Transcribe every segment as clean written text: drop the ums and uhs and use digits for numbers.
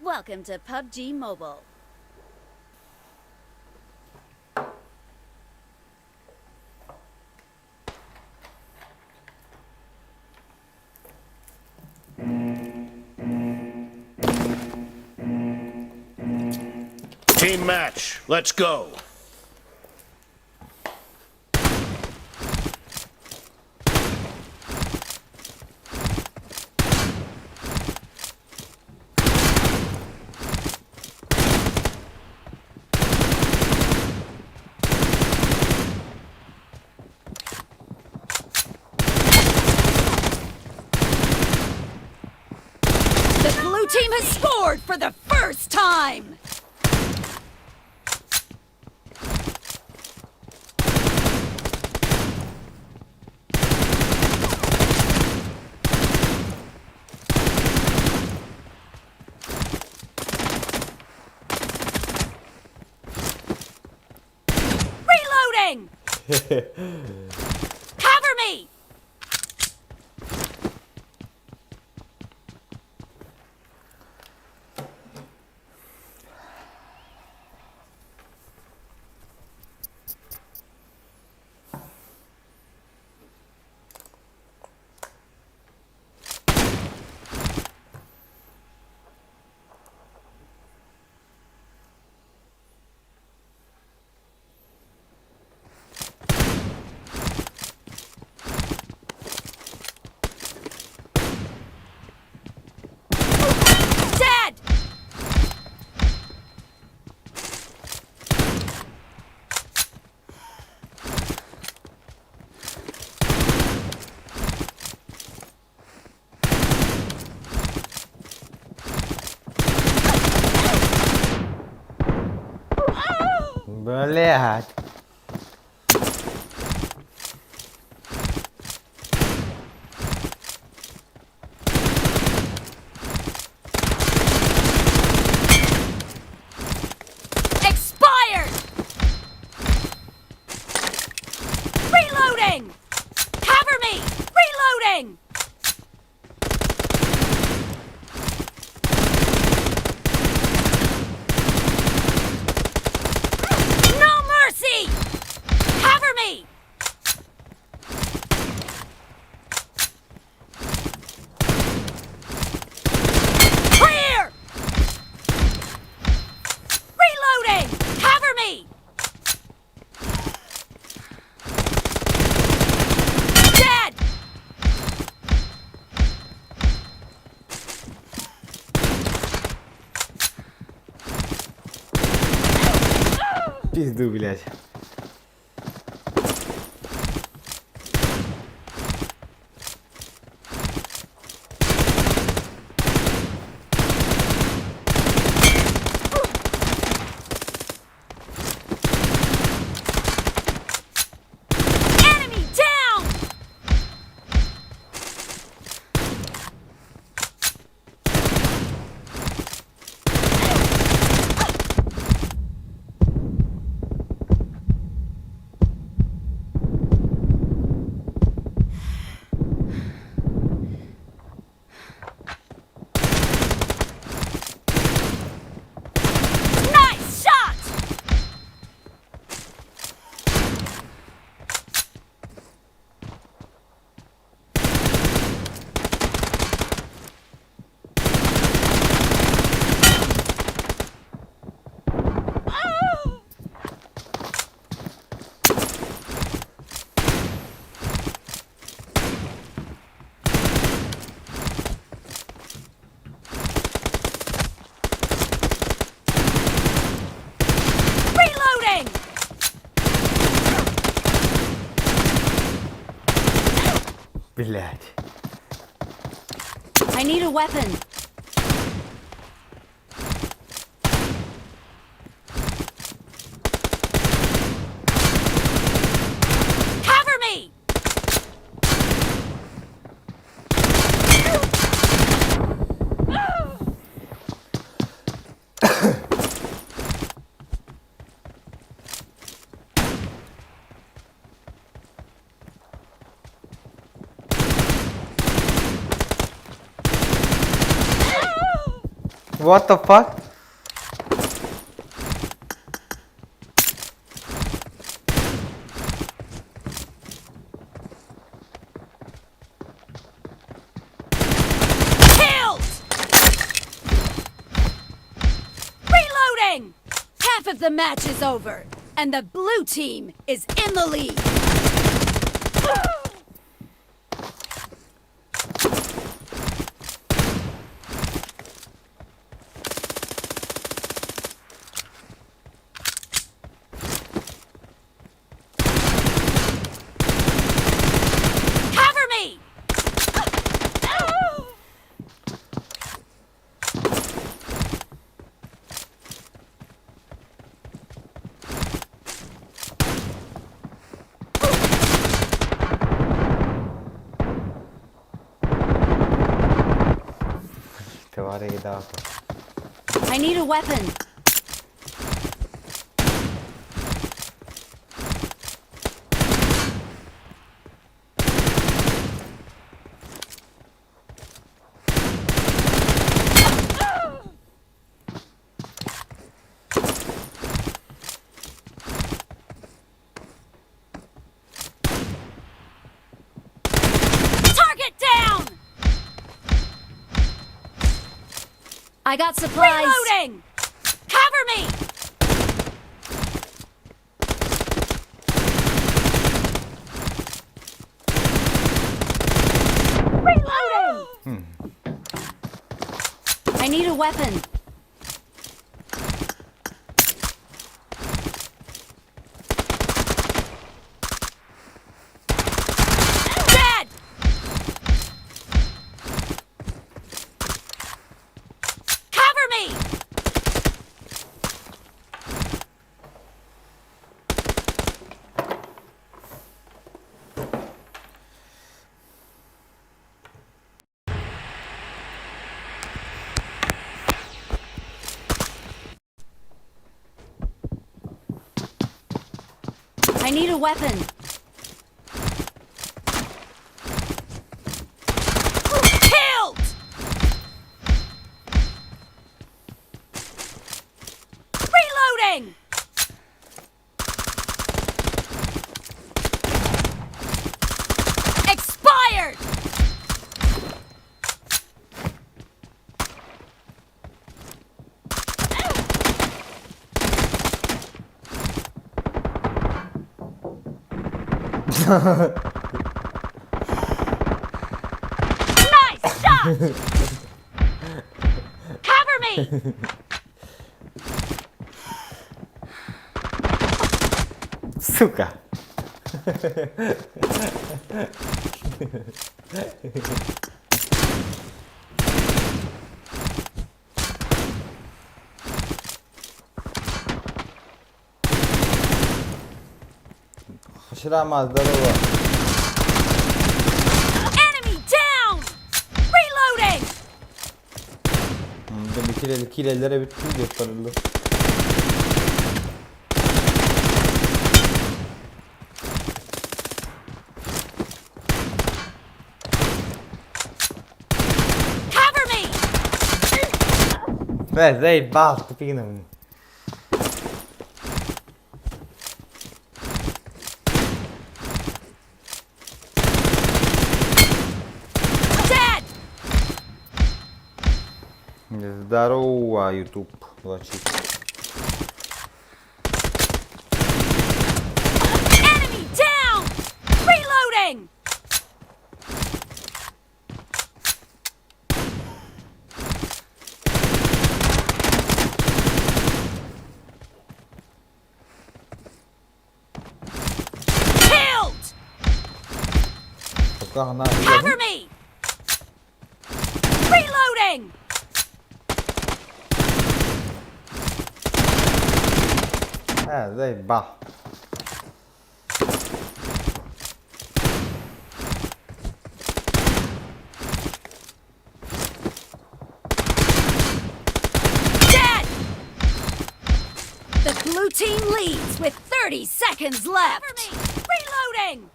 Welcome to PUBG Mobile. Team match, let's go. The blue team has scored for the first time! Reloading! Cover me! Dead! Блядь. Expired! Reloading! Cover me! Reloading! No mercy! Cover me! Clear! Reloading! Cover me! Dead! Пизду, блядь. Enemy down! Nice shot! Reloading! Блядь. I need a weapon. Cover me! What the fuck? Killed! Reloading! Half of the match is over, and the blue team is in the lead. Cover me! Товарищ I need a weapon. Target down! I got supplies. Reloading! Cover me! Reloading! I need a weapon. Dead! Cover me! I need a weapon. Killed! Reloading! Expired! Nice shot! Cover me! Сука! Шрама, здорово. Enemy down! Reloading! Bir kilelere bir tüm gösterildi. Cover me! Бля, заебал, тупиным. Dead! Здорово, YouTube. Лочит. Enemy down! Reloading! Killed! Пока она... Cover me! Reloading! Заебал. Dead! The blue team leads with 30 seconds left. Reloading!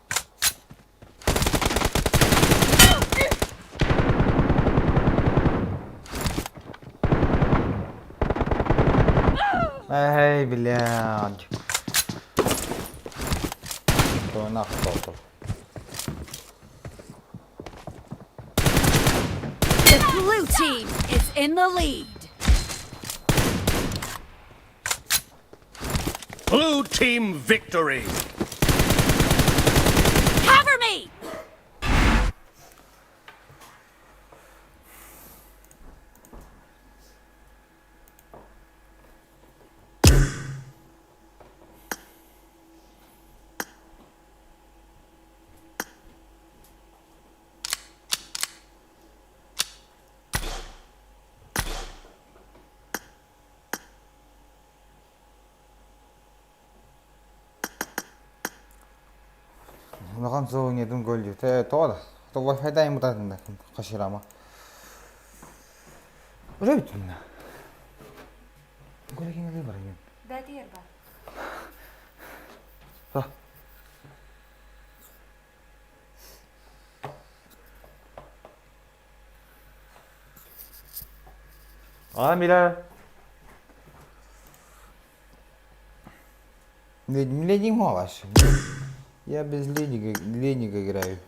Эй, блядь. То нахуй толком. The blue team is in the lead. Blue team victory. Cover me! Улахан суоһунньутун көлдьүтэ тоҕо да Wi-Fi мутаатында хаширама. Уже бүтүннэ. Көрөкиҥ барайын. Бэтиэр бар. А, mira. Ледник ваш. Я без ледника, ледника играю.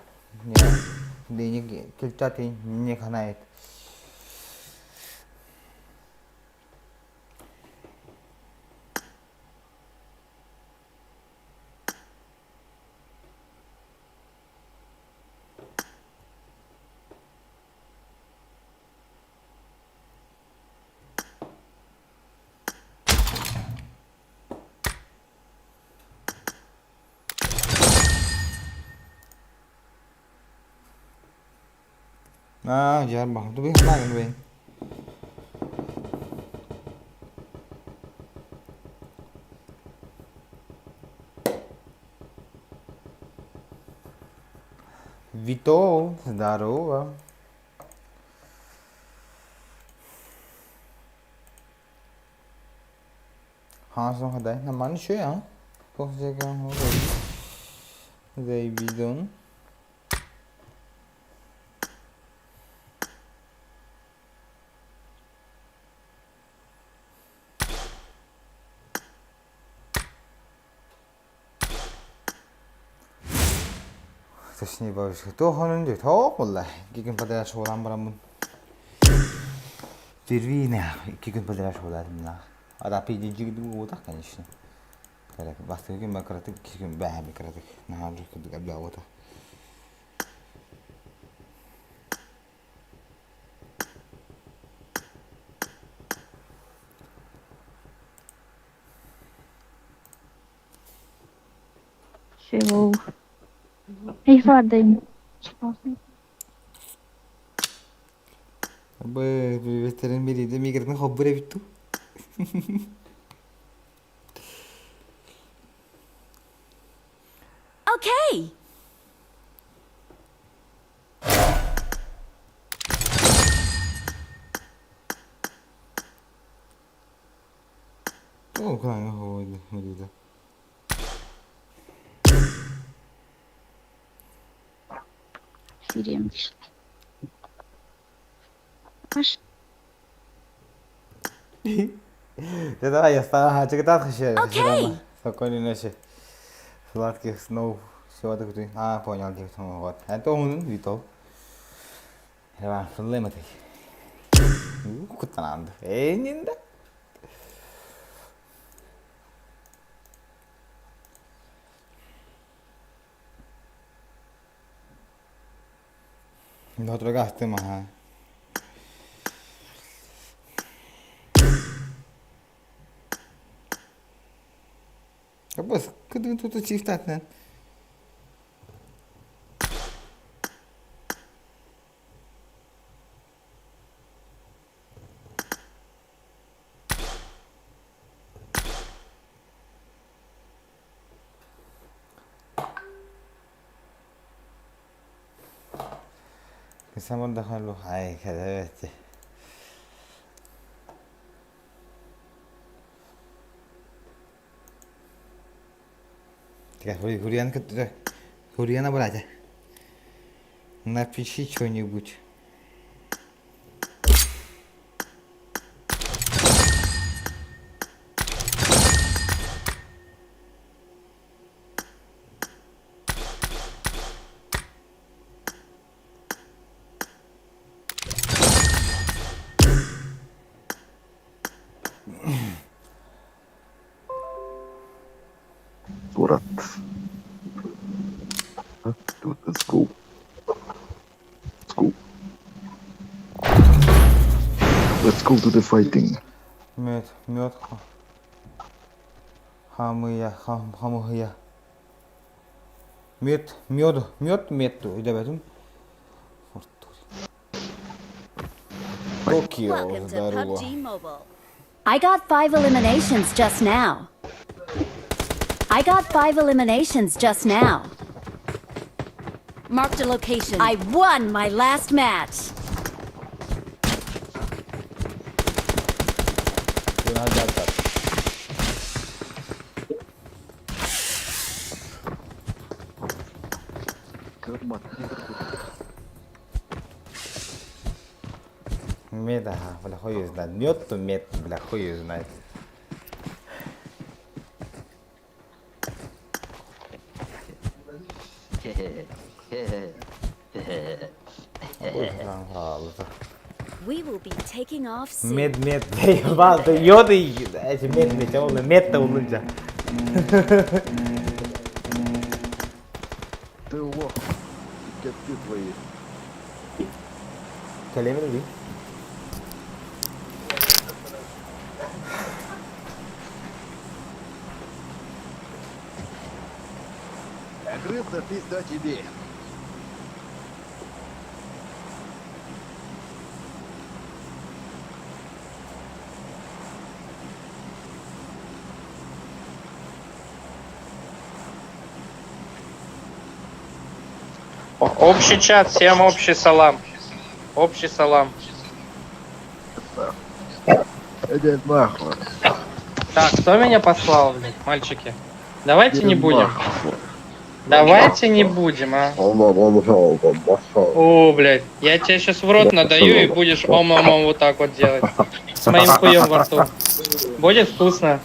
Ледник кельтаты не канает. А, дьаарбах. Тубин. Вито, здорово. Хаҥас нормально үчүгэй а? Заебидон. Точнее, бабушка, туох онун дии, тоох буолла. Икки күн подряд шоулаан бараммын. Впервые икки күн подряд шоулаатым А пиздец конечно. Бастакы күн кыратык, икки күн бэһэми кыратык. Наһаа кырдык абдаабыта. Hello. Hey, Вадим. Б приветтерин бириде мигрትን хоббур эбит ту. Okay. О, кана хоббур. Сирем. Маш, Да давай, я стану Окей. Спокойной ночи. Сладких снов. Всего так А, понял, вот. Это он, Витол. Давай, флематый. Кутананд. Эй, нинда. Nosotros gastemos, ajá. Pues, тут чифтатна. Ay, evet. Гурьянка, Гурьяна, братья. Напиши что-нибудь. брат. Let's go. Let's go. Let's go to the fighting. Мүөт, мүөт хамыйа, хамыһыйа. Мүөт, мүөт, мүөт, мүөт өйдөбөтүм. Токио, Welcome to здорово. PUBG Mobile. I got five eliminations just now. I got five eliminations just now. Marked a location. I won my last match. 2000 Мед, ага, бля, хуй её знает. Мед, то мед, бля, хуй её знает. We will be taking off soon. Мед, мед, ебал, да йод и эти мед, мед, ол мед olunca. Ты лох. Кепки твои. Кэлэмэр дии. Крыса, пизда тебе. Общий чат, всем общий салам. Общий салам. Иди нахуй. Так, кто меня послал, блядь, мальчики? Давайте Иди не будем. нахуй. Давайте не будем, а. О, блядь, я тебе сейчас в рот надаю и будешь ом-ом-ом вот так вот делать. С моим хуем во рту. Будет вкусно.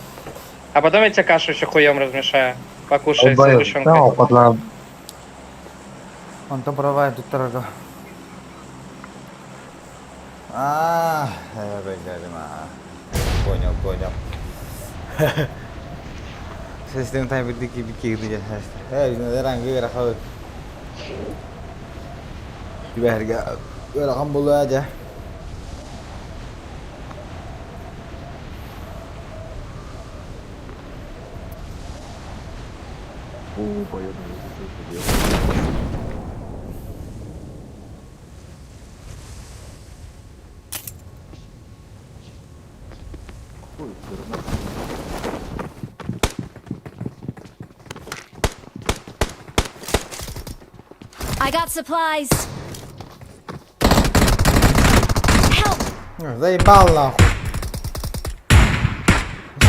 А потом я тебе кашу еще хуем размешаю. Покушай с сгущенкой. Онтон провайд туттарга. А, Понял, понял. Систем тай бити бики бики Э, рахал. Түбәргә ыарахан буолуо дьэ. О, поеду, я делаю. Ой, гранат. I got supplies. Help! Заебал нахуй.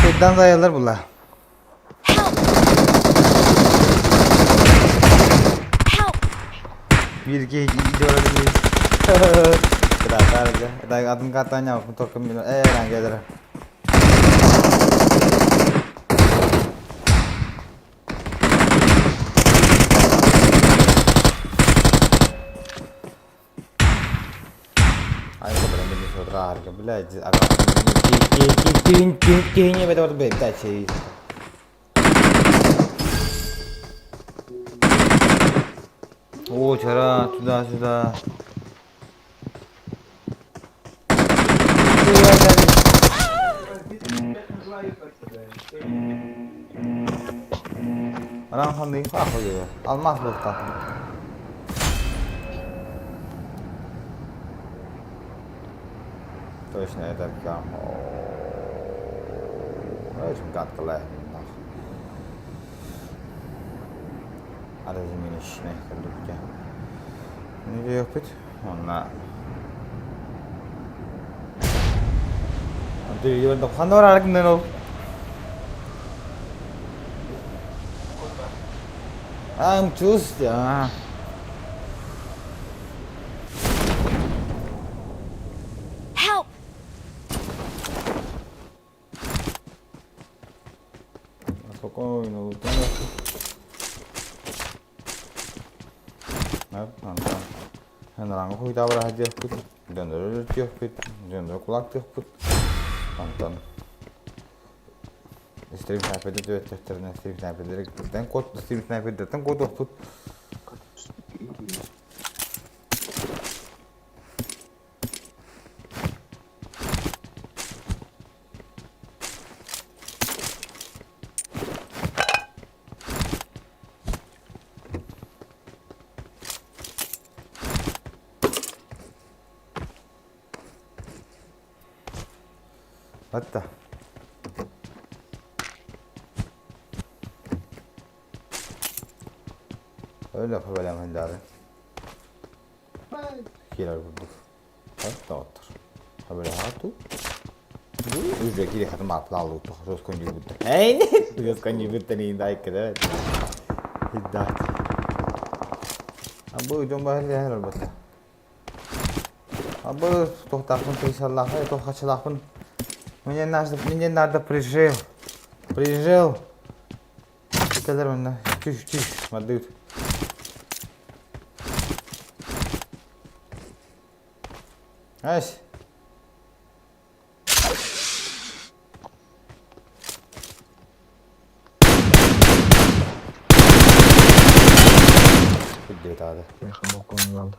Şeyden zayılır bunlar. Help! Help! 1 2 2 4 Атын катanya только э рангедер. Ay блядь, блядь, О, вчера туда-сюда. Алмаз был там. Точно, это прям... Очень гадко Арызминищнэй курдук дьэ. Диэхпит уонна ханна бараары гыннын ол? I'm choose Help! Спокойно, Ханараҥа хуйдаабыраһа диэхпит, дьоннору өлөртүөхпүт, дьоннору кулаактыахпыт. Онтон Стрим снайперде түбэстэхтэринэ стрим снайпердэртэн куот стрим снайпердэртэн куотуохпут. Hatta. Öyle yapabilemediler. Киирэр курдук. Доҕоттор. Хабыраату. Уже кири хатым аплалу тосконьюбутта. Эй, тосконьюбутта не дай кede. Хиддат. Абы дьон баһыр албата. Абы тохтаахпын тыйсаллаахпын, тохачылаахпын. Мне надо, мне надо прижил. Прижил. Кэлэр онно. Түш, түш, мадыт. Ась. Бүддүбүт аҕата. Миэхэ балкон хаалла.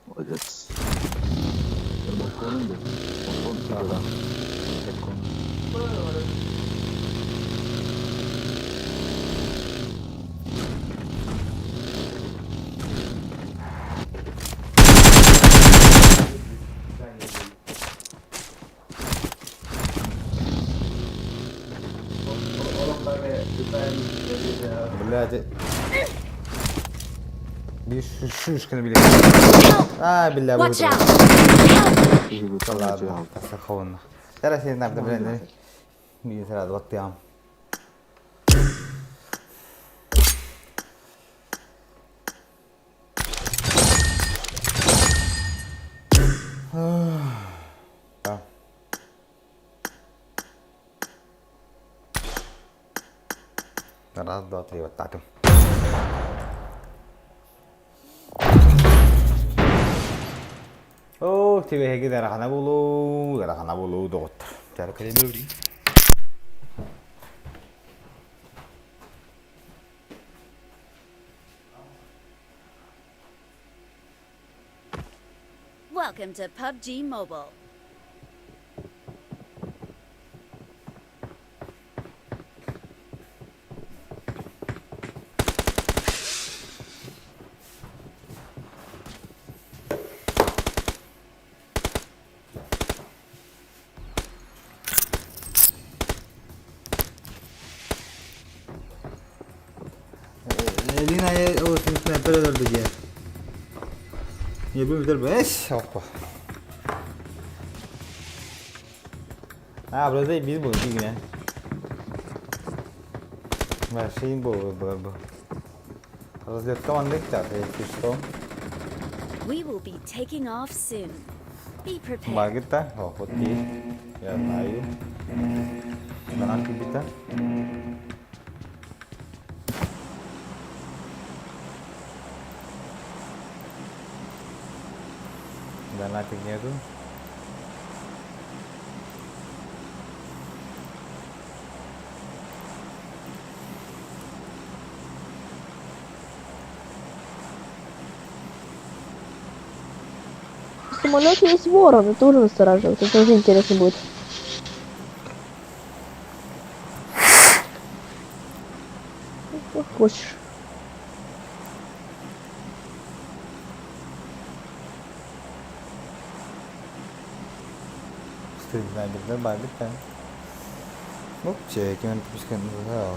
Молодец. Балконом был. Балкон туда. Балкон. Блядь. Биир шишканы билэ. Аа, биллэ Watch out! Help! Ладно, страхованно. Зараз я надо, блин, мне сразу вот там. Да. Раз, два, три, вот так. Оо, тибэһиги дарахана буолуу, дарахана буолуу доҕоттор. Чара кэлэн Welcome to PUBG Mobile. Лина снайпер өлөрдө дии. Ебем бүтэр бэс. Опа. А, бразай биз бу дигинен. Машин бу бу бу. Разлетка маннык так, если что. We will be taking off soon. Be prepared. Маргита, о, вот ты. Я знаю. Банан кибита. Донатик нету. В самолете есть ворон, это тоже настораживает. Это тоже интересно будет. Ну, Как хочешь. Снайпердер бар бит Вообще, кем пускай называл.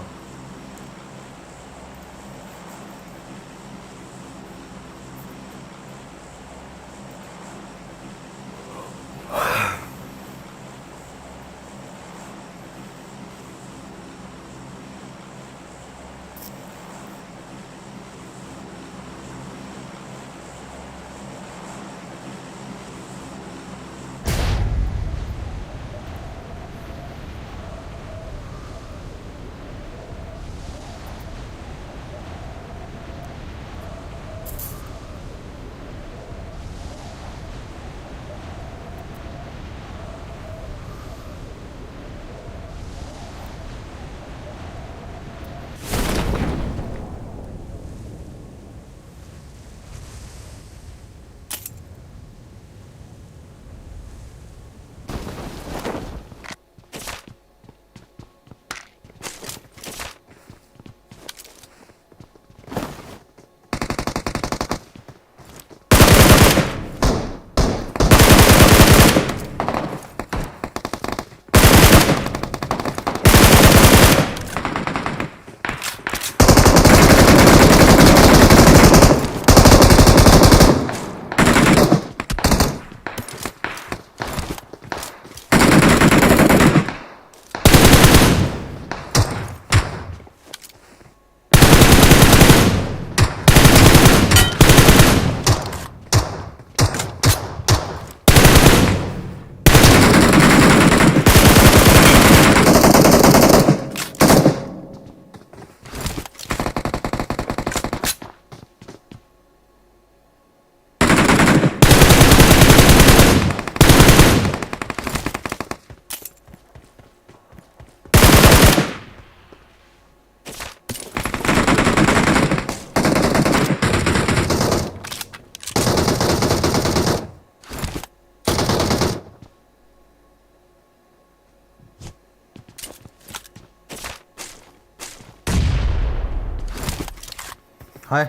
Хай.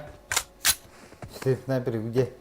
Снайпер где?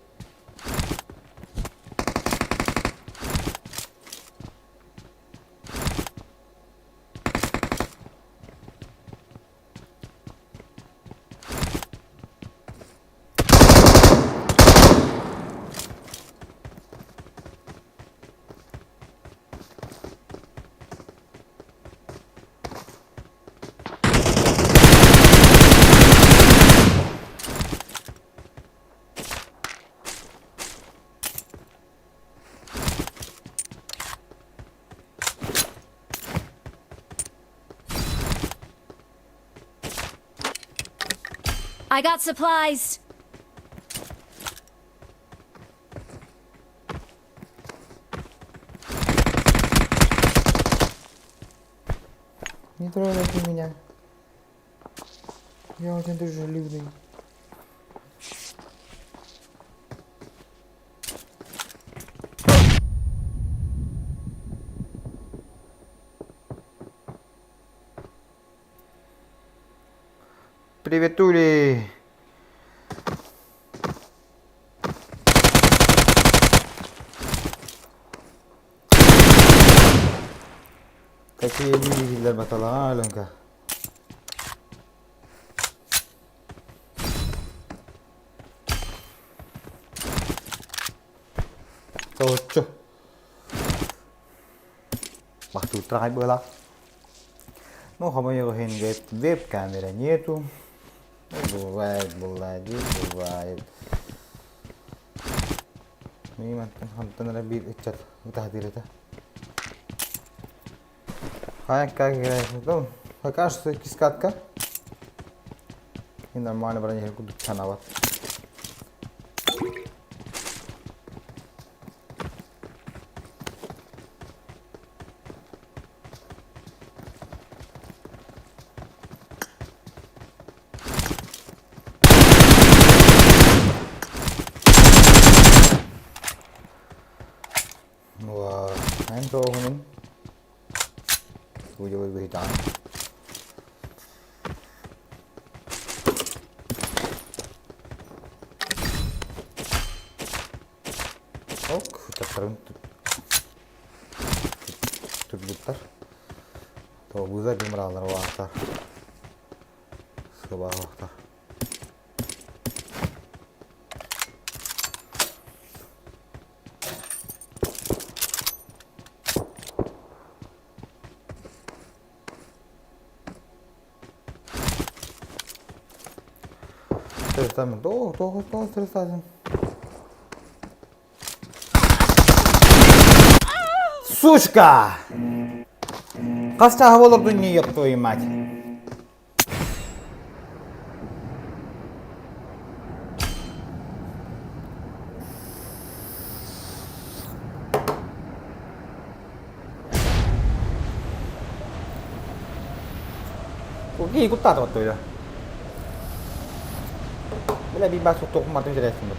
I got supplies. Не трогайте меня. Я очень дружелюбный. Приветули! Такие люди для батала, Аленка. Соһуччу. Бахтуутра была. Ну, хомойуох иһин веб-камера нету. Ну, бывает, бывает, бывает. Мин хантан эрэ биир ыччат ытаһатыыр этэ. Хайа, как играешь? Ну, пока что кискатка. И нормально броневик курдук санаабат. Эн тоҕуһунун Судьялар быһыытаан. Ок, таттарын турбуттар. Тоҕуза бимралар уаатар. Сыбаҕахтар. Стресстаамын. Тоҕо, тоҕо, тоҕо стресстаатын? Сучка! Хас чааһы олордун не ёб твою мать? Киһи куттаатыбат дуо? Бile bir bas tohum интересно.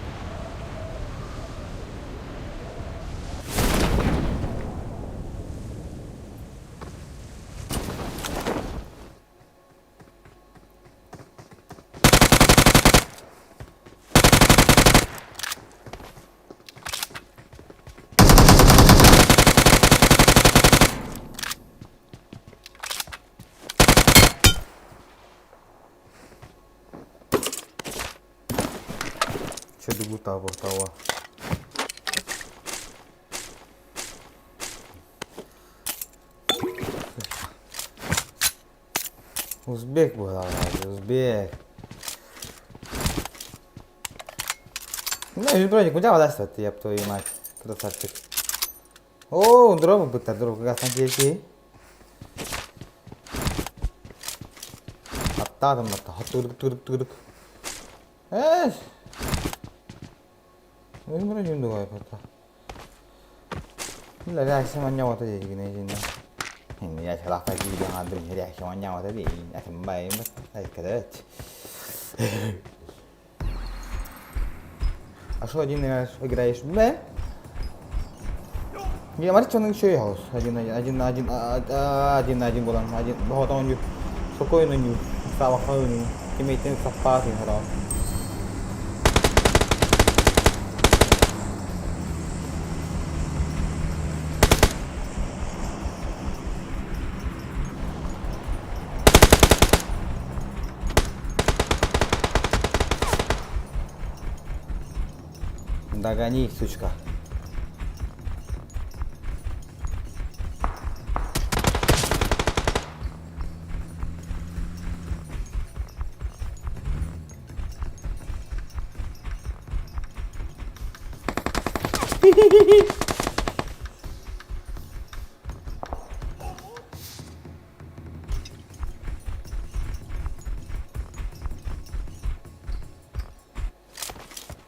Чөдүгү таба. Узбек буолар, узбек. Ну, броник, куда вода ты, еб твою мать, красавчик. О, дроба быта, дроба, гасан киэки. Аттаатым батта, хаттырык, тырык, тырык. Эс! Броник дугай бата. Реакция дии гинэ Я реакция дии. А что один играешь? Играешь Б? Не, смотри, он еще играл. Один, один, один, один, один, один был, один, вот он спокойно не, сава хойну, имеет саппаты играл. Догони, сучка.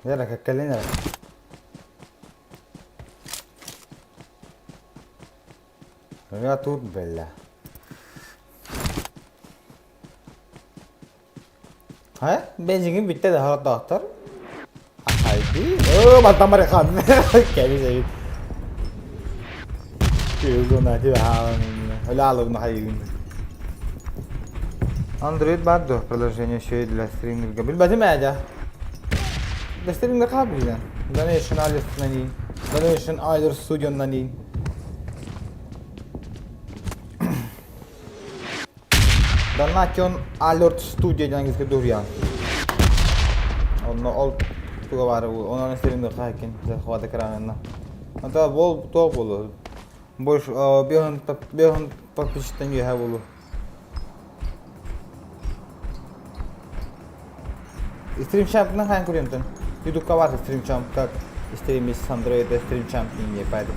Эрэ кэлин эрэ. Я тут, бля. Хайа, бензиҥин бүттэ да хоротоохтор. Ахайди. Оо, мантан барыхан. Кэбис эбит. Кыылгына Өлө хайыгын. Android бар дуо приложение еще для стриминга. Билбэтим ээ дьэ. Для стриминга хаһан билэн? Donation Alert Donation Alert Studio-нан Donation Alert Studio диэн английский дуһуйаҕын. Онно ол туга баара онон стриминг хаһыккин захват экранына. Ата бол туох буолуо? Больше 5 подписчиктан үөһэ буолуо. Стримчампынан хаан көрүөмтөн. Ютубка баар стримчамп как стримис Android стримчамп не пайда.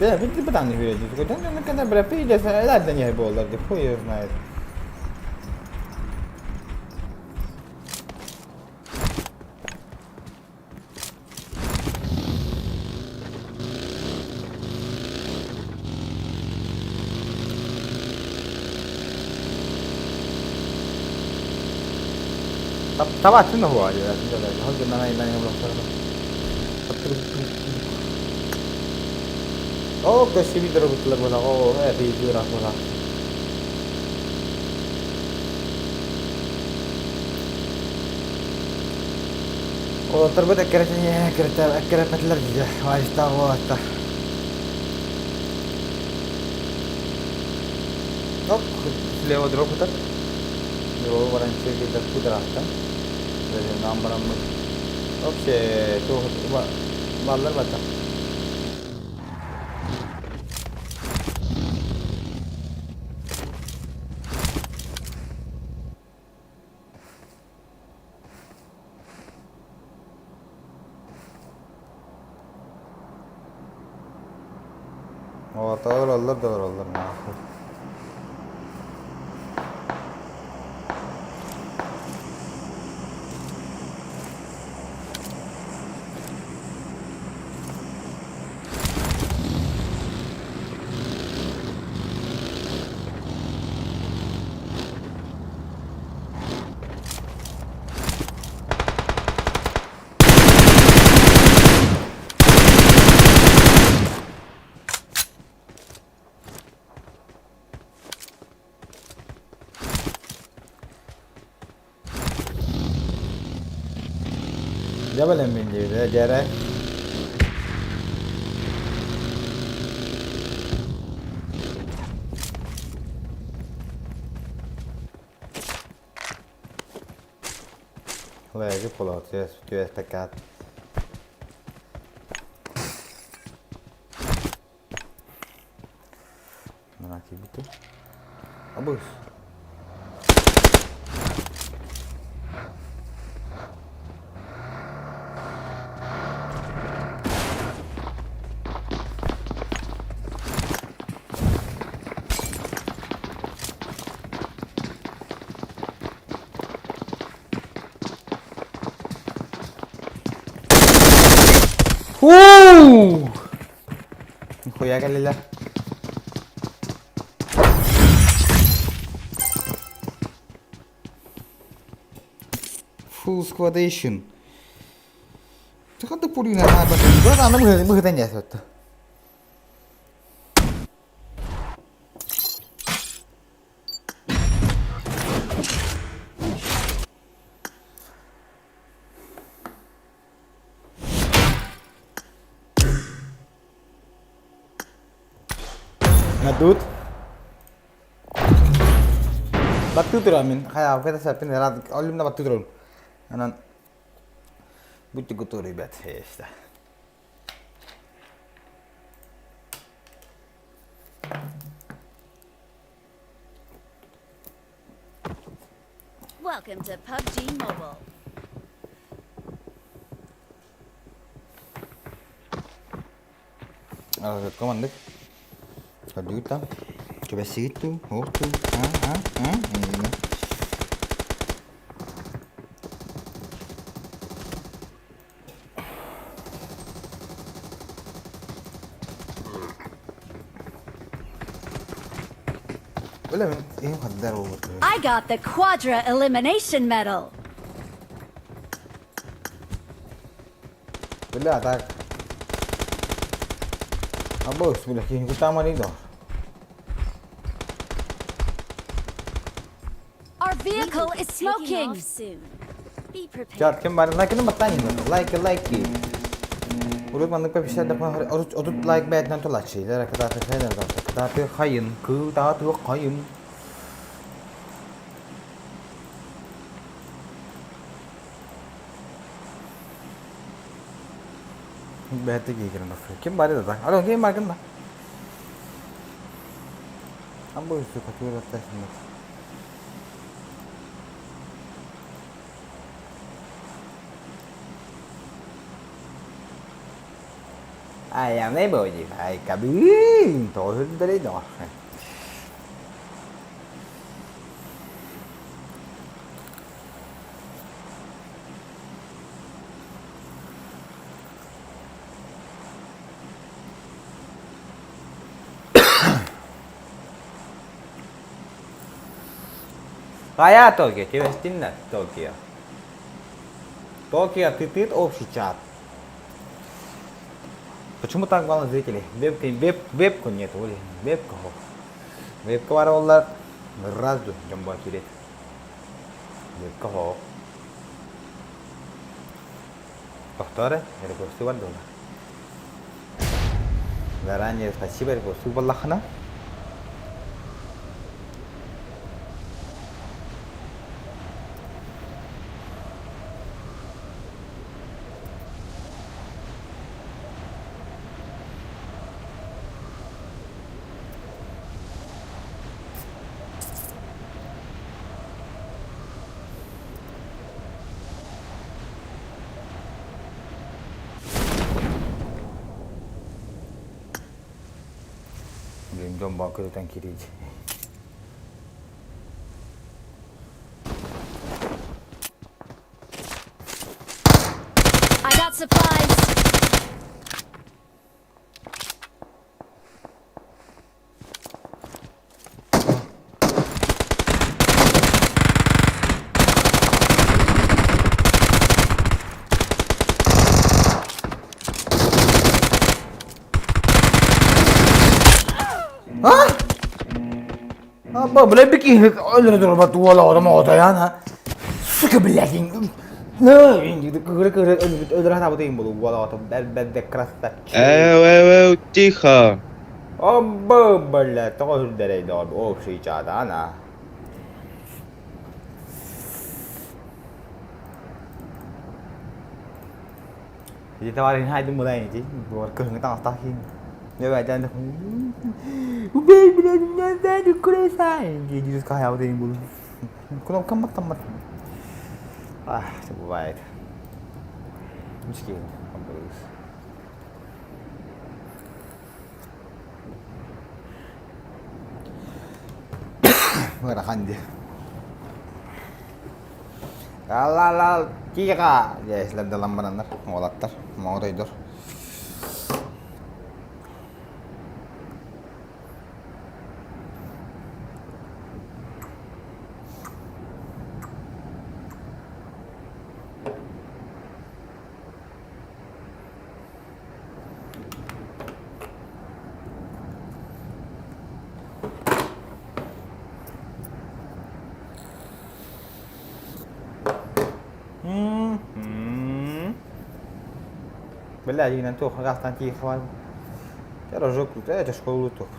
Бля, видите, бытан не говорит. Такой, да, ну, когда, бля, пиздец, ладно, не было, да хуй её знает. Табатын хуа Оо, көссүбүт роботлар буолла, оо, эпидура буолла. Уолаттарбыт эккирэппэтилэр дии, вайстаах уолаттар. Оп, слева дроп ытар. Дробу баран сиргэ кудраахтан. Нам бараммыт. Вообще, туох баллар бата. Олороллор да олороллор нахуй. Дьэ бэлэммин диэбитэ дьэрэ. Лэги полотия түөспэккэ Киирбитим. Абыс. Уу! Нихуя кэллилэр. Full squadation. Хата пулюна Аны быһытан дьэ Надут. Баттыы турам мин. Хайа, кэта саппин рад олимна баттыы турам. Анан будьте готовы, ребят, я Welcome to PUBG Mobile. Команды. Көрдүгүт там. Түбэсигит туу, уох туу, а, а, а, I got the Quadra Elimination Medal. Бля, так. Або, бля, киһи Our vehicle is smoking. Soon. Be prepared. Чат, ким бар? Лайкını баттан Лайки, лайки. Урут маннык пепсер отут лайк бээтинэн тулаччыйлар, кытааты хайын, кытааты хайын, кытааты хайын. Бэйэтэ киирэн Ким бар да? Алло, ким бар ким да? Амбо үсү катыыр аттасында. Ai làm lấy bữa gì phải cả biến tội hưng tới đấy rồi. Kaya Tokyo, Кевестинна Токио. Токио, ты ты общий чат. Почему так мало зрителей? Вебка, веб, вебку нет, оли, вебка. Вебка бар олар разду жамба кирет. Вебка хо. Повторы, рекурсу бар дола. Заранее спасибо, рекурсу баллахана. Блин, дом бакырытан кирить. I got supplies. А? Аба, бля, бики, Сука, блядь, Эу, эу, эу, тихо. Аба, бля, тоҕо үрдэрэй доҕор, общий чаатаана. Ити товарищ хайдым булайын ити, буар кыһыҥы таҥастаах киин. Дэ Убей, блядь, меня сзади крыса! Дии хаябыт буолу. Кнопка маттаммат. Ах, это бывает. Мискин, обрыз. Ыарахан дии. Ла-ла тига диэслэр бараннар, уолаттар, моҕотойдор. Бля, дигинэн туох гаастан тиих хаван. Рожок, это школу тухт.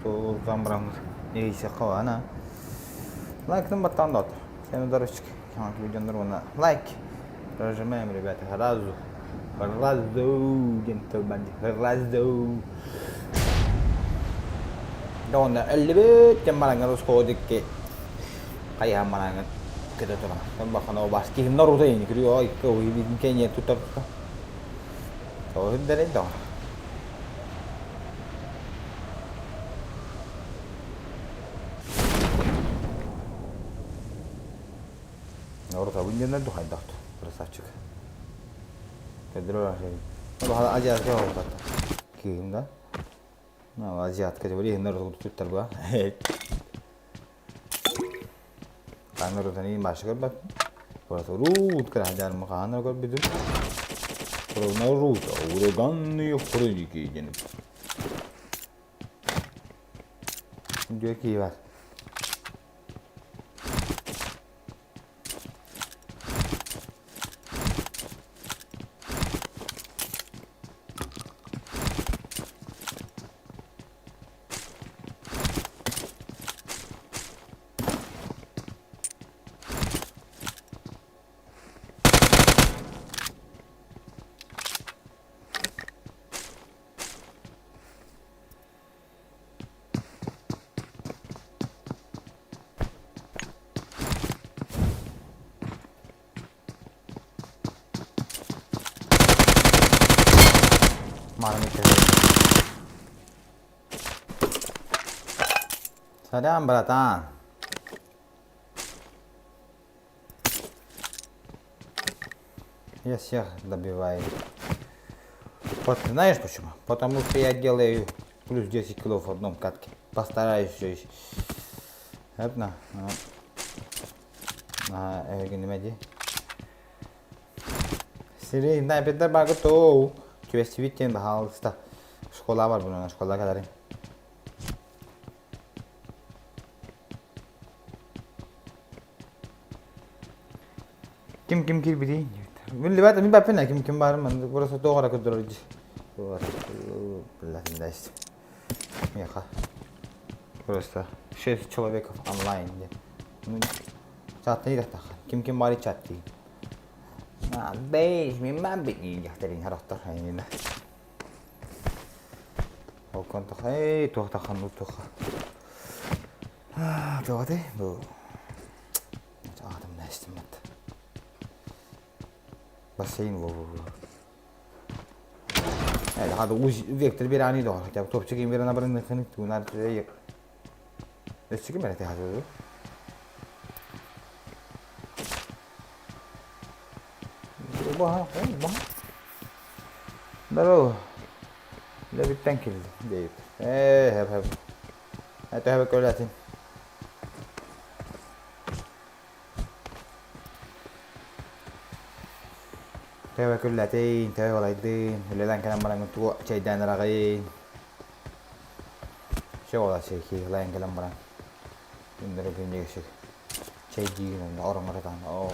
Туган бараммыт Ана. Лайктан баттаан да Всем здоровчик. Видеонор уонна лайк. Прожимаем, ребята, сразу. Сразу диэн тыл Сразу. Да уонна өллүбүт диэн бараҥҥар ускуодикки хайаан бараҥҥын көтө туран. Бахана бас киһим Наруто ини күрү ой кыһый кэнье тутар Тоһүн да. Наруто диэннэр духайдахт красавчик. Кедро азиатка олбатта. Киһим да. Азиатка деп иһин Наруто туттар ба. Наруто башы көрбөт. Рут кыраһдьаар хаана көрбүтүм. Наруто ураганные хроники диэн. Дьэ бар. Сорян, братан. Я всех добиваю. Вот знаешь почему? Потому что я делаю плюс 10 кило в одном катке. Постараюсь все еще. Одна. Сири снайпердар бага тоу. Чувствуете, пожалуйста. Школа бар буна, школа калары. Ким ким кирбитий? Биллибэт, мин баппин ким ким баарым burası тоҕо көрдөрөр Меха. Просто 6 человеков онлайн. Ну, чат не Ким ким баары чат дии. Бейш, мин бан бит яхтарин харахтар хайнина. Олкон тахай, туохтахан туха. Туохты бу. Адам нэстимэт. Бассейн во. هذا вектор bir ani doğru. Хотя бы топчик им верна брын хын тунар трек. Өссү ким эрэ хазы. Баха, баха. Здорово. Лебиттен килди дейт. Э, хеп хеп. Это хеп көләтин. Төбө күллэтин, төбө балайдын, үлэлэн кэлэн баран тугу чэйдээн араҕайын. Все ола чэйки, лайын кэлэн баран. Күндөрө күннүгүшүк. Чэйдиин онно ороҥоратаан. Оо.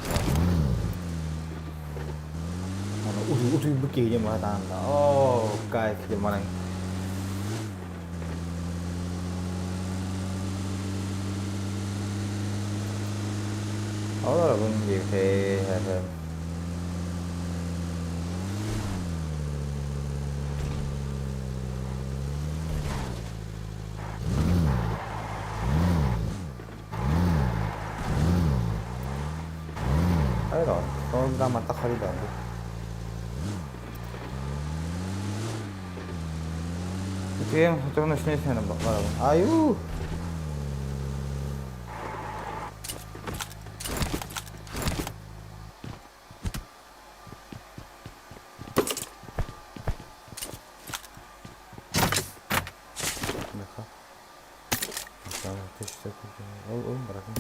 Аны утуй утуй бу киһи маратаан. Оо, кайф диэн баран. Олор бун диэбитэ. Hayır, sonra xarid Үтүөм, хотон өснө барабын. Аю! Ол быракын.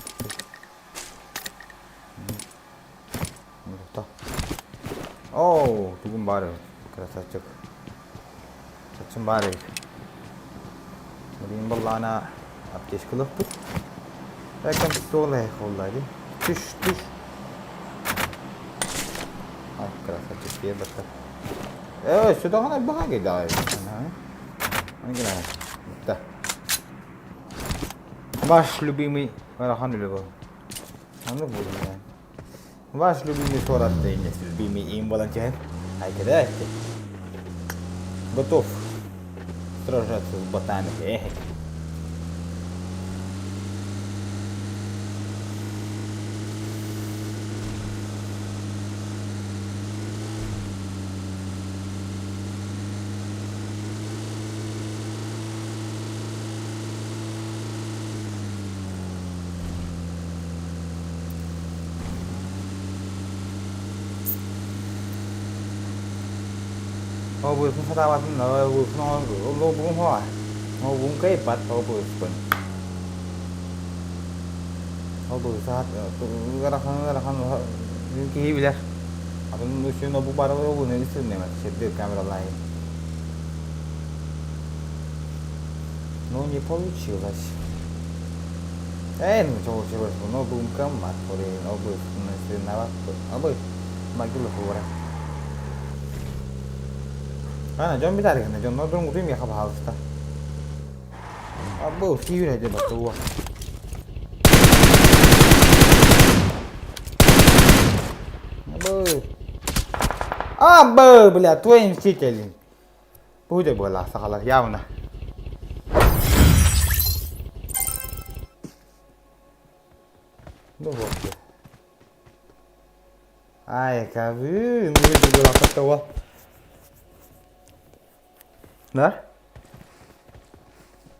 Оу, тугун бары. Красавчик. Чачын бары. Билин баллана аптечкалыппыт. Бәкем туолай холлайды. Түш, түш. Ай, красавчик, бер батта. Э, сюда гана бага кидай. Ана. Ана. Да. Ваш любимый ыарахан үлэ бу. Оннук буолуо. Ваш любимый суорат деймес, любимый им буолан түһэн. Айкеда этти. Готов сражаться с ботами. Эх. Обуйун сатаабатын, обуйун обугум хоа. Обугум кыайбат обуйуспун. Обуй саат ыарахан ыарахан киһи билэр. Атын үсүн обу бары обуну үсүннэмэт сирдир камералай. Ну не получилось. Эй, ну получилось, но бумкам матпори, обуй, обуй, могила хура. Ана, дьон битар гына, дьон нордун гутуй меха пожалуйста. Абы, киирэ де батуа. Абы. Абы, бля, твои мстители. Будет была, сахалар, явно. Ну вот. Ай, кабы, ну была того. Да?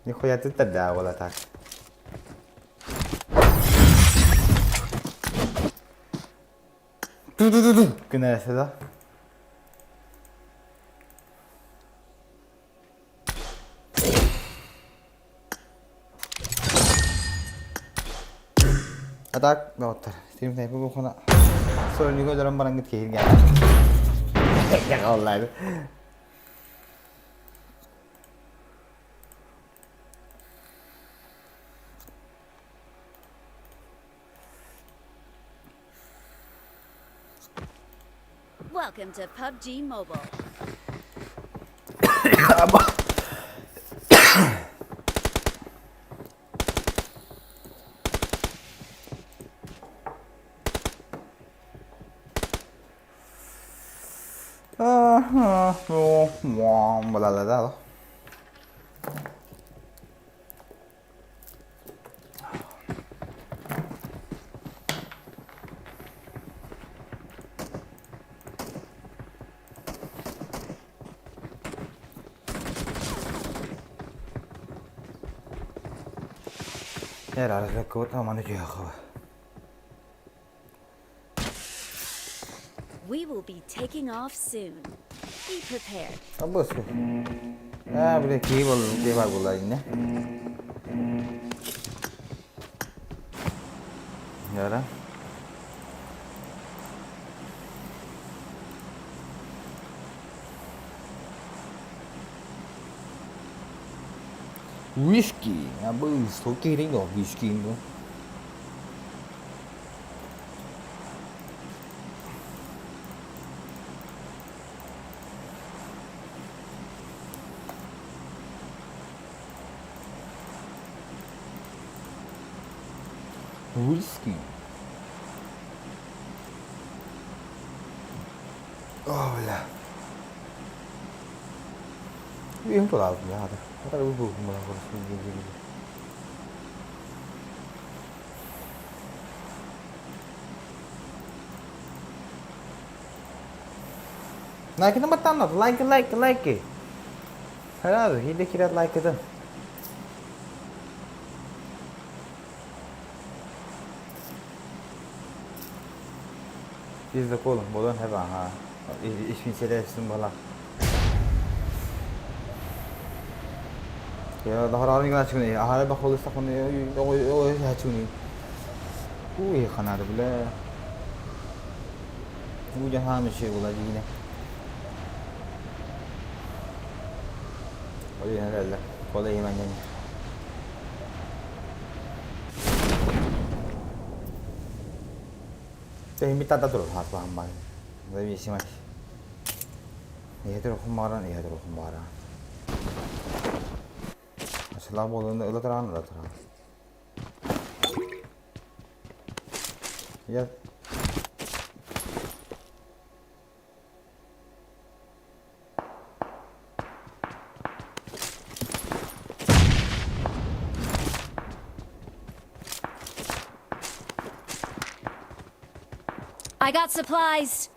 Нихуя ты тогда была так. Ту-ту-ту-ту. Гынарасы да? А так, доҕоттор, стрим снайпер буолхуна сорунньуга өлөрөн бараҥҥыт киһиргээн. Welcome to PUBG Mobile. We will be taking off soon. Be prepared. Аа, бile киһи буолла, бар буолла инне. Яра. Whisky. Абы, столько виски. Whisky. О, бля. Им туда, бля, это был Like-ını баттанат, лайк, лайк, лайк. Сразу, или кирят лайк это. Из заколом, болон хэва, ага. Ишминселесин бала. Я дахараны гына чүгүнэ, ахара бахолыстахуны, ой, хачуни. Уй, ханады, бля. Уй, хамыши була дигине. Ой, herhalde. Kolay hemen yani. Te invitata tur has bahan Зависимость. Иһэтир хумаран, иһэтир хумаран. Сила болуну ылытыран, ылытыран. Я... I got supplies.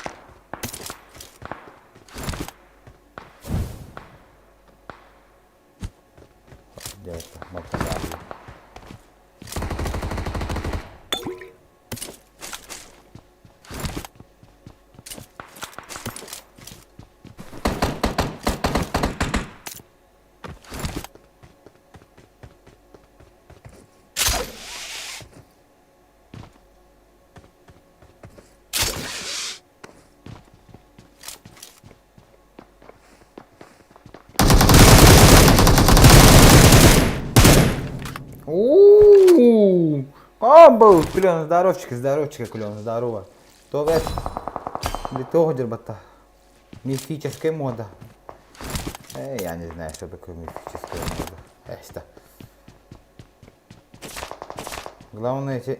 У-у-у! Комбо! Клен, здоровчик, здоровчик, Клен, здорово. То Для дербата. Мифическая мода. Эй, я не знаю, что такое мифическая мода. Эста. Главное, эти...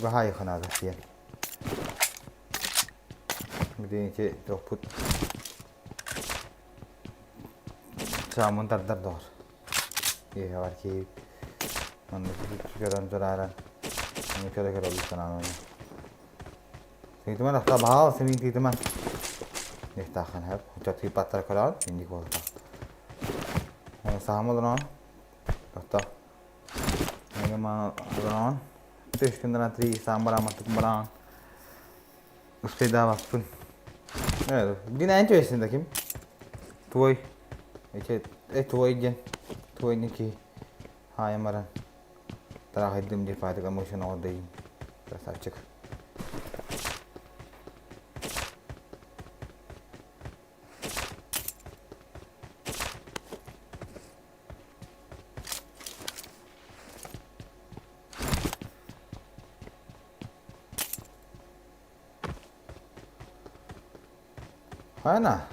Бахайха надо съесть. Где-нибудь тохпут. Саамын тардар доҕор. Киэһэҕэр киһи маннык көрөн турааран ону көрө-көрө олус санаан Тыытыман ахта баһаал сэмиин тыытыман. Диэхтааххын сөп. Оччо тыыппаттара көрөҕүн, инник буолуохтаах. Саһам олороҕун. Тохто. Олороҕун. Түс күннэрэн три саам барааматтык бараҕын. Успейдаабаппын. Дин эн да ким? Твой. Эче, твой диэн. Твой ники. Хаайан баран. Тараахайдым диир фатик эмоция оҕордойун. Красавчик. Хайна?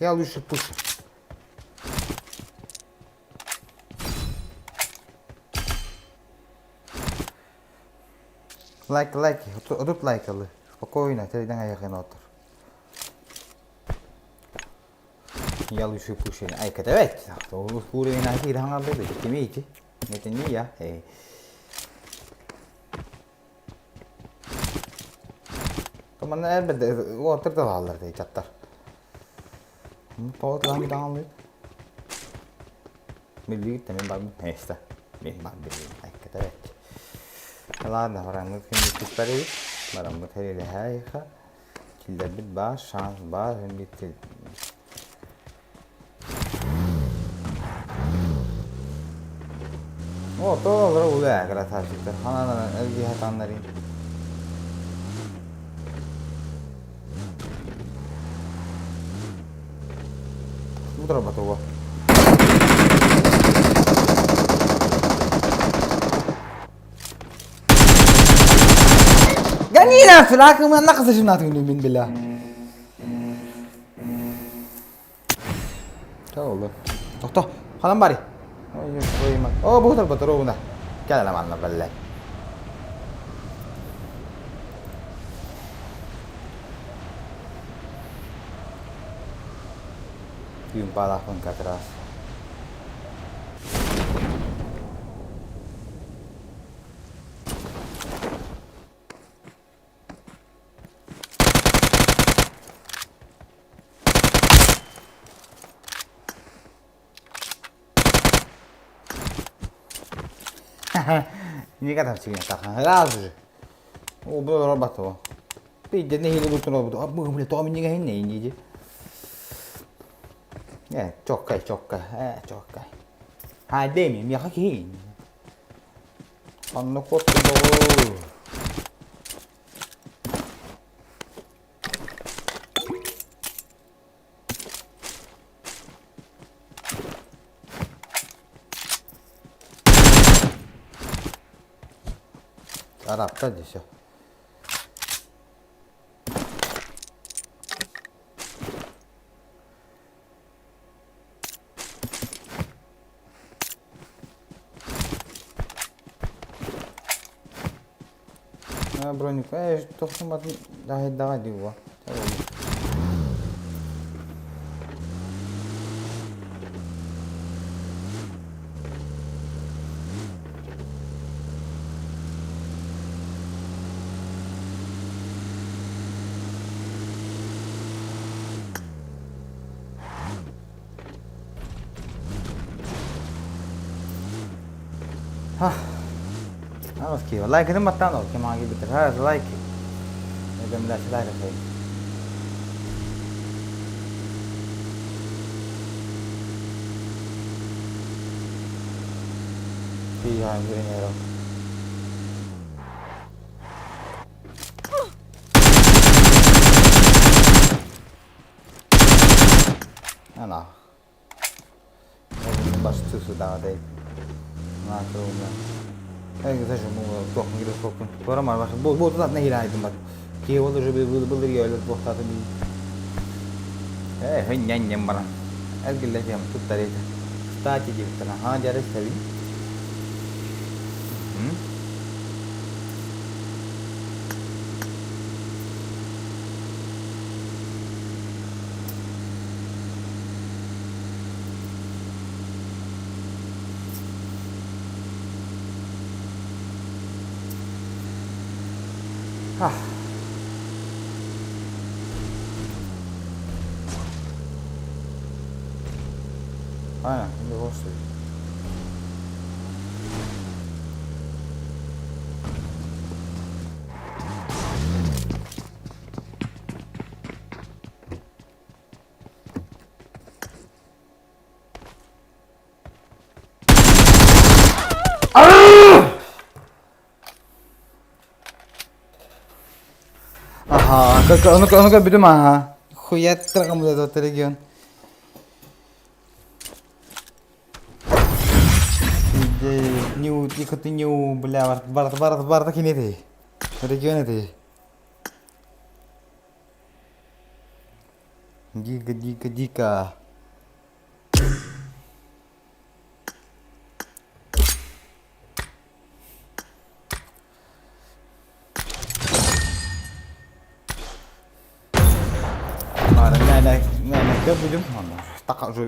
Я лучше пушу. Лайк, лайк, отут лайкалы. Спокойно, теледен аяғын отыр. Я лучше пушу. Ай, катавет. Уровень ахир хангарды. Кимейти. Это не я. Эй. Томан элбет отыр да алар дейт аттар. Тоғыз лан даалыт. Милли мен бар Neyse. Мен бар билим. Айкатавет. Ладно, барамыт ким туттары. Барамыт хереле хайха. Киллербит бар, шанс бар, бит. О, то улэ красавчиктар. Ханан элги хатаннары. Утро батуга. Гони нахуй, мы нахуй من بالله. Oldu. Тохто, ханан бари. Ой, О, бу батыруна. Кәлә манна балла. Юм палахын как раз. Никогда не так. Раз же. Оо, бу олорбатого. Пиздец, нэһиилэ бултун олорбут. А, бу, бля, тоҕо минньигэһин ней дии. Э, чоккай, чоккай, э, чоккай. Ха, дэми, миэхэ киһи. Онно куотту доҕор. Арабта дии всё. Броник, э, тохтуматын даһайдаҕа дии буо. Лайкытын баттаан ол ким аҕа киирбиттэр. Лайк. Ана. Aynen şimdi boş ver. Аха, ну-ка, ну-ка, бүтүм аха. Хуяттыргам вот этот регион. New, continue, бля, бар, бар, бар, кинети. Регион эти. Дико, дико, дико.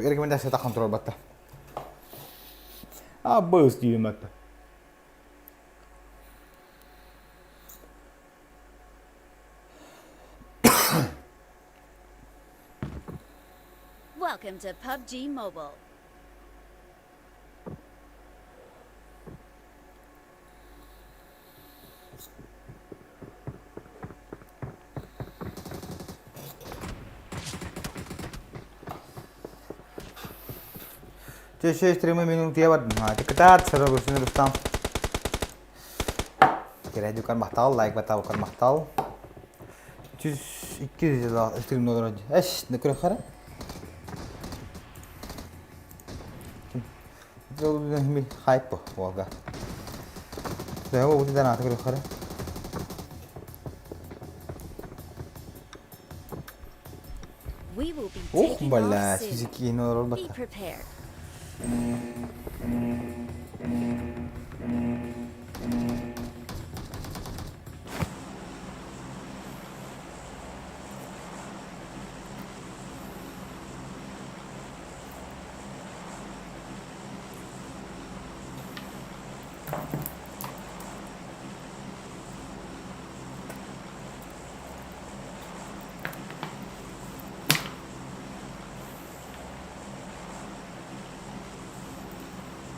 Рекомендация контроль батта. А быс диим атта. Welcome to PUBG Mobile. Чэ, стримы минут я Кытаат, сарабысын Рустам. Кирәдүкан махтал, лайк батабыкар махтал. 200 стрим олорор. Эш, нөкөрө хара. Хайп буолга. Хара. We will be Ох, taking бля, off soon. физики олорор Be батта. prepared.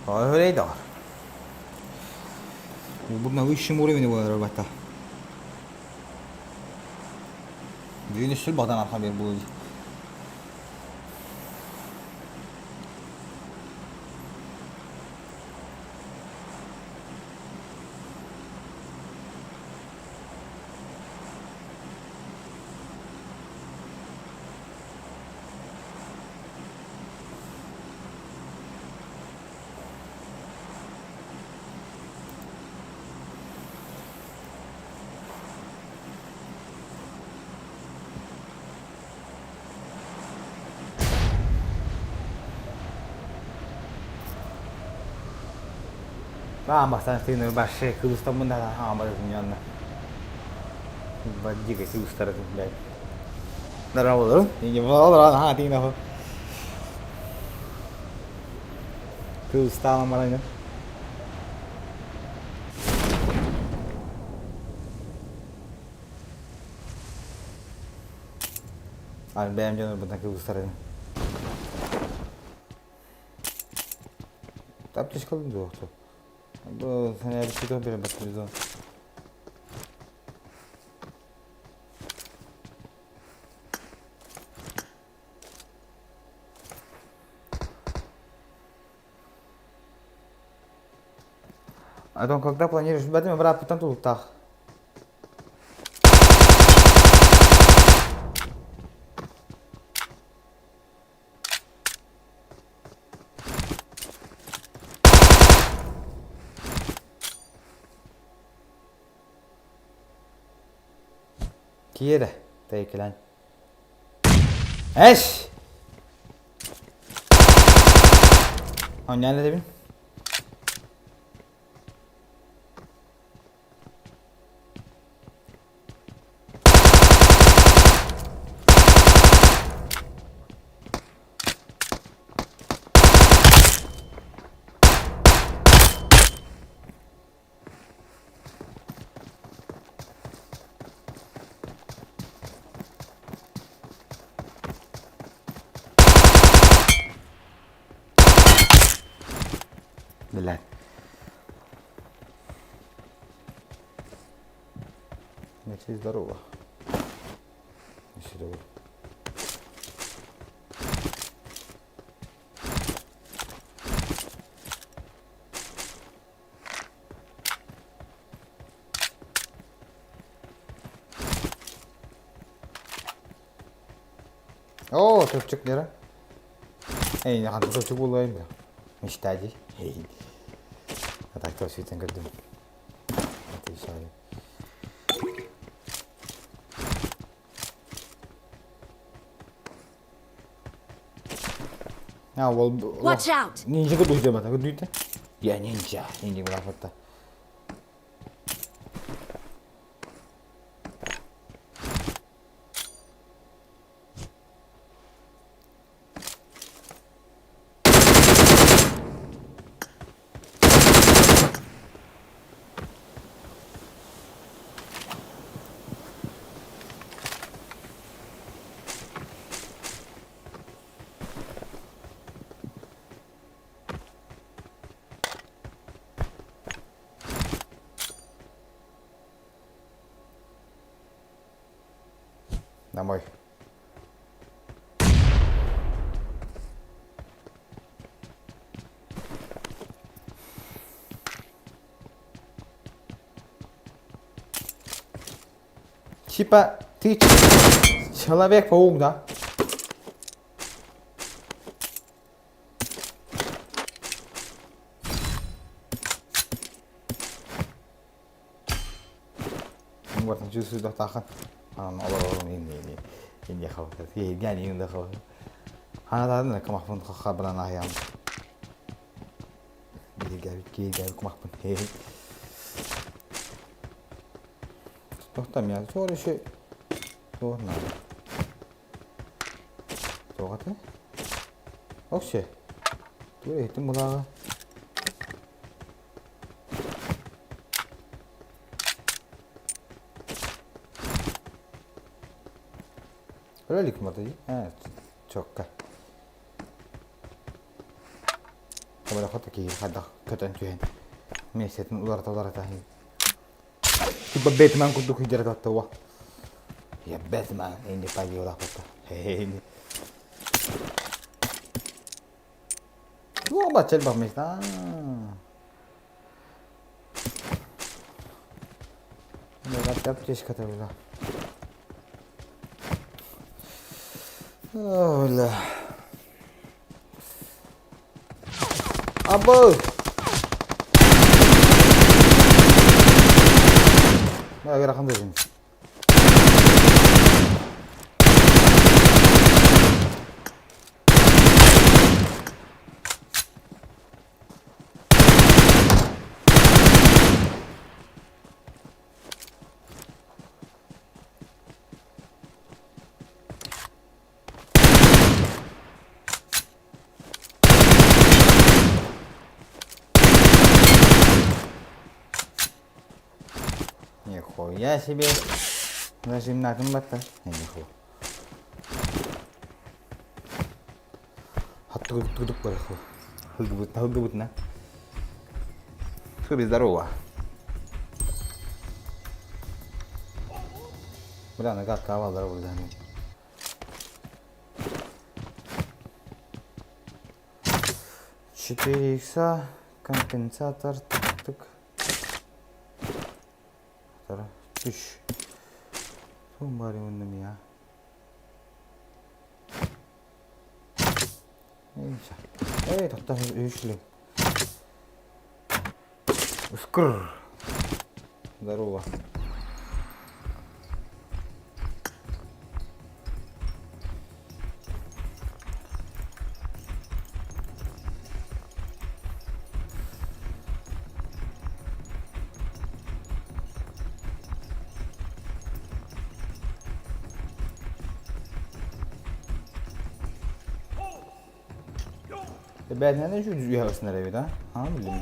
Öyle de var. Bu на высшем уровне буолар батта. Бүгүн үссүл Богдан арха бир буолуй. Аан бастаан тыынар башше кыбыстаммын да аан барытын Баддига кыбыстарытын блядь. Здорово, не тыына Кыбыстаан баран Аны бэйэм дьоннорбуттан кыбыстарым. Таптичкалын дуохту. Бу санаабыт бере баттырды. А то когда планируешь? Бәтем брат тулуктаах. Киэрэ, тэйкэлэн. Эш! Оонньоон этэбин. Блядь. Значит, здорово. Здорово. Оо, чөпчүк Лера. Эй, ханта чөпчүк буолуойм да. Мечта дии. А так то сүтэн көрдүм. Отвечаю. А, ол Watch out! Нинджа кудуйда бата, кудуйда. Я ниндзя, ниндзя була Домой. Типа ты Человек-паук, да? Муҥ чувствуйдахтааххын анан олорорум инни инни хабыта тиһиргээн иҥин да хабыта ханаатаатын кымахпын хаххарбынан аһыйам биһиргээбит киһиргээбит кумахпын Туохтан я туох еще туох надо туох аты Оксе туох иһиттим булааҕы Өлө илик Ээ, чокка. Хоборохото киһи хайдах көтөн түһэн миэстэтин уларыта-уларыта типа Бэтмен курдук күйдэрэ таттыа. Я Бэтмен, инди пагиолахпыта. Туох бачча элбэх места. Аптечка-то была. О, бля. Абы! Бля, дежин. Нихуя себе. Зажимнатын батта. Нихуя. Хаттыгыдык бар. Хылгыбытна. Суби, здорово. Бля, нога кава, здорово, да. 4 икса, компенсатор, тык-тык. Түш. Тумбари я. Эй, тоқтар үшлі. Скр. Здорово. Бәднәне şu yarısına evi da. Ha bildim.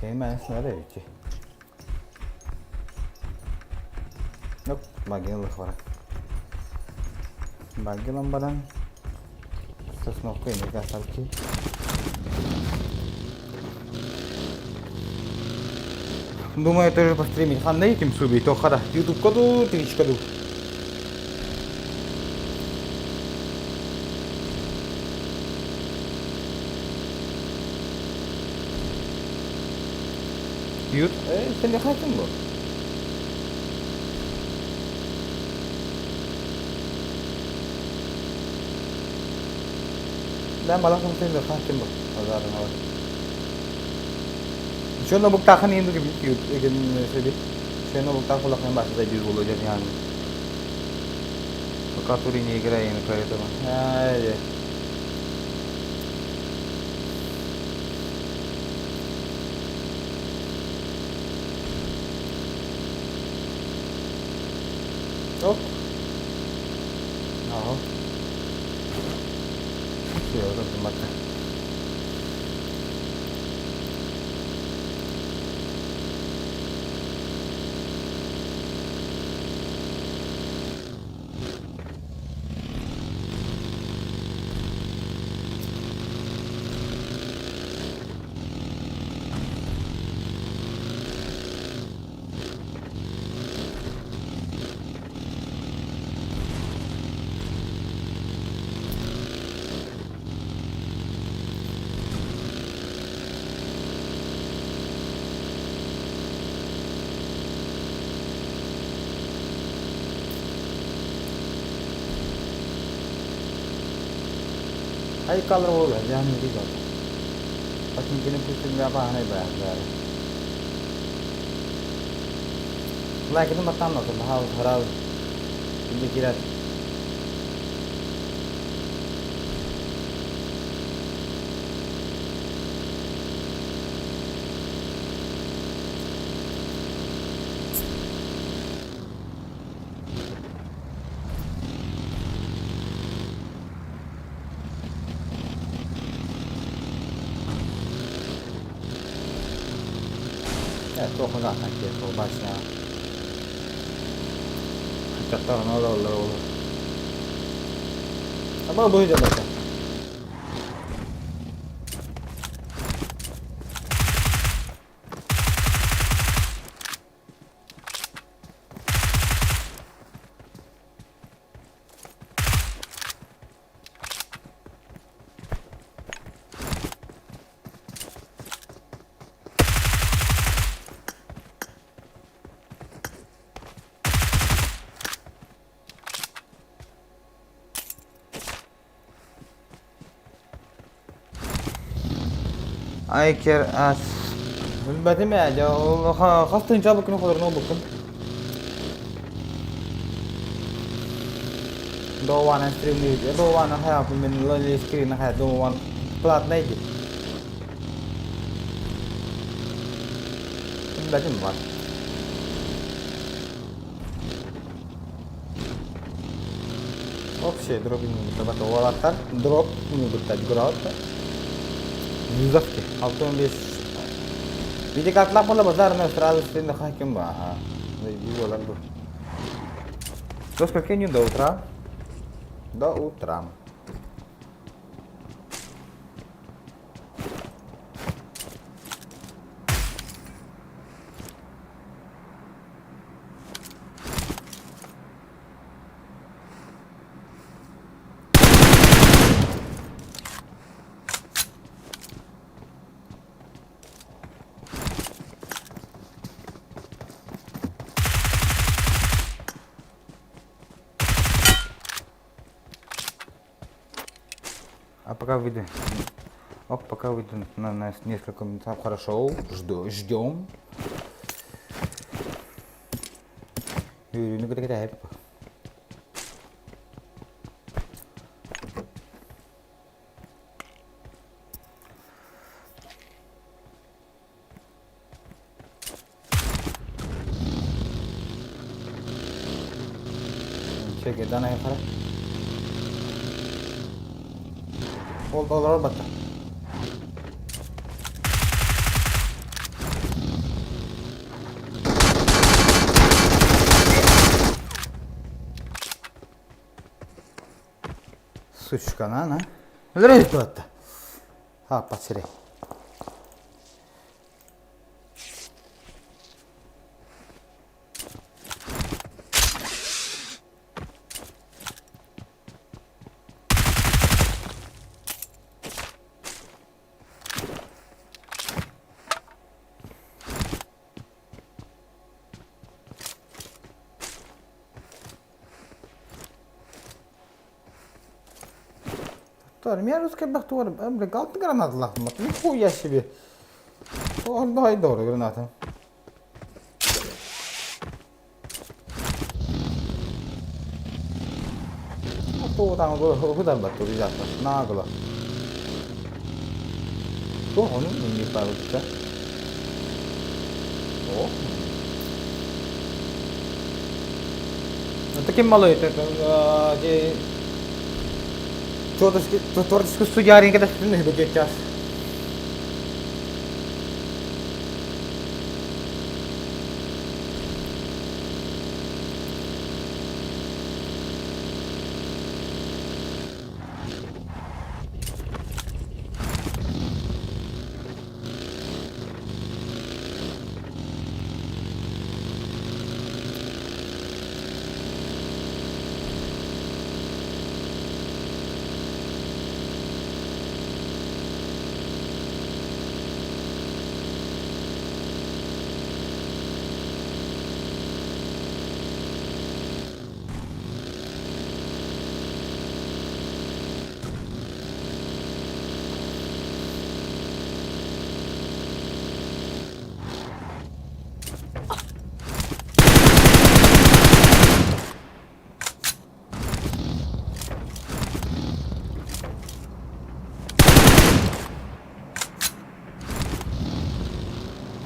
Benim ben ki. Yok, bagillik var. Bagilan baran. Сосновка и красавки. Думаю, тоже постримить. Ханда этим суби, то хада. Ютуб коду, Twitch коду. Ют, sen de kaçın bu? Ben balak mı de kaçın bu? Pazarın var. Şunu bu takın indi gibi yut, egin sebi. Şunu bu takın kulak başında bir olacak yani. Который не играет поэтому. Ай. Оп. Ага. Все, вот это мака. Ay color हो गया जान नहीं जाता पश्चिम के कुछ व्यापार नहीं बयान لكن ما تعمل भाव खराब गिरा Туохунахан киэхэ башня. Чаттар олор ол. Аба бу жабата. Айкер ас. Билбэтим ээ, дьэ ол хас тыһыынча албыккын холорун ылбыккын. Доуана стримниир. Доуана хайааппын мин лоли скрин хайа Доуан платный дии. Билбэтим бар. Вообще дроп не уолаттар дроп не Юзовки. 65. Види картлах була базарная сразу стрим хаким ба. Ага. Доллар был. До скольки не до утра? До утра. А пока выйду. Оп, пока выйду на несколько минут. Хорошо, жду, ждем. Үөрүүнү кытта кэтэһэбит. Чэгидан айхара. Ол олорор батта. Сучканан, а? Өлөрө туатта. Хааппат сирэй. Меня русский бахтуар, блин, граната лахмат, нихуя себе. Он дай дорого граната. Нагло. Ону не получится. О. Ну таким малый, это творческий студия, когда будет час.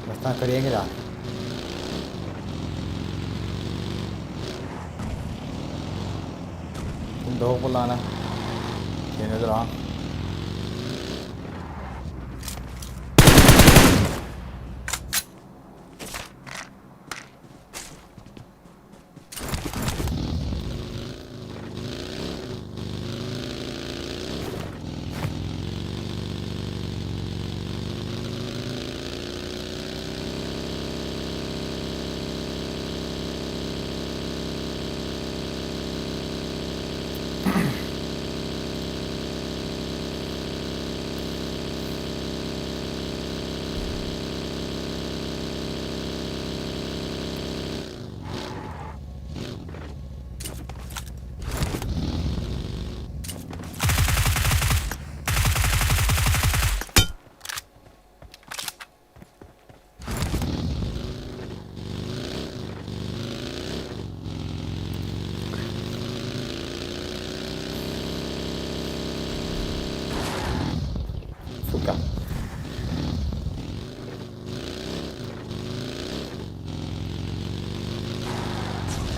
Бастаан көрүөҥ эрэ. Доҕу буллаҕына киэнэ тураҕын.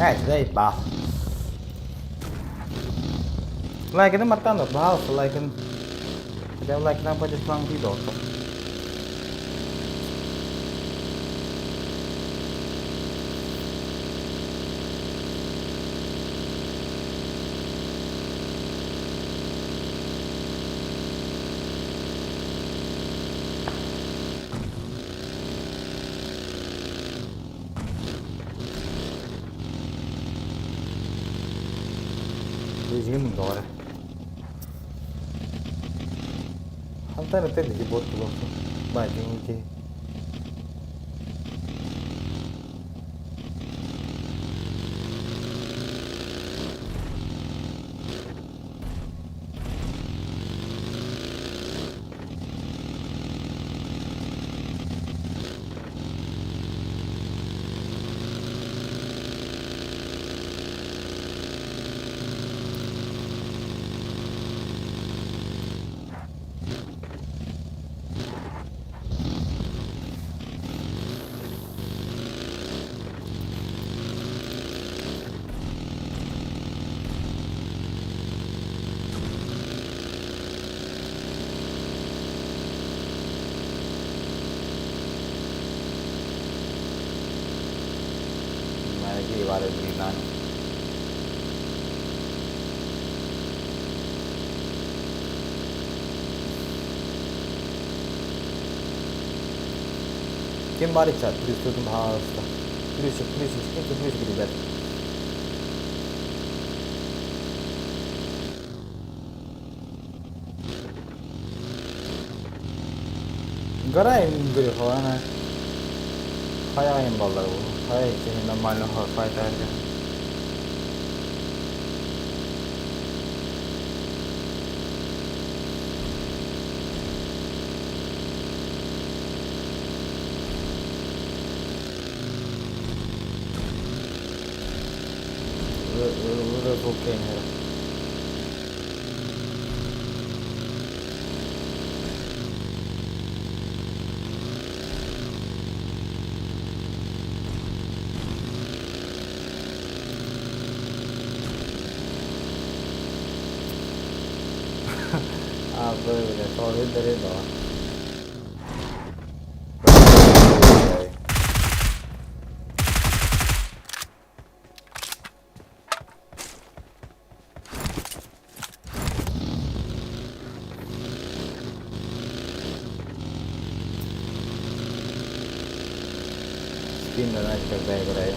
Эй, заебал. Лайкını маттан да, пожалуйста, лайкын. Хотя бы лайкынан поддержкаң дейді достар. Билигин муннуга эрэ. Хантан это биһи буот булуохпун баайдыҥ киһи. Ким баар чат? Плюс тут, пожалуйста. Плюсик, плюсик, скиньте плюсик, ребят. Гора им грехована. Хайа им баллар бу. Хайа ичини нормально файтарга. Окей. А, бля, то да. Скин, знаете, когда играю.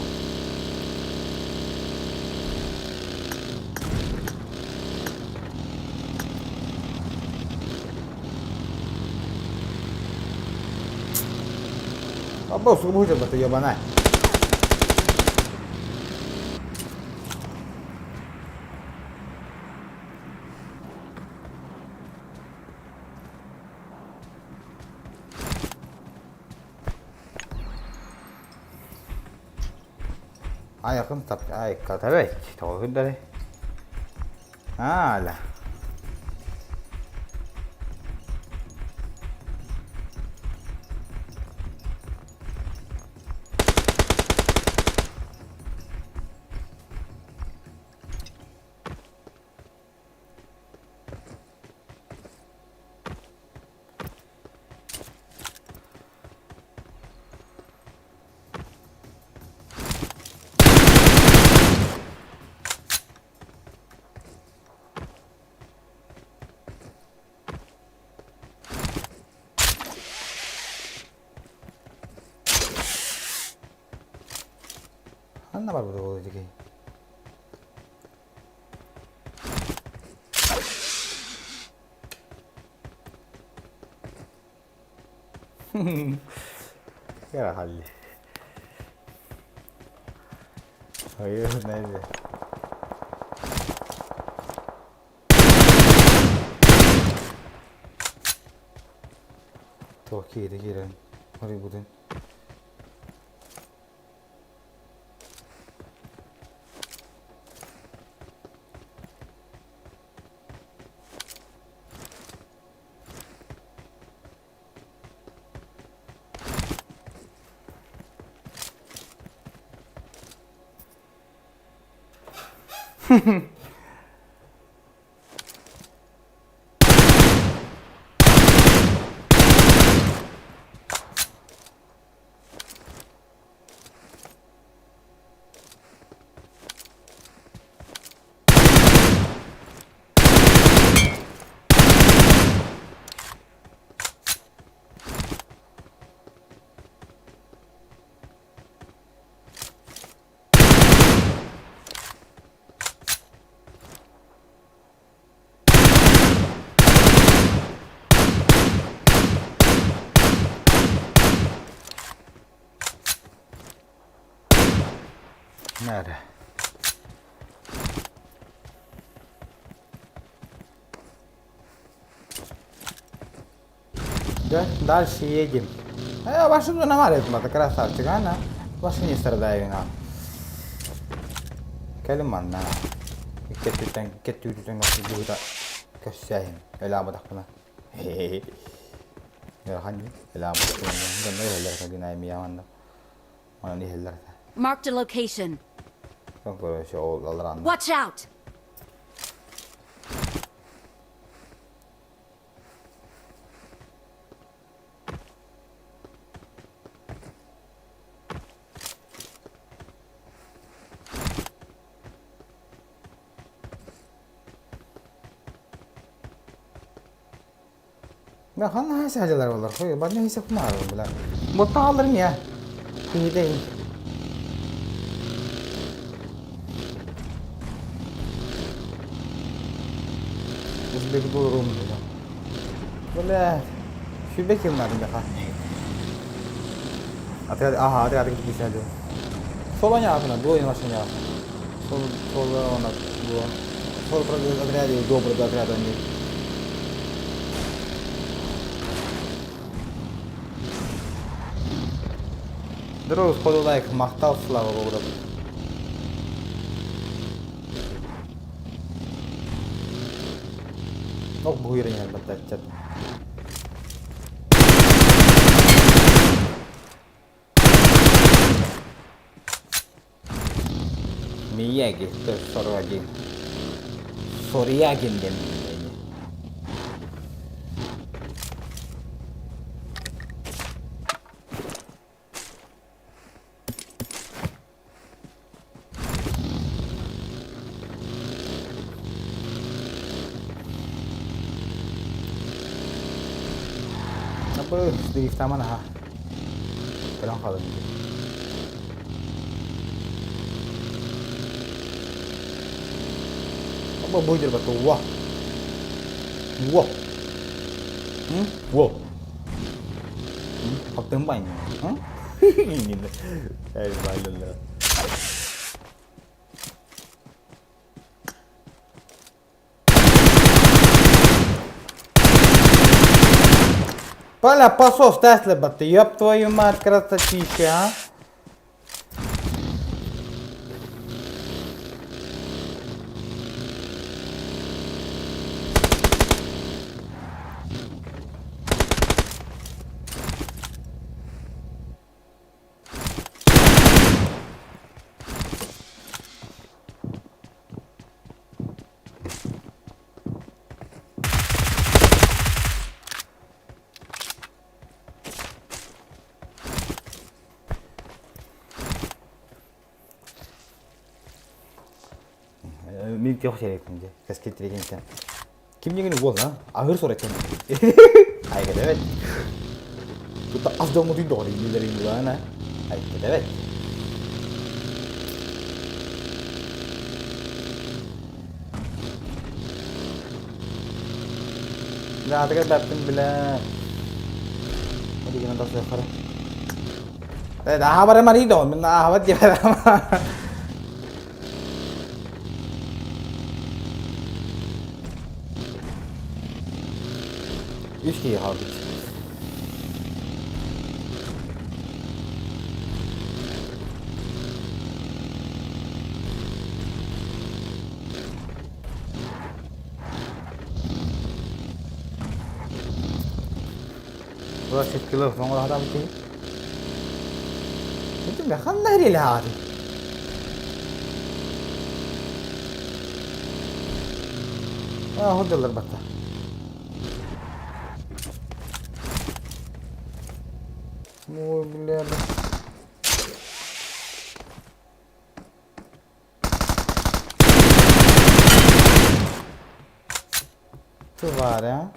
Або сугубо ты ебана. Айакын тап, ай, катабай, тоғындары. Ала. Ханна бар бу дии. Я халли. Hayır, nerede? Toki киирэн Hollywoodun. Нары. Да, дальше едем. А машину намарит, мата красавчик, а на? Машине страдаю на. Кэлин манна. Икки өттүттэн быһыта көрсөөһүн. Өлаабатахпына. Ыарахан дии. Өлаабатахпына. Дьоннор иһэллэр гинай мия манна. Онон иһэллэр. Marked a location. Короче, ол алранна. Watch out! Да, ханна саһдьалар болар. Хой, барна хисеп маарым була. Ботта алырым я. Киһидейин. Узбек долларым була. Бля, шүбе килмадым баха. Отряд, ага, отряд кисәде. Сол оняғына, бұл ойнашын яғына. Сол, сол она, бұл. Сол отряде, добрый отряд они. Здорово, сходу лайк, махтал, слава богу. Ох, буйрын баттачат. Мияги, Т-41. Сорягин диэн Apa дрифтаман аха. Кэлэн хаалан Apa bujur batu wah. Wah. Wah. Học tướng bành. Nhìn đây vài lần nữa. Поля, посос Теслы, ты ёб твою мать, красотища, а? Мин тиох шерекпин дьэ, кэскил тиригинтэн. Ким дигини уол а? Аһыр сор этэн. Айгыдэбэт. Тута ас дьоҥҥутун доҕор иннилэрин булаана. Айгыдэбэт. Наатыгар бэппин билэ. Одигинан тахсыаххара. Аһабара маридо, мин аһабат диэбэр. Үс киһи хаалбыт. Двадцать кило оҥоро киһи. Ханна ириэлэһэҕитий? Сылдьаллар батта. Ой, бля. Тварь, а?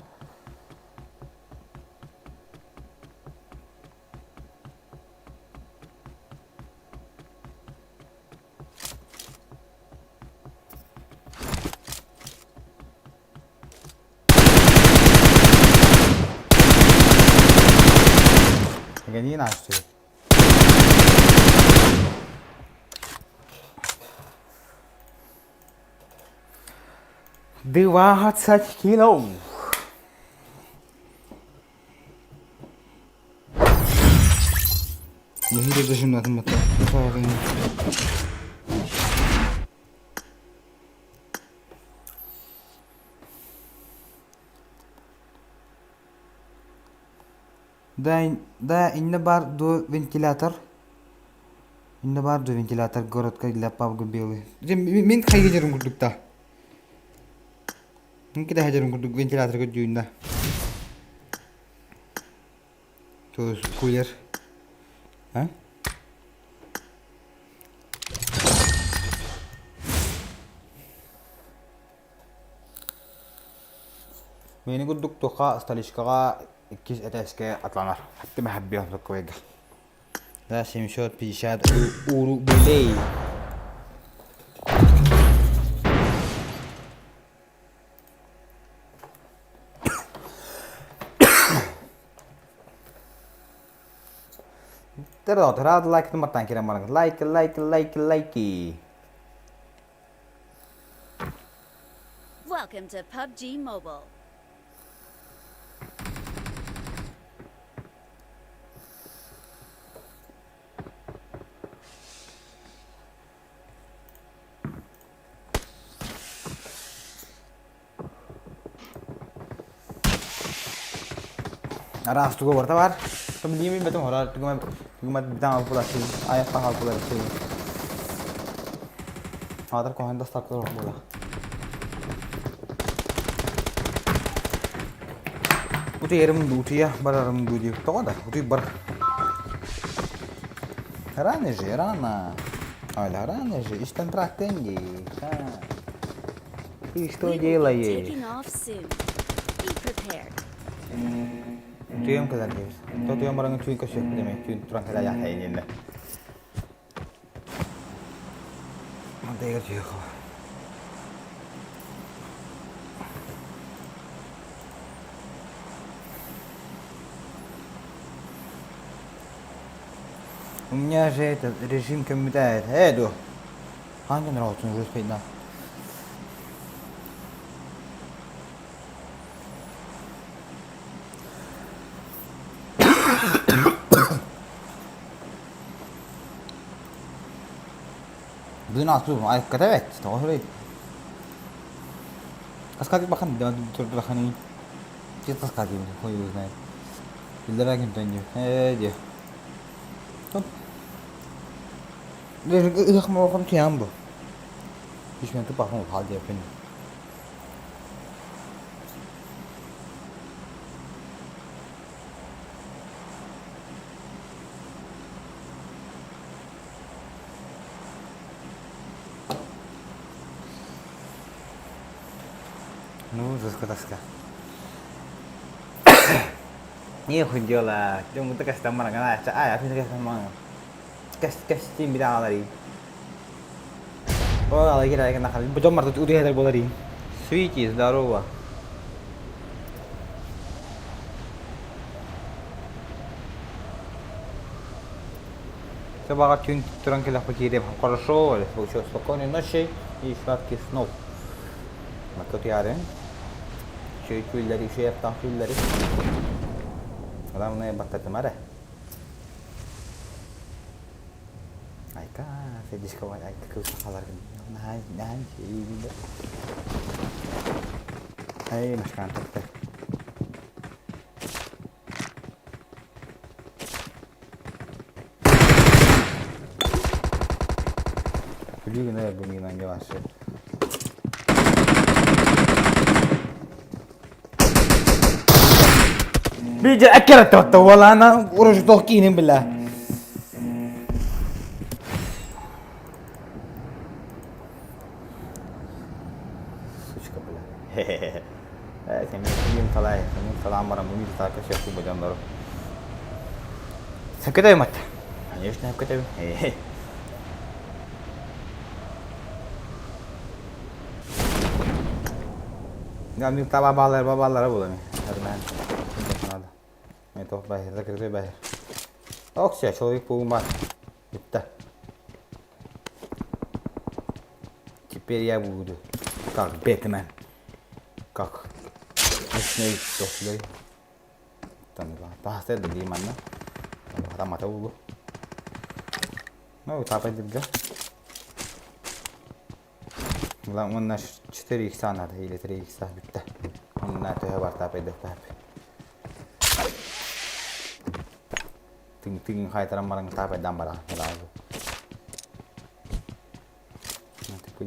Гони нашу. 20 кило. Нэһиилэ дожимнатын батта. Да, да, инна бар до вентилятор. Инна бар до вентилятор городка для павга белый. Мин хайгыжырым курдук да. Мин кида хажырым курдук вентилятор көрдүүн да. То есть кулер. А? Миини курдук туха столичкаҕа иккис этээскэ атланар. Хатты мэхэббион соккуйга. Да, 750 рублей. Рад лайк мартан кирен баран. Лайк, лайк, лайк, лайки. Welcome to PUBG Mobile. Араас тугу барыта баар. Билиим бэтим хорар тугу тугу битан алпулар аяққа алпулар Адар кохан доставкалар буола. Утуйарым утуйа барарым дуу диир. Тоҕо да утуй бар. Рано же, рано. Оля, рано же. Истэн трактен дии. Ты что We will be делаешь? taking off soon. Be prepared. Утуйам кэлэр диэбит. Тотуйан бараҥҥын түүн көрсүөхпүт эмиэ. Түүн туран кэлэ яхайын Мантайга түһүөх. У меня же этот режим көммүтэ ээ дуо? Хаан нравится уже успеть на. 12 айыкката эбээт тоҕо сүрэй Аскатик бахан турдураханы таскатик хуй его знает Биллэрэ кимтэн диэ ээ диэ Ыһах моохом тиһэҕин бу Үс минут туппахпын хаал диэппин Ну, заска-таска. Нехуй делать. Думаю, такая стамана, а, я такая стамана. Кэс кэстиин бит аҕаларый. Ол аҕалар кэлэ дьон барыта утуйа буоларый. Свети, здорово. Собака түүн туран кэлэхпит киириэм. Хорошо, еще спокойной ночи и сладких снов. Маккутуярын. Үчүгэй түүллэри, үчүгэй аптаах түүллэри. Главное баттатыма эрэ. Айка, Федишка айка кыыс сахаларгын. Наһаа наһаа үчүгэй. Эй, машкаан тахта. Күлүү гына бу миигин ангелашы. Биир аккераттабатта уолаана урожутох киинин била. Сучка бля. Сэмин талай, сэмин талаан баран бу миир таакка сөпкү бадьаннару. Сөпкө матта. Конечно, сөпкө Милтаба баалар бабаалара буолан. Надо. Это бахер, закрытый бахер. Окся, человек паук Бүттэ. Теперь я буду как Бэтмен. Как ночной тофлей. Там таһастар да дии манна. Хатамата уулу. Ну, тапайдырга. Уонна 4 икса надо или 3 икса бүттэ. Онна төһө бар тапайдыктаап. Тыҥ тыҥ хайтаран баран таапайдаан баран сразу. Типа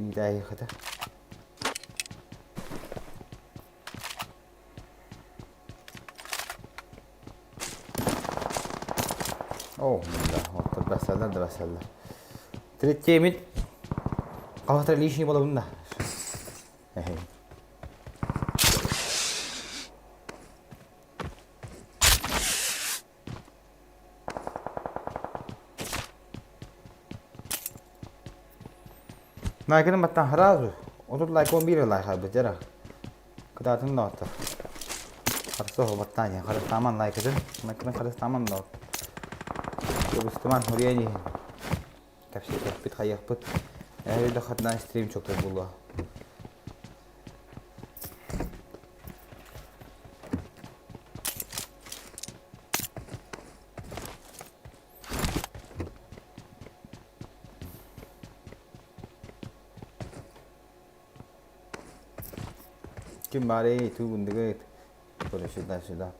О, да, вот бәсәлләр да бәсәлләр. Третьемит. Калатыр лишний була да. Лайкын баттан сразу. 30 лайк 11 лайк албыт дьара. Кытаатын да оттор. Харса баттан я харыстаман лайкытын. Лайкытын харыстаман да Кыбыстыман хуруйан иһин. Кэпсэтиэхпит хайыахпыт. Эһиги да хатнаан стрим чоктор буолуо. Ким баарый тугундугут? Көрө сюда сюда.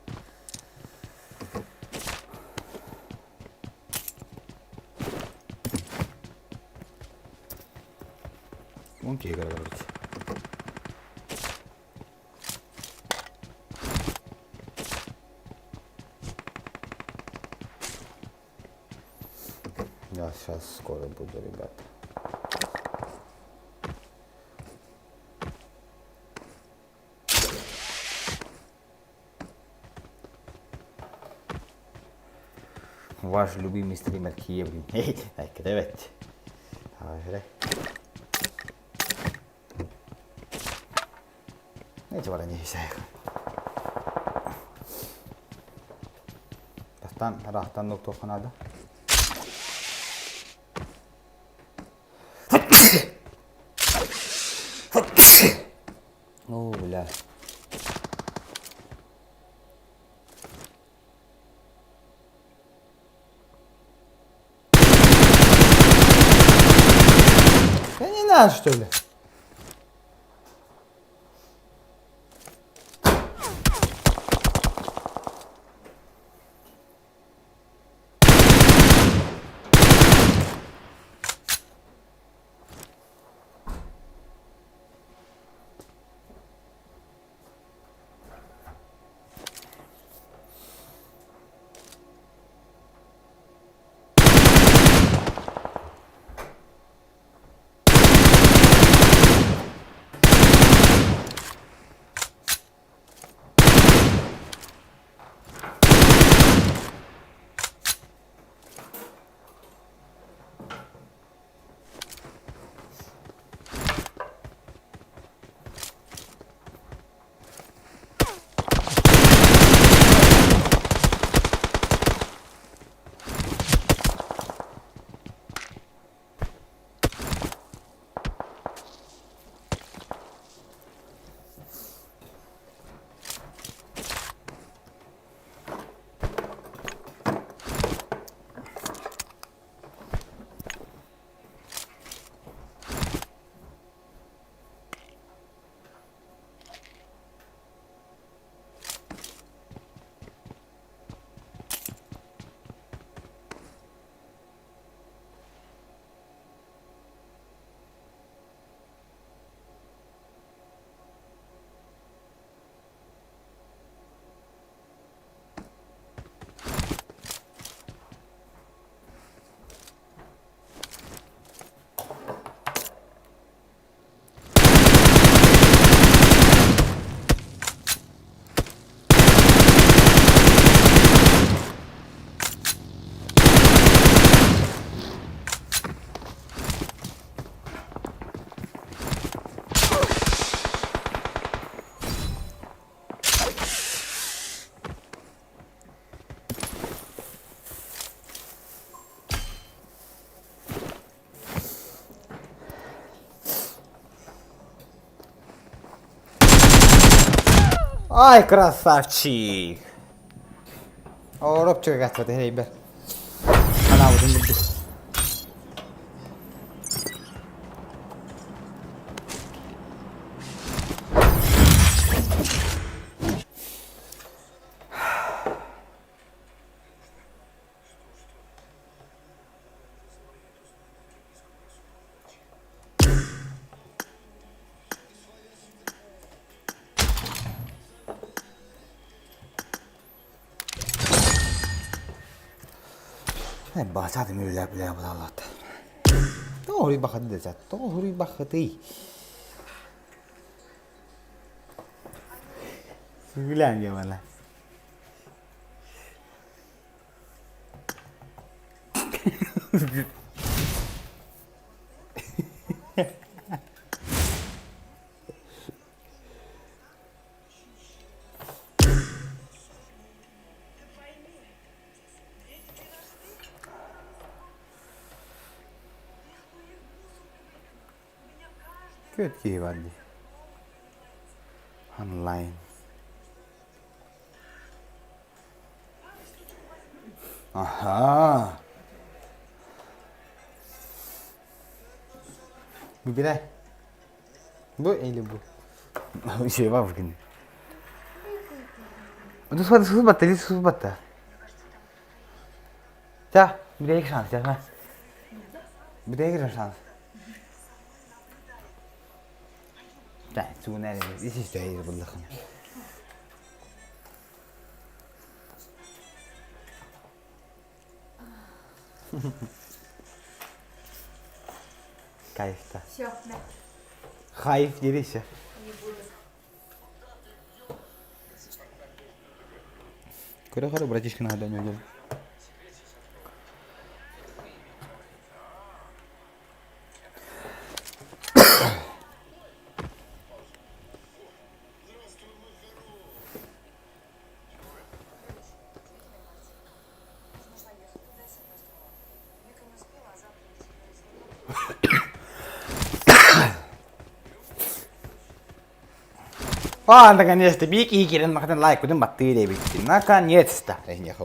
Окей, короче. Я сейчас скоро буду, ребята. Ваш любимый стример Киевлин. Evet. Нече баран иһисээх. Бастан ыраахтан нуктуохха наада. О, бля. Да не надо, что ли? Ай, красавчик! Оропчуга катпата хейбер. Анаабытын билдик. Баачаат мүлэ билэ булаллат. Тоҕо бахаты десат, тоҕо бахатый. Сүгүлээн диэмэлэ. Күөт киһи бар дии. Онлайн. Аха. Выбирай. Бу или бу? Еще бабушкин. Ну смотри, сузбатта, сузбатта. Ча, бирейик шанс, ча. Бирейик шанс. Ча, суунэр, исистэй буллахын. Кайфта. Хайф дерися. Көрө-көрө братишканы хадан өлөр. А, наконец-то, Бики и Кирин махтан лайк, кудым баттыы диэбиккин. Наконец-то. Эйиэхэ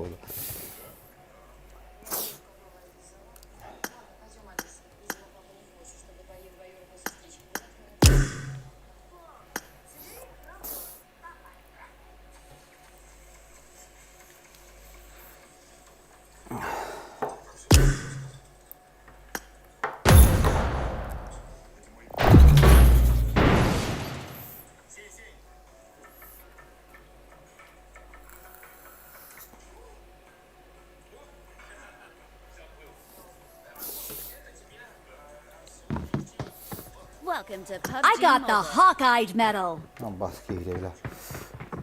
Welcome to PUBG I got the hawk-eyed medal. Бас киирэ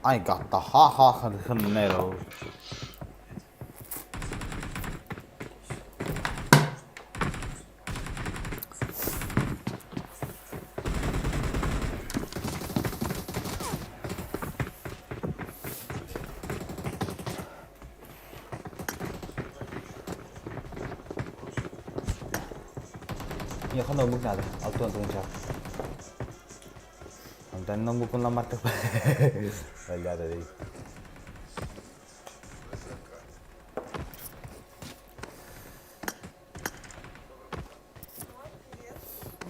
I got the ha ha medal. Миэхэ ноутбук наада, алтан тугунчаах. Онтон ноутбукпун ламматтык Баллада дии.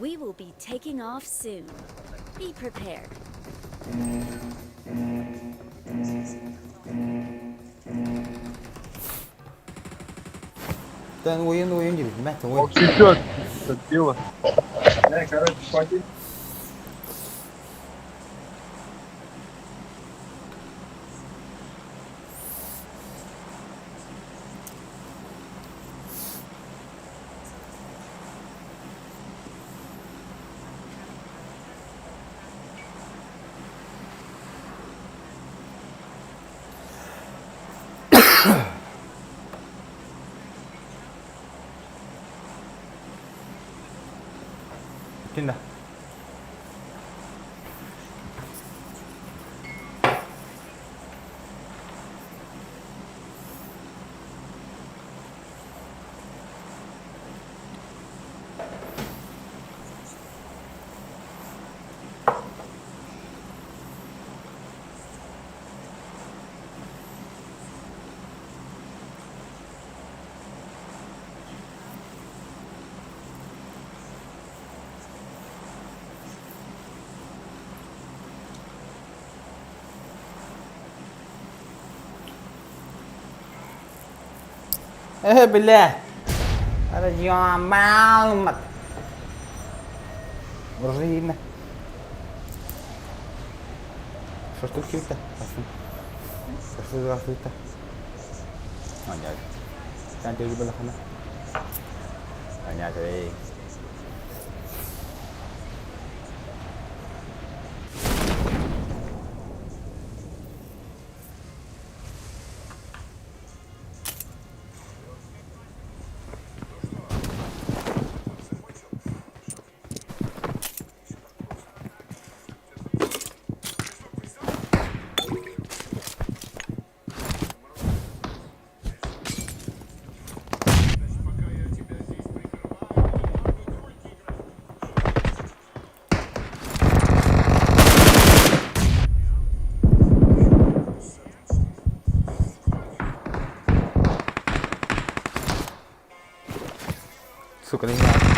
We will be taking off soon. Be prepared. Тэн уйун уйун диэбит, мэ уйун. Чуть-чуть. Дело. Короче, хватит. Тинда. Э, бля! Разъемал! Ружина. Что ж тут килта? Что тут Понятно. Сука, не знаю.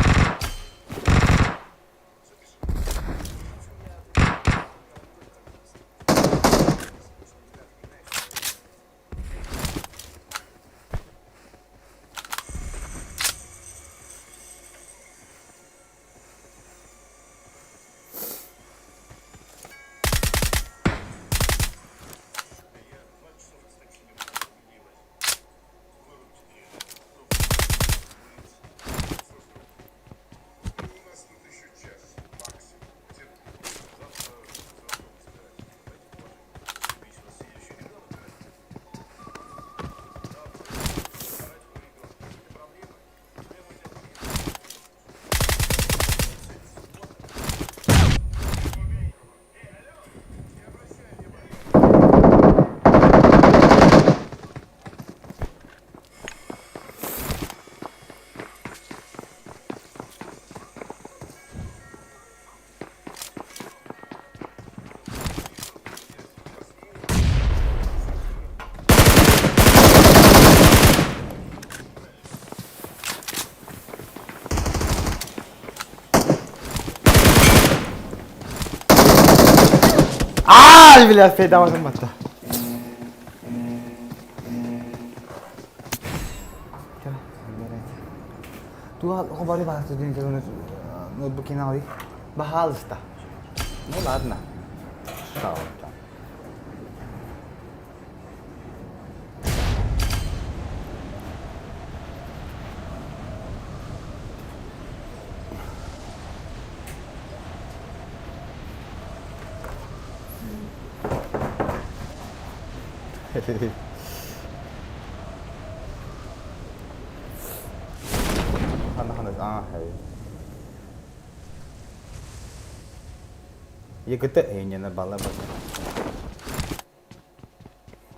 Аай, бля, фейдаматын батта. Ноутбук Пожалуйста. Ну ладно. Что там? Екіті эйнені бала бата.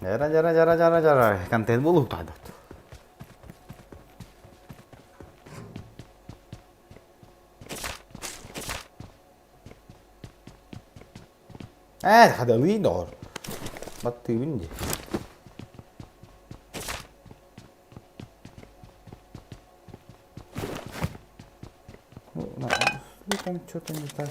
Жара, жара, жара, жара, жара. Контент болу тадат. Э, хадалы дор. Баттыыбын дии. Ну, там что-то не так.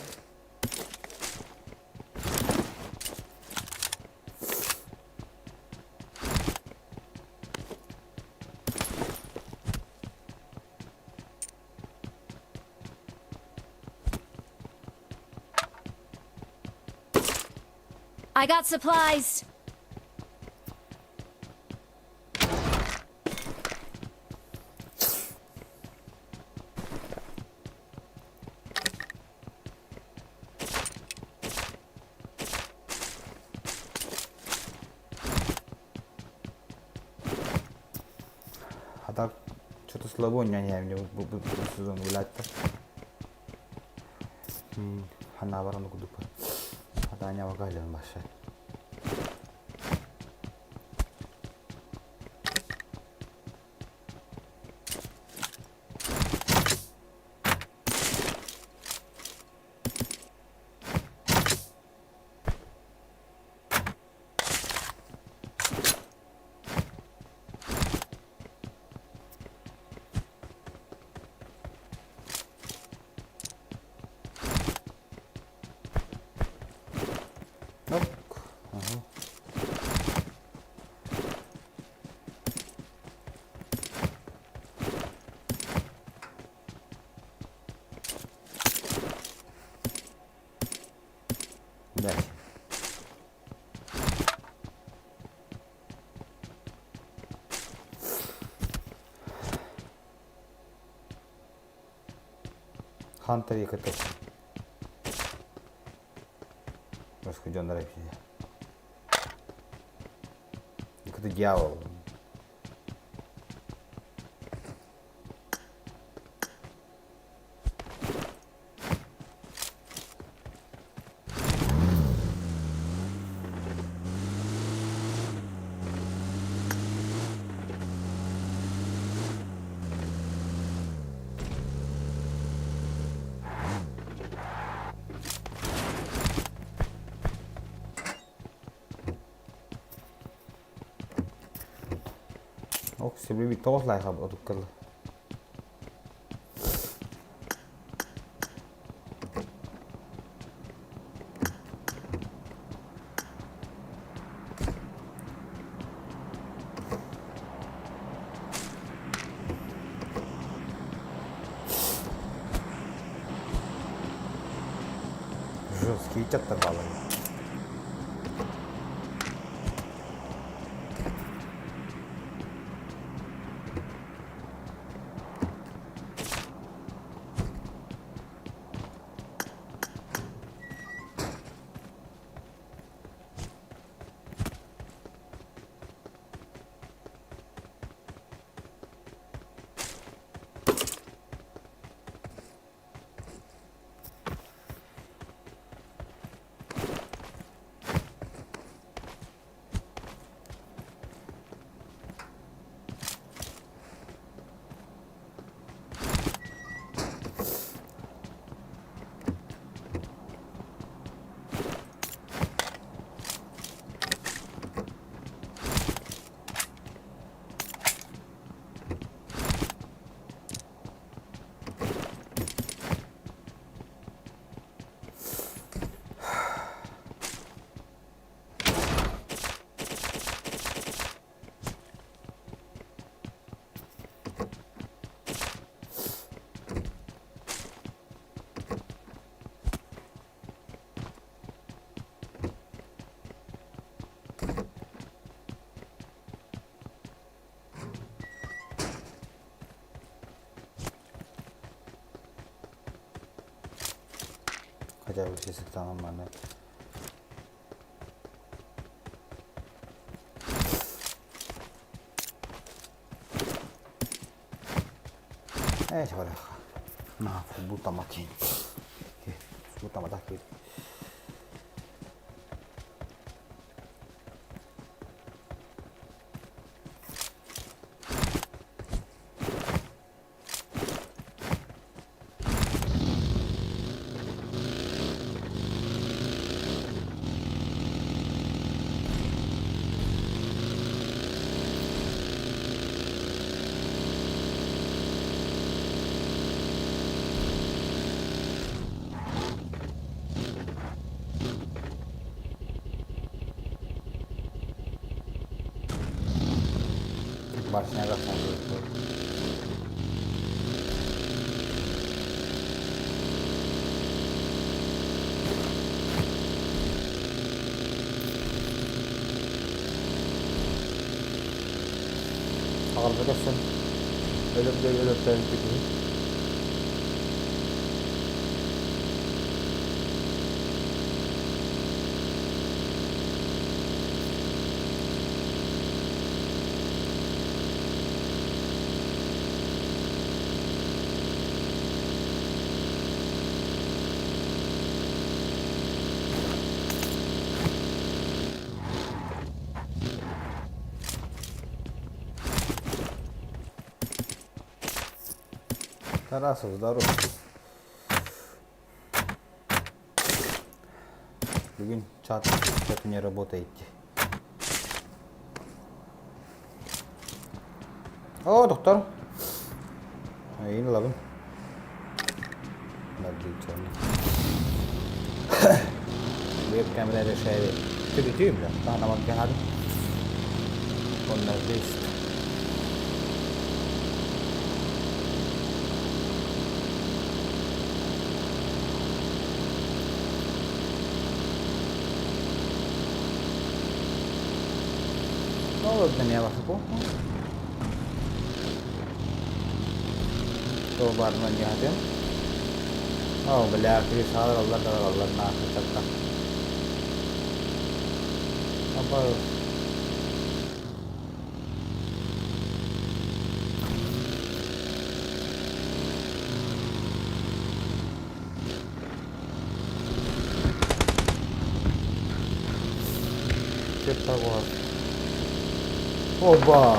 I got supplies. А так, что-то слабо, не, не, мне сезон гулять-то. Хана баран кудупа. Хата вагален баша. Хантер якутов. Восхожден вообще. Какой-то дьявол. Ок, себе тоҕус лайка отуккалла. Жесткий баллы. Хотя бы все нормально. Eh, voilà. No, butta macchina. Butta macchina. Башня Аҕалбыт өлөм өлөртөрүн. Тарасов, здоров. Бүгүн чат, чат не работает. О, доктор. Эйин ылабын. Веб-камера решает. Ты бля. Там нам. Он на здесь. Ну, вот на меня вашу То барно не хотим. О, бля, крышалар оллар да оллар нахуй чапта. Опа. 됐다고 Оба!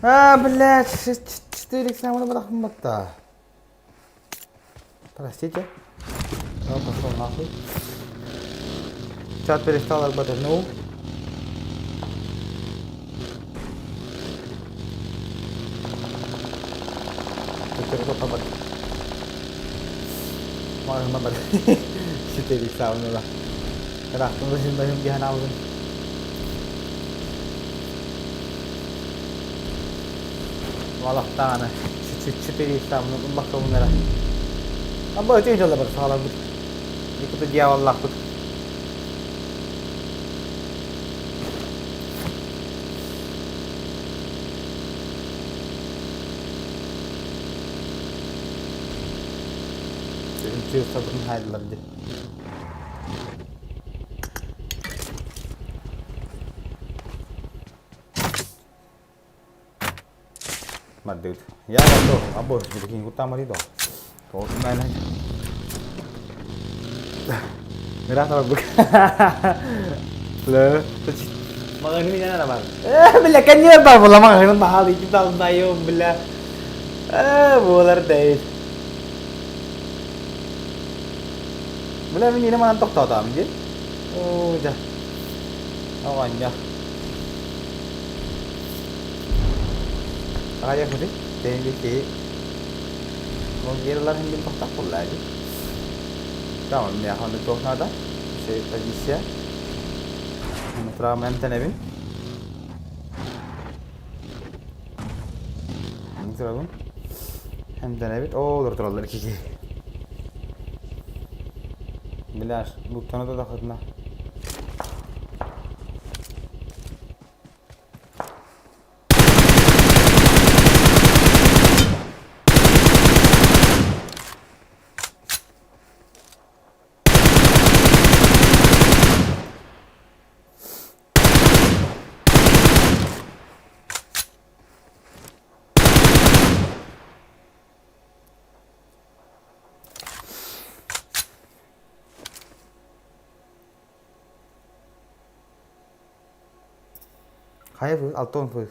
А, блядь, 4 икса Простите. Я пошел нахуй. Чат перестал работать. Ну. Четыре икса унула. Балахтааны четыре икса бакка Абы өтө дьоло бар сааларбыт. Икки дьяволлаахпыт. Үчүгэй сабын хайдылар дии. Мардыт. Я готов. Або, билигин куттаамарый доо. Бля, конечно бар була маҕаһыын баһаал ити талдайым, бля. Буолар дейт. Бля, мин ине манан тохтоотоом дии. Оо, дьэ. Оҕонньор. Аҕайах бити. Тэйин Лонгерлар хин тохтох буолла дии. Tamam, миэхэ онно туох наада? Позиция. Травма эмтэнэбин. Турабын. Эмтэнэбит. Оо, олор тураллар кики. Бляш, луттана да дахытна. Хайа фыз, алтон фыз.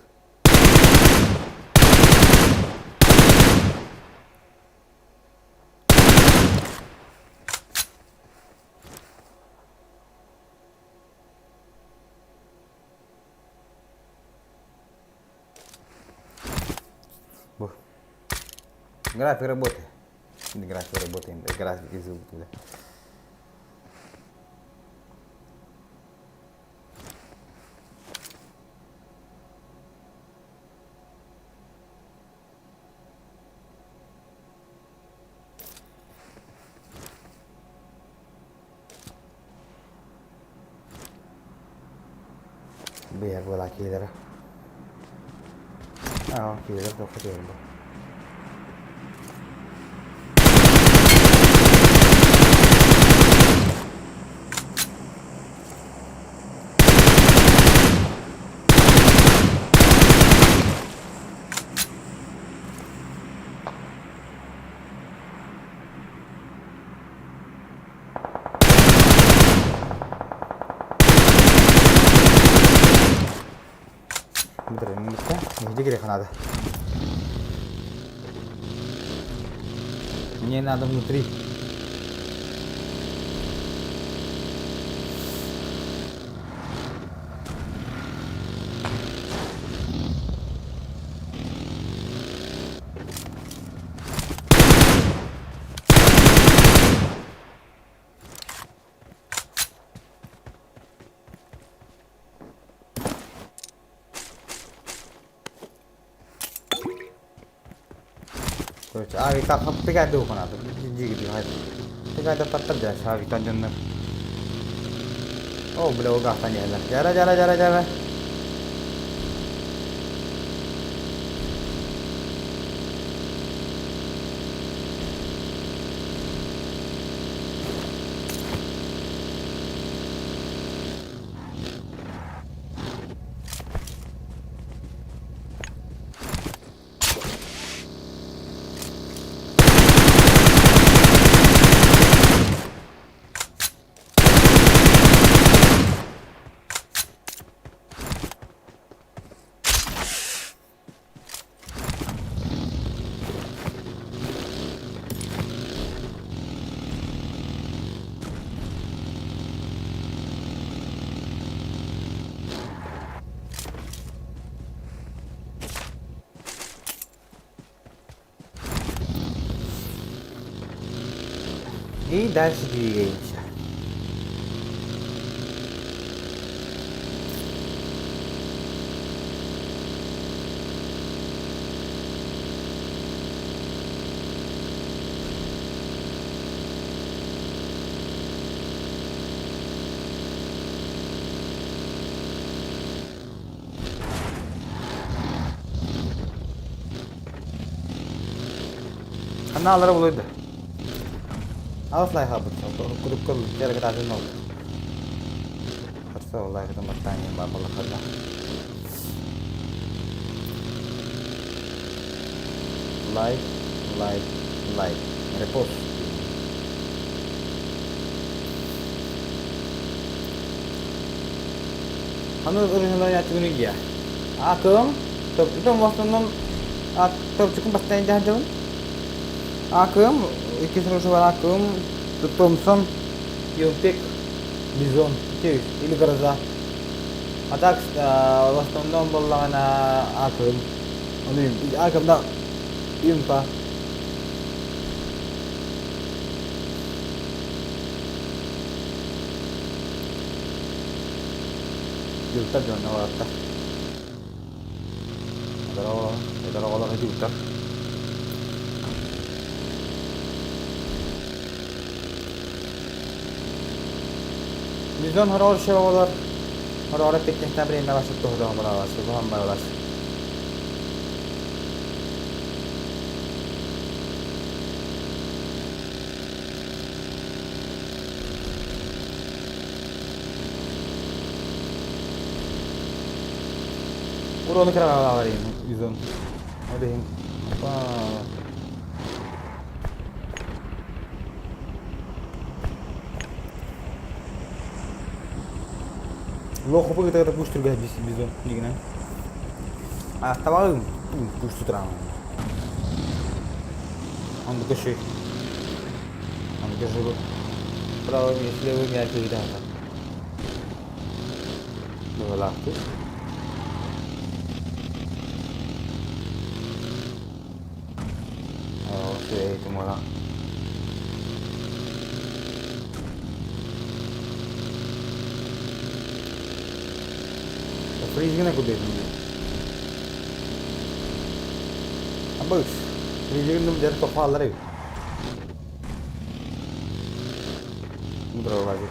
Бу. График работы. График работы, график звук. Бэйэр буолаа киһилэрэ. Аа, киһилэр туохха тиийэллэр. Где греха надо? Мне надо внутри. Короче, авика пигайды уханады. Жиги хайды. Пигайда таттар жа, авиктан жоннор. Оо, бля, улгаахтан иһэллэр. Дьара, дьара, дьара, дьара. И дальше двигаемся. Аналары булуйда. Алыс лайха бут. Курук кыл кэрэ атын ол. Харса лайхытын баттаан бар балахарда. Лайк, лайк, лайк. Репост. Аны ырыһына я. Акым, топтутум в основном топчукум постоянно дьаһадьабын. Акым, икки сыл акым, Томпсон, Юмпик, Бизон, или Гроза. А так в основном буоллаҕына акым. Ону акымда юмпа. Юлтар дьонно олорто. Эдэр оҕолор юлтар. Бизон хороший оҕолор. Хороор эппиттэн время басып туһудоҕо баралас, туһан баралас. Урону кыраҕалаалар бизон. Ол иһин Лохупу кытта кустурга бизон дигинен. А табагын кусту турам. Он дыши. Он дыши. Правым и левым я кида. Бывалаахтык. Оо, Фризгина кудайын. Абыс. Фризгин дэр тохаллары. Мудроваги.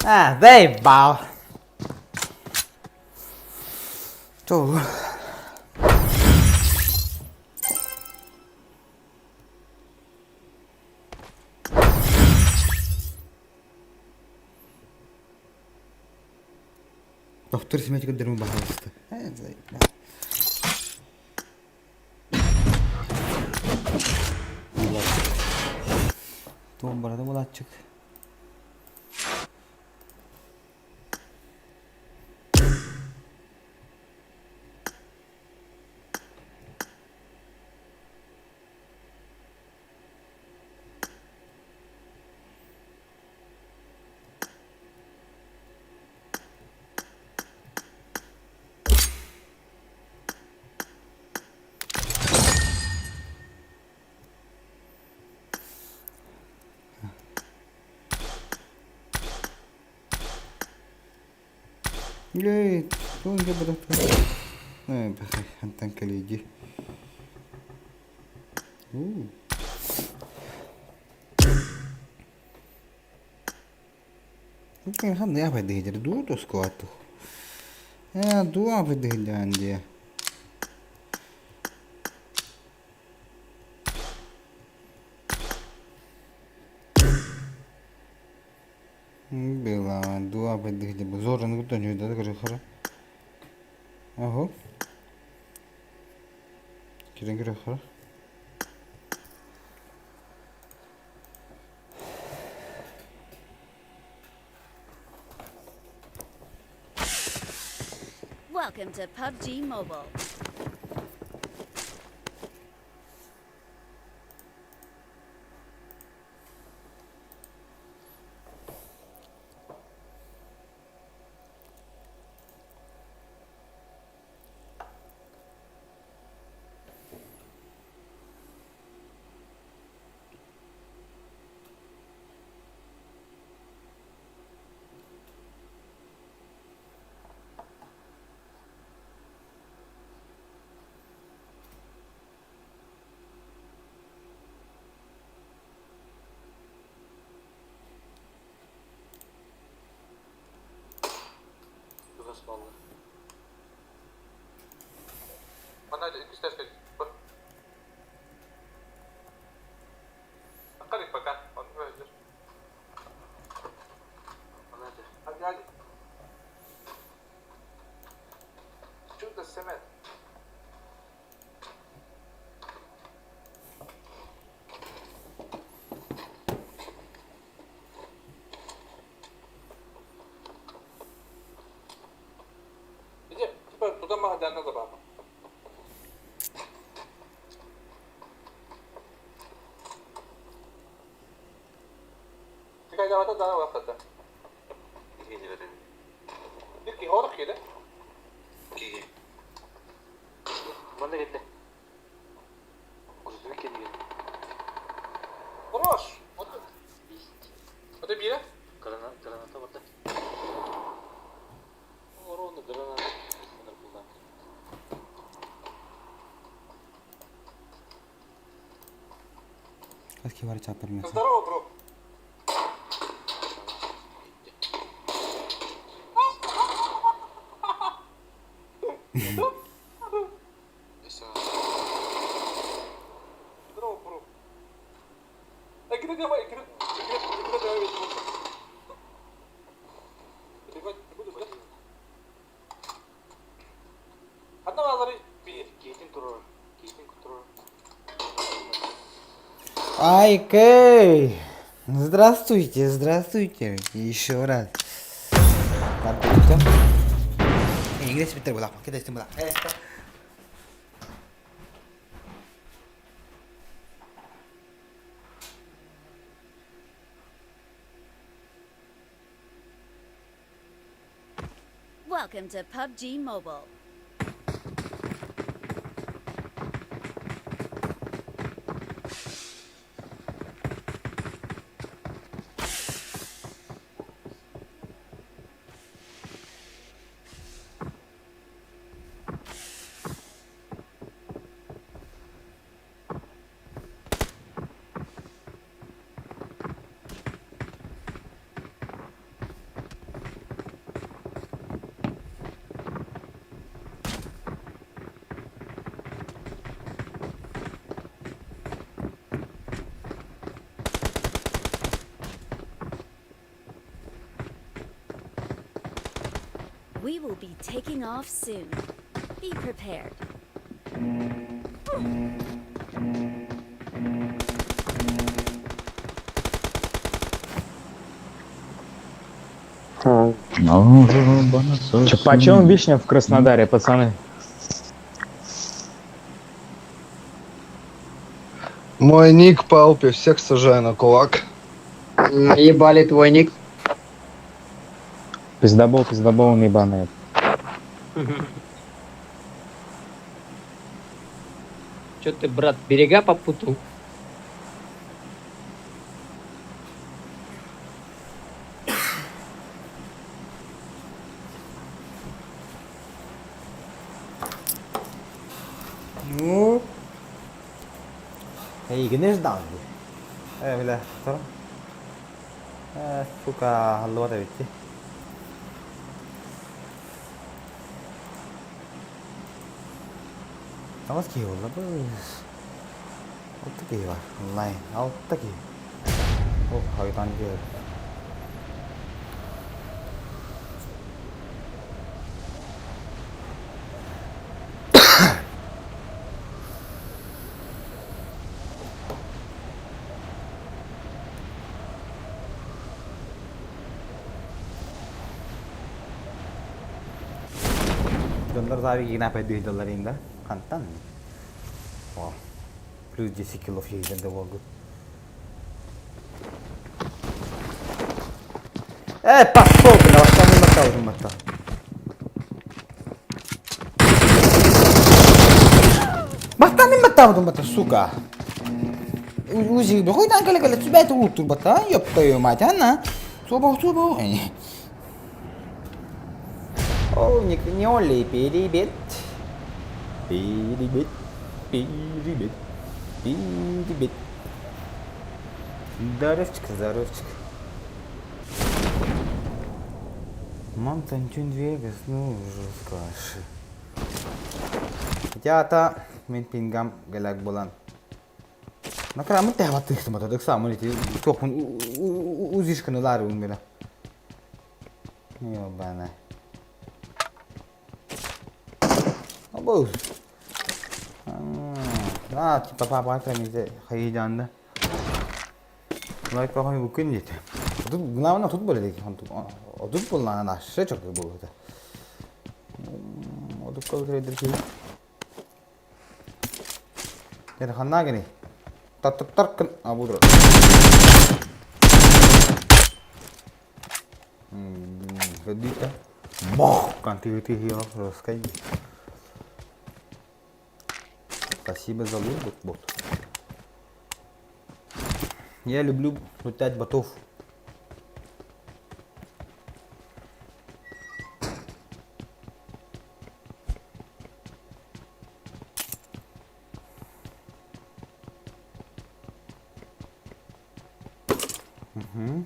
А, заебал. Чё? Доктор симметрик дерму баһалыста. Туом барада булааччык. Эй, тугун кэбирэтэ? Хантан кэлиий дии. Welcome to PUBG Mobile. Айкей! Здравствуйте, здравствуйте. Еще раз. En inglés, Welcome to PUBG Mobile. We will be taking off soon. Be prepared. Че, почем вишня в Краснодаре, пацаны? Мой ник Палпи, всех сажаю на кулак. Ебали твой ник. Пиздобол, пиздобол, ебаные. Че ты, брат, берега попутал? Ну, эйигини ждал дии. Э, бля, что? Э, сука, алло эбит дии. Тоҕус киһи буолла быс. Алта киһи бар. Онлайн. Алта киһи. О, хойутаан диэри. Дьоннор заавик игнапайдыы сылдьаллар инда. Хантан? О, плюс 10 кило фигден да буолгут. Э, пошел, бля, вообще не мотал, мотал. Бастан мотал, мотал, сука. Узи, бихуй там кэлэ кэлэ сүбэ тугуттур бата, ёб твою мать, анна. Суба, суба. О, не, не олей, перебет. Перебет, перебет, перебет. Здоровчик, здоровчик. Мантан тюн Вегас, ну, жестко. Хотя мин пингам галак булан. Накрамын тэхваттыхтымата дыксаамын ити туохпун узишканы лаарыбын била. Ёбана. Обоз. А, типа папа трамизе хайыданды. Лайк бахами букын дете. Тут главное тут были такие, тут был на наш шечок был это. Одук калдыры Ханна гини. Таттар абудра. Годите. Бах, кантиги раскай. Спасибо за лут, бот. Я люблю лутать ботов. Угу.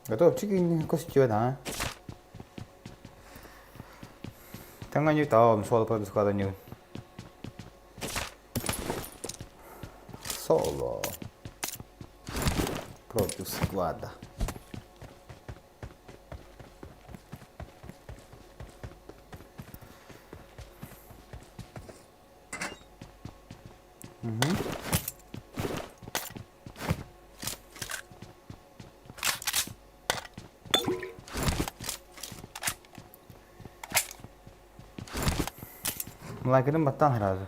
Готов чики костюм, да? Танганю там соло по складанию. Соло. Против склада. Угу. Лайкыдым баттан сразу.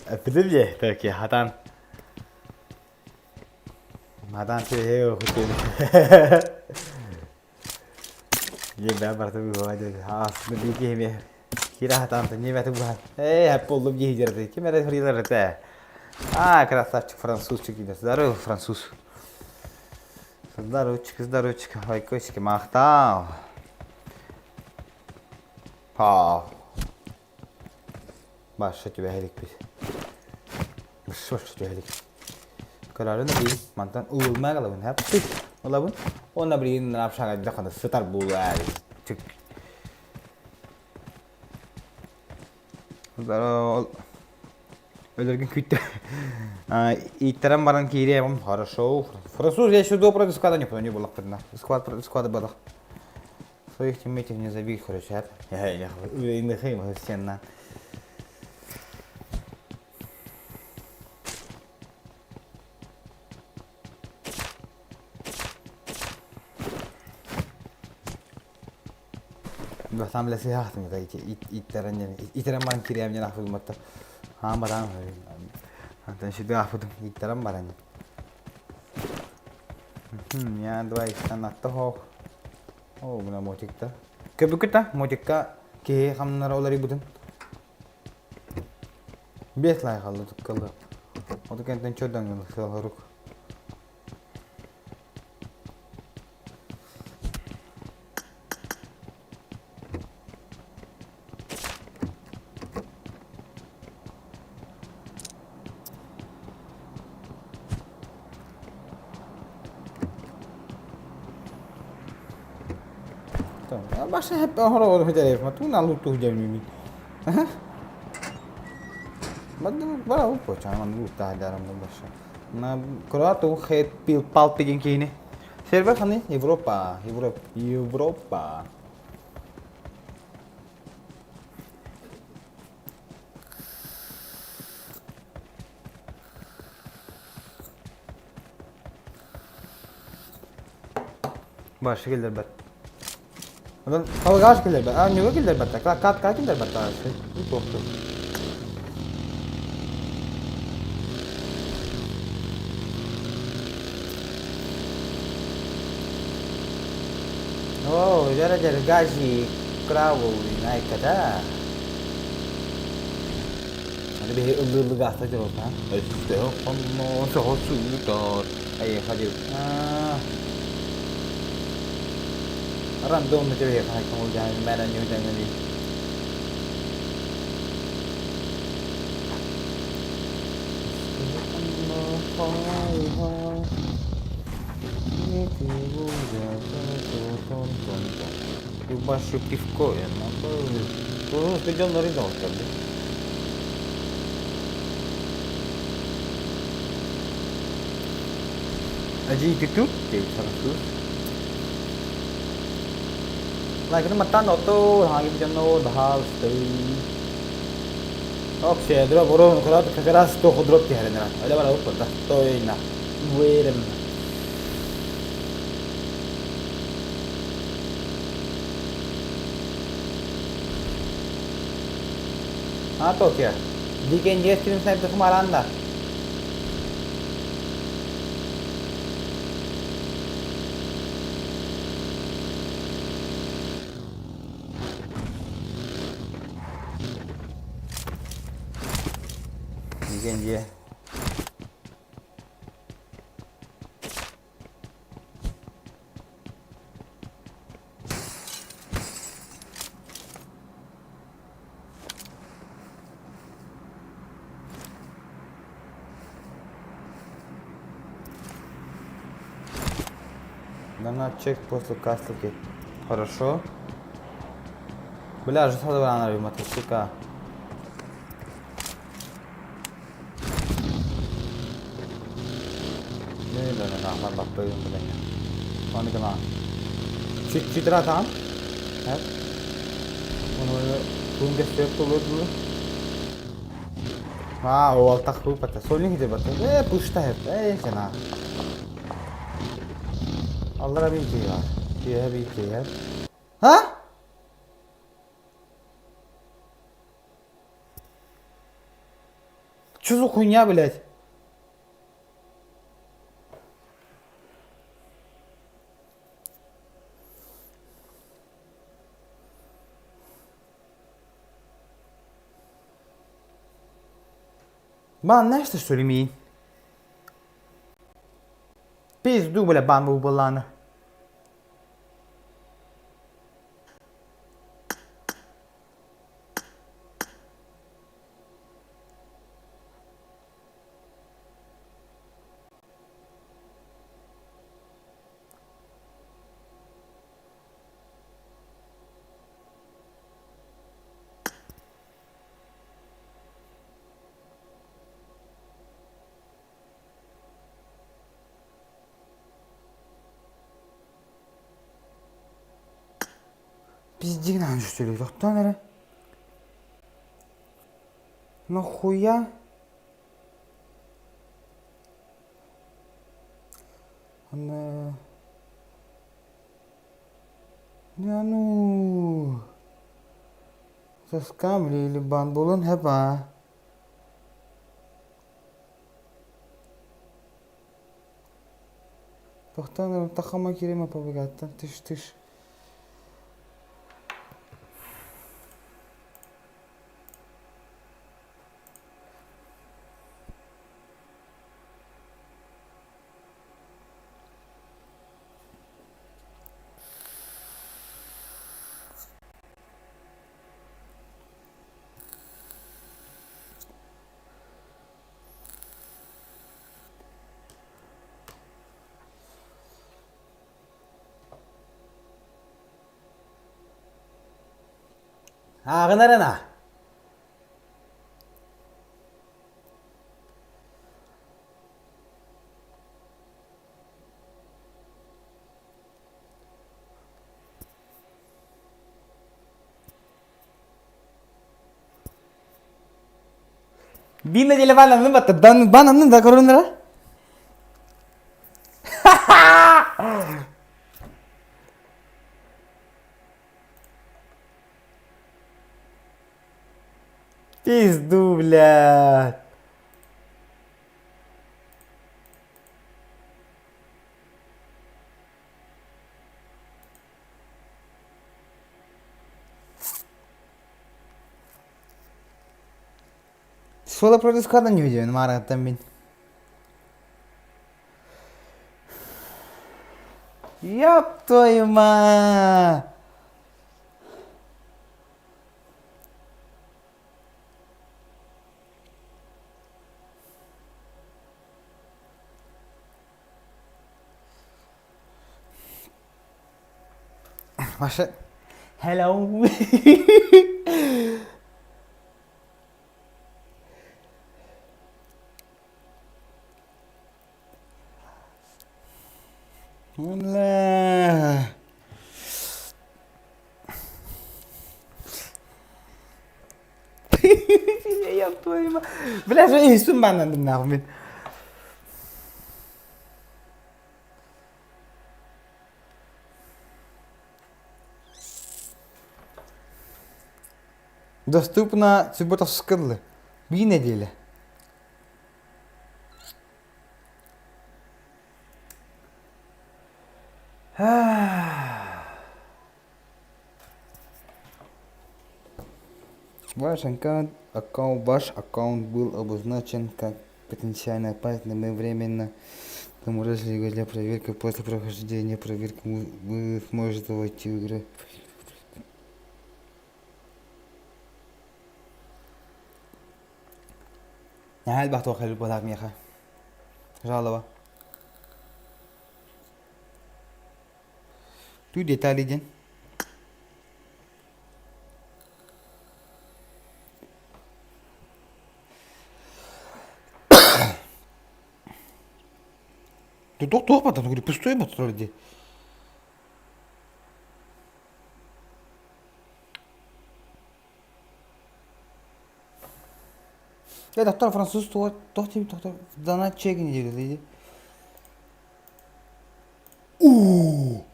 Эпидемия таки хатан. Хатан тебе хотел. Е барта бу аас бики хира хатан не бәті бухан. Эй, болдум ехидерді. Ким әрі фрилер это? А, красавчик французчик дейді. Здорово, француз. Здоровчик, здоровчик. Лайкосики мақтау. Па. Баша тебя хелик бит. Баша тебя хелик. Kararını bir mantan uğulma kalabın hep. Olabın. Ona bir napşaga dakanda sıtar bular. Çık. Өлөргүн күттү. Иттаран баран киириэм. Хорошо. Француз я еще до против склада не помню, не было Склад против склада было. Своих тиммейтов не забить, короче. Я я Бастаан билэ иттэрэн иттэрэн баран кириэм дьэн ахпытым хаан баран антон сюда ахпытым иттэрэн баран я два икстан аттахох о мына мотикта көбүкүта мотикка киһи хамнара оларыбытын бес лай халды туккалы оту кентен чөдөн сыларук Баша hep horo hüderef ma tu na lutu hüdermi. Бара упочан лута дарам баша. На Кроату хет пил палпигин кини. Сервер ханы Европа, Европа, Европа. Башы кэллэрбэт. Онон алгаш кэллэрбэт. А ньуга кэллэрбэт. Катка кэллэрбэт. Туохту. О, дьэрэ дьэрэ гази краву найката. Аны биһи ыллыыллыгаахта дьорута. Өстөөх хонно соҕо сууйутар. Эйиэхэ диэбит. Рандомно тебе мээнэ Башу пивко, я Эдьиийгитин диэбит француз. Лайкны маттан оту, хаги дьонно баһаалысты. Вообще, дроп урон курат как раз то дроп тиһэрин Öyle bana уппата. Тойна. Уверен. А то क्या? DKNG stream snipe तुम्हारा अंदर. DKNG. Донат чек после кастики. Хорошо. Бля, же сразу рано сука. Читра там. А, ол таху пата. Солин где бата. Э, пушта хеп. Э, жена. Аллара bir şey var. Bir şey var. Ha? Чё за хуйня, блядь? Bana ne işte söylemeyin. Пизду, бля, бан булана. Пиздигнан что ли? Тохтон эрэ. Нахуя? Аны... Да ну... Заскамли или бан булун хэба. Тохтон эрэ тахама кирима побегаттан тыш тыш. Ааҕынар ана. Биир нэдиэлэ баананным баттардан баананным да көрүннэрэ. Пизду, блядь. Суола против склада не видео, маарыттан мин. Ёб твою мать! Маша, hello. Бля. Ёб твою мать. Бля, же иһиспин бааннандым нахуй мин. Доступно субботовска дылы. Биир нэдиэлэ. Ваш аккаунт, аккаунт, ваш аккаунт был обозначен как потенциально опасный. Мы временно заморозили его для проверки. После прохождения проверки вы сможете войти в игру. Наһаа элбэх туох кэлбит буолаат миэхэ. Жалоба. Түү детали диэн. Туох туох батар, говорю, пустой батар дии. Э, доктор француз туох туох диэбит доктор донат чегин диэбит уу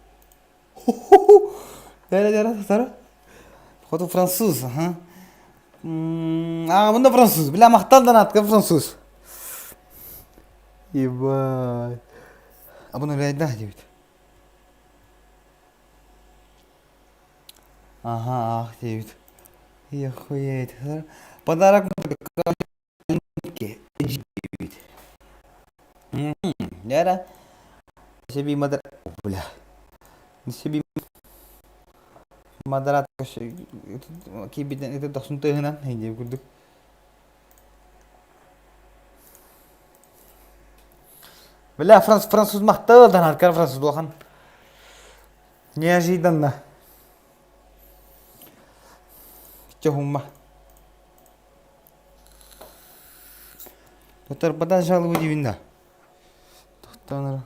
Дара дара дара Хоту француз, ага. А, мында француз. Бля, махтал донатка француз. Ебать. А бұны блядь, диэбит. Ага, ах диэбит. Охуеть. Подарок диэбит. Дара. Себе модер... Бля. Себе модератор киирбитин ити дохсун тыаһынан диэбит курдук. Бля, франц, француз махтал данаркар француз улахан. Неожиданно. Чохумма. Доктор, подай жалобу диибин да. Тохтоон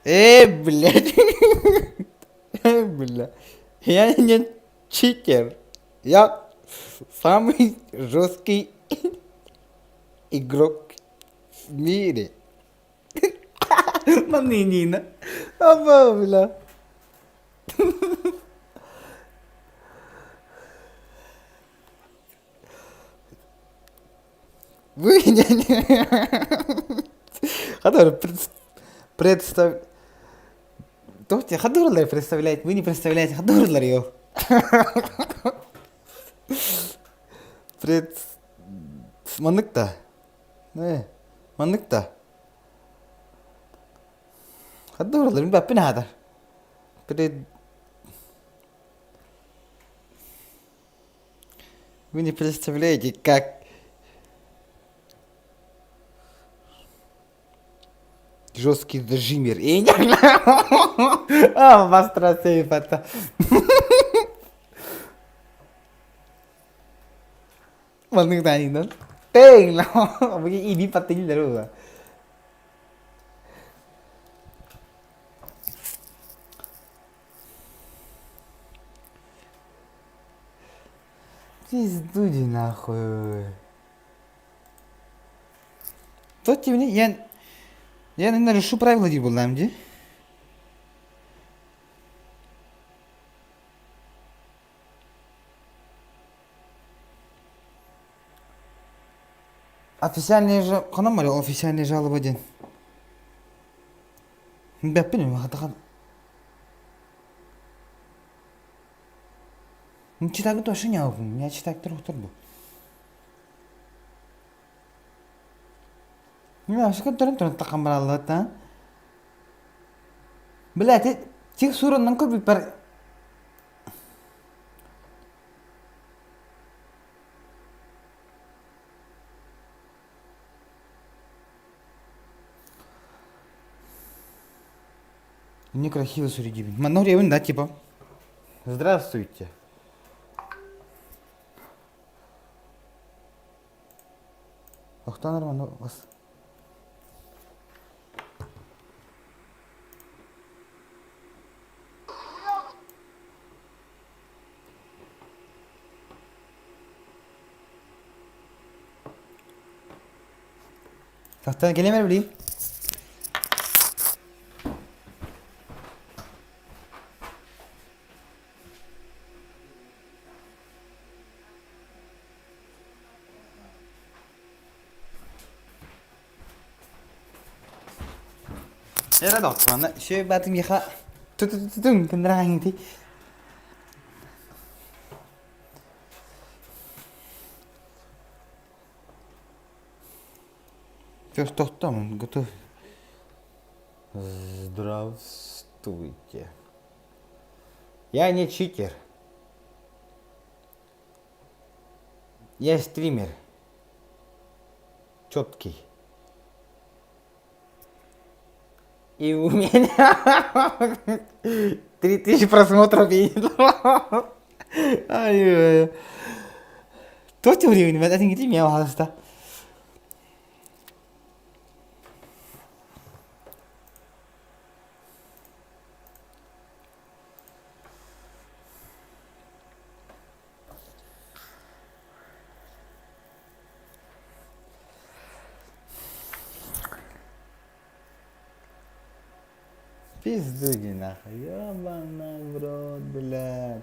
Э, блядь. Э, бля. Я не читер. Я самый жесткий игрок в мире. Манинина. Аба, бля. Вы не не. Хадор, представь. Тохти, хадурлар представляете, вы не представляете, хадурлар ее. Пред... Маннык да. Э, маннык да. Хадурлар, баппин хадar. Пред... Вы не представляете, как... Жесткий зажимер. А, Бастра сейфата. Маннык таанинан. Тэҥ иби паттынилер ула. Пиздуди нахуй. Тот тебе я я нарушу правила дии буоллаҕым дии. Официальная же ханан барыа официальная жалоба диэн. Бэппин хатахан. Читагы тоже не у меня читактар ухтар бу. Ашыкын туран таххан бараллар Блядь, тех сураннан көрбүппэр Некрасиво суридибин. Манна да, типа. Здравствуйте. Охтан нормально вас. Тахтан кэлэмэр билии. Эрэ доҕор, үчүгэй баатым миэхэ ту-ту-ту-тун гыннара Тохтом, готов. Здравствуйте. Я не читер. Я стример. Четкий. И у меня 3000 просмотров Ай, Туох времени, этиҥ миэ хаалыста. Пиздуги нахуй, ёбана в рот, блядь.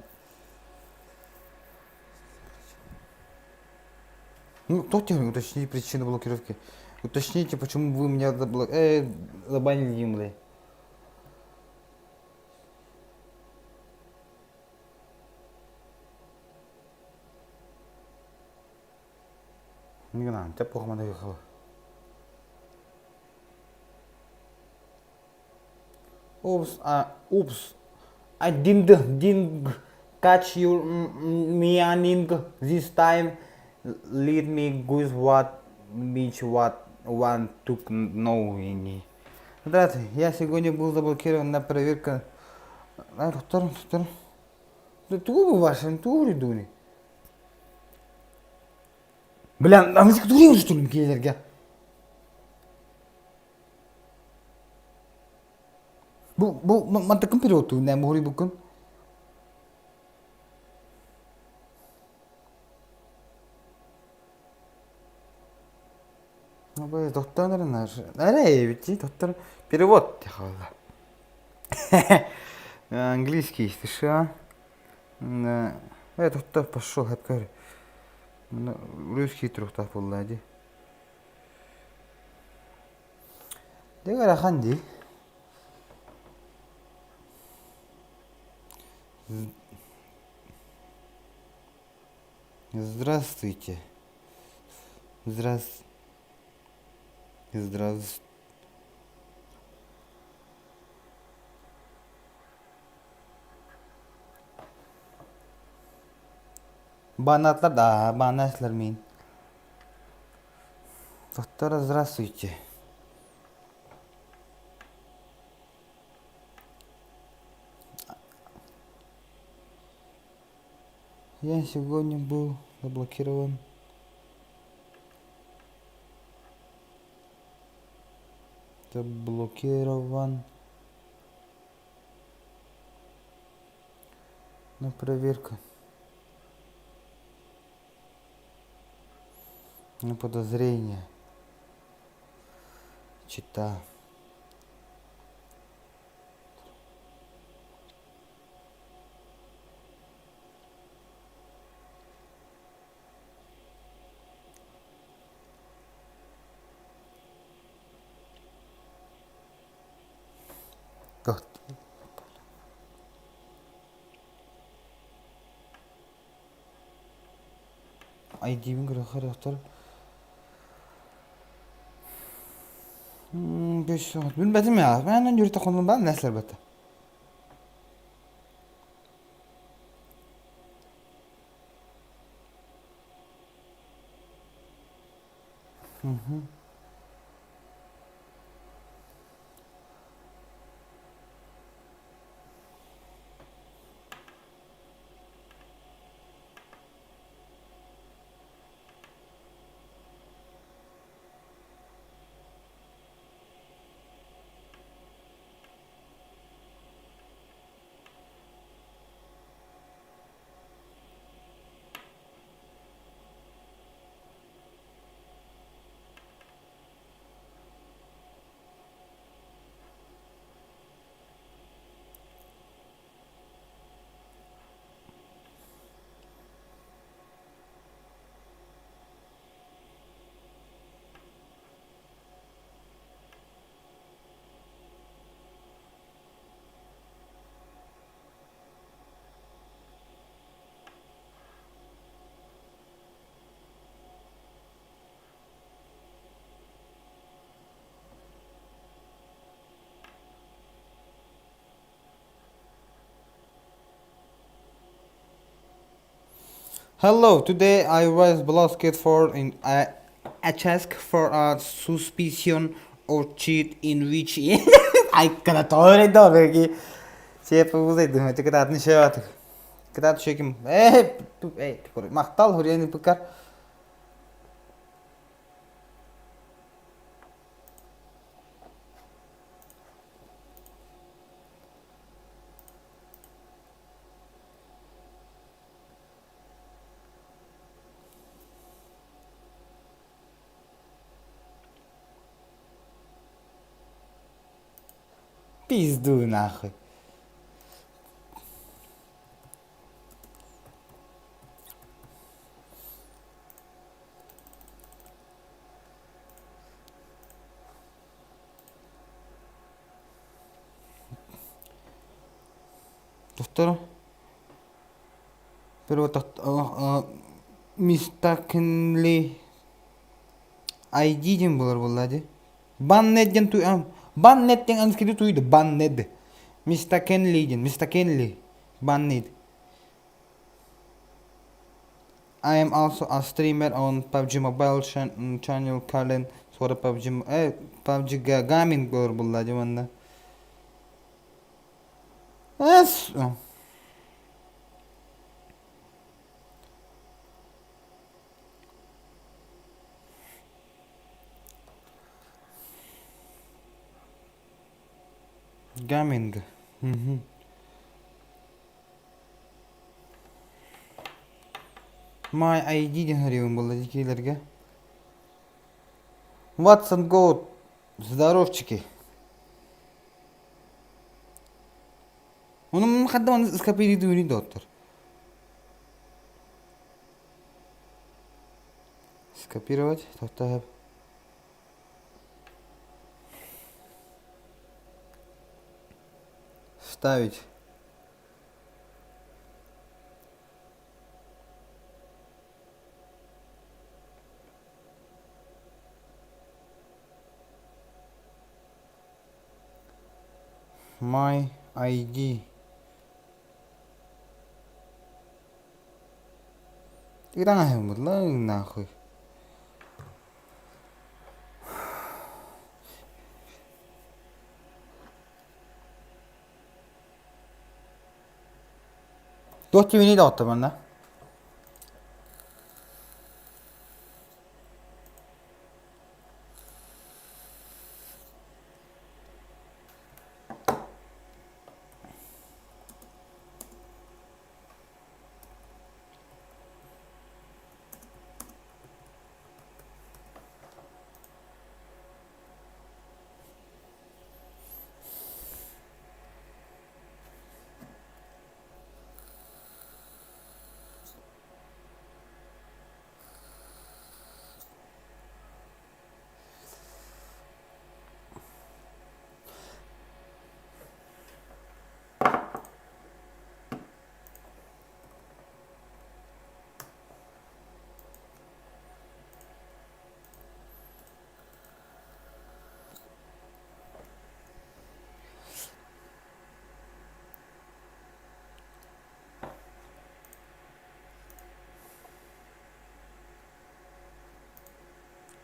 Ну, кто тебе уточни причину блокировки? Уточните, почему вы меня заблок... забанили, блядь. Не знаю, тебя плохо надо Oops, oops. I didn't, didn't catch your meaning this time. Let me guess what which what one took no any. Здравствуйте, я сегодня был заблокирован на проверка. Тугу ваши, тугу ридуни. Бля, а вы что ли, киелерге? Бу бу мантыкын перевод нэ муһуруй буккун. Доктор эрэ доктор перевод хаалла. Английский США. Э, доктор пошел хэпкэр. Русский трухтах буолла дии. Дьэ ыарахан дии. Здравствуйте. Здрас... Здрас... Банатлар да, банаслар мин. Доктор, здравствуйте. Я сегодня был заблокирован. Заблокирован на проверка. На подозрение. Чита. ID-бин көрөхөр доктор. Билбэтим я. Мен жүртө хонун бан нәрселер бетте. Hello, today I was blocked for in a, a task for a suspicion or cheat in which I cannot tolerate that. Кытаат шеким. Э, э, махтал хурьяни пыкар. Пизду нахуй. Доктор, pero mistakenly ID диэн буолар буолла дии. Баннет диэн ту Баннет диэн анскиди туйду Баннет. Mistakenly диэн Mistakenly Banned. I am also a streamer on PUBG Mobile channel called Sonra PUBG э, PUBG Gaming буолар буолла дии манна. Эс Gaming. Мгм. My ID диэн харыйабын буолла дикилэргэ. Watson Go здоровчики. Onun хадда оны скопируй доттор. Скопировать. Тоқтап. Вставить. My ID. Нахуй. Туох киминий да оттомонно?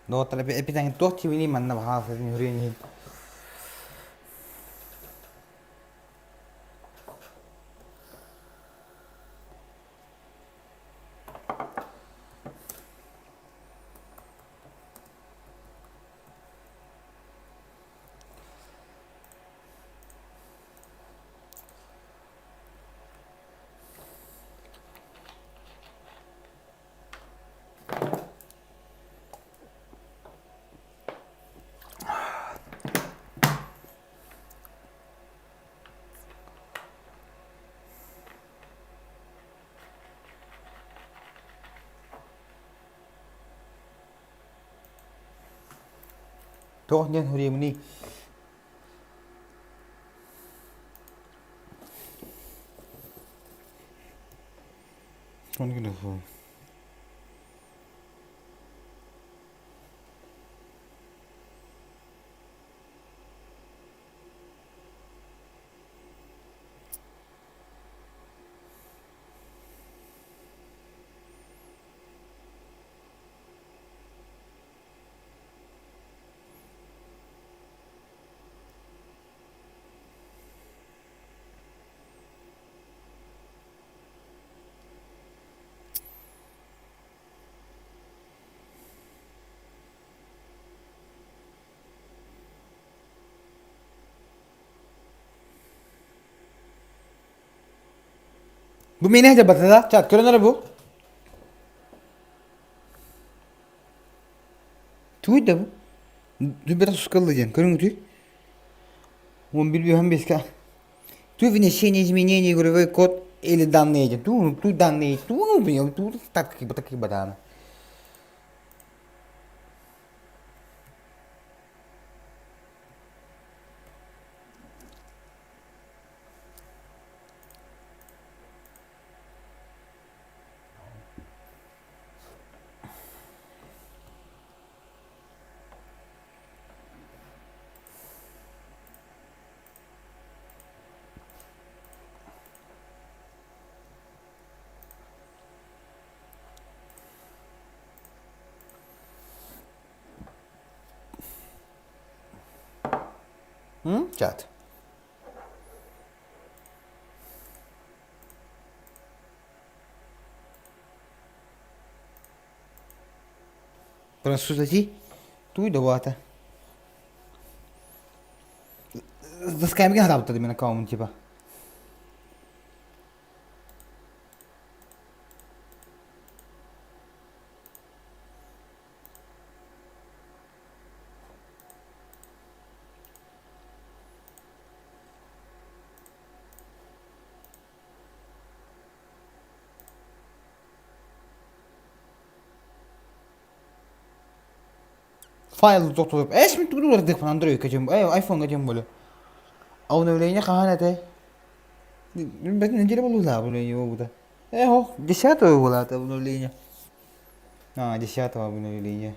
Доҕоттор эпитэҥ туох тибиний манна баһаалыста нүһүрүөн иһин. Туох диэн суруйабыный? Бу миэнэ дьабатата, чат көрөн эрэ бу. Тугуй да бу? Дүббэтэх сускалла диэн, көрүҥ үтүй. 11 бүһэн бескэ. Ту внесение изменений игровой код или данные эти. Ту, ту данные, ту, ту, так, такие баданы. Чат. Французати туй довата. Заскамига хатаабыттар мен аккаунт типа. Файл тохтотуп эс мин тугу уларытыахпын Android-ка тем iPhone-га тем более. Обновление хаһан этэй? Билбэтин неделя буолуохтаах обновление буолбута. Э, ох, десятого было это обновление. А, десятого обновление.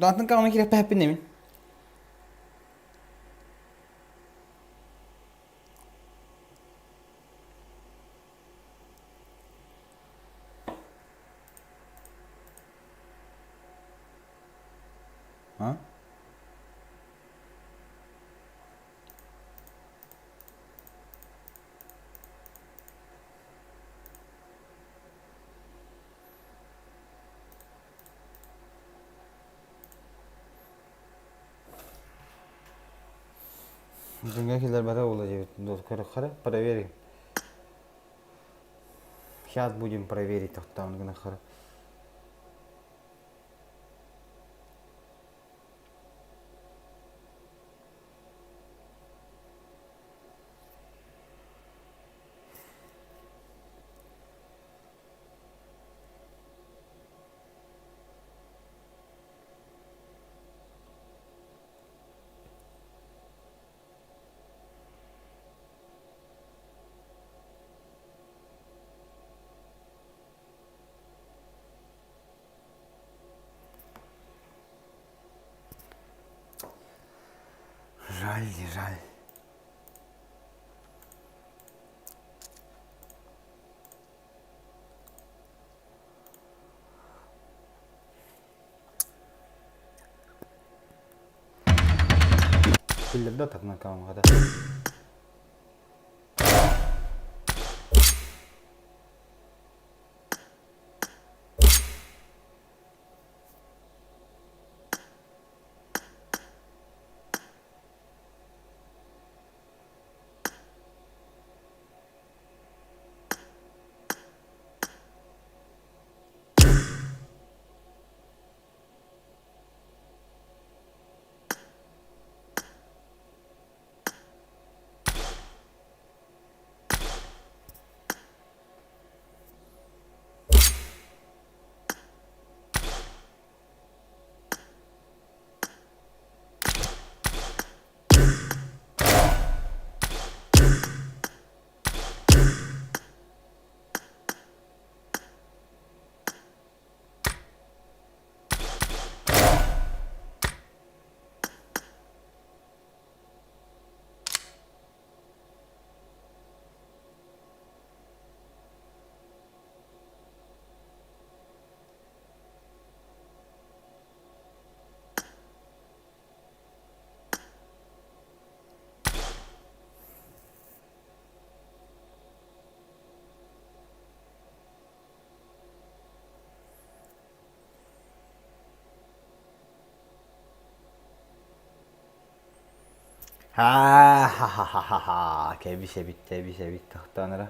Атын каҕана кирэппэһэппин эбин. А? Дьиҥҥэ киллэрбэтэ буолуо диэбит көрөххө проверим. Сейчас будем проверить тохтоон гынаххара. Жаль, не жаль. Биллэрдэ атахынан хаамаҕата. Ха-ха-ха-ха-ха, кэбис эбит, кэбис эбит, тохтоон эрэ.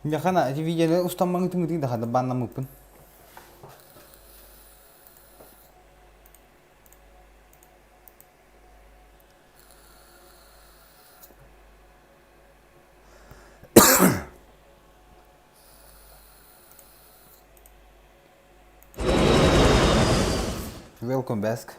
Дьахана, ити видеоны устаммаҥ тыҥытыы да хада бааннаммыппын. Welcome back.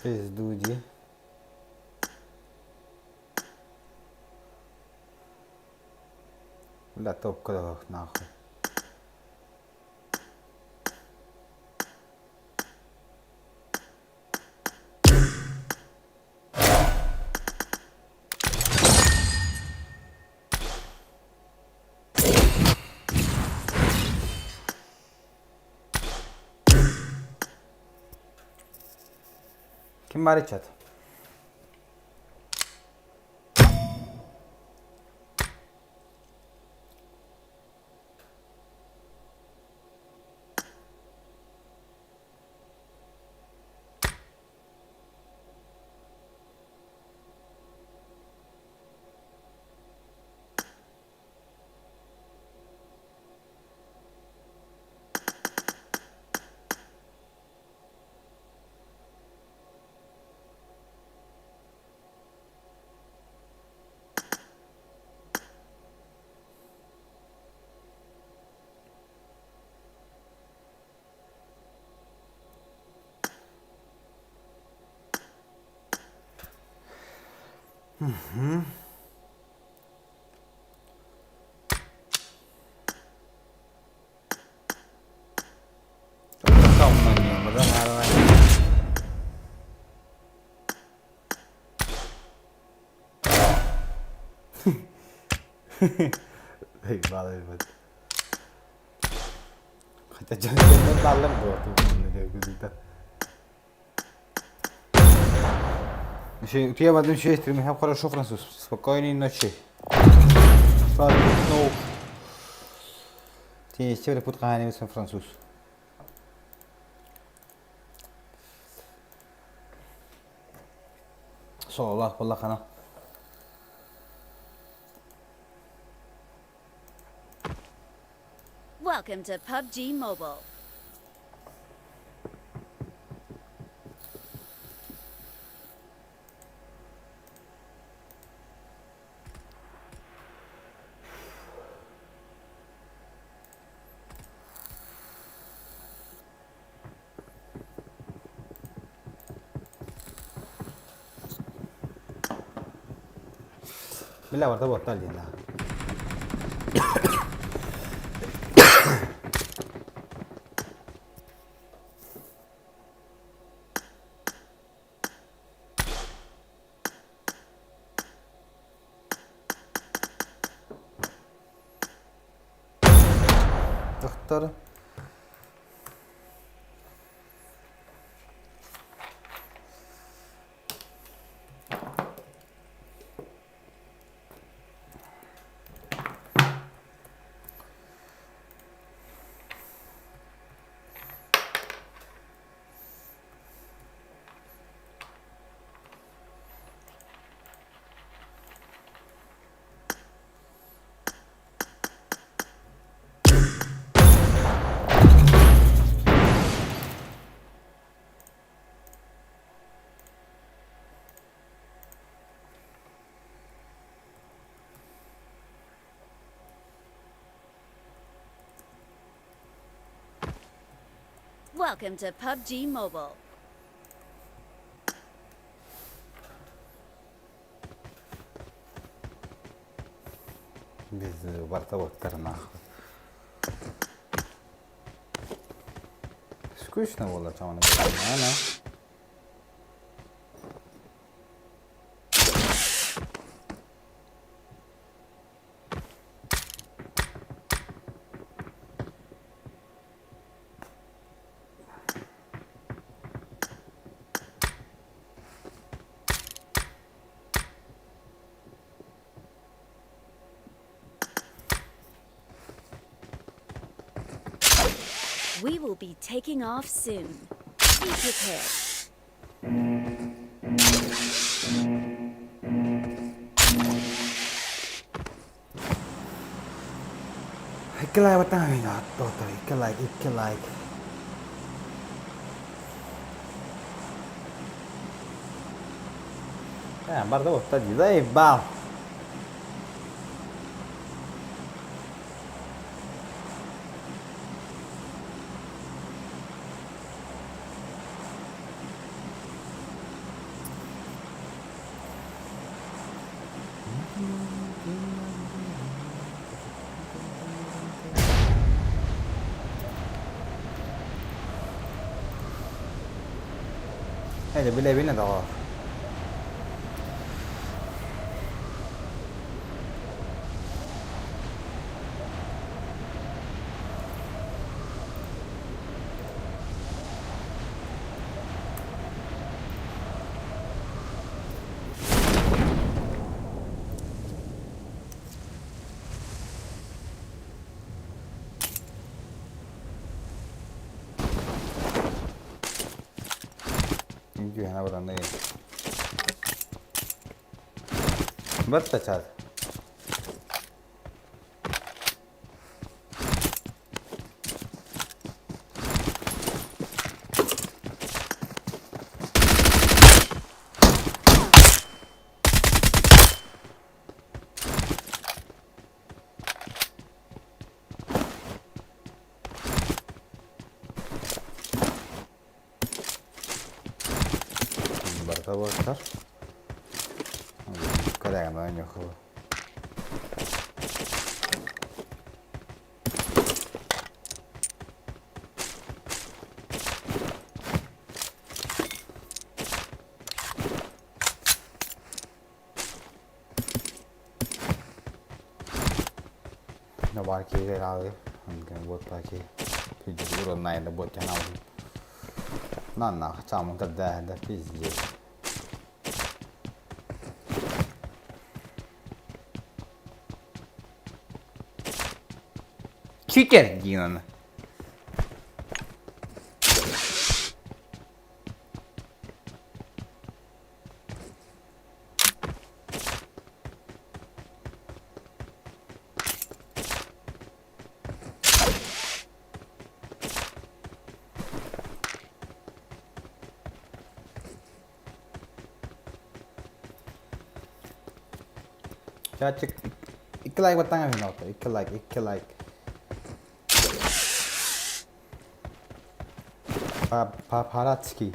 Пизду дии. Бля, топка нахуй. Ким баар чат? Хотя дьон дьоннор бааллар дуо Еще я в одну честь, хорошо, француз. Спокойной ночи. Сладких снов. Француз. Сололаах буоллаххына. Welcome to PUBG Mobile. Бля, барда боттар диэн да. Дохтор. Welcome to PUBG Mobile. Барта боттар нахуй. Скучно было там она. We will be taking off soon. Be prepared. Икки лайк баттан доктор, икки лайк, икки лайк. Э, барда вот заебал. Hele bile de var. Үһүнэ баран Бэрт чаас. Барта боттар. Корягана нюхала. На нахуй, сам тогда, да пиздец. Читер, Динан. Чатик, 2 лайк баттаҥа мин алта, 2 лайк, 2 лайк. Папарацки.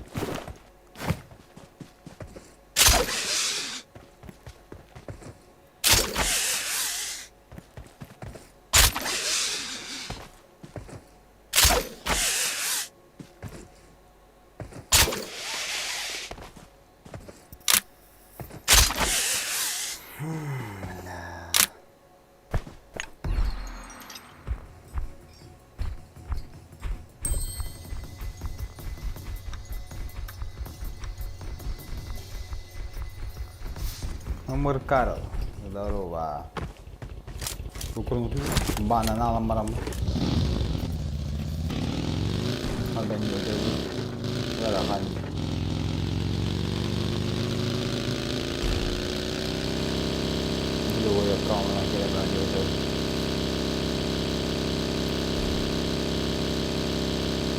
Умыр Карл. Здорово. Банан барам.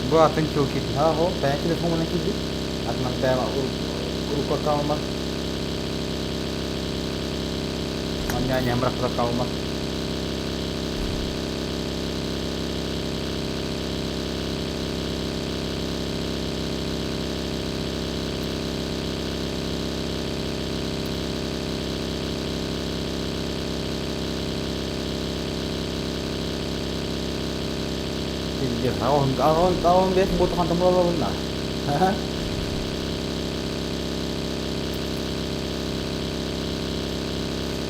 Бу атын кил кит. Ha ho, ben telefonuna kidi. Atman bema ur kalma. Anya nyamrak kalma. Пиздец, а он весь будет на.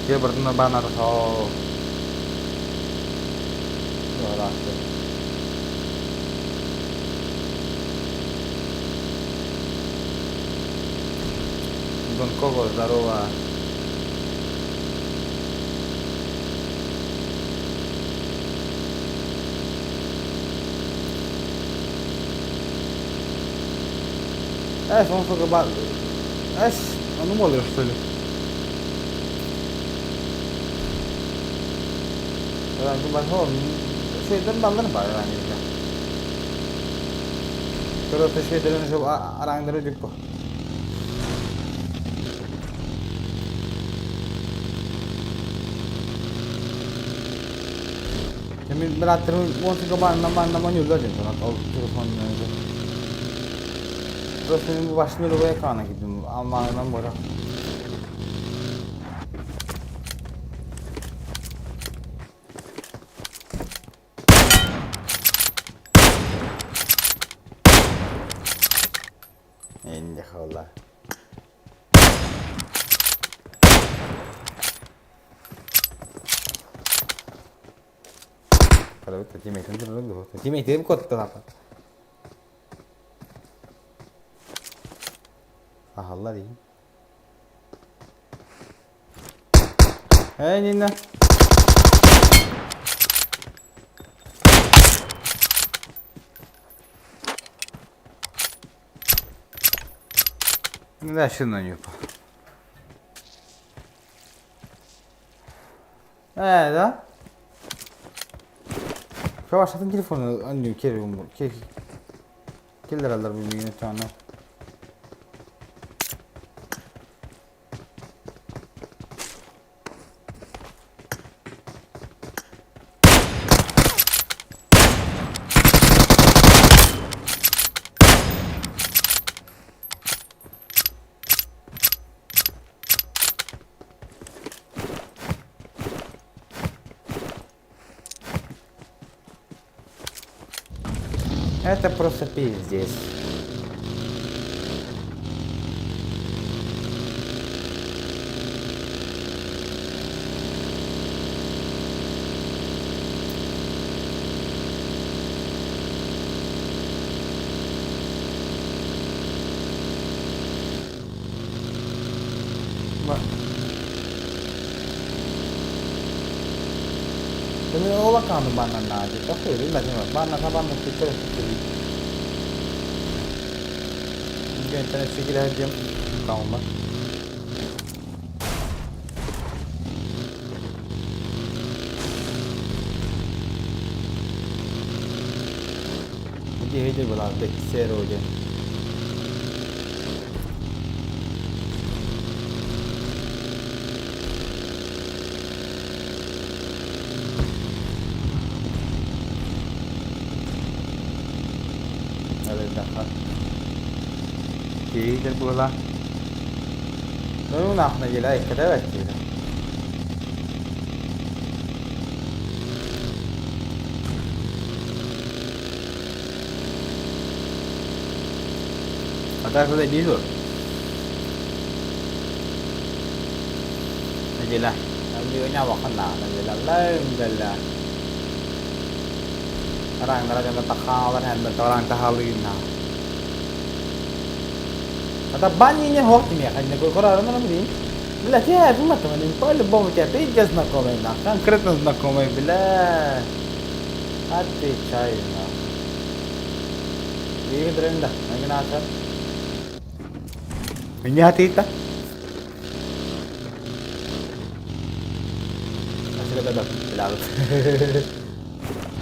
Dia bertemu banar so. Дон Кого, здорово. Эш, он сука ба... Эш, он умолил, что ли? Şeyden ballar var yani. Просто şeyden şu arangları dük bu. Şimdi bıraktırım, 18 ban nama nyulla din, o telefon önce. Просто başını любой ekrana gittim. Almanından bora. Инде холла. Kalau teammate dulu, teammate kok tetap. Allah diyeyim. Hey Nina. Да, на нее. Да? Şu başlatın telefonu anne kere umur. Ke Keller alır bu bir tane. Это просто пиздец. Киһитэр буола. Ну, нахна дела, когда А так куда вижу? Дела. Конкретно знакомый, бля. Отвечаю, нахуй.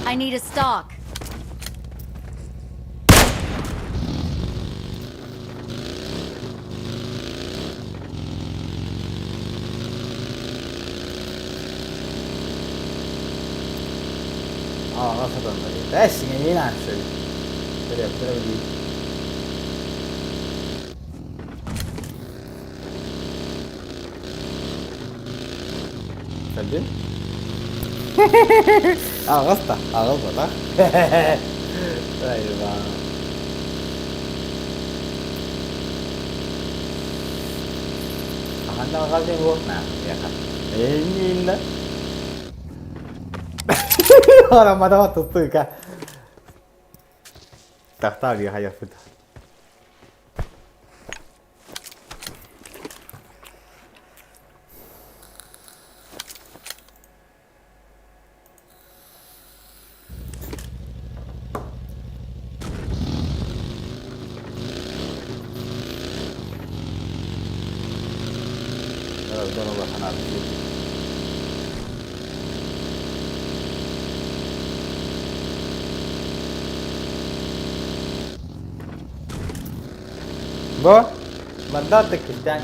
I need a stock. Бо, банда ты кистян.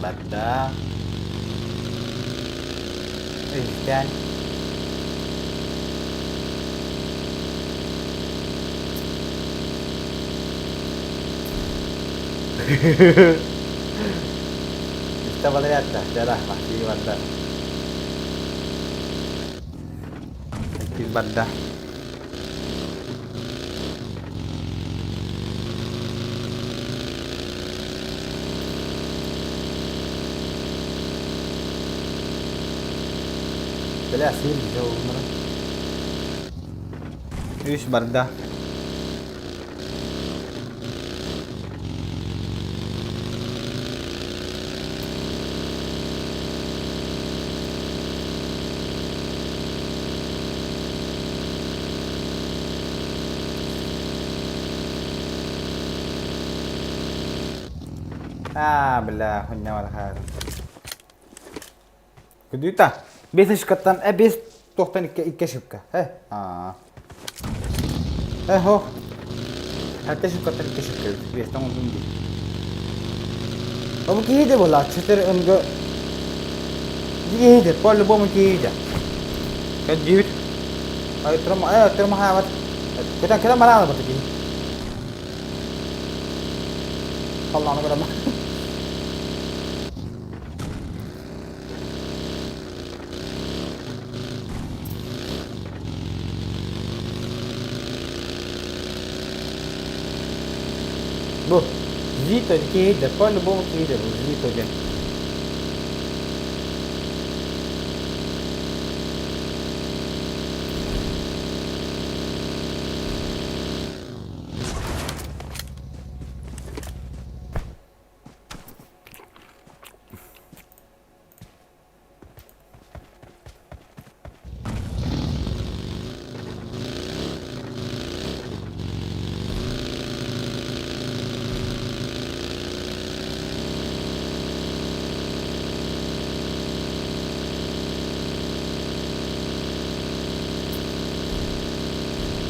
Банда. Кистян. Истабалаятта, жарах, махти банда. Банда. Бля, сир Үс барда. А, бля, хуйня барахар. Күдүта. Бес шкаттан, бес тоқтан икки шипка. А. Хо. Хәтта шипкаттан икки шипка. Бестен ондун ди. Обу киһиде була, четер өнгө. Киһиде, по-любому киһиде. Кәдүт. Ай, трама, трама хават. Кытан кытан марана бат киһи. Алланы көрөм. Бу Зито киһи по-любому киһи бу Зито диэн.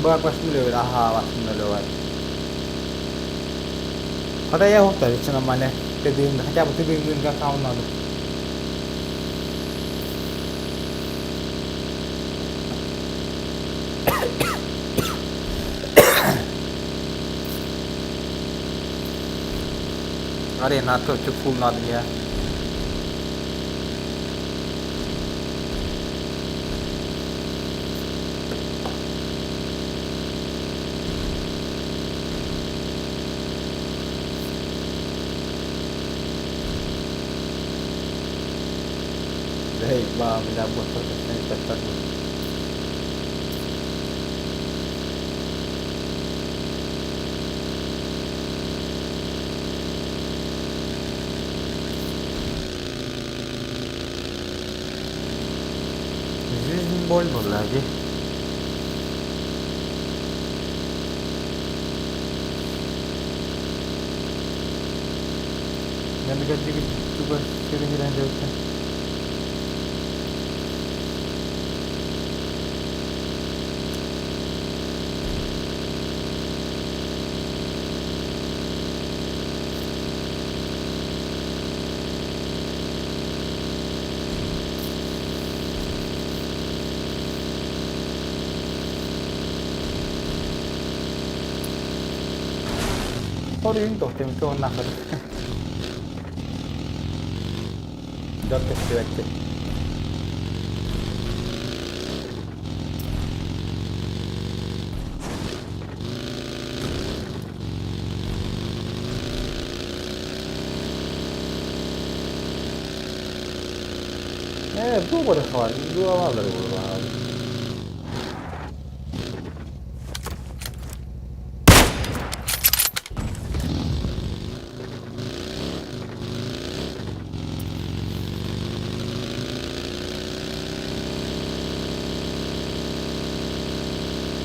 Bak başını Aha başını var. Хотя я повторю, нормально. Ты дым, хотя бы ты дым, как надо. अरे ना तो फुल ना दिया Эй, бля, бля, Жизнь боль была, где? Хориун тохтем нахер. Доктор Сюэтти. Dua хватит, dua var.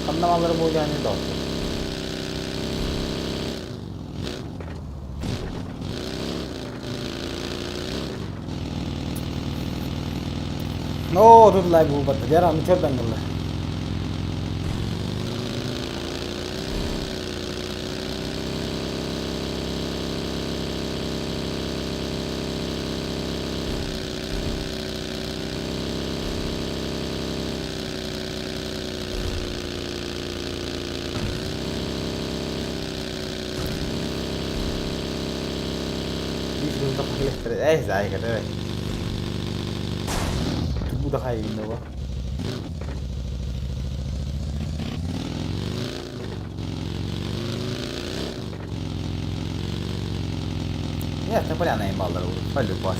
Anlamaları bu yani de olsun. Oh, тут лайк был, я рано черт ангел. Eh, sai che deve. Tu da kai no. Нет, ну поляна ебал, полюбас.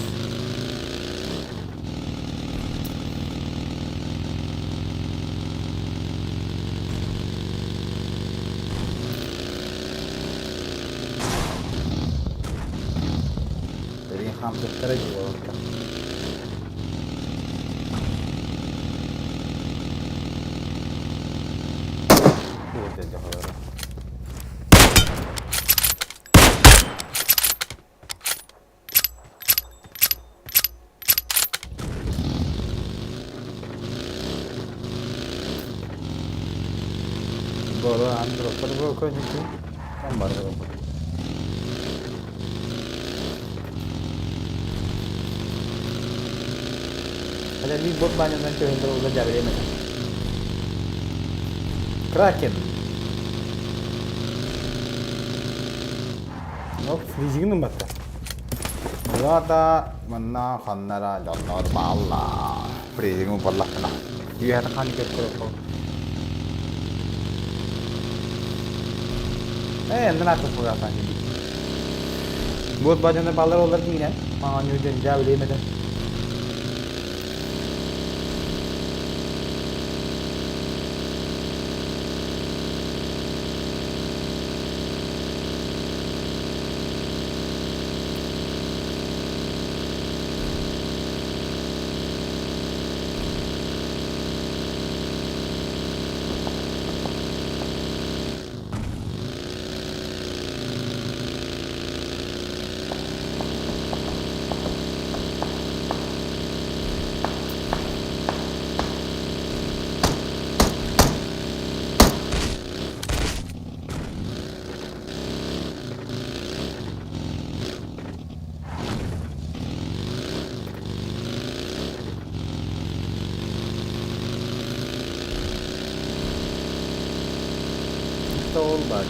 Хам туттара Вот это говорю. Bolo andro per cosa qui? Non guarda. Ada di bot banyak nanti untuk belajar dari mana. Кракен. Оп, фризигин батта. Булата манна ханнара доннор балла. Фризигин балла кана. Үйәт хан кер көрөп. Э, энди на туфуга сан. Бу бадьаны балар олар диинэн, оонньуу диэн дьаа билиэм этэ. Ол баар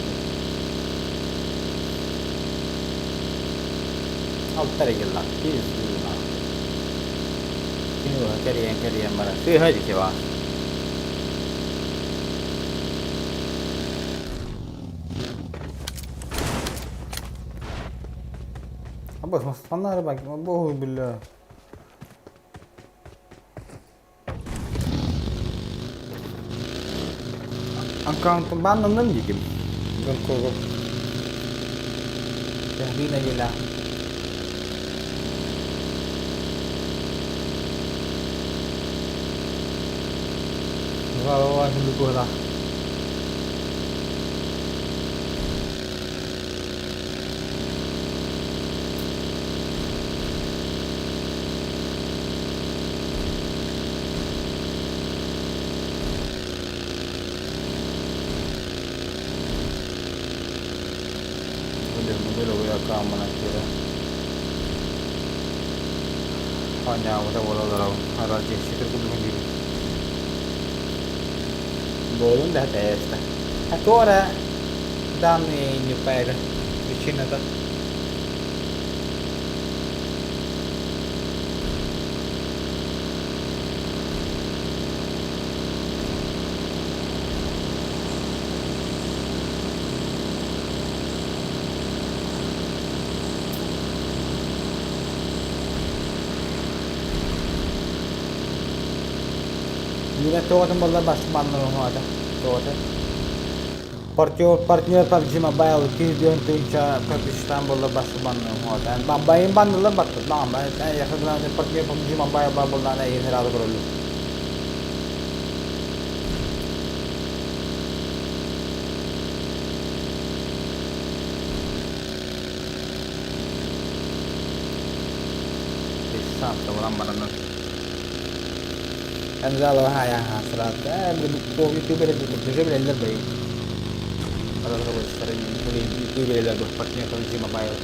Алта эрэ кэллэх Кэрийэн кэрийэн баран сыыһа диэки баар. Бу бля. Аккаунтум бааннанным диигин. Гонконгу. Нэдиэлэ. Быһыылаах. Оонньообута буола олоробун. Аралдьыйсыыр курдугун диибин. Буолун да тээстэ. А туора данные не пайда. Причина-то. Мина тоҕотун буолла башманнар оҥоото. Тоҕото. Партнер, партнер PUBG Mobile 204 тыһыынча подписчиктаан буолла башманнар оҥоото. Бамбайын баннылар баттыт. Партнер PUBG Mobile бар буоллаана эйин ыраалы көрөллөр. Саатта булан бараннар. Ютубер бэйин. Партнер PUBG Mobile.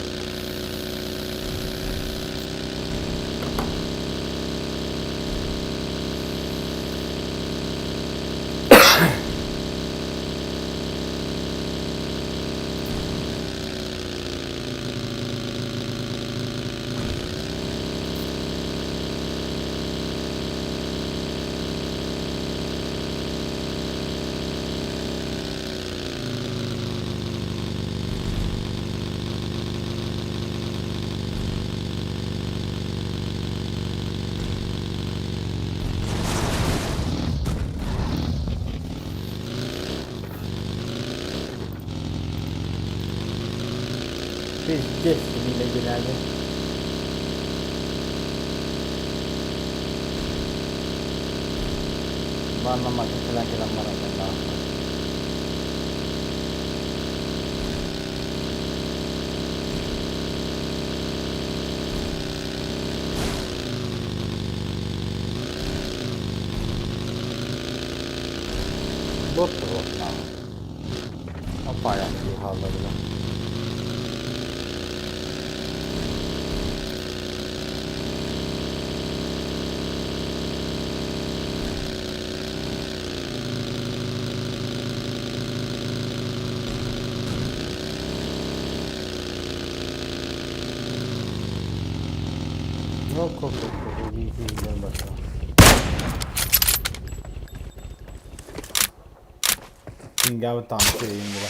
Пиздец, миля. Баннаммакка кэлэн кэлэн баран Бот Опа, я хаалларыга. Yok yok yok yok. Bir iki gidelim bakalım. Кингабы таҥ сирэйин була.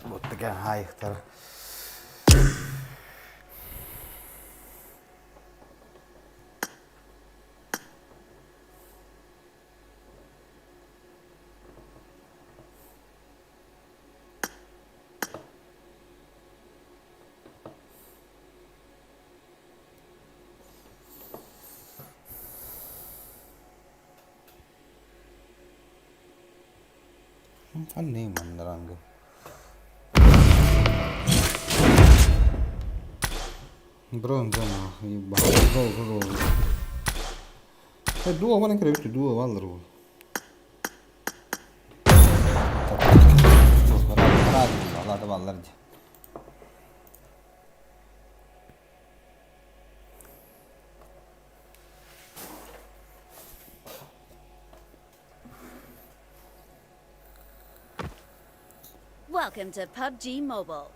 Вот такая хаайыктар. नहीं मंदरांग Бронза нахуй, ебать, золото, золото. Дуо маленькая, дуо валру. Welcome to PUBG Mobile.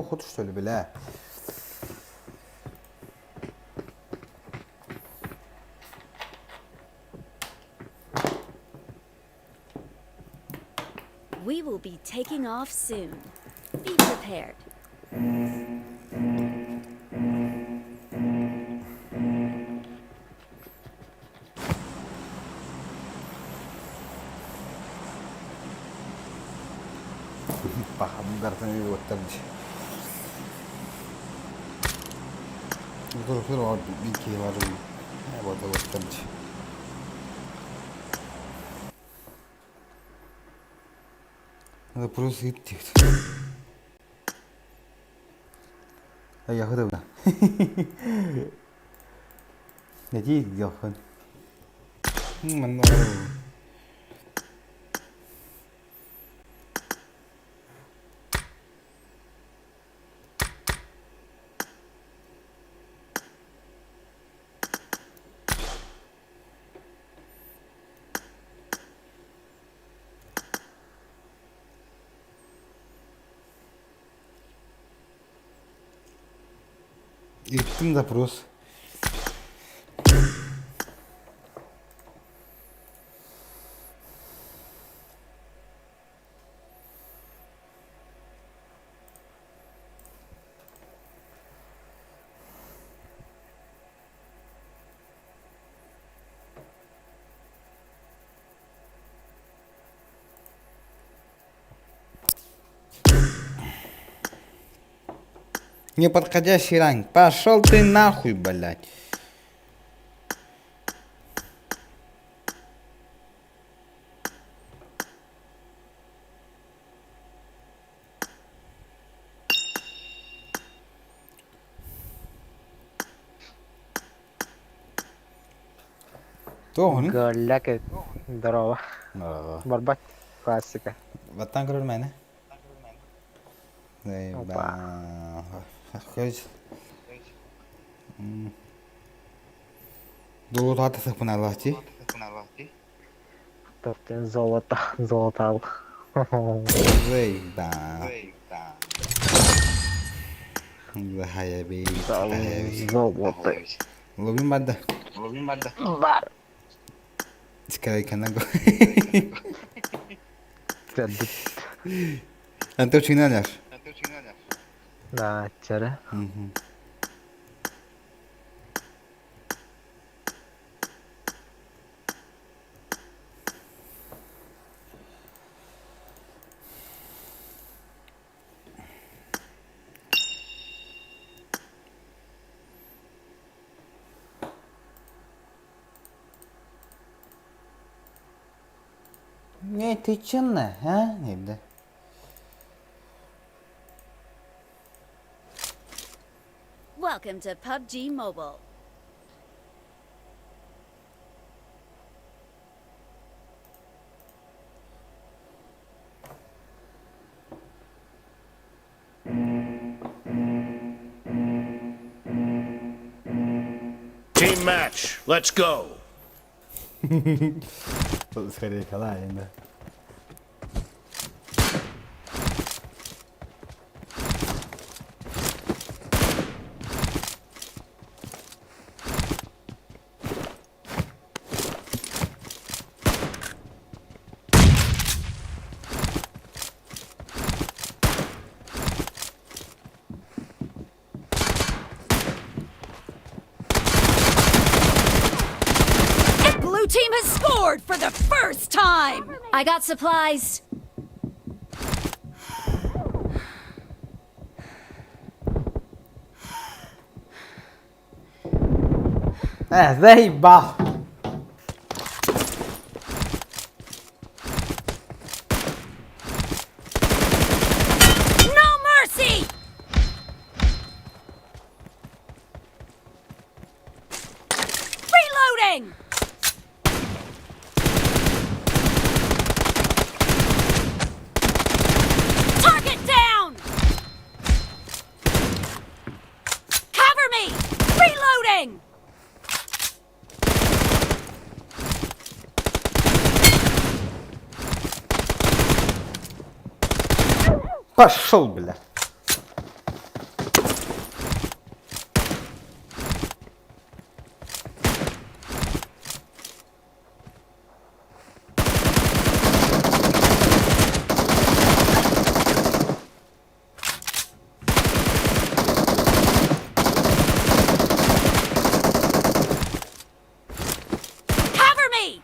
Хоть что ли, бля. We will be taking off soon. Be prepared. Надо просто идти. А я хотел. Надеюсь, делхан. Ыыттым запрос. Неподходящий ранг. Пошел ты нахуй, блядь. Тоҕо Голяк, здорово. Барбат классика. Баттан көрөр мэне. Опа. Долу таата сыпыналаачы. Топтен золото, золото ал. Золото. Лобин бадда. Бар. Скорее канаго. Антон чиналяш. Да, чара. Не, ты чынна, а? Диир да. Welcome to PUBG Mobile. Team match, let's go. Скорее калаем, да. The blue team has scored for the first time. I got supplies. Э, заебал! No mercy! Reloading! Target down! Cover me! Reloading! Пошел, бля! Cover me!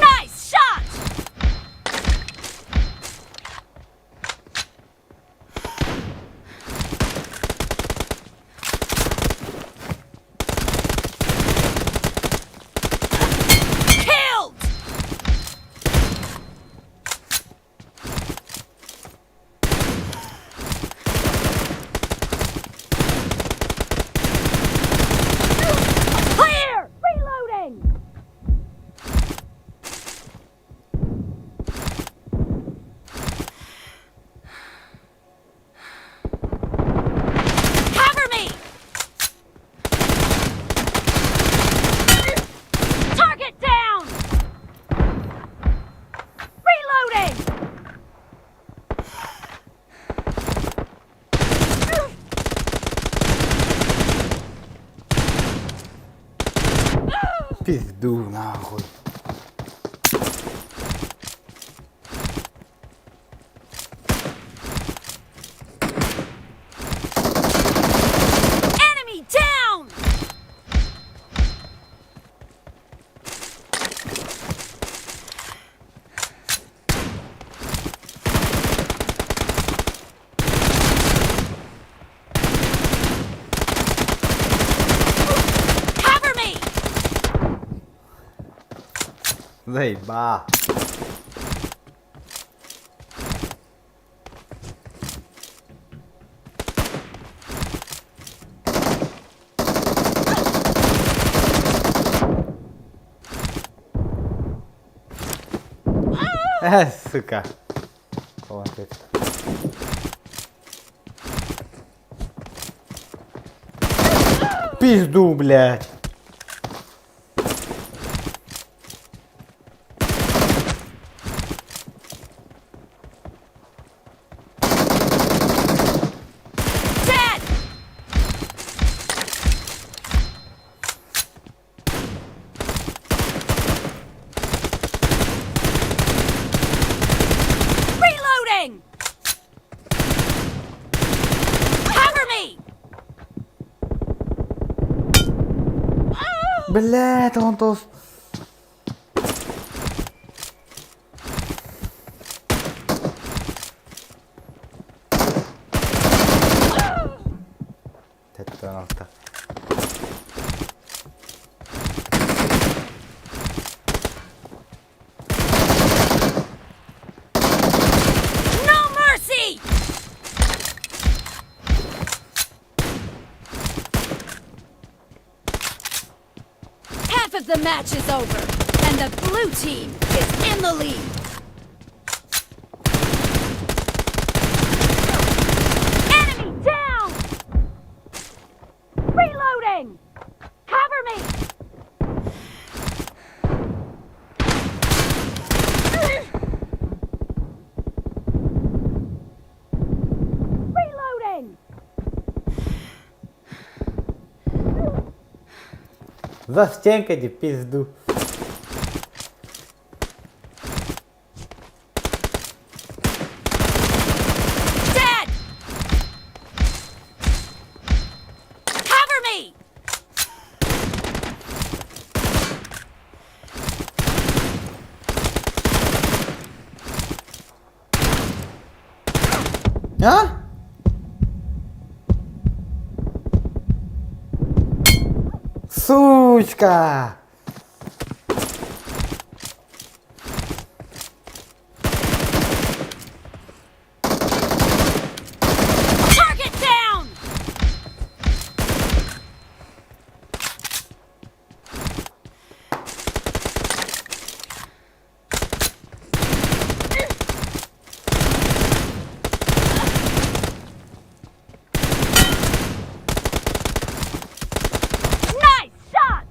Nice shot! Killed! Clear! Reloading! Cover me! Target down! Reloading! Пизду нахуй. Enemy down! Cover me! Заеба. Э, сука. Хватит. Пизду, блядь. Dead! Reloading! Cover me! Блядь, он толст. The match is over, and the blue team is in the lead. Enemy down! Reloading! Cover me! Reloading! За стенкой иди, пизду. Dead! Cover me! А? Сучка! Target down! Nice shot!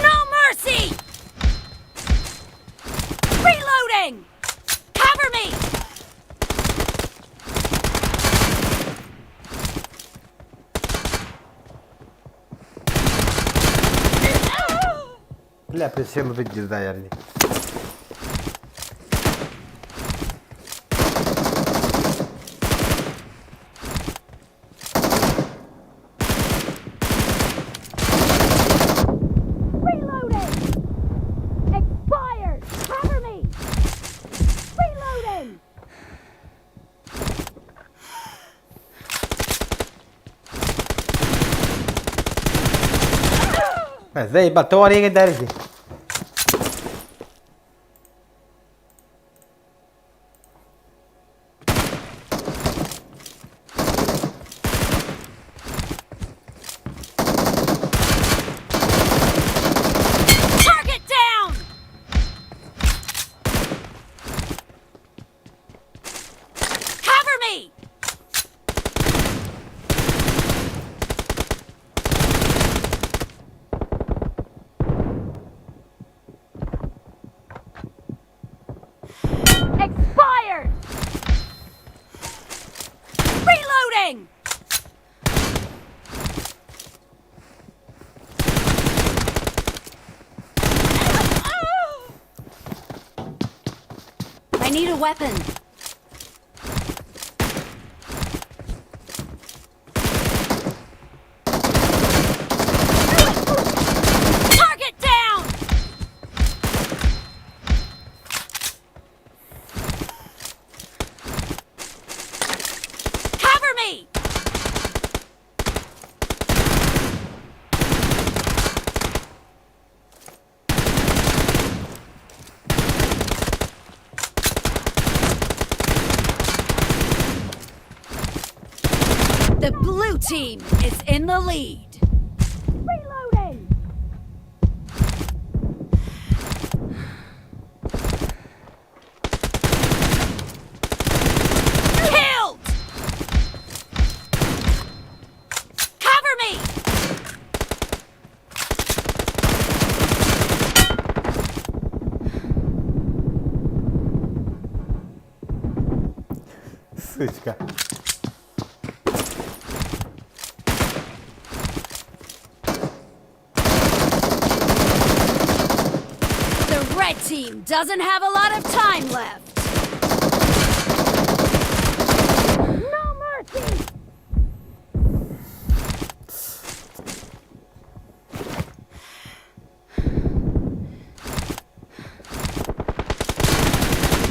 No mercy! Reloading! Cover me! Бля, присел убить дизайнер. Reloading! Expired! Cover me! Reloading! Заебал, товарищ дарите. Target down! Cover me! Expired! Reloading! I need a weapon. Target down! Cover me! The blue team is in the lead. Reloading! Killed! Cover me! Сучка. The red team doesn't have a lot of time left. No mercy!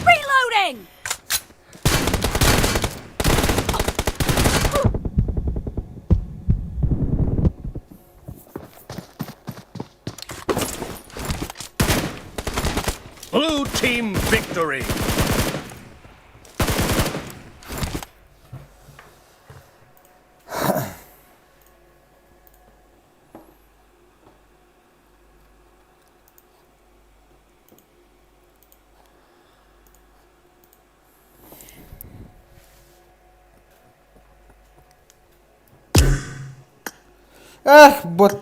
Reloading! Victory! Эх, бот.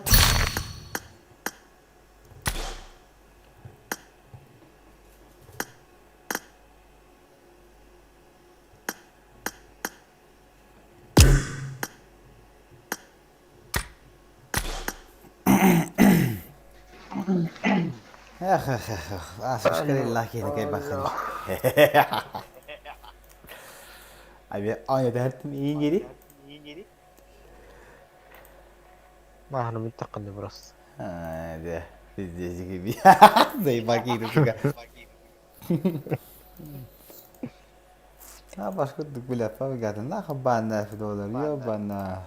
Эх, эх, эх, эх. Асышкариллах киһини кэйбэххин. Abi оонньотоһортум иин дири. Maahanım takındı burası. Да, пиздец, заебаки, сука. А башка бля, павгата, нахуй бана доллар, ёбана.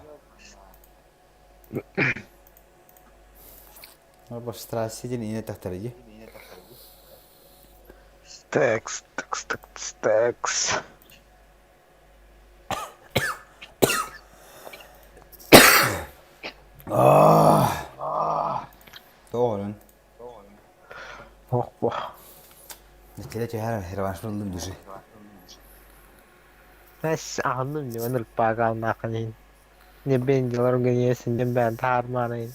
Баш страсти не тахтарыги. Текс, текс, текс, текс. Тоҕорун. Ох, бох. Нэтилэ түһэр реванш ыллым души. Эс аҕынным дии маннык паагаалнааххын иһин. Не бендилар гениесин дем бээн таармаарайын.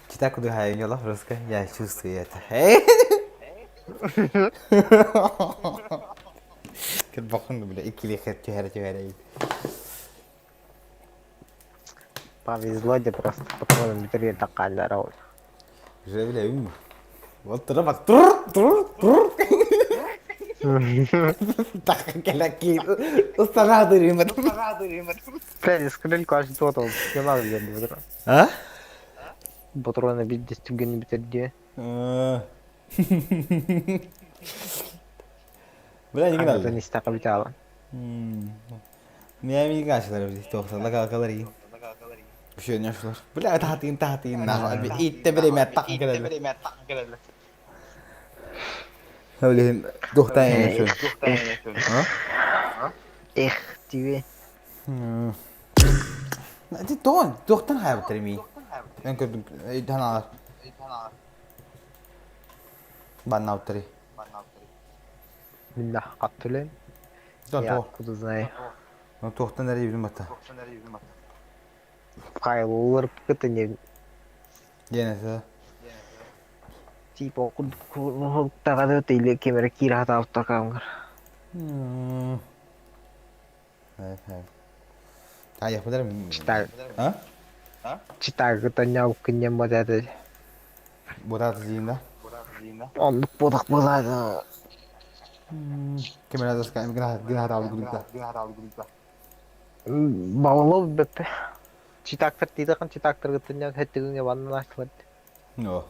Чита куду хайын русская, я чувствую это. Кырбахын бля, иккили хет түһэр түһэр. Повезло де просто патроном битирге таккааллар ол. Уже бля, ум. Вот тура бак тур тур тур. Так кэлэки устанадыр Блядь, скрыльку аж дотал. Не надо где патрон. А? Патроны бит дестүгені битирде. Бля, не Аны гнал. истака бите алан. Miami karşılar bizi 90'la kalkalar iyi. Bir şey oynuyorlar. Бля, tahtayın tahtayın нахуй. Итте время так келели. Öyle 90 yaşıyor. А? Эх, тебе. Ти тон, 90 хайа битирми. Мен көрдүм, өйдөн алар. Банна уттари. Минна каттылен. Тон Я то. откуда знаю. Ну 90 nereye bildim hatta. Файл кыты не Генесе. типа тагады или кемер кира таптакамгар. Evet, evet. Ha yapabilirim. Чита Ha? чита кыта няу кынем бодады. Бурат зиинда. Онлук бодак болады. Кемер азыр гына гына алып гүлүктө. Балалов беппе. Читактыр дейді қан читактыр кытынян хэттигиңе баннан ачлады. Но.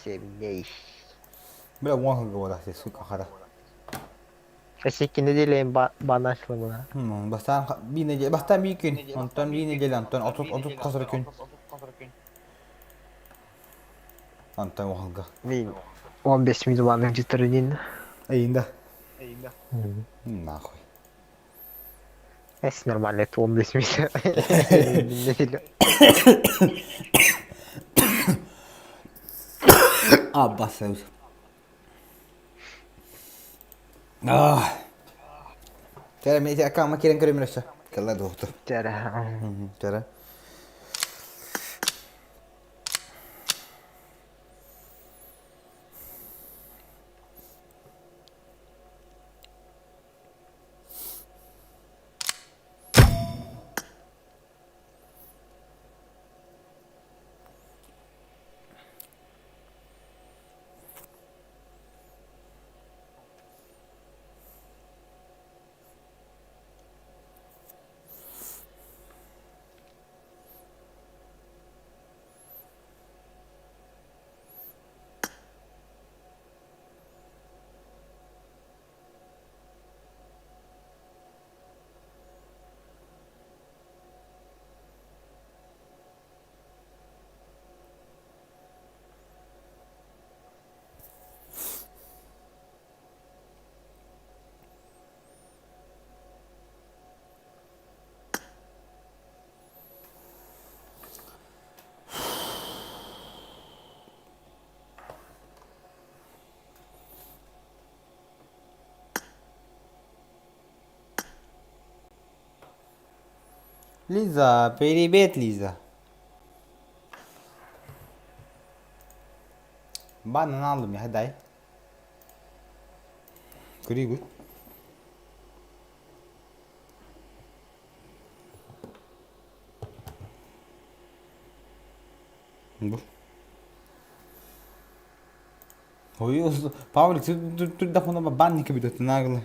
Семней. Бля, вон говорят, сука, хара. Эсеки неделя бан ачлы Бастан bir неделя, бастан bir gün, онтон bir неделя, онтон 30 30 касыр күн. Онтон оһалга. Мен 15 минут банның жетірінен. Эйинда. Нахуй. Эс нормально, это 15 минут. Неделя. Абба сөз. Ah. Тәрә мен акама керен көрөмөр өссө. Калла доктор. Жара. Тәрә. Лиза, привет, Лиза. Банан алдым я, дай. Көрейік. Бу. Ой, Павлик, ты давно банники будут нагло.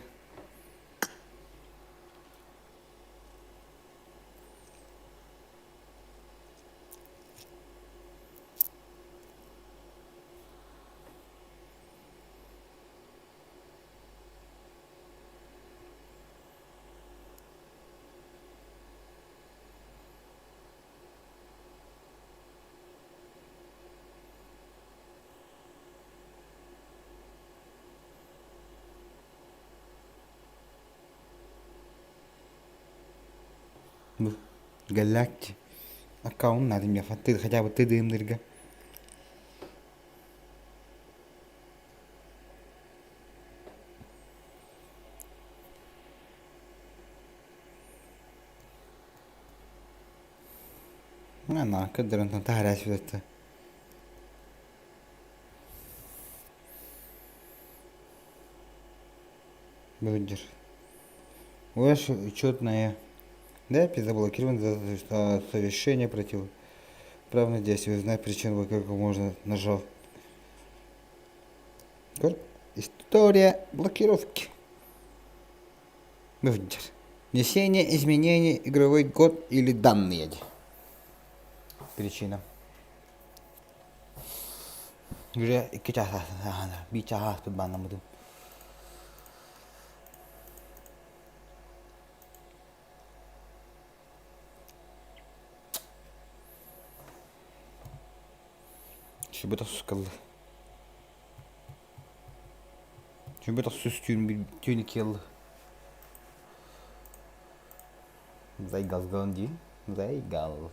Бу Галактик аккаунт надо мне ты хотя бы ты дымнырга. На, кыдырын таһара сүтэтте. Быдыр. Ваше учетная да, заблокирован за совершение противоправных действий. Узнать причину, как можно нажал. История блокировки. Быдыр. Внесение изменений игровой год или данные. Причина. Уже 2 чаас 1 чаас баннаммытым. Сүбэ тахсыс Сүбэ тахсыс түүн түүн килл. Заигал дии. Заигал.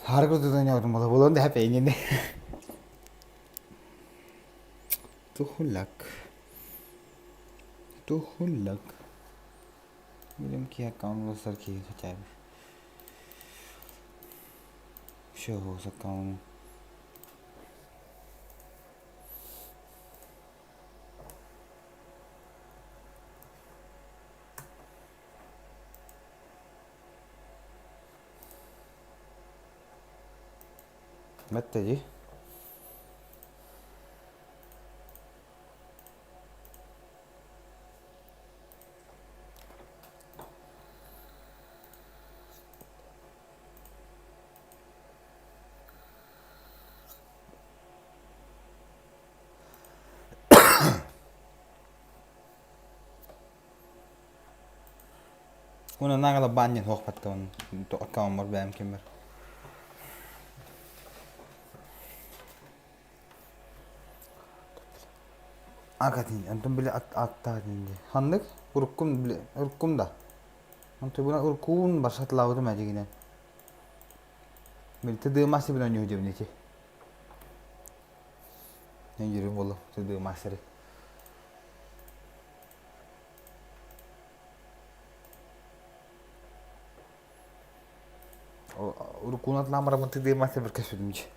Харгы тутан буолан да пейнини. Тухулак. Тухулак. Билим ки аккаунт болсар ки хотя бы. Все с аккаунт. Мэтте дии. Уонна наҕала баан диэн суох баттабын аккауммар бэйэм киммэр. Акатын, онтон били аттаатын дии. Ханнык? Уруккум били уруккум да. Онтон буна уруккуун барсатлаабытым эдигинэн. Били тыдыымас бин оонньуу диэбин ити. Ньүрүм болу тыдыымасыры. Уруккуун атлаан бараммын тыдыымас бір көспүтүм дии.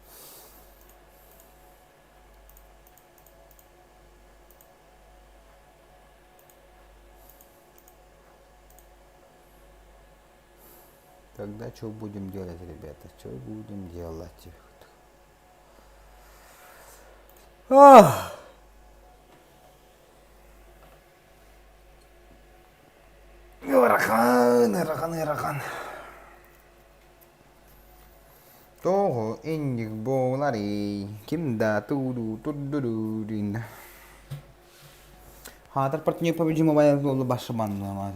Тогда что будем делать, ребята? Что будем делать? Ах! Ыарахан, ыарахан, ыарахан. Тоҕо инник буоларый? Ким да тууду турдурурин. Хаатар партнер победим буолла башыманна.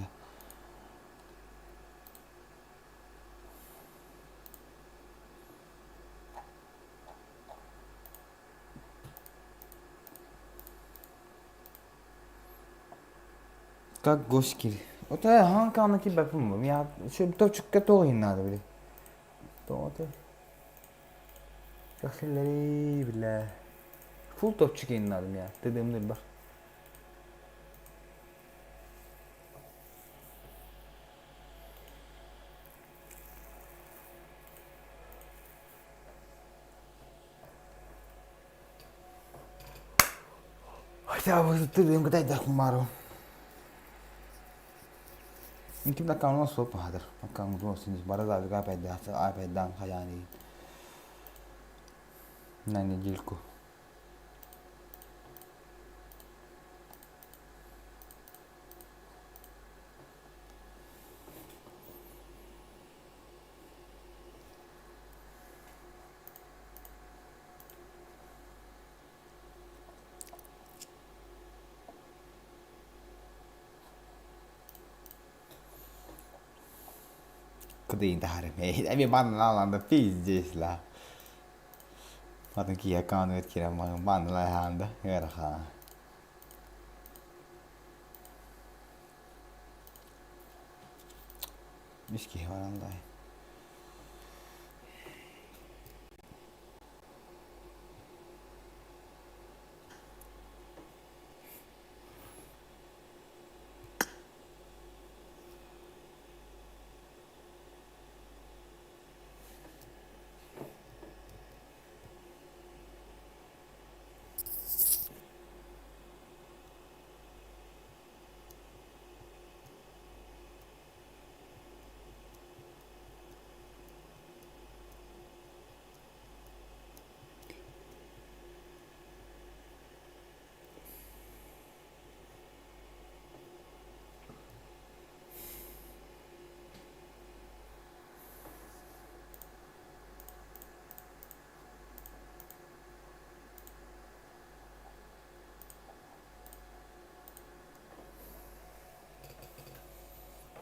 Как гость киир. Отой аһаан каана киирбэппин Я топчукка туох иһин наада били. Тоҕо Көхсүллэри бile. Фул топчук иһин наада я. Тыдымныр бар. Ким аккаунтун суох баһадыр. Аккаунтун бары да айпэддаан хайаан на недельку. Кыдыйын таһаарым. Эми банналаанда пиздец ла. Атын киһи аккаунтугар киирэн банналаһаанда ыарахан. Үс киһи баран дай.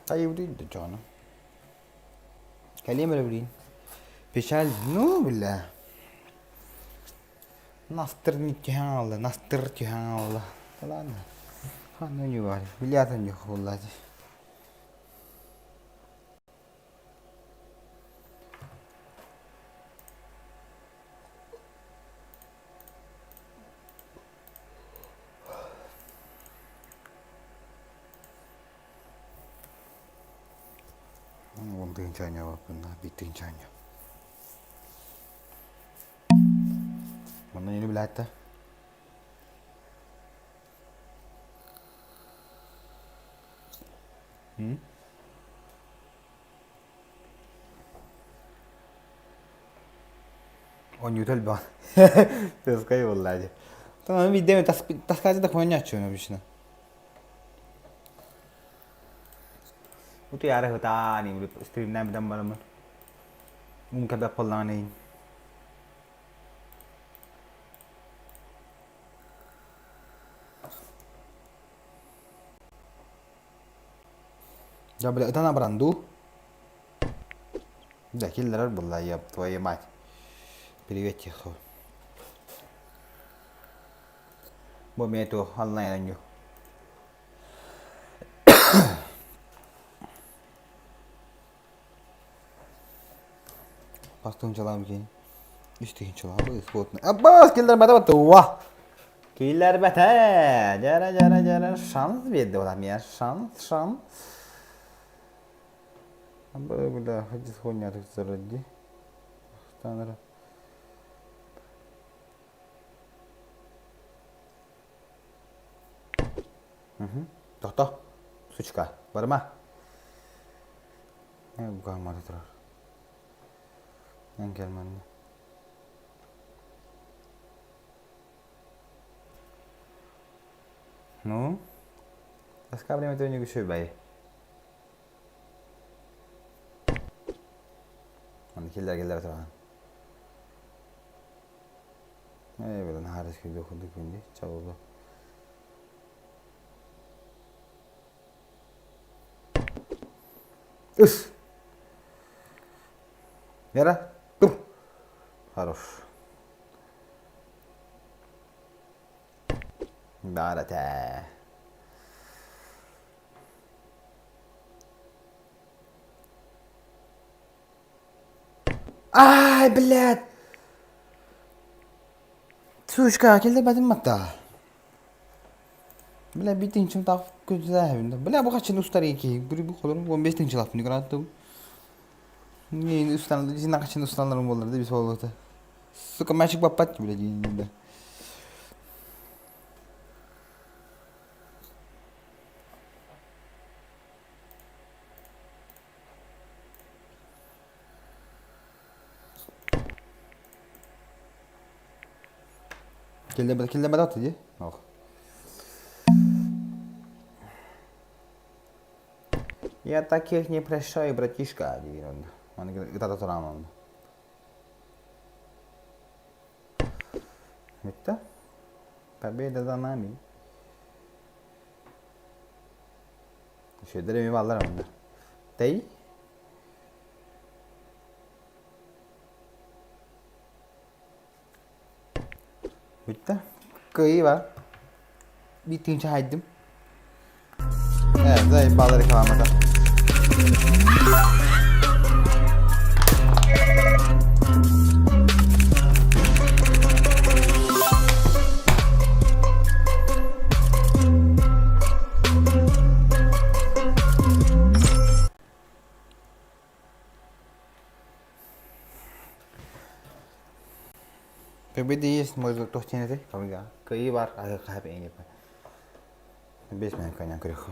Хайыбытый да дьоно. Кэлиэм эрэ билигин. Печаль, ну бля. Настыр түһэн аҕалла, настыр түһэн аҕалла. Ладно. Ханна ньугар, билятын ньух буолла. Уон тыһыынча оонньообоппун да, биир тыһыынча оонньоо. Манна ньүнү билээт да. Оонньуута элбэх. Тыаскай буолла дии. Оттон биирдэ эмэ таскааччы да оонньооччу обычно. Утуйаары сытаан стримнээн бүтэн бараммын. Уун кэбэк буоллаҕына иһин. Да, бля, ытан абыран дуу? Да, киллэрэр буолла, еб твою мать. Привет, тихо. Бу эмиэ туох онлайн оонньуу. Бастыҥчалаам киин. Үс тыһыынчалаах исходный. Аббас киллэрбэтэ баттуа. Киллэрбэтэ. Дьара дьара дьара шанс биэрди ола мия шанс шанс. Абы бля хадис хуйня так заради. Станара. Тохто. Сучка. Барыма. Гаммада турар. Эн кэл манна. Ну? Тоска время үчүгэй. Киллэр киллэр туран. Ээ, билэн хаарыс күйдө курдук күндү, чабылы. Ыс! Вера, тур! Хорош. Баар этэ. Ай, блядь! Сучка, киллэрбэтим батта. Бля, bir тыһыынчам таах көтүтээһэбин. Бля, бу хаччыны устар киһи. Бу бу холорум 15 тыһыынчалаахпын гранаттым. Не, устан, дина хаччыны устанларым буоллар да бис буолуота. Сука, мальчик баппат, бля, диин. Киллэрбэтэ аты дии. Ох. Я таких не прощаю, братишка, диир онно. Маны ытата туран онно. Бүттэ. Победа за нами. Үчүгэйдэр эмиэ бааллар онно. Тэй. Бүттэ. Кыайыы бар. Биир тыһыынча хайдым. Ээ, дай баал рекламата. Победа есть, может, туох диэн этэй? Кыайыы баар, хаһып эйиэпэ. Бес мен коня көрөххө.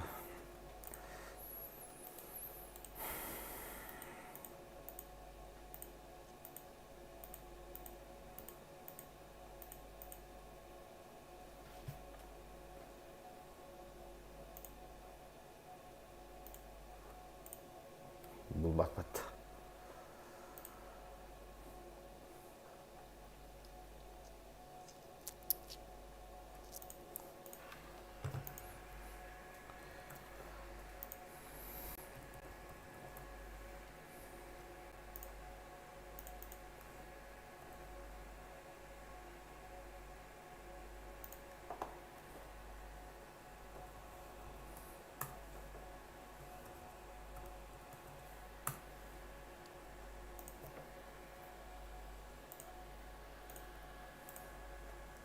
Булбаппыт.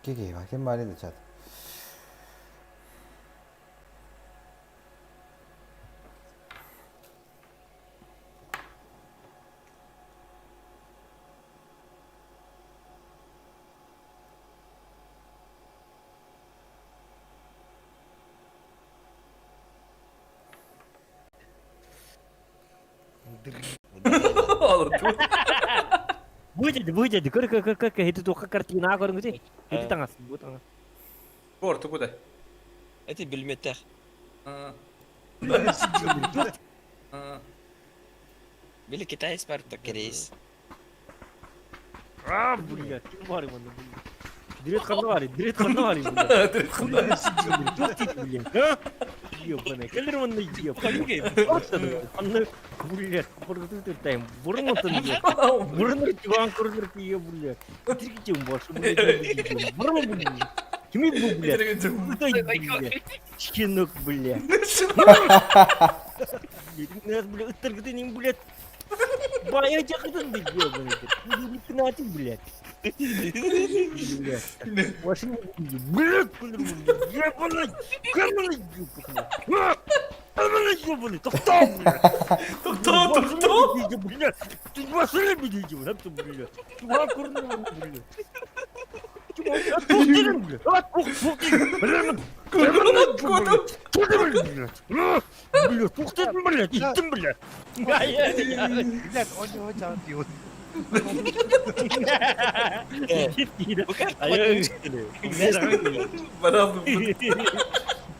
Кики, ким баар edi чат? Будет, будет, көр көр көр көр ити туохха картина көрүҥүтүй? Ити таҥас, бу таҥас. Спорт куда? Это билметэх. Били китаец бар, то кореец. А, блядь, ким бар манна, блядь. Дирет ханна бар, дирет ханна бар, блядь. Дирет ханна. Туох диит, блядь, а? Ебаный, кэлэр манна ебаный. Анны, блядь, бургутун бурмутун, блядь. Бурнур тиван курнур тие, блядь. Тиргитим больше, блядь. Бурму, блядь. Кими бу, блядь? Блядь. Щенок, блядь. Блядь, ыттаргытын блядь. Бая жакытын да ебаный. Кынаты, блядь. Блядь. Машина, блядь, ебаный, ебаный, ебаный, ебаный, тоқтоо, блядь. Тоқтоо, тоқтоо. Блядь, ты машина, блядь, блядь. Чувак, блядь. Блядь, иттим, блядь. Блядь, очень Бу.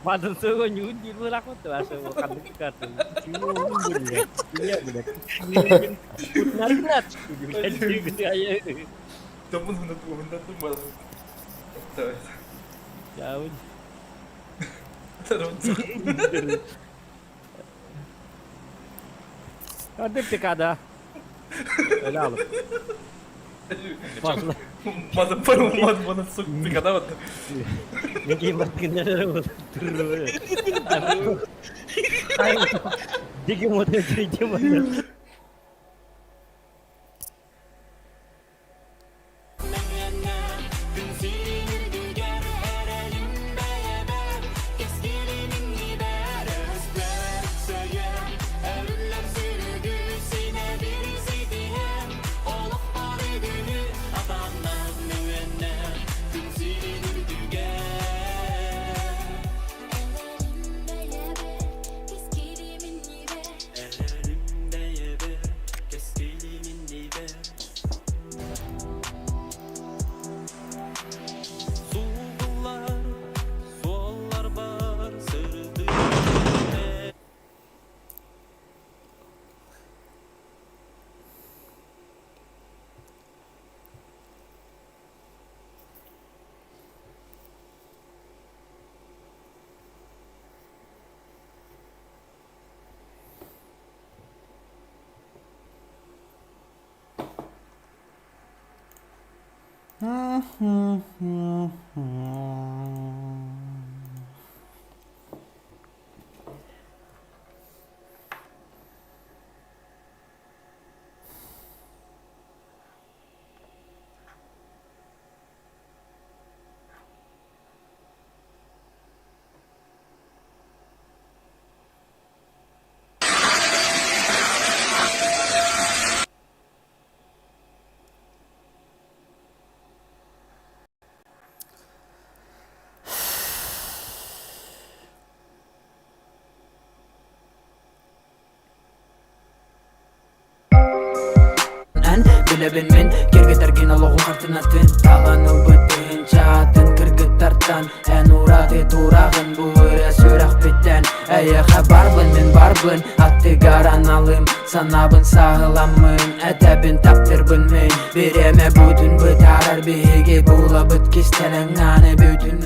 Эн билэбин мин кэргэтэргин олоҕум хартыынатын Талан ылбыт тыһыынчатын кыргыттартан Эн ураты тураҕын бу ырыа сүрэхпиттэн Эйиэхэ барбын мин барбын аттыгар аналым Санаабын сааһыламмын этэбин таптырбын мин Бириэмэ бүтүн бытаарар биһиги булабыт кистэлэҥ ааны бүтүн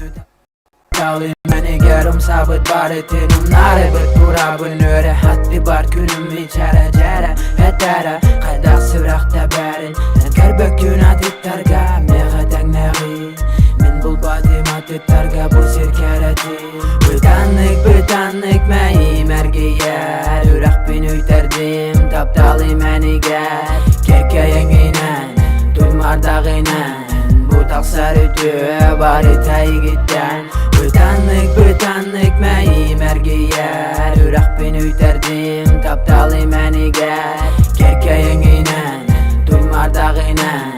Мэнигээр умсаабыт барытын умнаарыбыт турабын өрө аттыбар күнүм мичээрэ дьээрэ этэрэ хайдах сүрэх тэбэрин эн көрбөккүн атыттарга миэхэ тэҥнээҕи мин булбатым атыттарга бу сир кэрэтин бытаннык бытаннык мэйиим эргийэр үрэхпин үйтэрдим тапталым энигэр кэккэйэҥинэн туймардаҕынан Бу тахсар үтүө барыта игиттэн Бытаннык бытаннык мэйиим эргийэр Үрэхпин үйтэрдим тапталым энигэр Кэркэйэҥинэн туймардаҕынан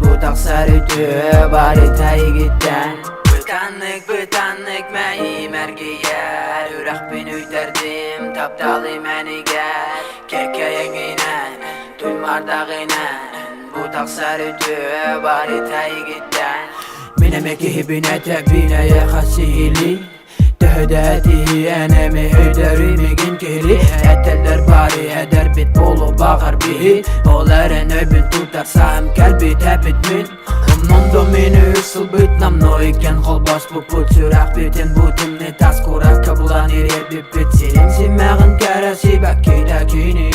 Бу тахсар үтүө барыта игиттэн Бытаннык бытаннык мэйиим эргийэр Үрэхпин үйтэрдим тапталым энигэр Кэркэйэҥинэн туймардаҕынан Бу тахсар үтүө барыта игиттэн Мин эмэ киһибин этэбин эйиэхэ сиһилии Төһө да этиһиэн эми өйдөрүй мигин киһили Этэллэр бары эдэрбит буолуо баҕар биһи Ол эрэн өйбүн тутар саам кэлбит эбит мин Умнум да мин үс сылбыт намно иккен холбоспуппут Сүрэхпитин бу тымныы тас куоракка булан ириэрбиппит Сирин симэҕин кэрэ сибэккитэ кини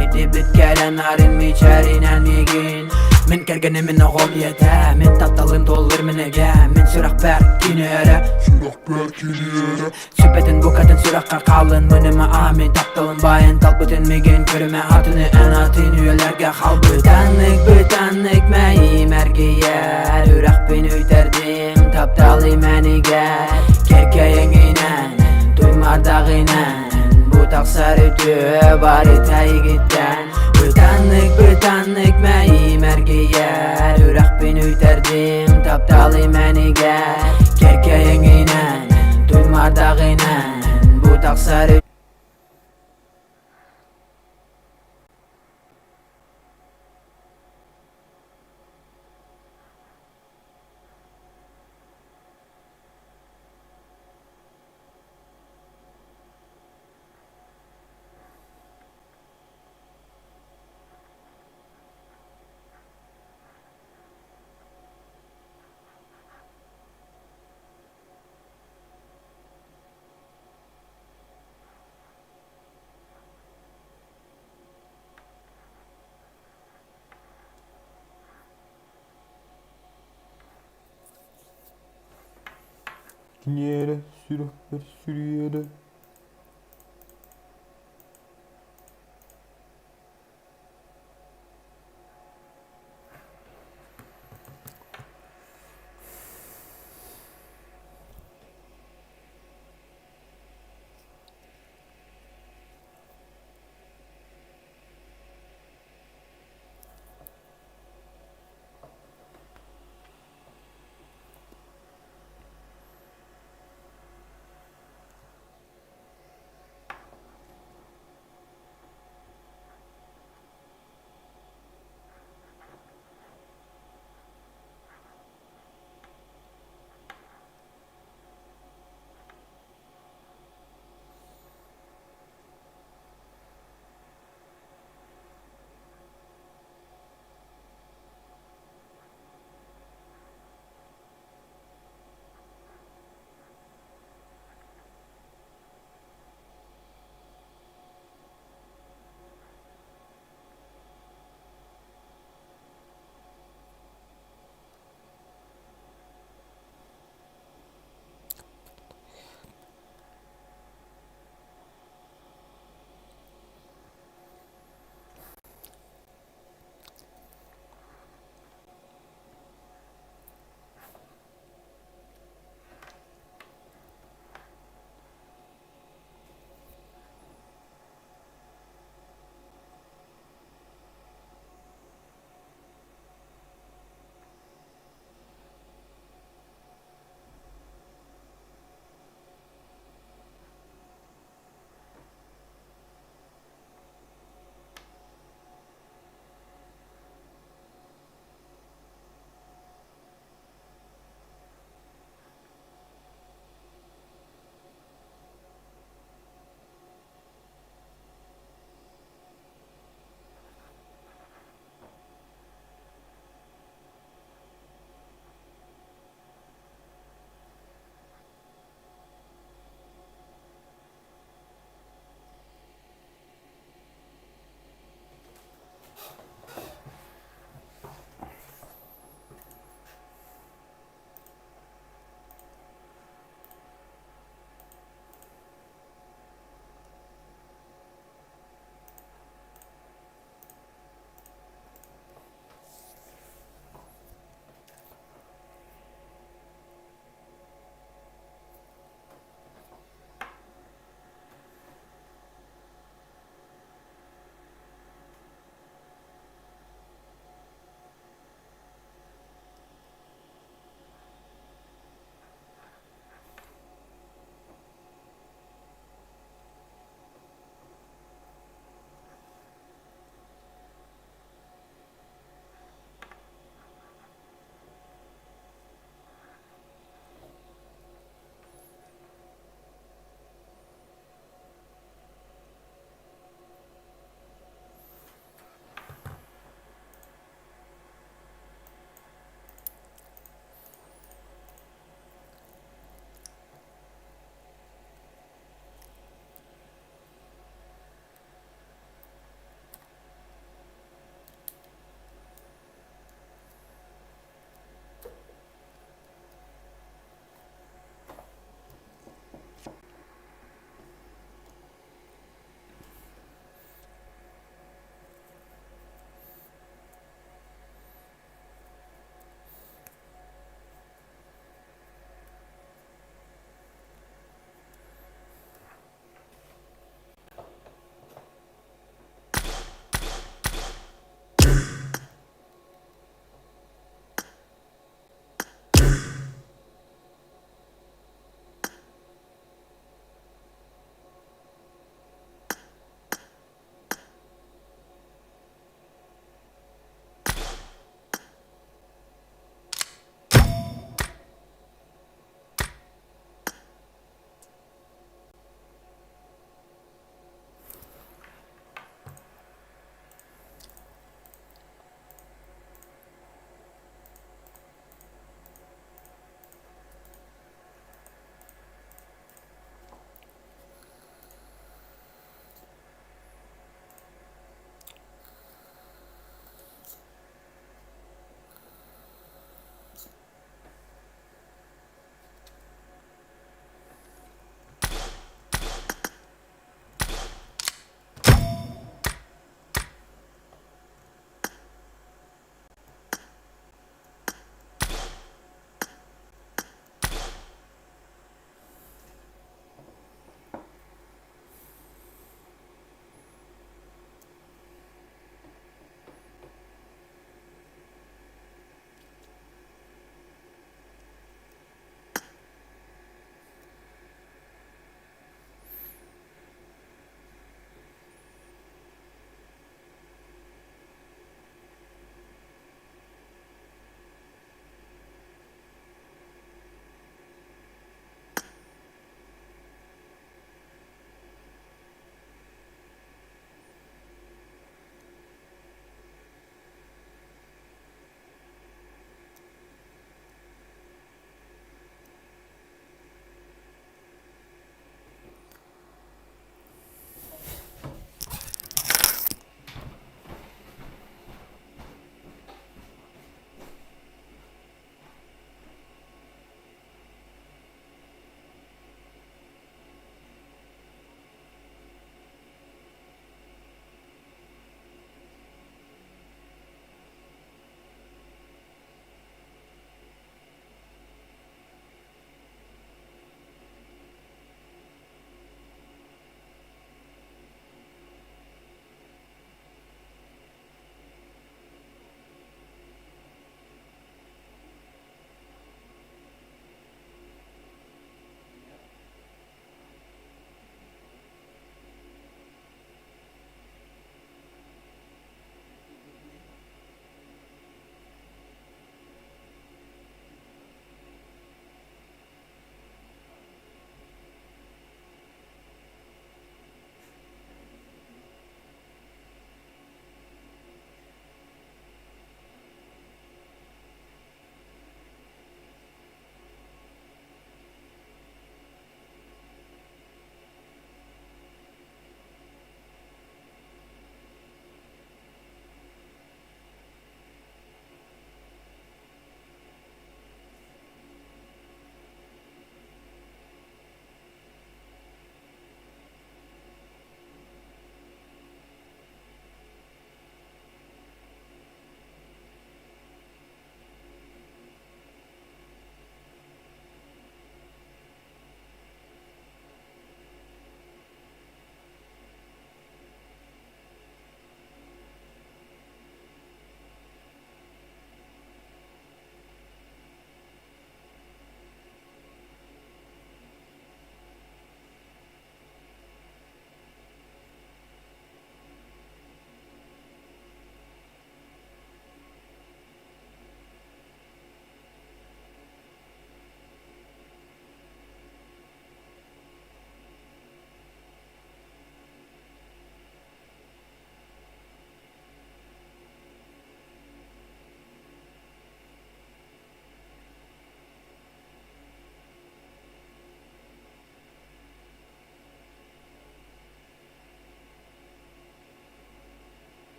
Итибит кэлэн арын мичээринэн миигин Мин кэргэним мин оҕом ийэтэ Мин тапталым туоллар мин эгэ Мин сүрэхпэр кини эрэ Сүрэхпэр кини эрэ Сүппэтин букатын сүрэххэр хаалын Мыныма аа мин тапталым байын Талбытын миигин көрүмэ атыны эн атын үйэлэргэ хаалбыт Бытаннык бытаннык мэйиим эргийэр Үрэхпин үйтэрдим тапталым энигэр Кэркэйэҥинэн туймардаҕынан Бу тахсар үтүө барыта игиттэн Бытаннык бытаннык мэйиим эргийэр Үрэхпин үйтэрдим тапталым энигэр Кэркэйэҥинэн туймардаҕынан Бу тахсар Киниэрэ сүрэхпэр сүрүйэрэ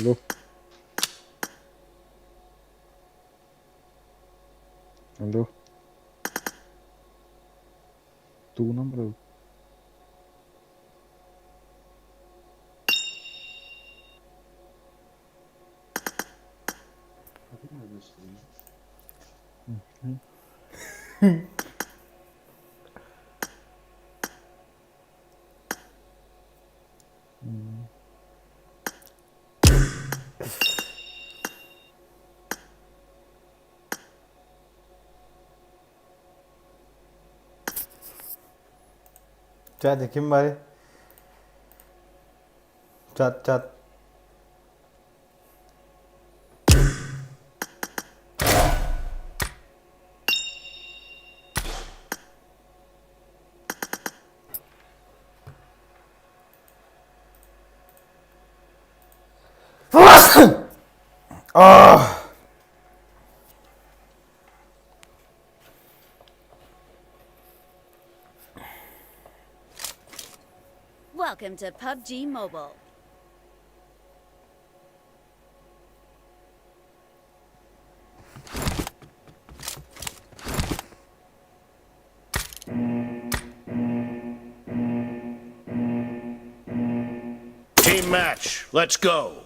Алло. Алло. Тугунан барабыт? Чат ким барый? Чат чат. Ah! Welcome to PUBG Mobile. Team match. Let's go.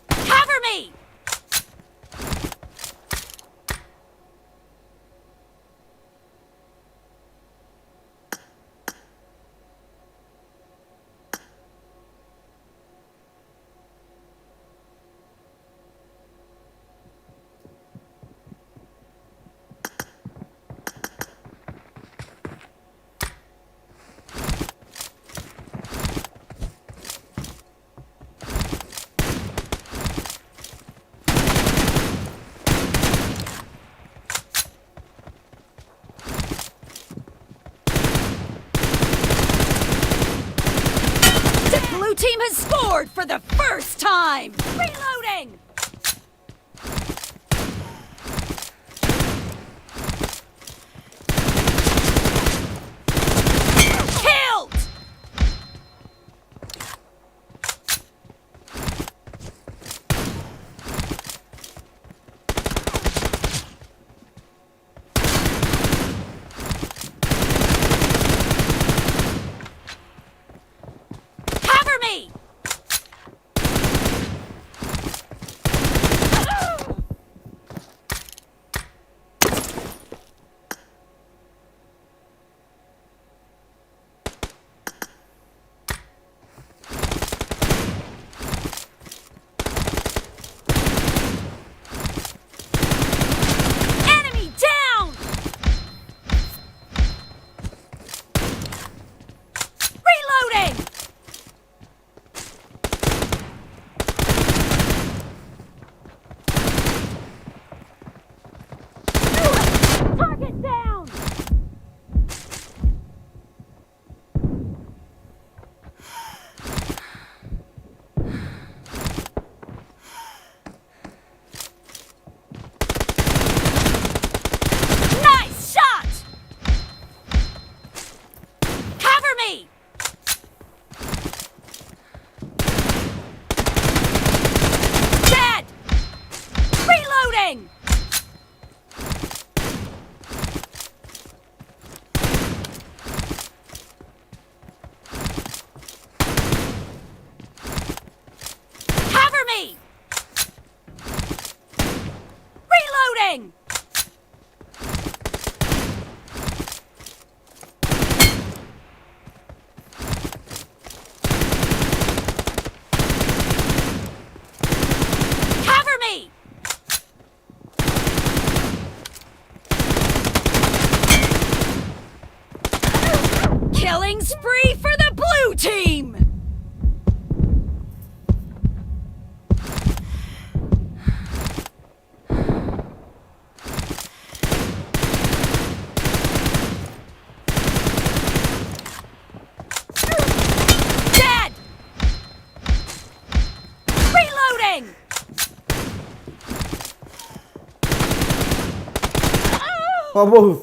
Cover me! The blue team has scored for the first time! Reloading! Killed! Cover me! Enemy down! Reloading! Target down! Nice shot! Cover me! Dead! Reloading! Cover me! Reloading! Cover me! Killing spree for the blue team! Dead! Reloading! Abo.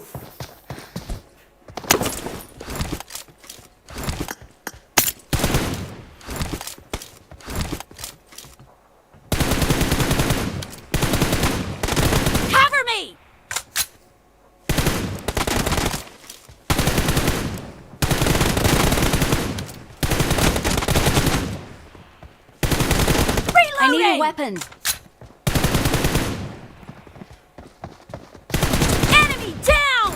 a weapon. Enemy down!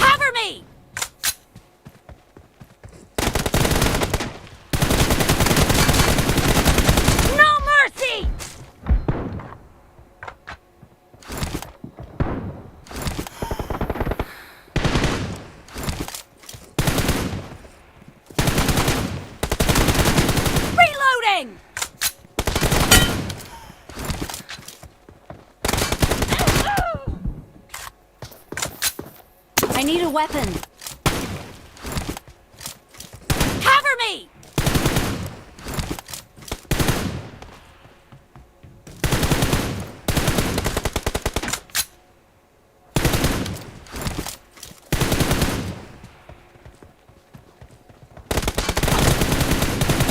Cover me! No mercy! Reloading! I need a weapon. Cover me!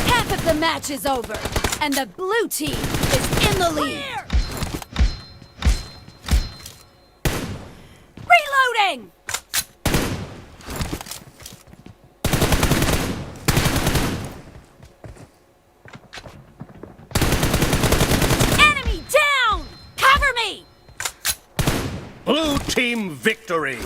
Half of the match is over, and the blue team is in the lead. Reloading! Enemy down! Cover me! Blue team victory.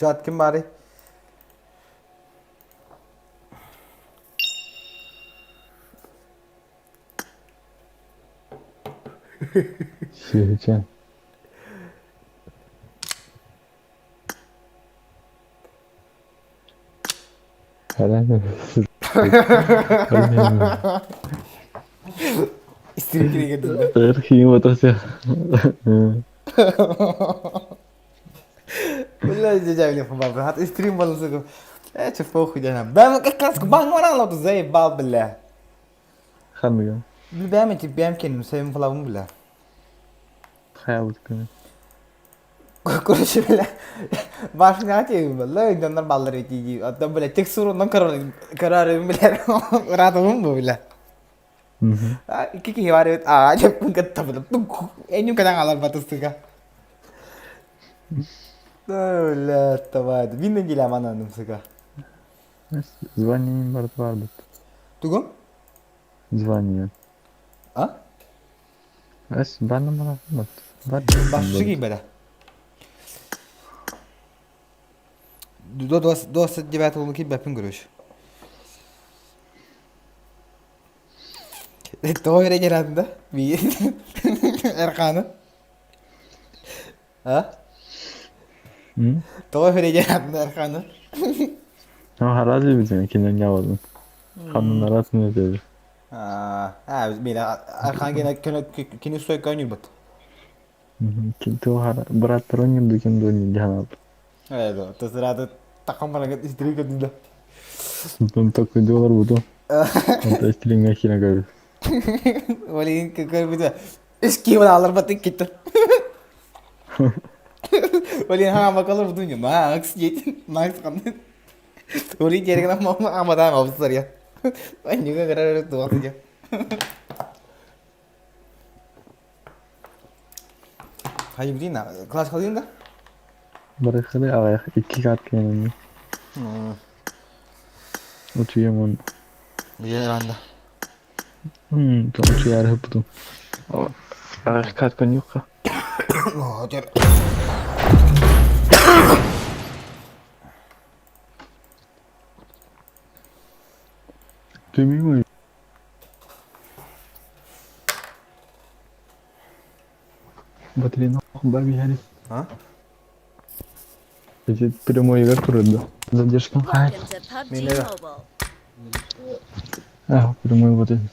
Чат ким баарый? Сүһүчэн. Стрим Ээ, чэ, похуй диэн. Бэм как раз баҥ заебал, бля. Ханныгын? Бэм эти бэм кеним, своим флавым, бля. Хайабыт күнү. Короче, бля, башня бля, дьоннор баллар эти, оттон, бля, текстурунан карарым, бля, ыраатабын бу, бля. Икки киһи бар эбит, аа, дьэппин кытта, бля, энню кэлэн алар батыстыга. Бля, давай, мин неделя ананым, сука. Звание барыта бар бит. Тугум? Звание. А? Эс банна мара бар. Башчы кийбэтэ. До 29 улы кийбэппин көрөш. Тоҕо эрэ да? Эрханы. А? Тоҕо эрэ Эрханы. Ну, харази битин кинен явадын. Ханнын арасını dedi. Аа, Архангела кини сойка ойнуурбут. Туохара бырааттар оонньуурду ким дуо дии санаабыт. Ээ, тысырааты такам баран истири көрдүм да. Онтон такой олорбуту. Онто истириҥҥэ киирэн көрбүт. Олин көрбүтэ. Үс киһи аларбатын киттер. Олин ха бакалар бутун Макс диэтин. Макс қандай. Олин жерген амадан алыпсар я. Анюга көрөр туох дия. Хайы блин, класс қалдың да? Барыхыды аҕыйах икки каат кэнэнни. Утуйам он. Билен анда. Утуйаары ыппытым. Аҕыйах каат коньюкка. Ты мимо Батарейнах бабиһэри. А? Эти прямой игр турар да. Задержка. Welcome to PUBG Mobile. А, прямой вот этот.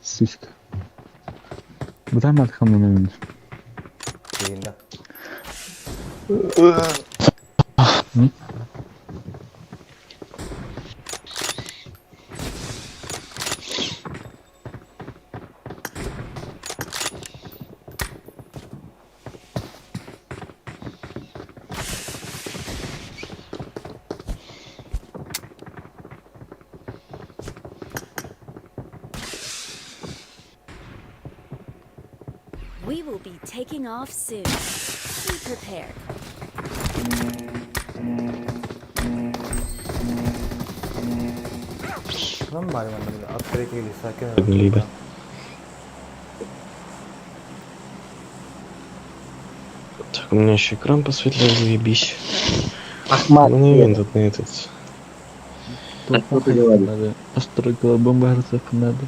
Сучка. Бытаан хамнанабын. Тиһиннэ. We will be taking off soon. Be prepared. Либо. Так, у меня еще экран посветлее, заебись. Ахмат. Ну, не этот, не этот. Надо. Астрокала бомба надо.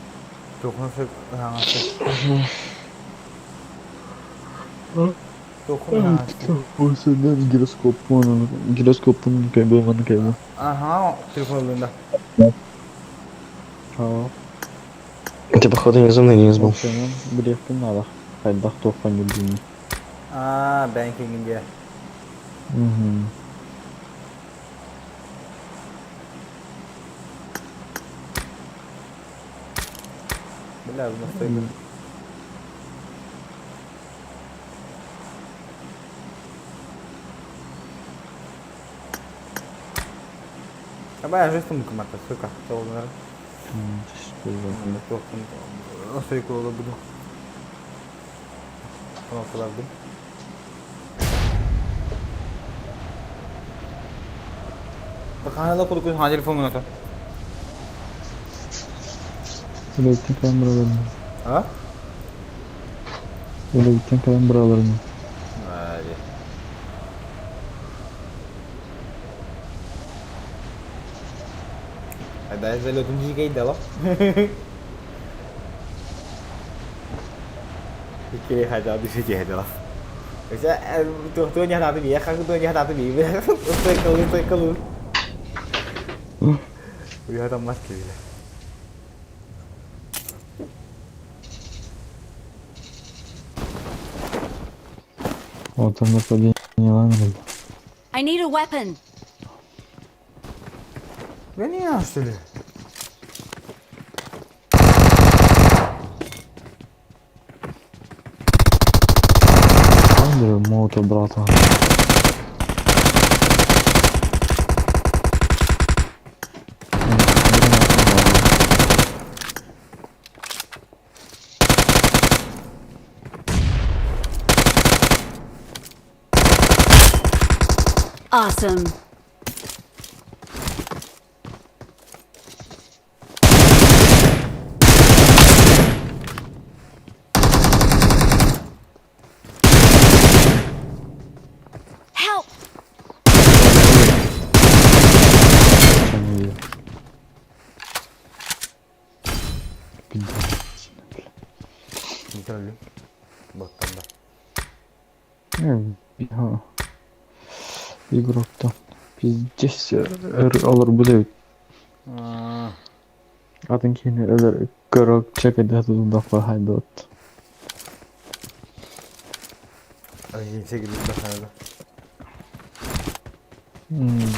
Гироскоп, вон гироскоп, он как бы. Ага, телефон да. А. Ты, походу, не зумный не был. Билиэхпин надо. Хайдах туоххан юрдуну. А, банкинг Угу. Бля, настройка. Давай, я же сумку мата, сука. Настройку буду. Кнопкаларды. खाना कुछ कुछ हाजिर फोन होता Öyle kalan buralarını. Ha? Öyle gittin kalan buralarını. Hadi. Hadi залетун дикой дала. Kiri haja di sini haja lah. Bisa tuh tuh nyata tuh biar kan tuh nyata tuh biar tuh keluar tuh keluar. Udah ada mas kiri lah. Вот там нападение ладно. I need a weapon. Гони, что ли? Андре молото брата. Awesome. Help! Игрок-то. Пиздец өр олорбут эбит. Атын киһини өлөр көрө чэкэйдэ тутуллахпа хайдыбыт.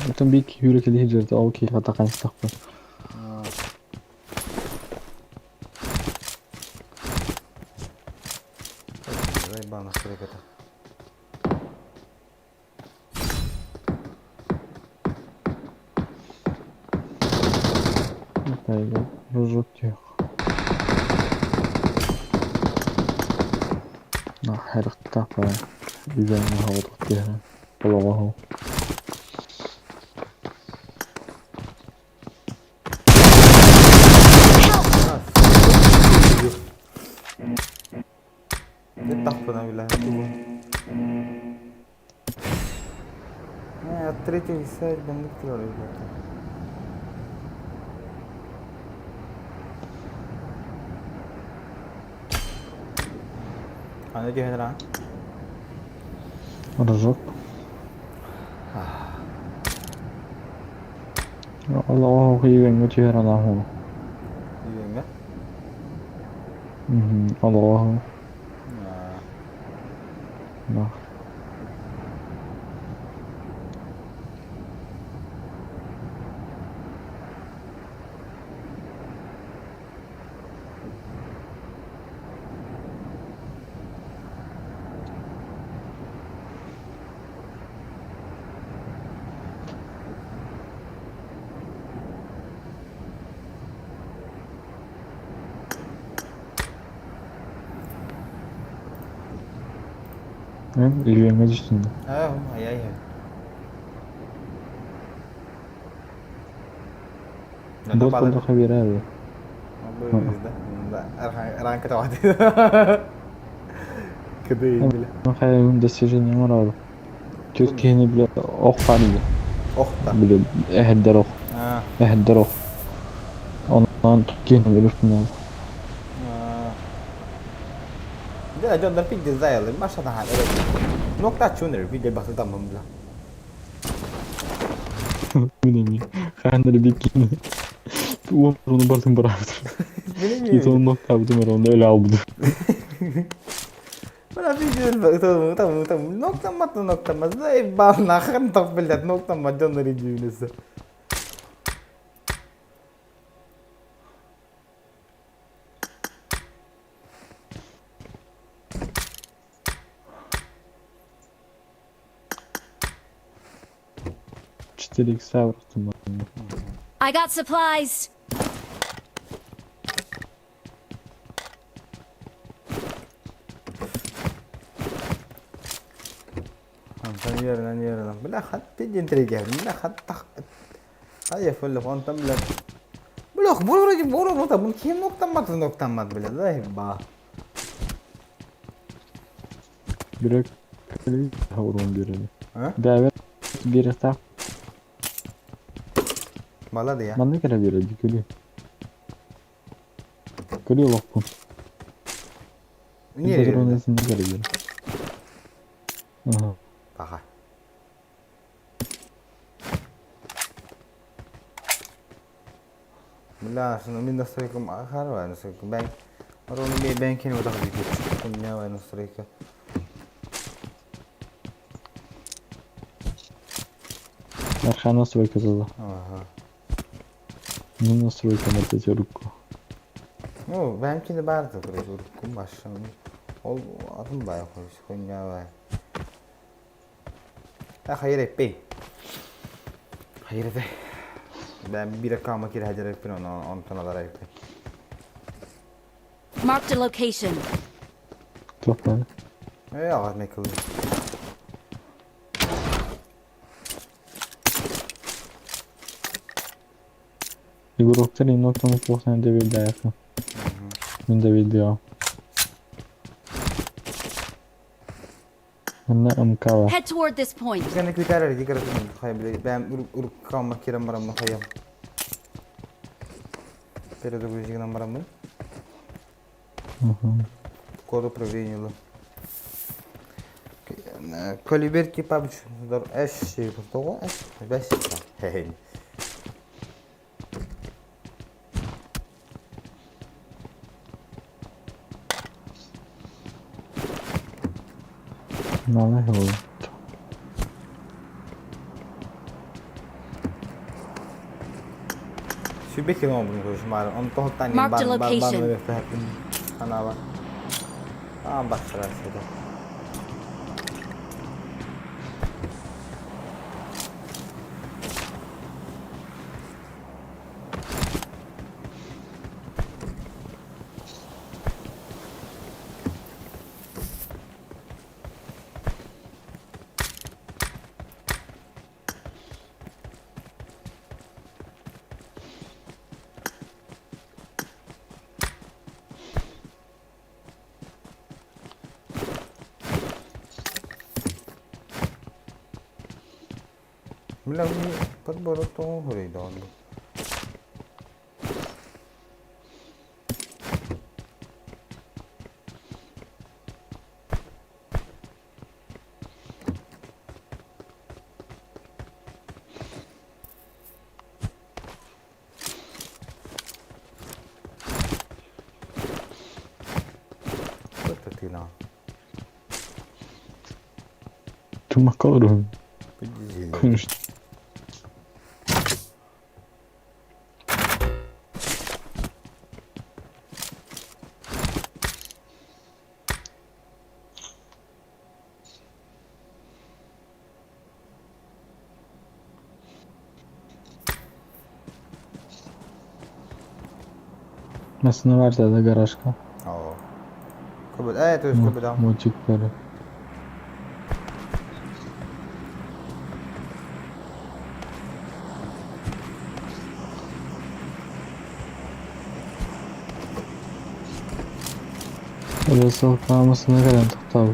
Оттон биир киһи үүрэ кэлиһи дьэрдэ ол киһи хата хайыстахпын. Рожок тиэх. Хайрахтаах үгэҥҥэ оҕотох түһэн олоҕоһу. Тахпына билэ Третий сайт бандык Аны түһэн Рожок. Олоҕо үйэҥҥэ түһэр анаһу. Үйэҥҥэ? Олоҕо. Үйэҥҥэ түстүн Ай-ай. Бот курдук биэрээби. Хайын достижение оҥороору. Түөрт киһини бile ох баар Охта. Бile эһэрдэр ох. Эһэрдэр ох. Онон киһини өлөртүнэ. Дьэ, дьоннор пиздец заялы, Маша наһаа Нокта чунер, видео бахтытаммын бла. Мин эмиэ хаһан эрэ биккини уон ону бартын быраабытым. И то ноктаабытым эрэ онно өлө албытым. Бля, видео ноктаммат ноктаммат заебал нахрен так блядь ноктаммат дьоннор идиюнесе. 4 икса I got supplies. Онтон үөрэнэн үөрэнэн бля хатты диэн тиригэр бля хаттах хайа фөллөх онтон бля бля бу вроде бу бу бу ким ноктаммат ноктаммат бля заебал Бирок урун биэрели. Бэбэ биэрэхтээх. Балады я. Маннык эрэ биэрэди күлүү. Күлүү олохпун. Не Патроны синник эрэ биэрэ. Ага. Паха. Бля, мин настройкам ахарва, настройка бэнк. Орону би бэнкини утах бикит. Куння настройка. Арха настройка зала. Ага. Ну настройка на эти руку. Ну, бэнкини барды, короче, уруккум башым. Ол атын бай койс, куння бай. Та хайыр эппей. Хайыр эппей. Ben bir rakama kira hacer ettin onu, ondan alarak ettim. Marked a location. Туох Ee, ağır ne kıldı. Игроктар иноктан плохо дэвидээхэ. Мин дэвидио. Манна МК Head toward this point. Gene küter erdi karasını Ben uruk kiram baram hayam. Перезагрузить нам барамы. Код управления. Колиберки пабч. 哪有？Marked a location. Tırnak Konuştu. Masına var da garajka. Мультиктары. Masına gelen toktap.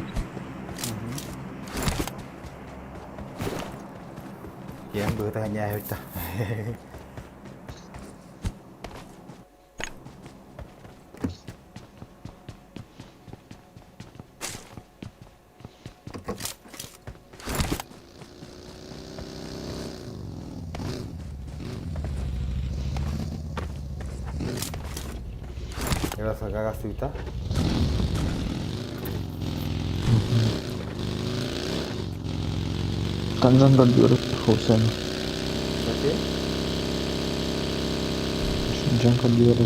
Kancan diyor. Can diyor.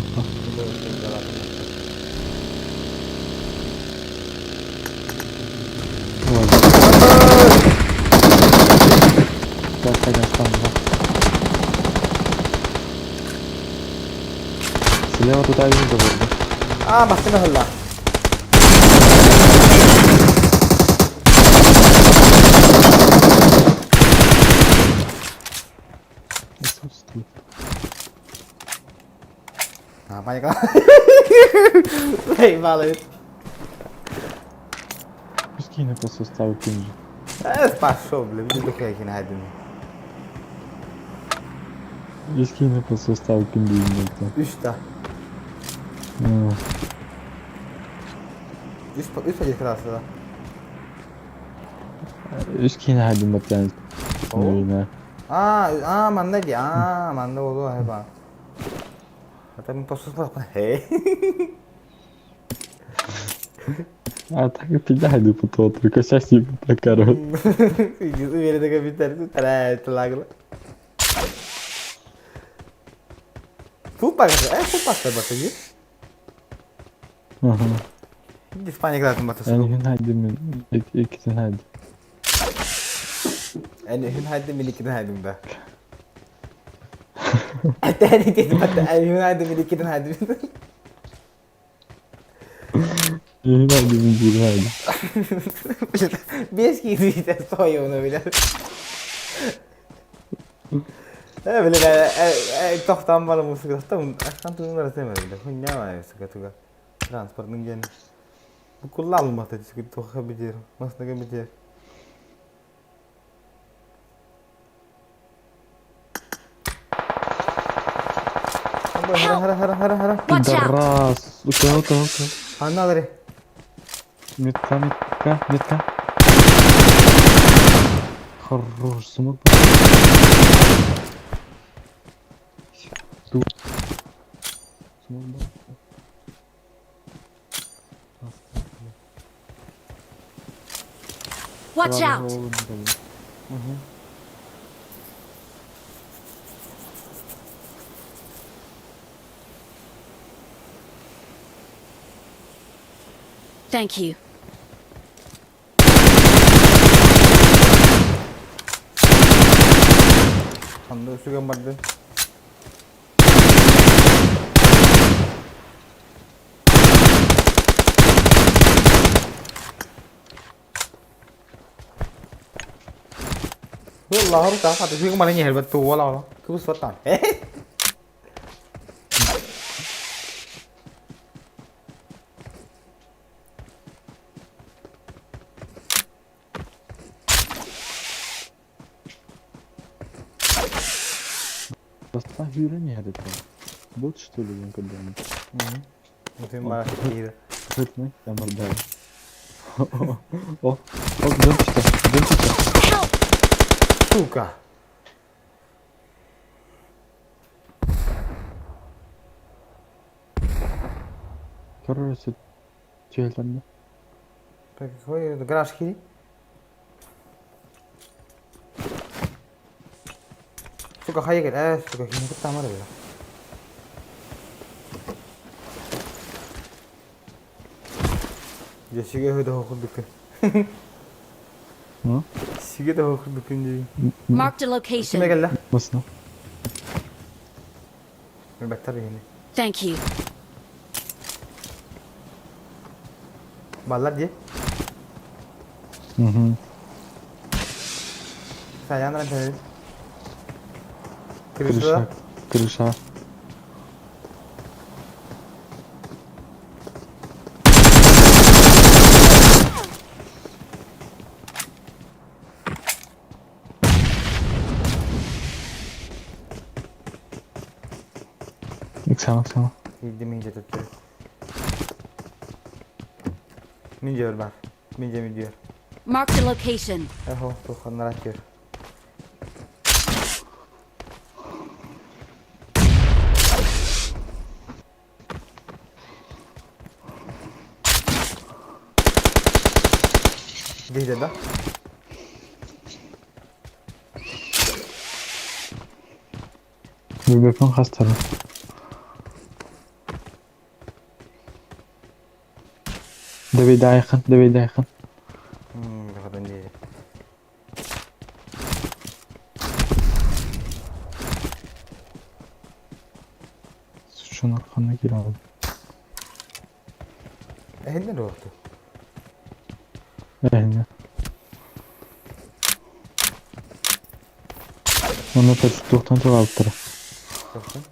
Слева тут один забор, А, машина гла. Присутствует. А, паника. Заебали. Пускай по составу кинжи. Пошел, блин, не дыхай, Искини по составу кинжи. Үстә. Үс красава. Үс киһини хайдым баттан. А, а, манна ди, а, манна болу хайба. Ата мен посус Хей. А так и пиляйду потом, только сейчас не такая. Уверен, капитан, лагла. Фул пак, бата, Ага. Испания град бата. Yani hun hadi min ikisini hadi. Yani hun hadi min ikiden hadi da. تاني كده hun hadi min ikiden hadi. Hun hadi min bir hadi. Без кидите сойуну билер. Бile тохтан бара музыка там ахан туннар теме биле хуйня ва сука туга транспортның ген бу кулланылмакта сука тоха битер маснага битер. Хара хара хара хара. Пидорас. Ука ука ука. Аналары. Метка метка метка. Хорош, смог. Watch out! Thank you. Ханна сүгэн бардын? والله هرب تعال خاطر فيكم على هربت ولا ولا كيف صوت Бастаан күүрэн иһэр этэ. Бот что ли диэн көрдөҕүм. Мин барда. О, о, дьон түстэ, дьон түстэ. Сука. Короче, түһэллэннэ. Какой гараж хири? Сука, хайа кэл, сука, кини кытта амар била. Дьэ, сигэ өһө да хохурдуккун. Сигэ да хохурдуккун дии. Marked a location. Кимэ кэллэ? Басна. Баттар биһини. Thank you. Баллар дии. Угу. Саян ран Крыша. Крыша. Ыксама, ыксама. Киирдим иһдьэ төттөрү. Мин дьиэбэр баар. Мин дьиэм үрдүгэр. Marked a location. Эхо, тухханнара түөр. Диһдэ да? Бүбөпүн хастара. Дэвидайхан, Дэвидайхан. Баҕадан диэри. Сучонок ханна киирэн Эһиннэ дуохту? Эһиннэ. Онно туохтан тураабыттара? Туохтан?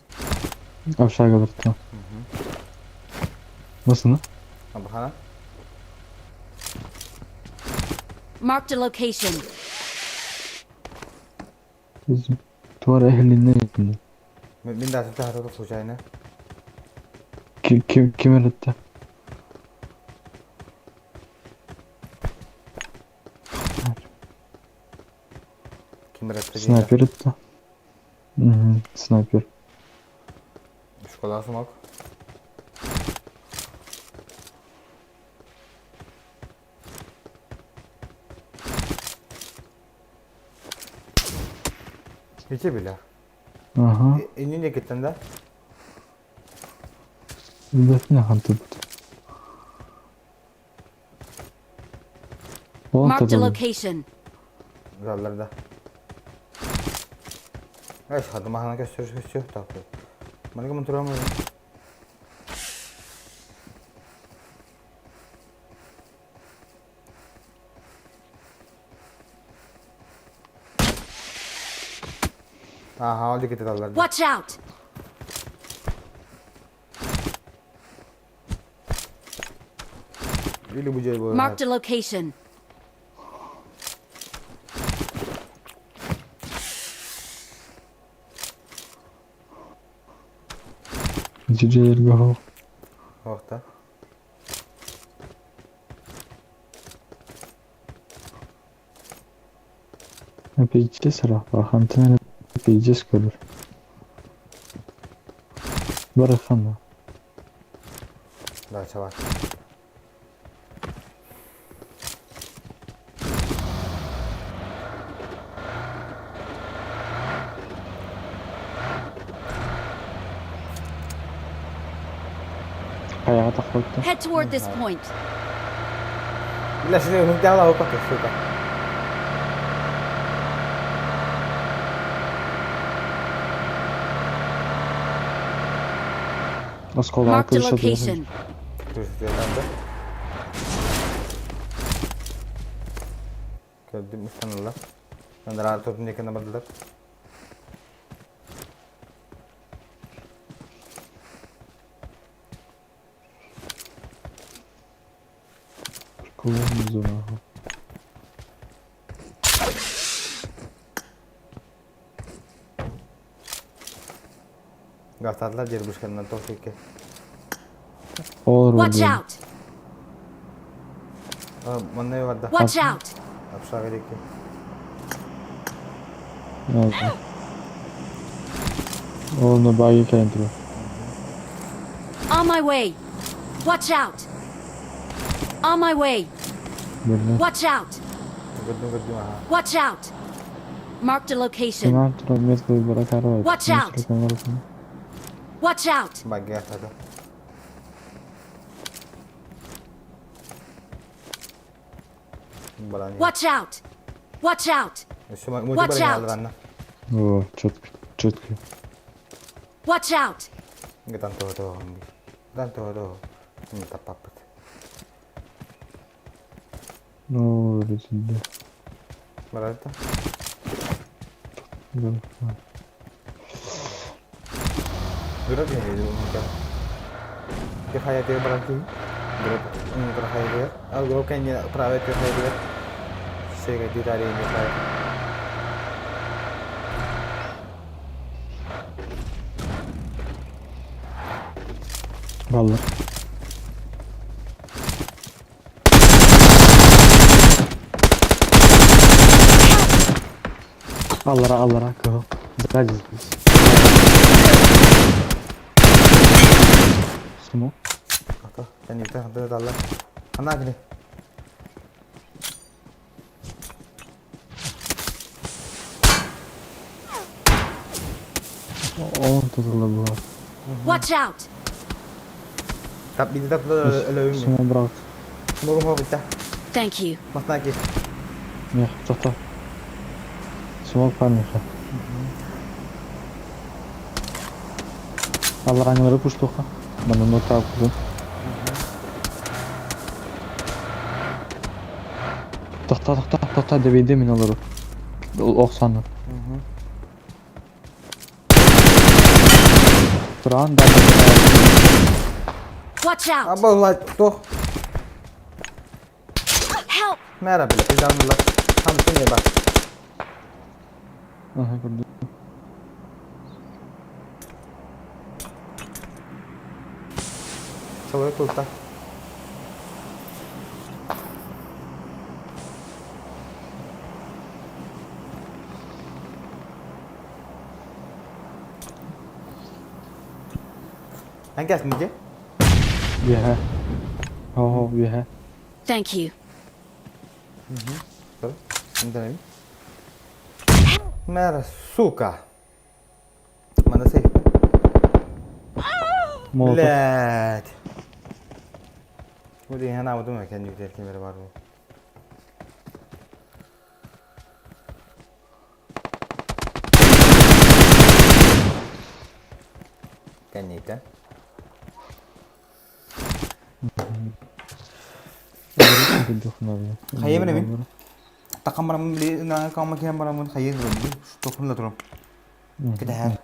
Общагалартан. Басына? Абахана? Marked a location. Туора эһилиннэ итиннэ. Мин да сыта случайно. Ким ким эрэтте? Ким эрэтте? Снайпер этте. Угу, снайпер. Школа смог. Ити бile. Ага. Иннин киттен да? Билбэппин ахан турбут. Ол Marked a табылы. location. Залларда. Эш, хадымахана көстөр көстөр тапты. Маныга мын турамы? Аха, ол диките таллар. Watch out! Или бу жер Marked a location. Ити дьиэлэргэ оһох. Охта. Пиздец ыраах, хантан эрэ пиздец көрөр. Барахана. Да, чувак. Хайаҕа тахсыбыттар. Head toward this point. Бля, что ты взяла опыт, сука. Оскуолаҕа Marked a кырыша түһэн. location. Там, да? Көрдүм ыстанылар. Анараа тордун диэки бардылар. Прикольно зона. Гастаатылар дербушканан тоқ текке. Олар Watch oldu. out! Манна барда. Watch out! Апшаға диэки. Oldu. Onu bayi кэлэн турар. On my way! Watch out! On my way! Биллэ. Watch out! Көрдүм көрдүм аха. Watch out! Marked a location. Сынан турар метка бара карабайт. Watch out. Watch out! Багги гастаата. Баран. Watch out! Watch out! Өссө мужик Watch баран out. алранна. О, четко, четко. Watch out! Гатан того того. Гатан того того. Таппаппыт. Ну, резинде. Барарта. Да. Дурак не хайа тиэ баран киһи. Дурак хайа тиэ. Ал дурак кэннэ праве тиэ хайа тиэ. Сега детали не хайа. Баллар. Аллара, аллара, кыһыл. Сзади здесь. Смок. Ата, кэнниттэн хантан ыталлар. Ханаа кини. Он тут была. Watch out! Тап биди тап өлөйүм. Смок брат. Смогум хобитта. Thank you. Маснаки. Мех, тоқта. Смок памеха. Аллара пуштуха. Мана нота кудун. Тоқта, тоқта, тоқта деп иде мен олар. Оқсаны. Туран да. Watch out! Абы тох. Help! Мэра биле, пизданылар. Хамсын не бар. Ага, көрдүм. Человек тут. Эн кэс миде? Үөһэ. Хо, үөһэ. Thank you. Мэра, сука. Мана сейф. Молотов. Блядь. Бу деген хана удум экен жүктер кемер бар бу. Кэнниттэн. Хайа мен Такам барамын били на кама кем барамын хайы турум. Тохун турум. Кэтэһэр.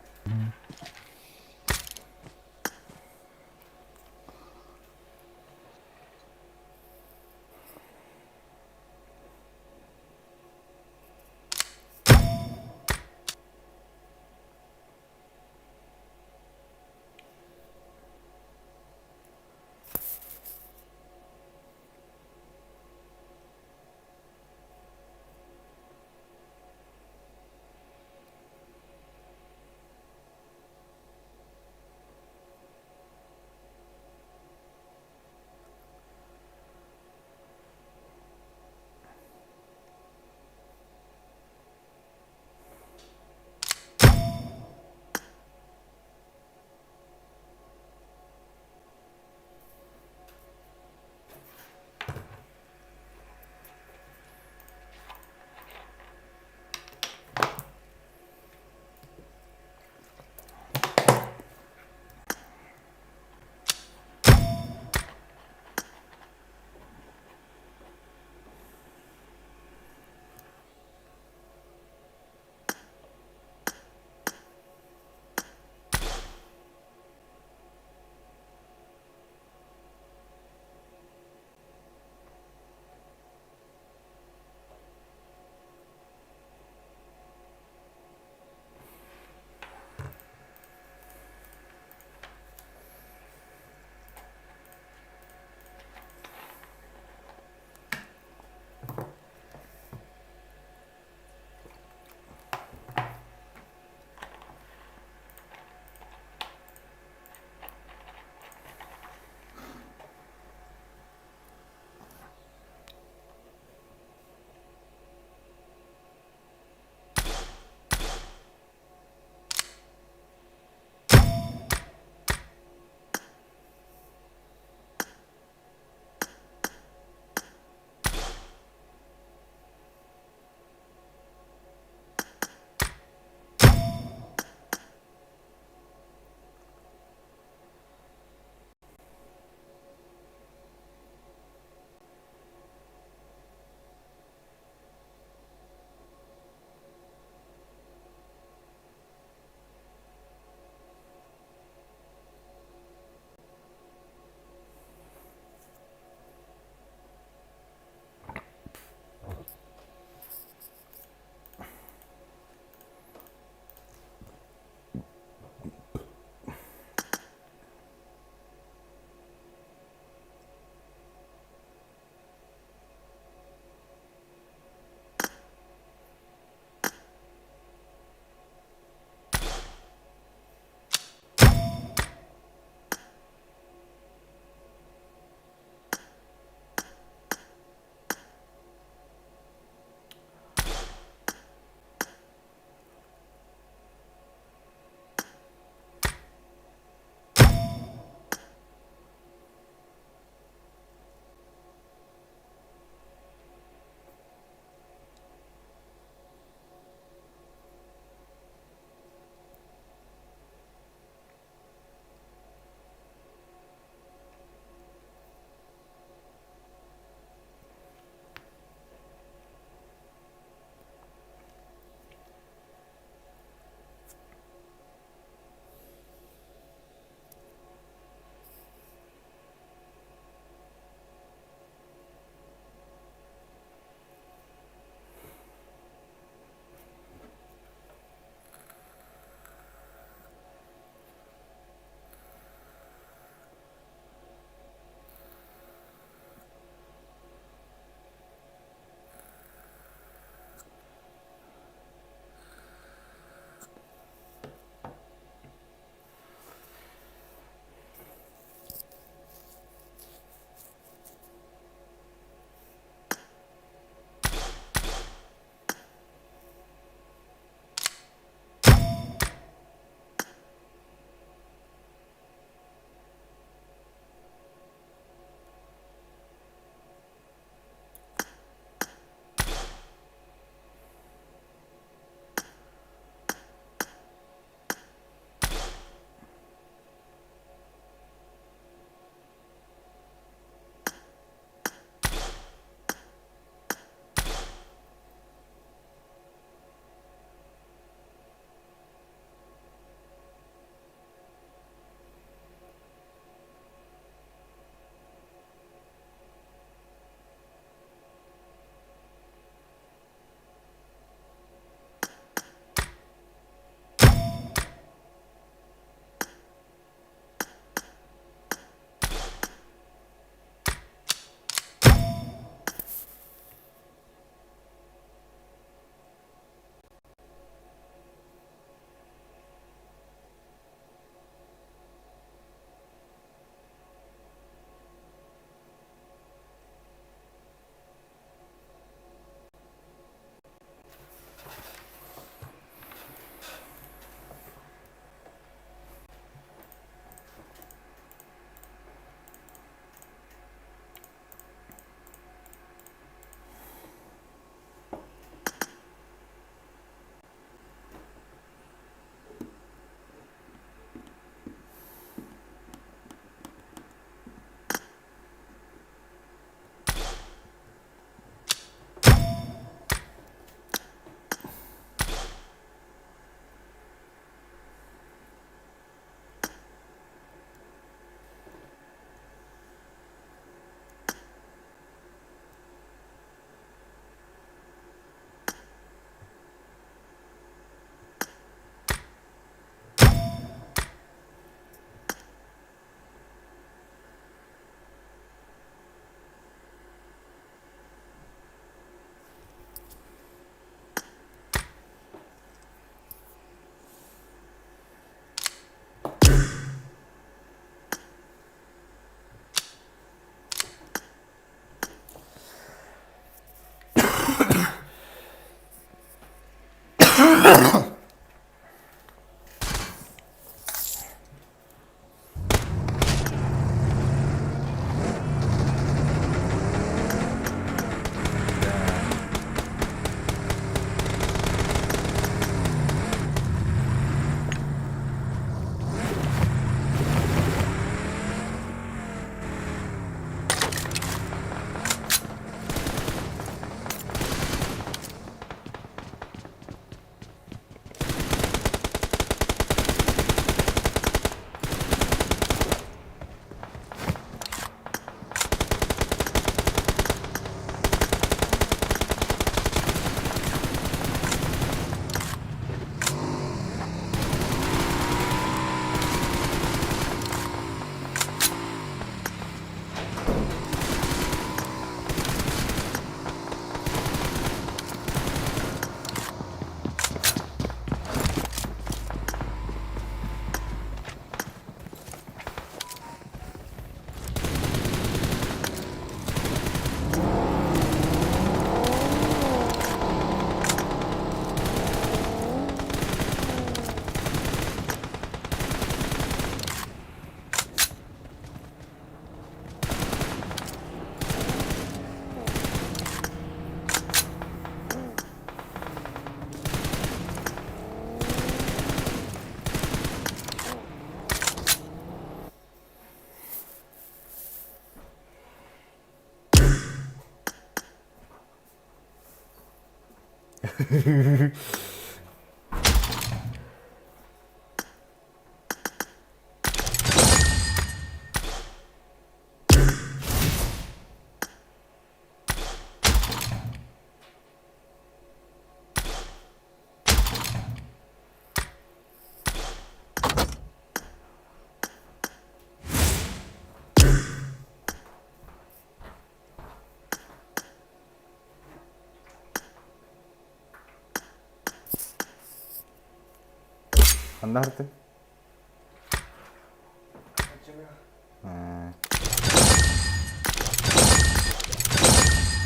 Ханна артын?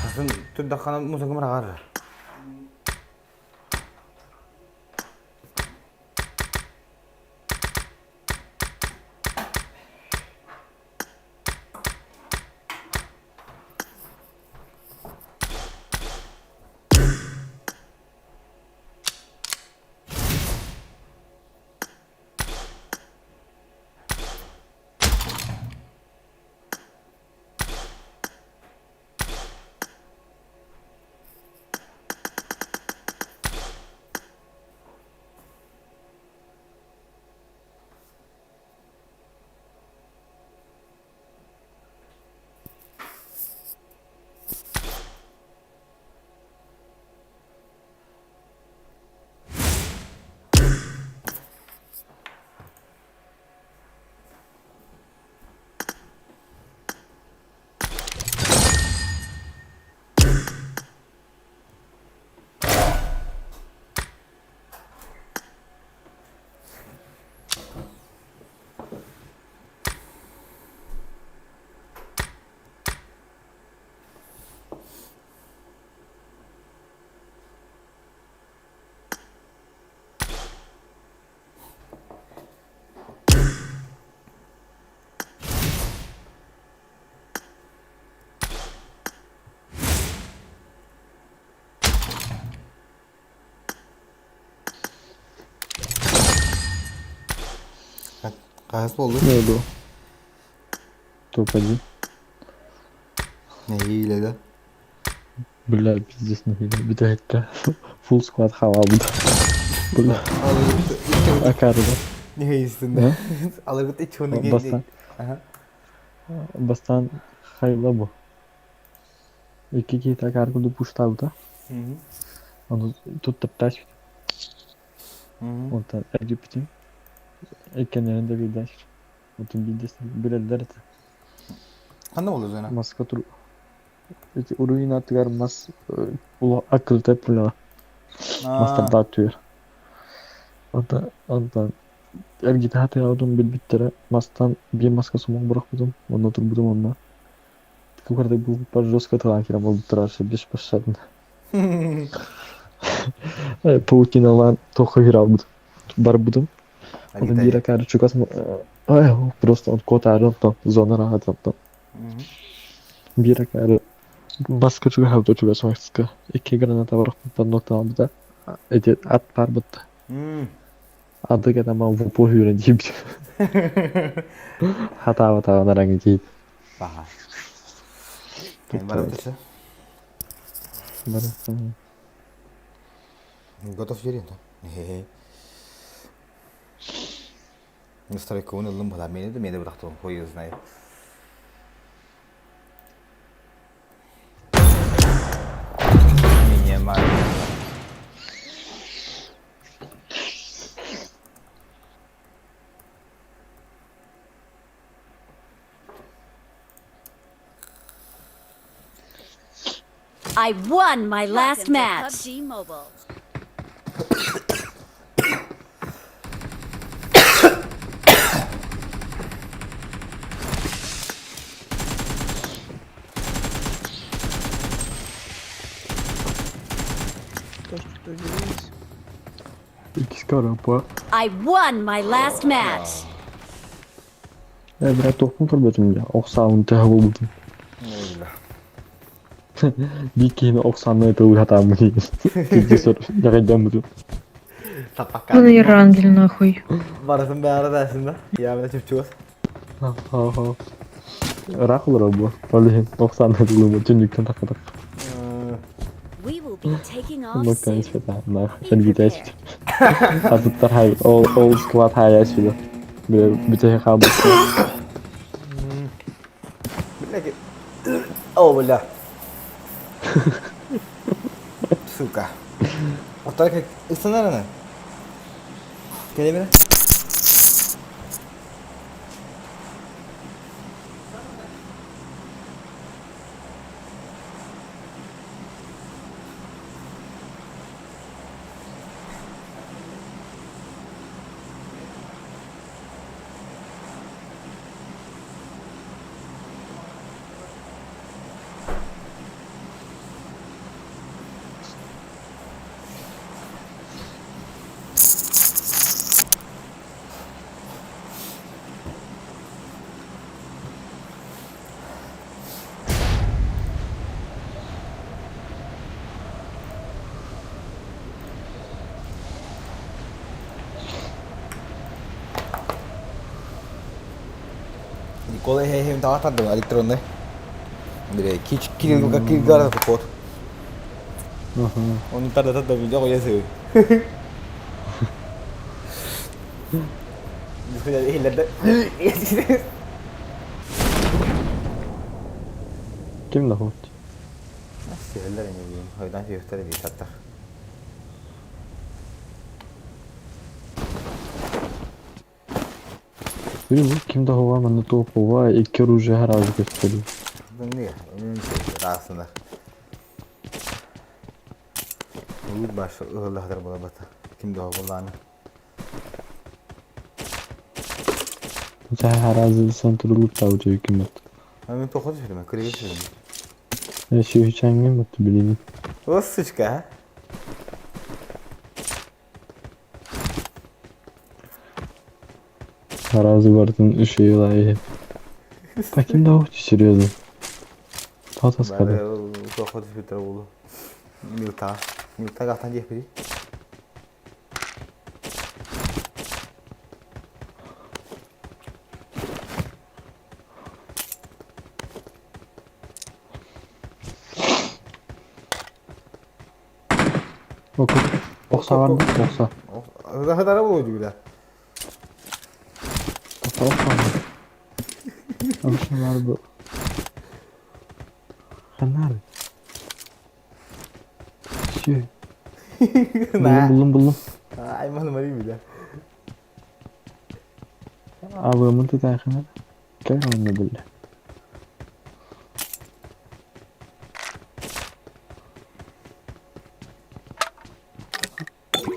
Хасын турдаххана музыкам раҕар. Хаһыс буоллун? Ne oldu? Топ-1. Нэһиилэ да. Бля, пиздец, нахуй. Бүтэһиккэ full squad хаалбыт. Бля. Акарда. Нехейсин. Алыргыт ичуну Бастан. Бастан хайла бу. Икки киһи акар курдук пуштаабыта. Ону туттаптач. Онтон эргиппитим. Иккеннэрин да билдээч. Отун биирдэс билэллэр этэ. Ханна буолла зона? Маска тур Ити руина аттыгар мас аккырыта пуляла. Мастардаах түһэр. Онтон онтон эргитэ сатыаҕытын билбиттэрэ мастан биир маска сомох бырахпытым онно турбутум онно кукардай булбуппар жестко тылаан киирэн буолбуттара беспощадно. Паутиналаан туохха киирэ барбытым. Онон биир акаары чугас просто он куотаары онтон зона ыраахата онтон. Биир акаары баска чугаһаабыта чугас маска икки граната бырахпыттан нуктаабыта эти ат баарбытта. Аты кэтэмэ в упор үүрэн тиийбит. Хатаабатаҕын араҥы тиийбит. Баха. Барыта Барыта. Готов Юрий, да? Настройкабын ыллым быһа миэнэ да миэнэ бырахтым хуй знает. I won my last match. PUBG Mobile. Иккискэ барыахпа. I won my last match. Ээ, брат, туохпун көрбөтүм дии, ох саабын төһө булбутум. Биир киһини ох сааннай тылыы сатааммын кирдии дьаҕайдаммытым. Вон и Рандель нахуй. Барытын баара даасын да. Я бля чупчугас. Ха-ха. Ыраах олорор буо. Ол иһин ох сааннай тылыыбын түннүктэн таххатах. We will be. be taking off Ну, soon. конечно, да, нахуй. Be Эргитээччи. prepared. Атыттар хай, ол, ол склад хайааччы да. Бile бүтэһи хаалбыттар. Блядь. О, бля. Сука. Во-вторых, ысынарына. Келе Николай Хейхем таҕа электронный. Бile кич кирилл киргара код. Onu tarda tarda video koyası. Ким да хоть. Сиһэллэр эми биин, хойдан сиһүстэр бии таттар. Били ким да хова манна туох хова икки оружие харазы көстөрү. Не, таасынар. Улут баш ыһыллаһытар буолабата. Ким да буоллааны. Сэ харазы центр луттау ким бат. Мен тоқоз жүрмін, кіреге жүрмін. Сүйүчәңген бат билини. О, сучка, а? Харазы бартын үшейлай. А ким да хоть серьезно. Татаскады. Тоқоз жүрмін болу. Милта. Милта қақтан жеп бері. Оку. Окса бар да, окса. Хатара болу жүгілі. Тоқта окса бар. Обычно бар бу. Ханар. Сүй. Булдум, булдум, булдум. Айман мари биле. Абымын тутайхана. Кэл онно биле.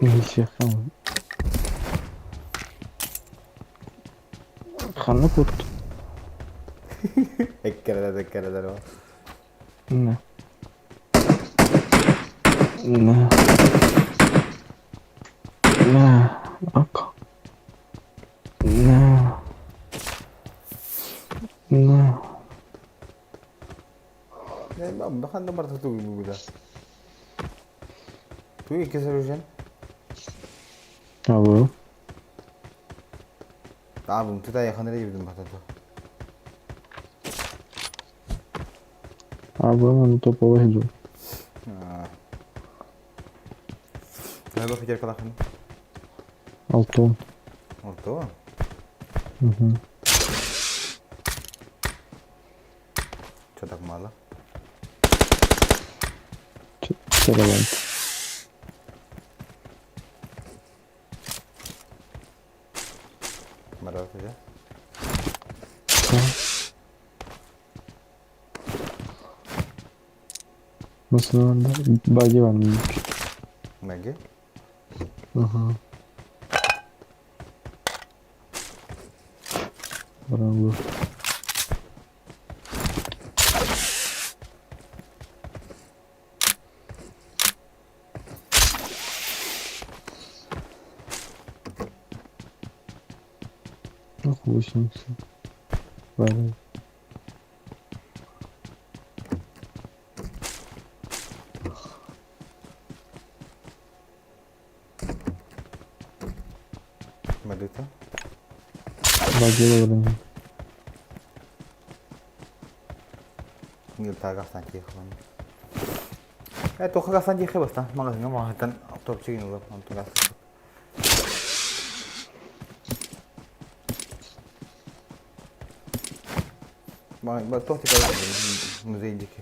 Нихи Ханна кут. Эккерелер, эккерелер о. На. На. На. Ака. На. На. Бахан да барта тугу бугуда. Тугу кесер ужен. Абы. Абым тута якын эле жибдим батату. Абы маны топовый иду. Нага фитер калахын. Алтон. Алтон. Угу. Что так мало? Терабайт. Марат, да? Nasıl Bagi var mı? Bagi? Aha. Bravo. Ох, 80. Валя. Молитва. Багила вроде. Милтага станки хван. Э, туохха гасан диэххэ бастан маҕаһыыҥҥа маҕаһыттан топчигин ылып онтун гастан. Туох музей диэки.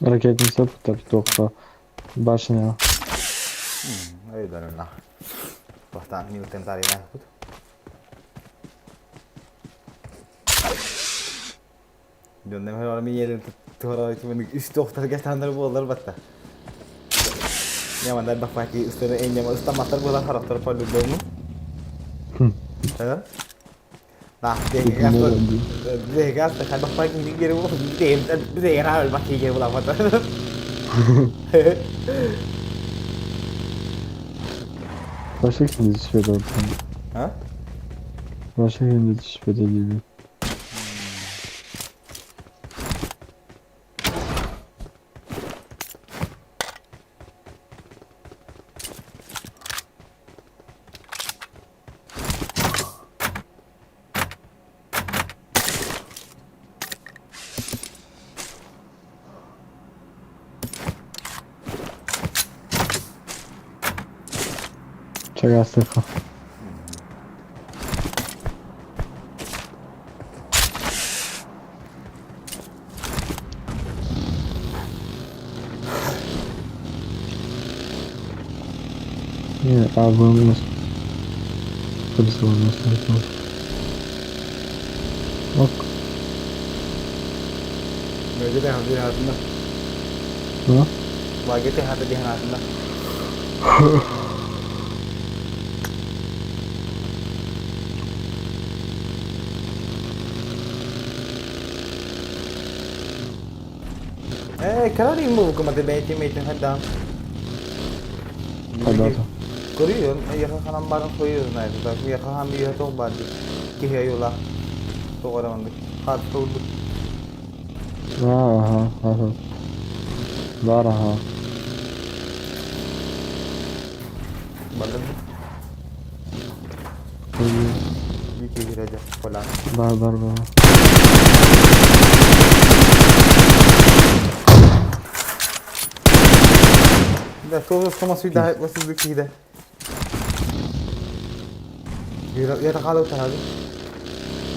Ракетница туттар туохха башня. Өйдөрүнна. Бастаан минуттан тарыйна. Үс буоллар батта. Нямандар бафаки ыстаны эннема ыстаматтар буолар харахтар полюбому. Başka kim düşmedi oradan? Ha? Başka kim düşmedi gibi. Чагастыха. Не, а вы у нас... у нас Ок. Ну? Eh, kara remove ko mate beti mate hadda. Hadda. Koruyor, yakın barın koyuyoruz nerede? Yakın bir yatak vardı. Ki yola. Doğru Hard oldu. Aha, aha. Var aha. Balın. Bir kere falan. Var var var. Да, тоже сама свидание, вас يتخاذل هذا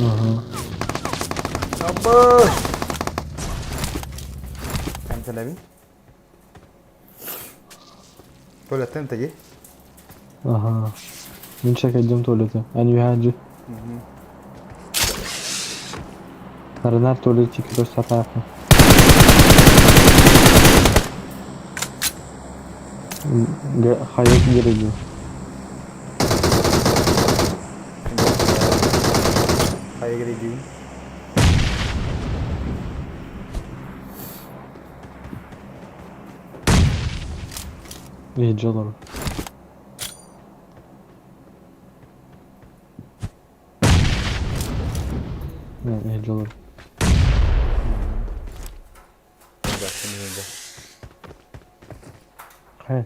اها أبا كم تلعبي؟ تولت انت جي؟ اها من شكل دم تولته انا هاجي Narenar tualeti ktoś tatafa. Hayat gerekiyor. Hayır gidiyor. İyi canım. Ne iyi canım. Hey.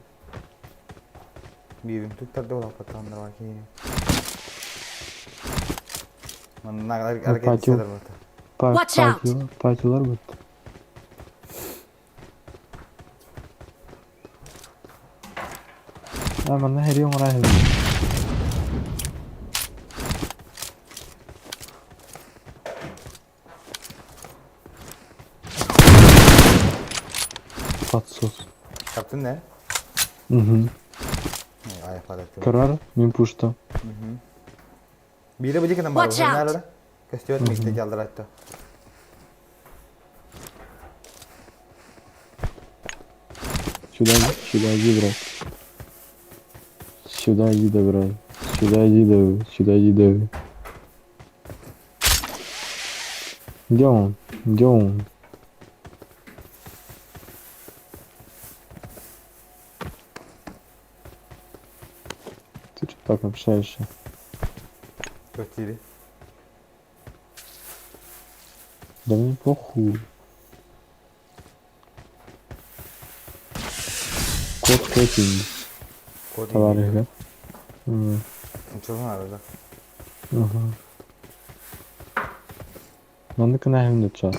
Birim tuktar dolap atanlar bakayım. Parti Watch out. Partiler bitti. Hemen her yıl oraya Подсос. Yaptın ne? Hı hı. Ay ifade Karar min pushta. Hı Biri bu dikkat var. Watch out. Nerede? Köstüyor mu işte geldi hatta. Сюда, сюда иди, брат. Сюда иди, да, брат. Сюда иди, да, сюда иди, да. Где он? Где он? Ты что так общаешься? Köstüyor. Да мне похуй. Код котинг. Kod Товарищ, да? Çok arada. Ага. Маннык нахем чат.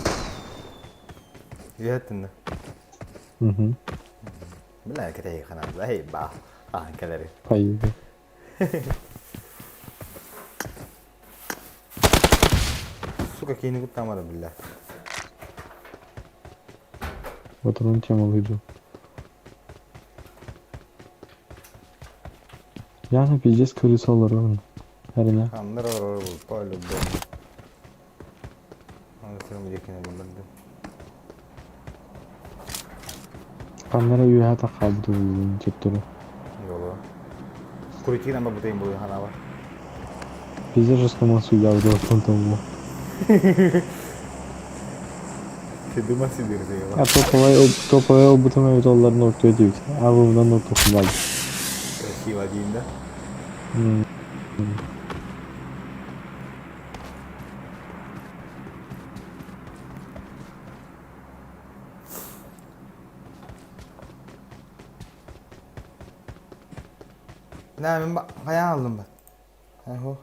Үөһэттин да. Угу. Бля, кэтэһи ханан эй ба. Ахан кэлэри. Хайыы. Сука, киини куттаамара бля. Вот он тему выйду. Я на пиздец колесо олоробун. Әрине. Ханнар орор бу по-любому. Аны сен бу булларды. Ханнара үөһэ таххаабыт улуун төттөрү. Йоло. Куритин ама бутайын бу ханаба. Пиздец жестко суябыт оттон бу. Ты думал сидир А топовай топовай ылбытым эбит олларын ортуя диэбит. Абымынан ортохун баалбыт. Красиво дейін да. Ne ben bayağı aldım ben. Eho.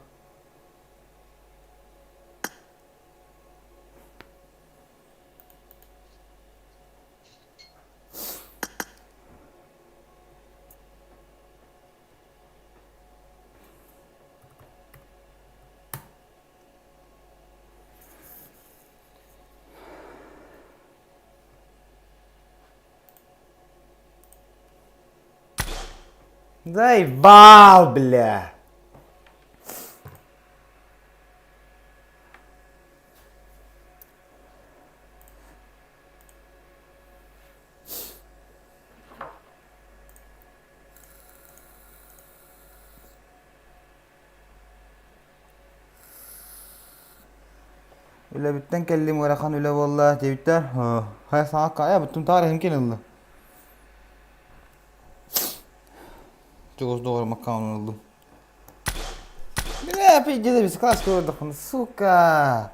Заебал, бля. Үлэбиттэн кэллим ыарахан үлэ буолла диэбиттэр. Хайа саҥа хайа буттум таарыһым кин ылла. Чугас доҕорум аккаунун ыллым. Бля, пиздец, без класс көрдөхпүн, сука.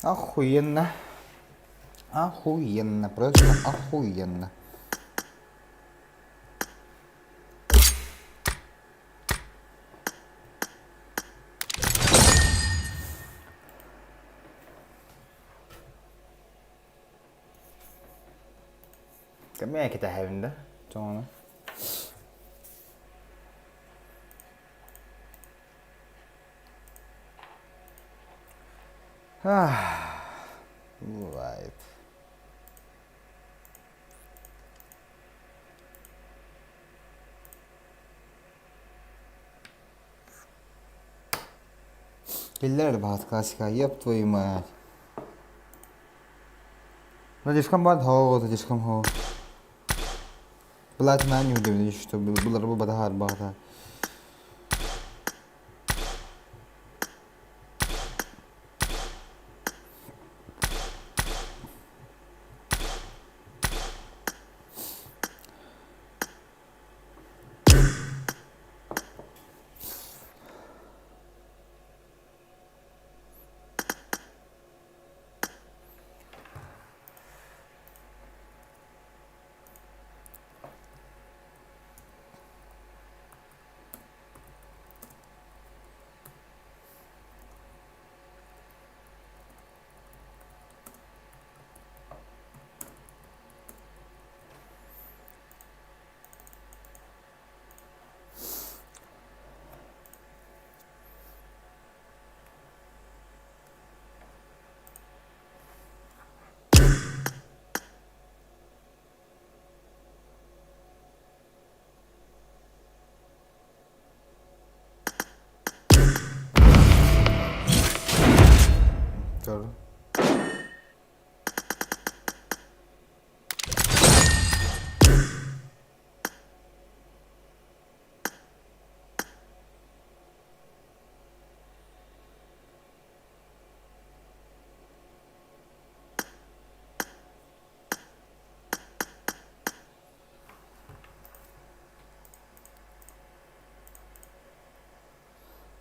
Охуенно. Охуенно, просто охуенно. Кэмэ кэтэһэбин да чоҥону. Бывает. Киллэр баҕас классика, еб твою мать. Ну, слишком бад хоу, слишком хоу. Былаатынан юрдебин что булар бу батахар баҕата.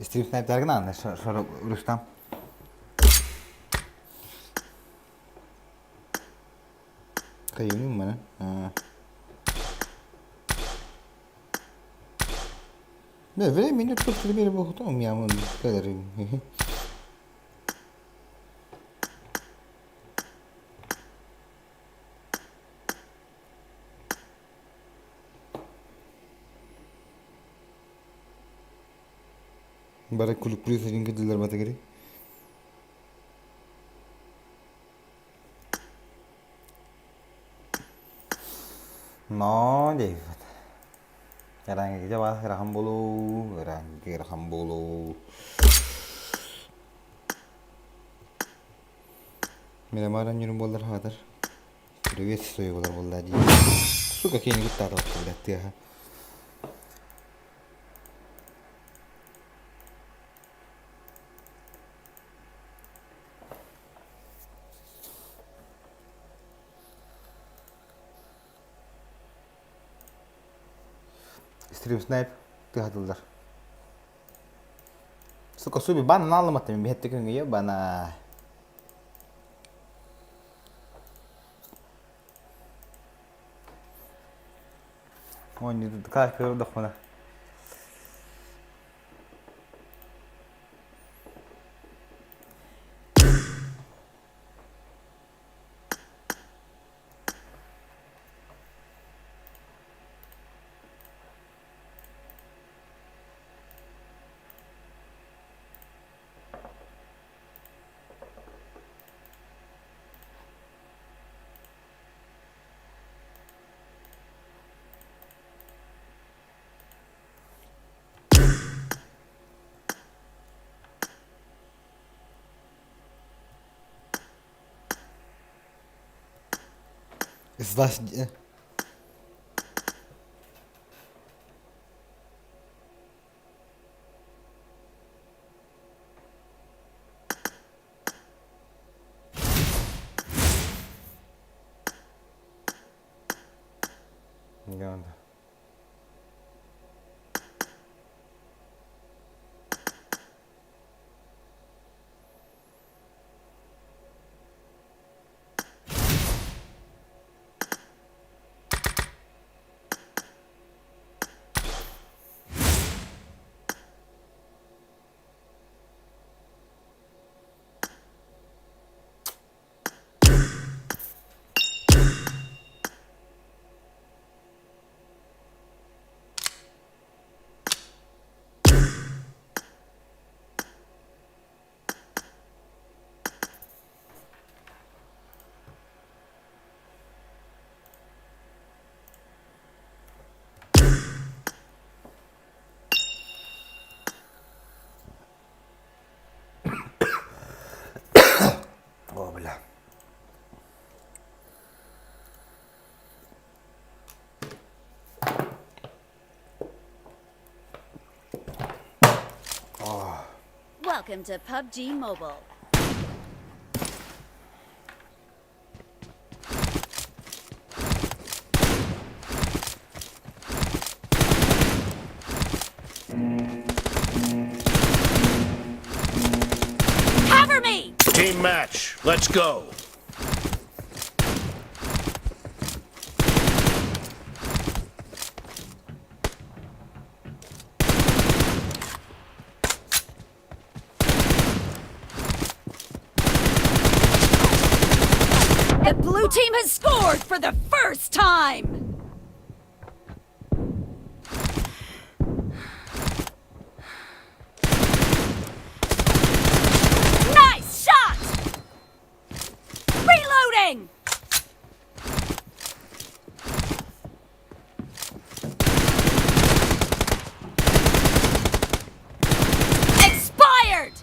Стрим снайперга Рустам. Кайыным мана. Бе, времени тут пример был потом я мон Бары күлүк сылдьан кэллилэр батыгыри. Но диэбит. Ыраҥҥа баас ырахан буолуу, ыраҥҥа ырахан буолуу. Мирамар анньырым буоллар хаатар. Приветствую буолар буолла дии. Сука киэни куттаата блядь тыаһа. Стрим снайп тыаһатыллар. Сука суби бан наалыматтым биһэтти көҥүйэ бана. Оонньуу каашкалар дохмана. Сдас О, бля. Welcome to PUBG Mobile. Cover me! Team match. Let's go. The blue team has scored for the first time! Nice shot! Reloading! Expired!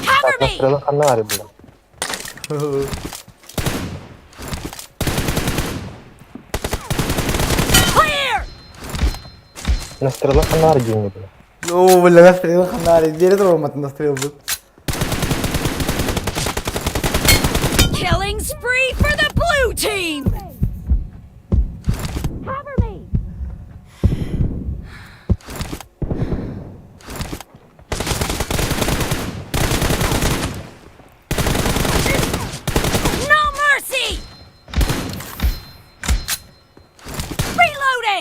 Cover me! Clear! О, бля, настрел ханари. Где это Рома настрел был? Killing spree for the blue team! Cover me!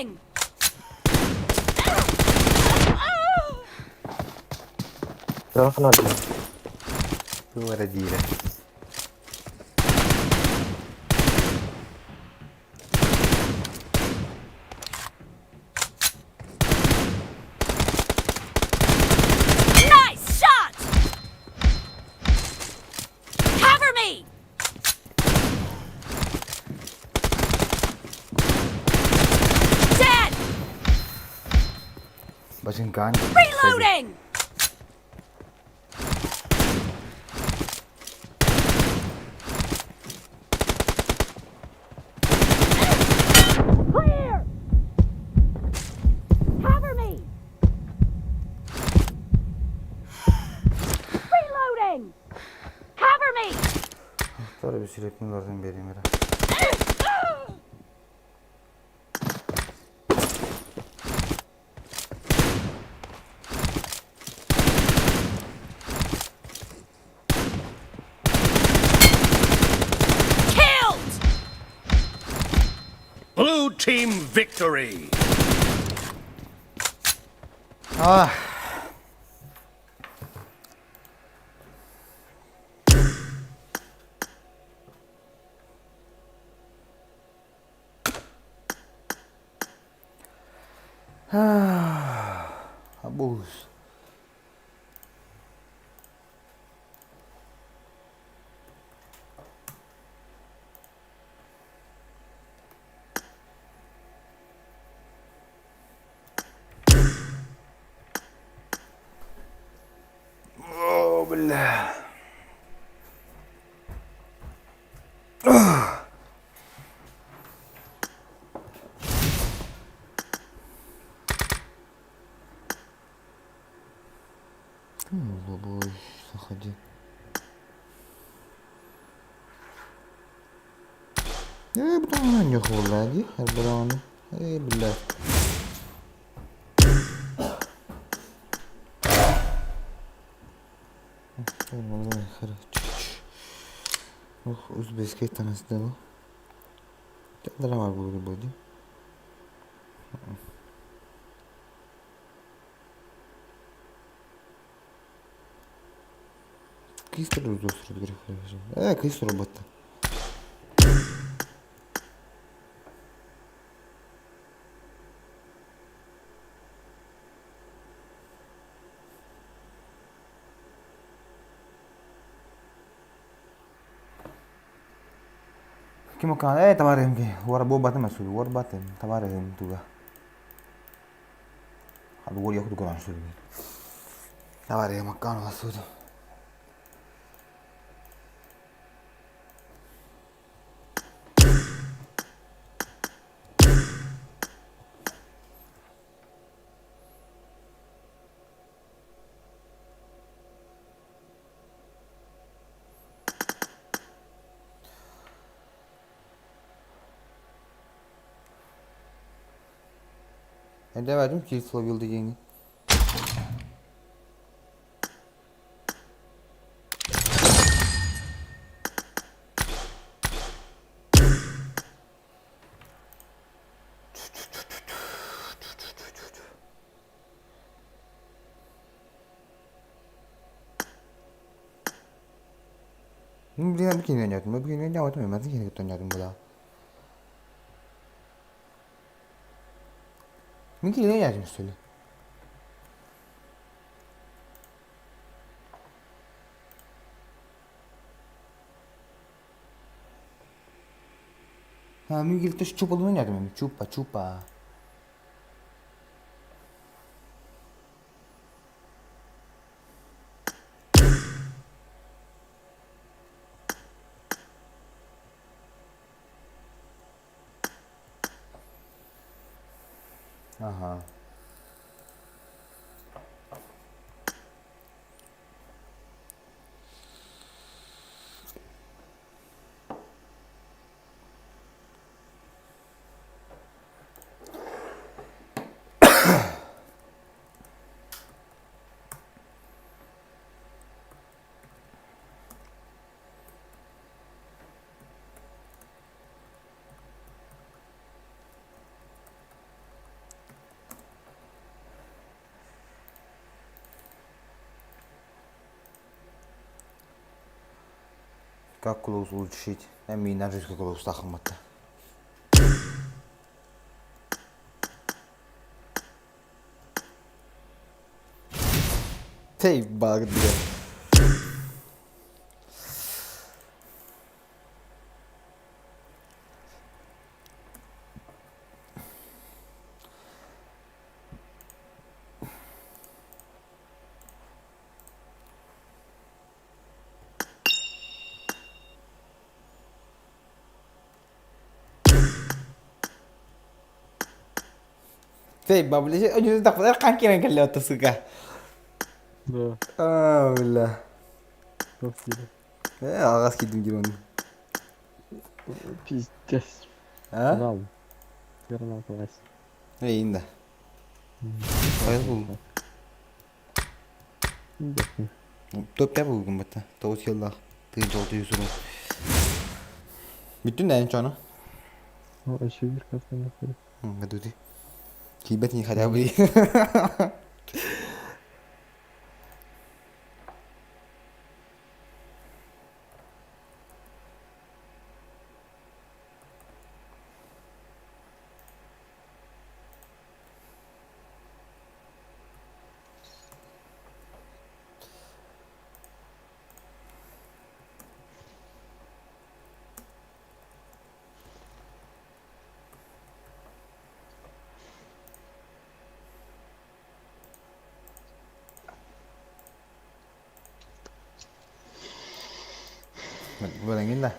Reloading! Туох эрэ диирэ. Nice shot! Cover me! Dead! Бачыҥкаан Reloading! Clear! Cover me! Reloading! Cover me! Sonra bir sürekli oradan vereyim эрэ. Killed! Blue team victory. Ah. Абуз. О, бля. Заходи. Э, бля, нюхула, ди, бля, э, бля. Узбекский танасдало. Var bu bu di. Кистер Э, кистер работа. Ким окан э табарым ки вар бо батым асул вар батым табарым туга. Хад вор яхуд гуран шул. Табарым акан асул. Evde verdim ki словил деньги. Ну, блин, обыкновенный нет. Мы обыкновенный нет, мы обыкновенный нет, была. Мин килине ятым, что ли? А, мин килте чупа луна ятым, чупа, чупа. Ага. Как клоус улучшить? Миинэн жестко клоустаахым батта. Тей баг диэн. Тей, бабля, хаан киирэн кэллэ ото сука. Да. А, бля. Туох диирэ? Э, аҕас киирдим диир оны. Пиздец. А? Канал. Канал класс. Эйин да. Хайа бул. Топ булгум бата. Тоғыз yıllar. Тыынча алты жүз рубль. Бүттүн да чону. Вообще бир картина. Гадути. Кийбет не хотя бы. Буолан да.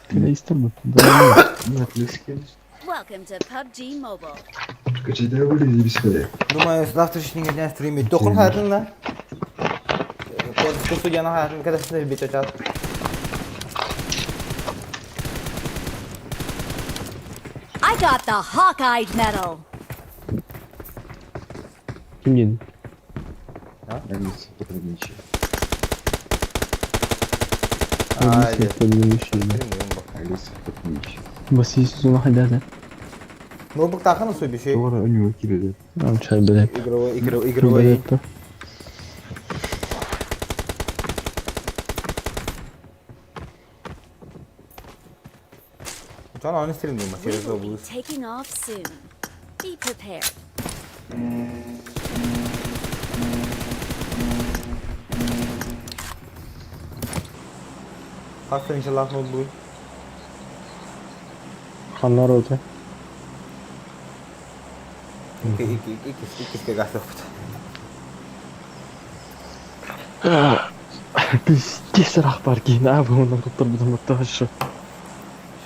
Ты истер Да. Welcome to PUBG Mobile. Думаю, с завтрашнего дня стримить. Тохун хатын да. Судьяна хатын, когда с бит чат. I got the Hawkeye medal. Кимнин? Баси сезон хайдада. Ноутбук тахын суй биши. Чай блядь. Игровой, игровой, игровой. Чон оны стрим дума, We через will be облус. taking off soon. Be prepared. Хас иншаллах ноутбук. Ханнар оте. Ики ики ики ики гасыпт. Пиздец рах бар кин. А, вы он доктор будем тоже.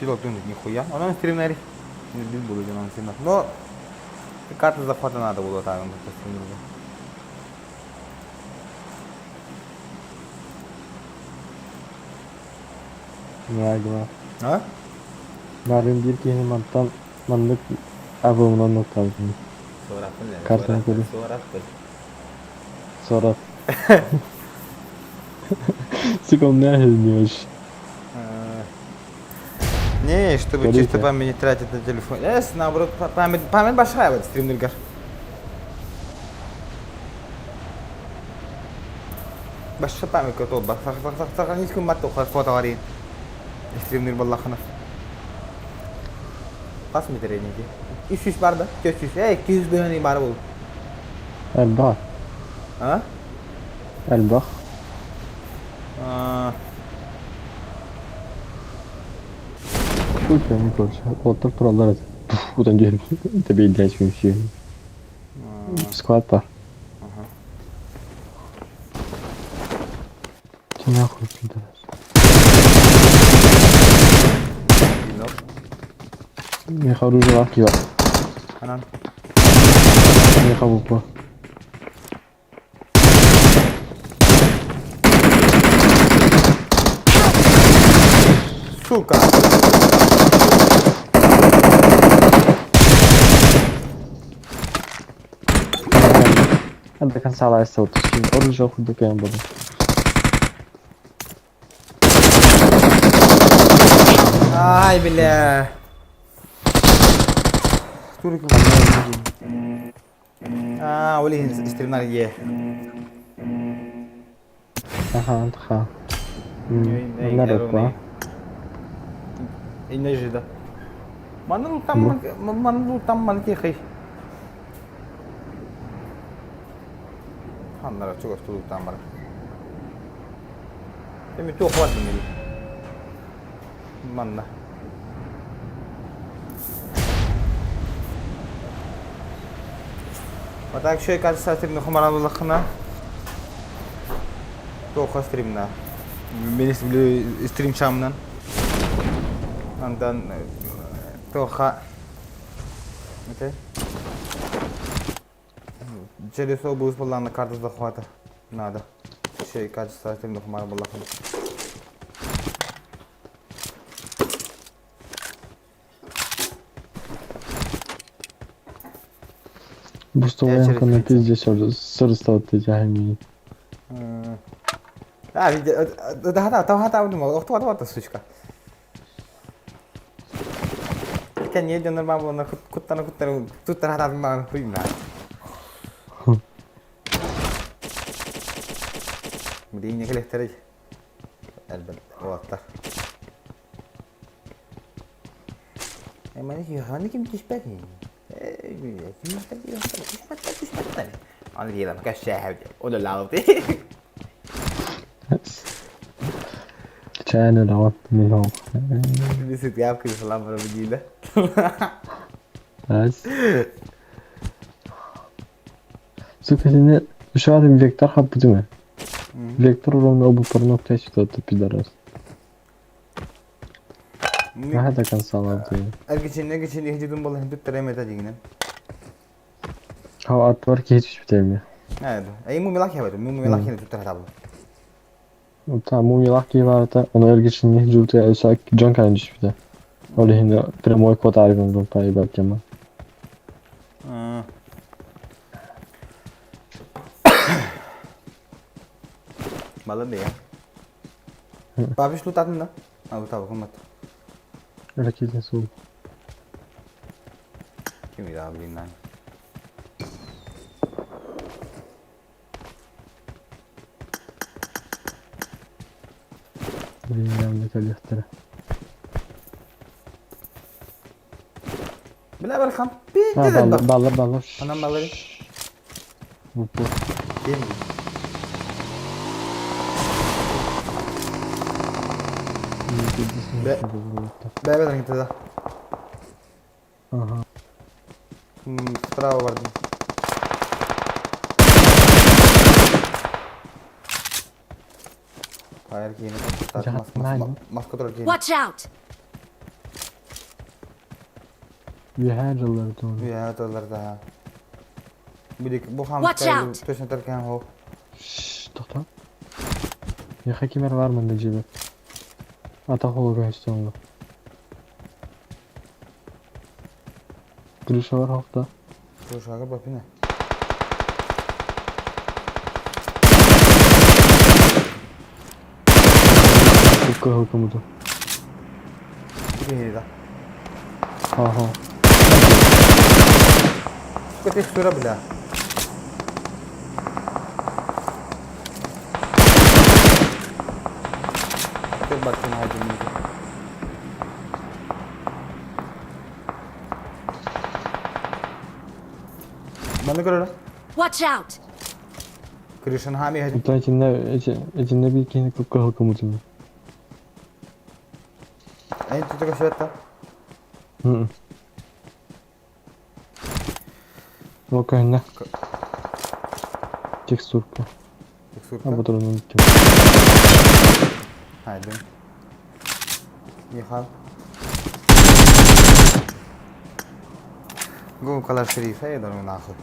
Силок думает, нихуя. Она стрим нари. Не буду делать стрим. Но карта захвата надо было так, допустим. Нагла. А? Нарын бир кини мантан маннык абымынан нокталдым. Картаны көрү. Сорат. Сука, он не вообще. Не, чтобы Көрейік, чисто ә? память не тратить на телефон. Эс, наоборот, память, память большая вот стримнергар. Большая память готова. Сохранить кумату, фото говорит. Стримнер баллахана. Бас метренеги. 300 бар да? 400. Эй, 200 бөһөни бар бул. Элбах. А? Элбах. А, Хуй не короче. Оттор тураллар. Утан жер. Тебе идея все. Склад бар. Ты нахуй пидорас. Меха оружие лаки бар. Анан. Меха буква. Сука. До конца лайста вот. Оружие хуй докаем буду. Ай, бля. Турик. Аа, ол иһин стримнар е. Аха, антха. Нарекла. Инне жида. Маныл там маныл там манки хый. Ханнара чугас тулуктан бар. Эми туох бар димели. Манна. Вот так еще и кажется, стримна хумаран булахына. Туохха стримна. Мин стрим чамынан. Андан туохха Окей. Через область была на карту захвата. Надо. Еще и качество стримна хумаран булахына. Бустолоянка на пизде сырыстат тетями. А, да, там хата думал, ох, вот, сучка. Кэн е дьоннор баа буоланнар куттана куттана туттара хатаатын баҕаны хуйна. Билигин кэлэхтэрэй элбэх уолаттар. Маны ким түспэт түспэттэр түспэттэр Аны диэлэм кэшшээһэбит одолаабыт. Чайны дават михал. Бисит япкы салам пробудили. Ас. Сука, сен ушадым вектор хаппытыма. Вектор ровно оба порнок тащит, это пидорас. Ага, до конца лады. Эргичин, эргичин, эхидин болан бүт терем эта дигинен. Ха, отворки хич битеме. Э, эй мумилах ябат, мумилах яны туттар табы. Та мумилах киварта, он эргичин не жулты айсак джон кан түшпүтэ. Ол иһин прямой код аргын дун пайбат тема. Молодые. Папиш лутатын да? А, лутабы кыммат. Ракетный сул. Ким да, блин, на. Блин, явно коллектора. Бля, бархан. Пиздец. Балла, балла. Анам баллы. В упор. Кем? Бә, бә, тогда. Ага. Справа бардым. Фаер кийин. Маска турар кийин. Watch out! Үһээ жыллар туон. Үһээ жыллар да. Билик бу хам Watch out! точно таркан хо. Тоқта. Яха кимер бар мында жебе. Ата холы көстөңгө. Крыша бар хакта. Крышага бапина. Кукка хукумду. Бу да. Ха-ха. Сука, текстура, бля. Ты баттын хадим. Баны көрөр. Watch out! Крышан хами хадим. Та этинне эти этинне бир кини кукка хукумду. Эн тутуга сөтта. Хм. Окей, Текстурка. Текстурка. А потом Хайдым. Михал. Гум калар шериф, эй, дорогу нахуй.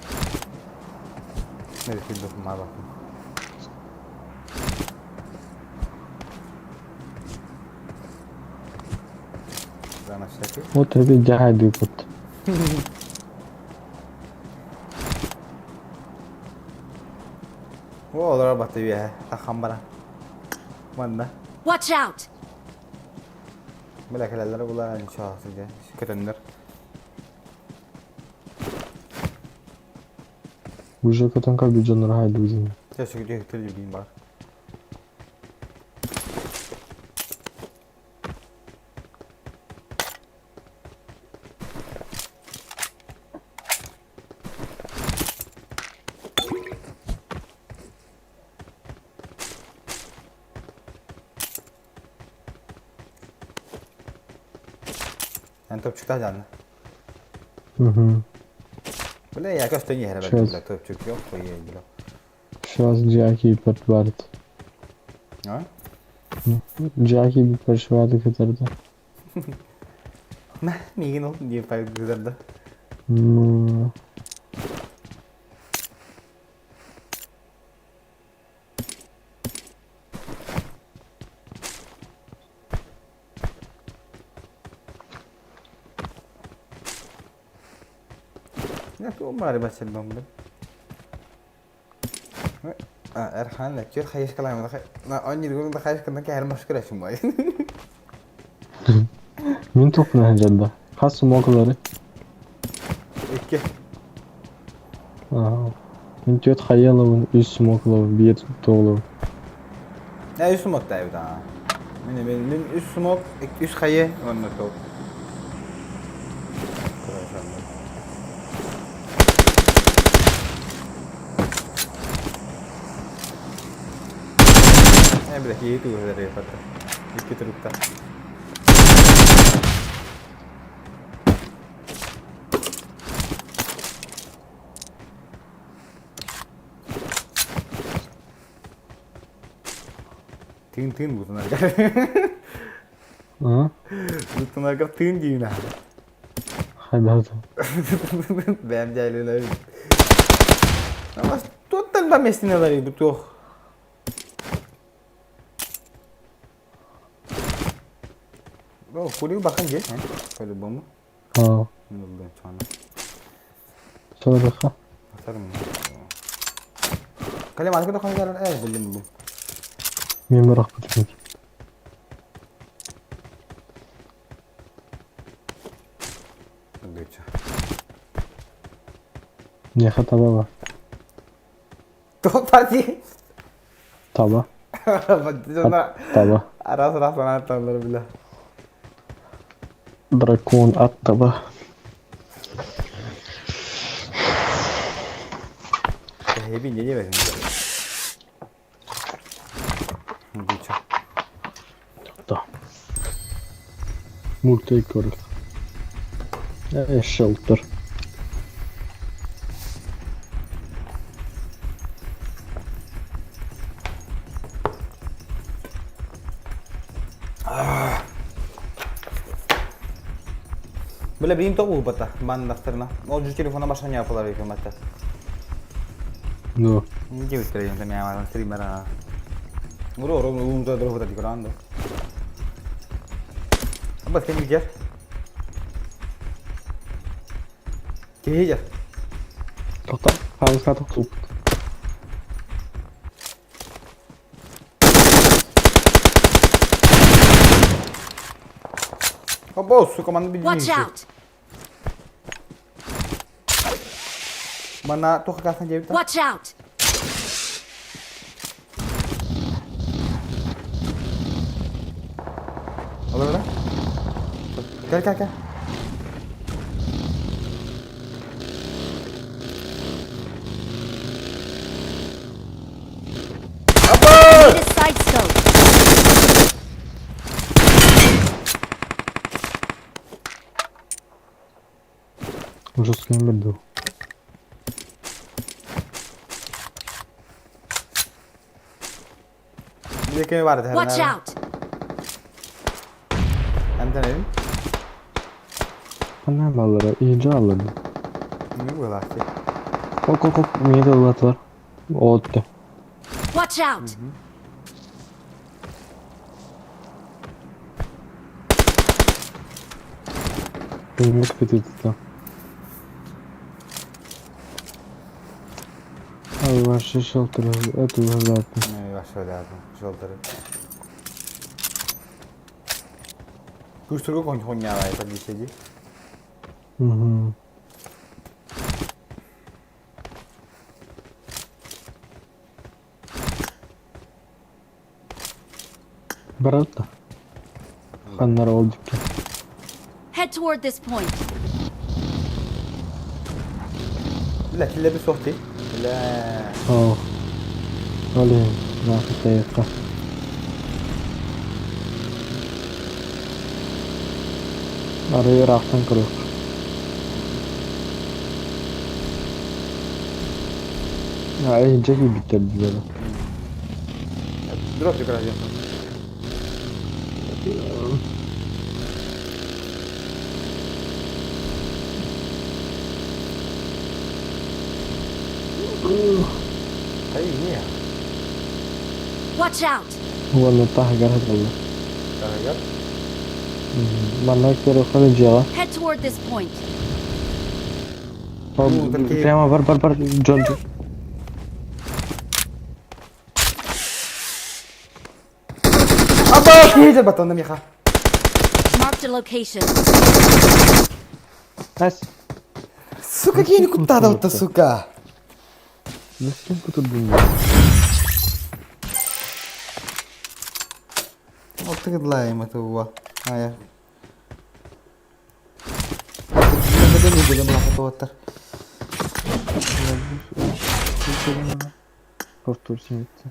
Не пизду мало. Да, на всякий. Вот это дядю вот. О, олар баты бия, тахам бара. Манда. Watch out! Бля кэлэллэр була ничего сылдьа көтөннөр. Уже көтөн кэлбит дьоннор хайдыбытын. Чэ сүгүтү кэлбиин бар. Эн топчуктаах дьаанна. Угу. Бля, я көстөн иһэрэ Сейчас. бля, топчук yok koyayım бля. Сейчас Джаки подварит. А? Джаки першвады кытарды. На, миигин ол диэн пайгыдарда. Ну, Баары бассербаммын. Эрхан лэкчүр хайышкалаамына онньугун да хайышканна кэһэр машкыра шумай. Мин тохпуна сылдьарда. Хас сумокалары? Икки. Аа. Мин түөрт хайалабын, үс сумокалабын, биир туолабын. Э үс смок таайбыт аа. Мин мин мин үс смок, үс хайы уонна топ. Э бля киһи тугу фата. Икки турукта. Тыын тыын бутунаргар. Аа? Бутунаргар тыын диина. Хайдах Бэм дьайлылар. Ama туттан ба местинелери бу туох. О, кулик бахан же, по-любому. Аа. Ну, чана. Сорохха. Асарым. Калем алка да хангарар э булдум булдум. Мен бырахпытым. Гыча. Миэхэ таба бар. Тоқ парти. Таба. Жона Таба. арас арас анатталар била. Дракон ат таба. Хебин не берин. Гыча. Да. Мультик көрүк. Э, шелтер. Бля, билим тоқ уупата, бандахтарына. Ол жүз телефона башка не yapılar hükümette. Ну, Не үттереген там я стримера. Ура, ура, ура, ура, ура, ура, Абас кем билер? Киһи тоқта. Хаҥыска тохтууппут. Обо, сука, маны Watch билдим. out! Мана тоха касан жебит. Watch out! Olur öyle. Gel gel gel. Need a side scope. Жесткий бирду. Bir de vardı Watch herhalde. out! Hem de Ханна баллара, иһдьэ алларды. Не было. Ок, ок, ок, миэхэ ыллатылар. Оотто. Watch out! Билбэт кытыытыта. Ай, ваши шелтеры, это ужасно. Не, ваша рядом. Желтый. Күүстүргэ хоньяалай полиция дии. Угу. Барар да. Ханнара ол дикки. Head toward this point. Бля, киллэрбит суох дии. Бля. Оо. Ол иһин, наахы тайыкка. Арыы ыраахтан көрүөх. А, иһирдьэ киирбиттэр дии Дроп декоратив. Эй, Watch out! Уонна таһыгар сыталлар. Таһыгар? Манна көрүөххэ дьиэҕэ. Head toward this point. Прямо бар бар бар Джон. Аба, киһи батонна миха. Marked a location. Эс. Сука, киһини куттаадалта, сука. Зачем кутурдун? Алтыгыдлайым это уа. Ая. Повтор симитти.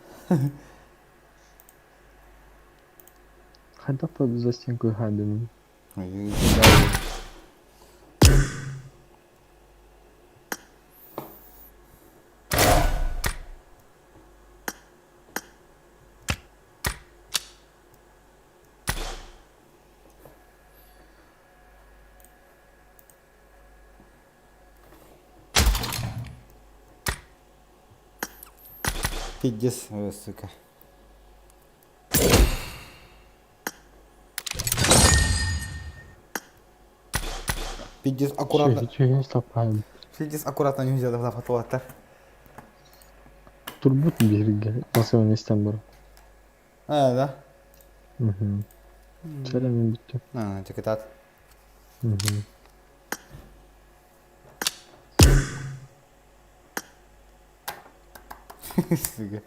Хайдах да за стенку хадым. Пиздец, сука. Пиздец, аккуратно. Пиздец, аккуратно не взял запатылаттар. Турбут биһиргэ басыбын истэн баран. А, да? Угу. Сэлэмин бүттүм. А, чекетат. Угу. Сука.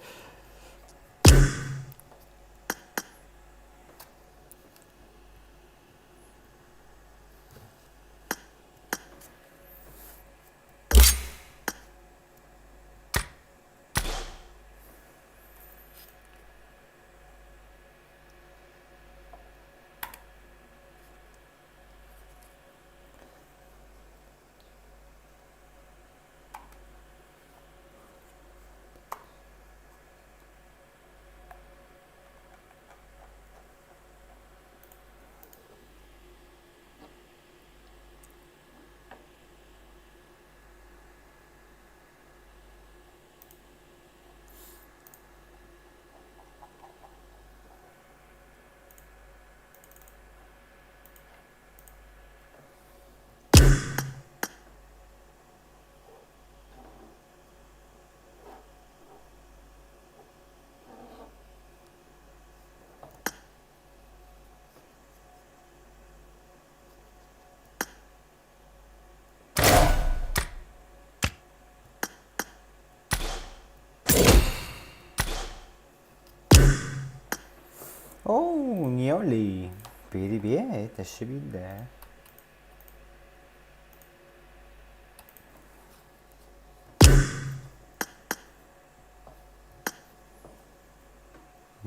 Оу, Ниоли. Привет, ошибида.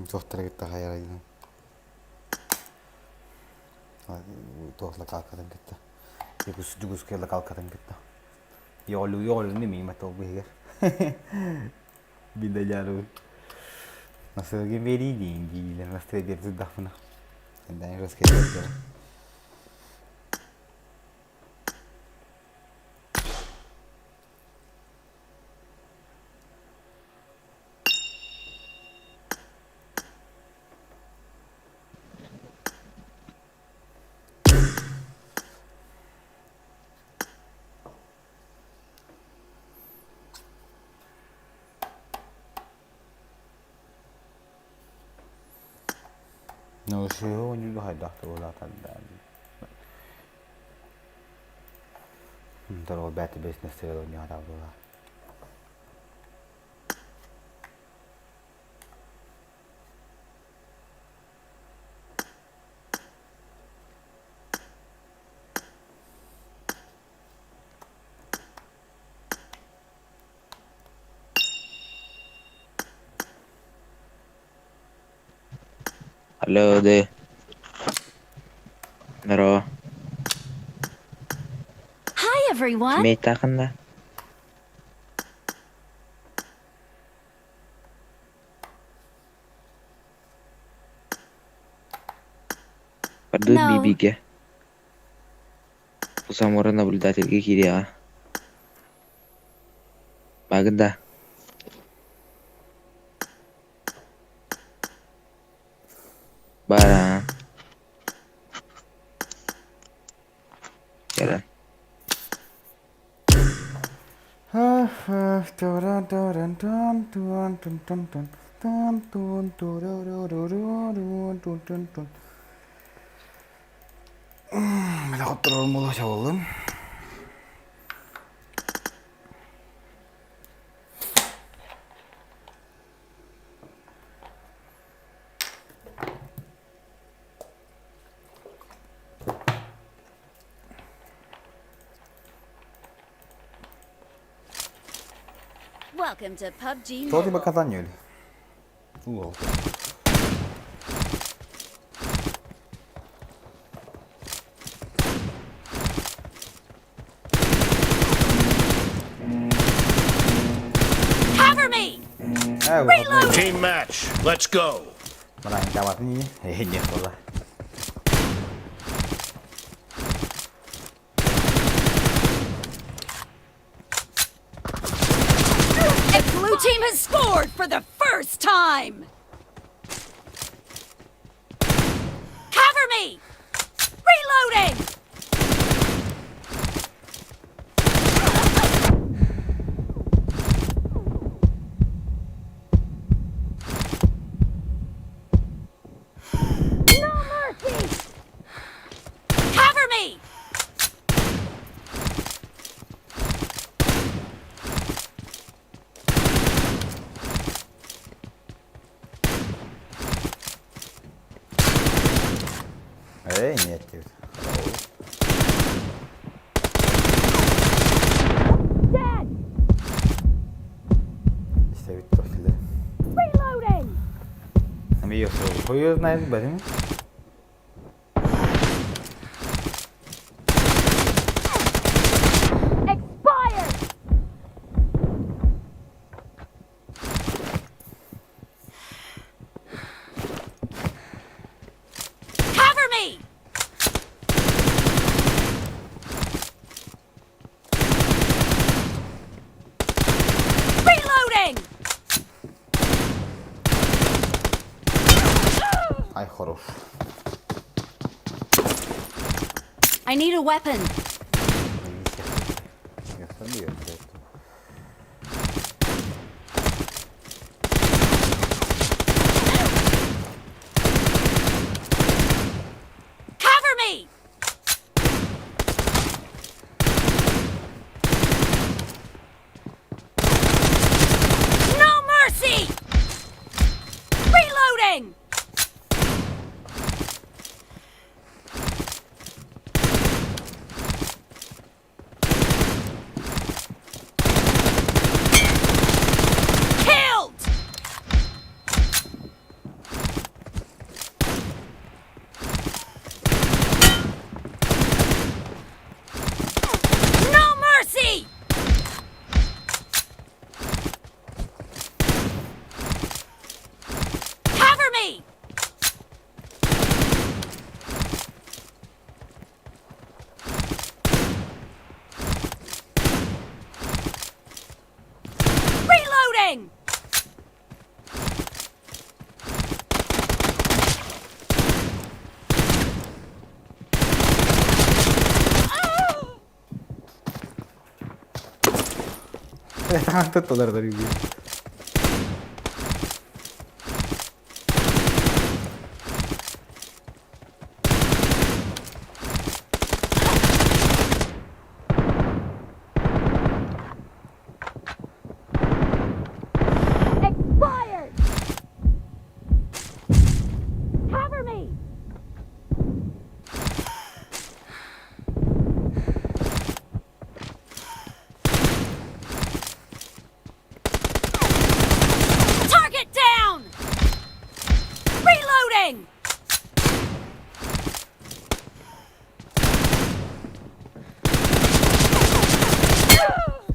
Туохтара кытта хайарайдын. Туох лакалкатын кытта. Дьукус дьукускай лакалкатын кытта. Йоолу йоолу ними матол биһигэр. Билэлэру. Насылгын берии диин диилэр настыа биэрдахпына. Эндээн раскетер. Ну, сего не хайдах туолатан. Здорово, бэт бизнес была. Алло, да. Здорово. Hi everyone. Кимиэйтэххинэ? Бардыыр No. биибигэ. Бу Самура наблюдательга киириэҕэ. Баагын да? Баар аа. Кэлэн. Мин хотторор мула чабыллым. Welcome to PUBG Что тебе Mobile. казанили? Лол. Cover me! Э, Team match. Let's go. Мына не не было. The blue team has scored for the first time! Cover me! Reloading! No mercy! Cover me! Эй, нет, нет. Dead! Истебит тохиле. Reloading! Ее хуй знает, блин. Expired! Cover me! Reloading! Ай, хорош. I need a weapon. Я сам её, блядь. Cover me! No mercy! Reloading! Killed! No mercy! Cover me! Reloading! Tuttular da bir.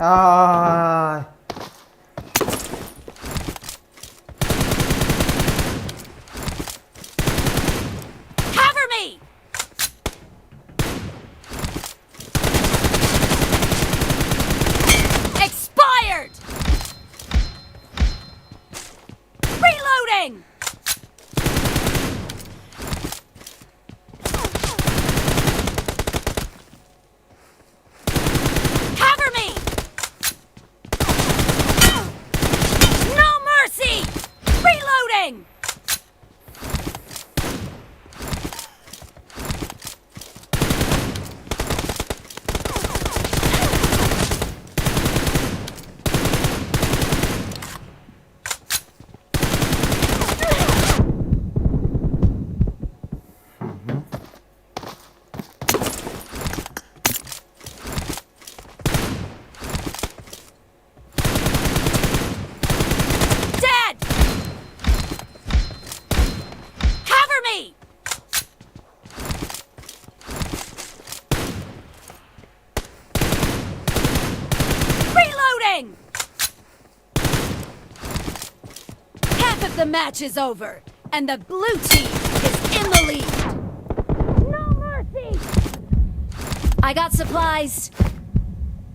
Ай! Cover me! Expired! Reloading! Cover me! No mercy! Reloading! Dead! Cover me! Reloading! Half of the match is over, and the blue team is in the lead. No mercy! I got supplies.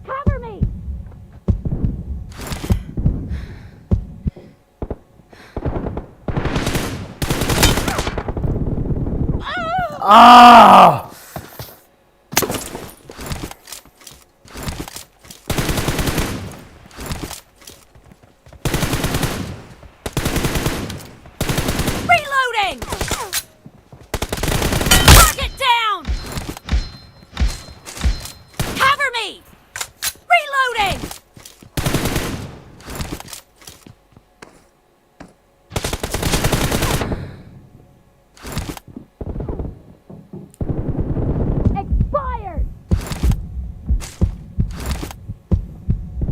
Cover me! Ah! Reloading! Target down! Cover me! Reloading! Expired!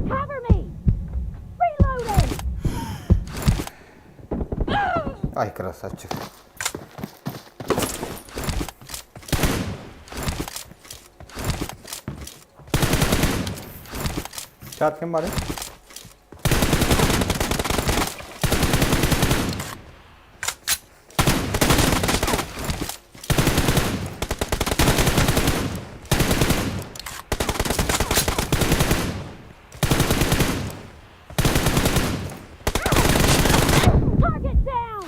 Cover me! Reloading! Ай, красавчик. Чат ким баарый? Target down!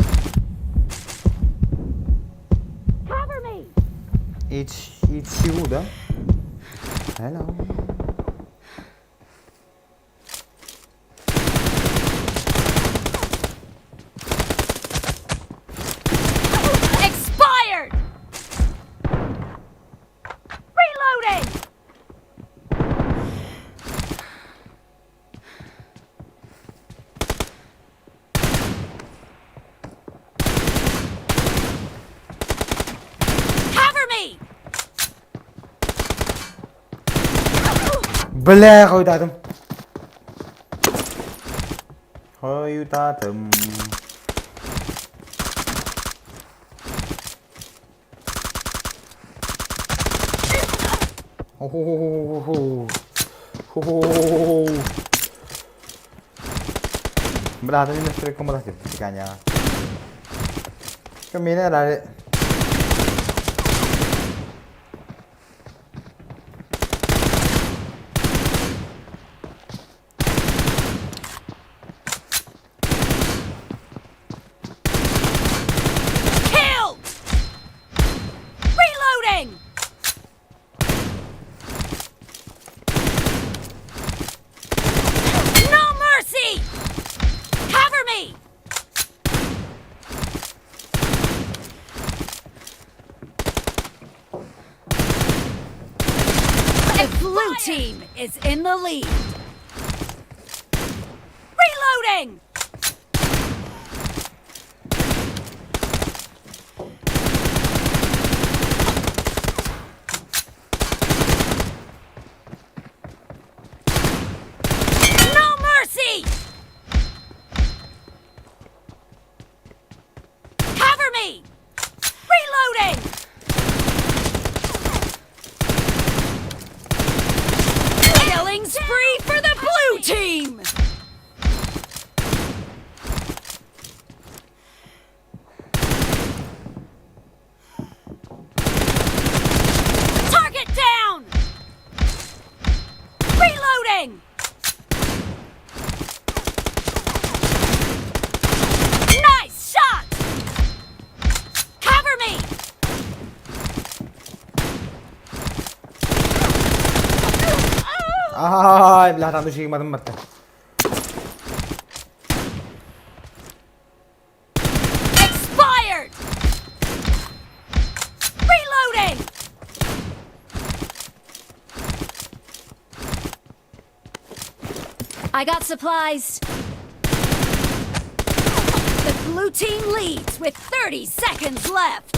Cover me! It's you, да? Hello. Expired! Reloading! Cover me! Бля, хойутаатым. Хойутаатым. Хо-хо-хо-хо-хо. Хо-хо-хо-хо. Бля, ты не стрекомбатив, тиканя. Камина рare. Killed! Reloading! No mercy! Cover me! The blue team is in the lead. Reloading! No mercy! Cover me! Reloading! Killing spree for the Ай, бля, там души барта. Expired! Reloading! I got supplies. The blue team leads with 30 seconds left.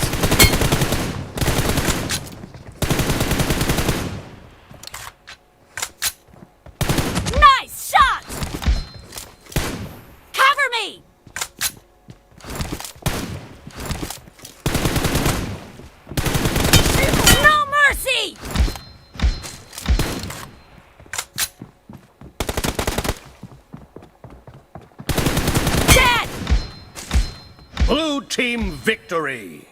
Nice shot! Cover me! No mercy! Dead! Blue team victory!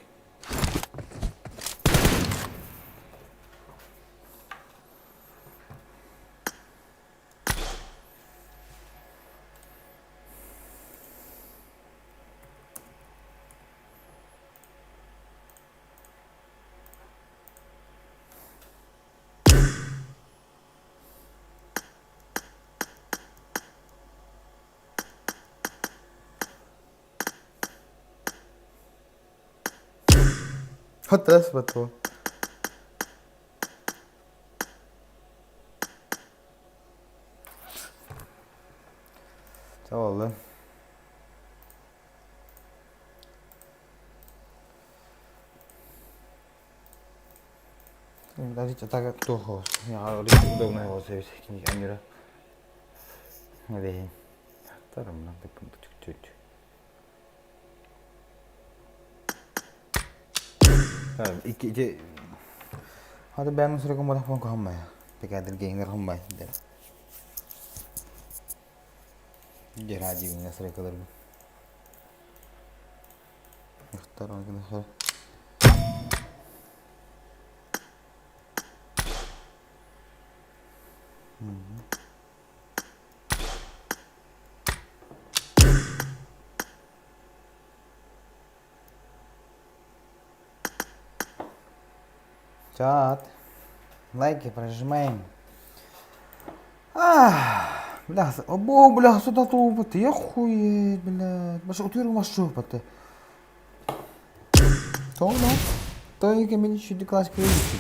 What the Oldu. Даже так toho. Ja, oli удобно его завести камера. Вей. Втором надо чуть-чуть. Ики Hadi ben nasıl kumara hamma. Pekadil gengler hamma. Geraji nasıl kadar bu. اختار كده Чат. Лайки прожимаем. Ах, бля, або, бля, сюда тупо, я хуй, блядь. Баш утюру машу, пати. То, ну, то яке мені ще класки вийти.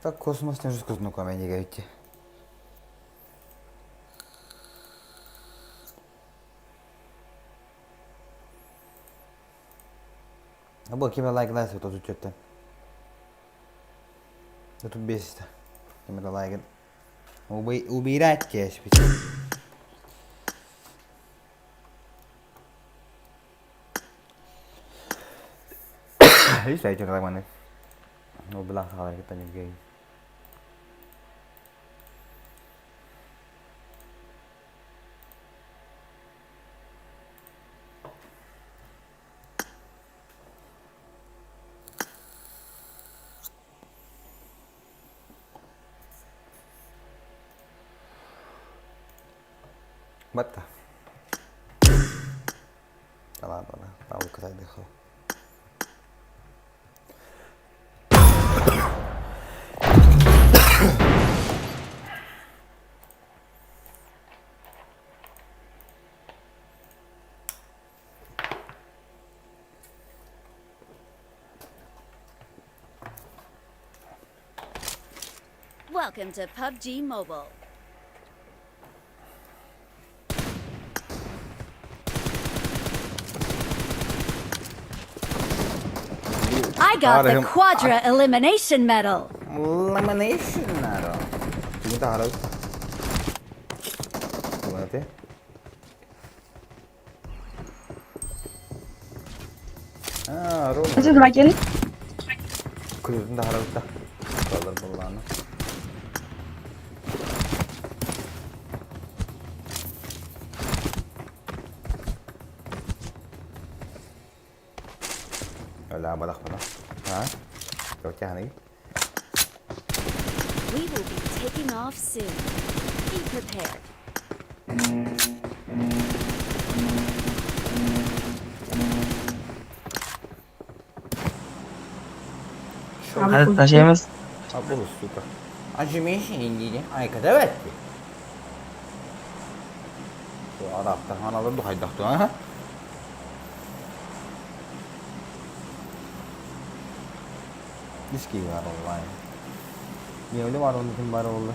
Так космос не жестко знакомый идти. Або кime лайк лайк вот тут что-то. Да тут бесит. Киме лайк. Убей, убирать тебя Видишь, я что-то так Ну, бла, это не гей. Batta. Ладно, паука дыхал. Welcome to PUBG Mobile. I got the Quadra Elimination Medal. Elimination Medal. Kita harus. Gimana Ah, Roma. Is het jullie? Kuyruğunda haralda. Kalır bunlarını. Öyle balak bana. Ha? We will be taking off soon. Be prepared. Tashlaymiz. А буду, сука. Ажимишин айка давайте. Арабта аналар духайдахту, а? Диски var vallahi. Niye öyle var onun için var oldu.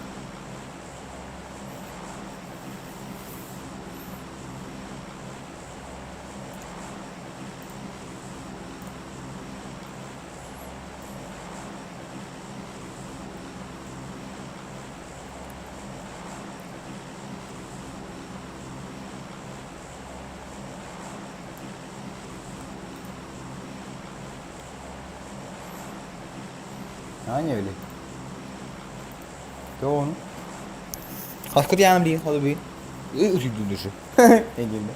А не öyle. Doğru. Хаскы дианым дейін, ходы бейін. Үтү дүші. Эгенде.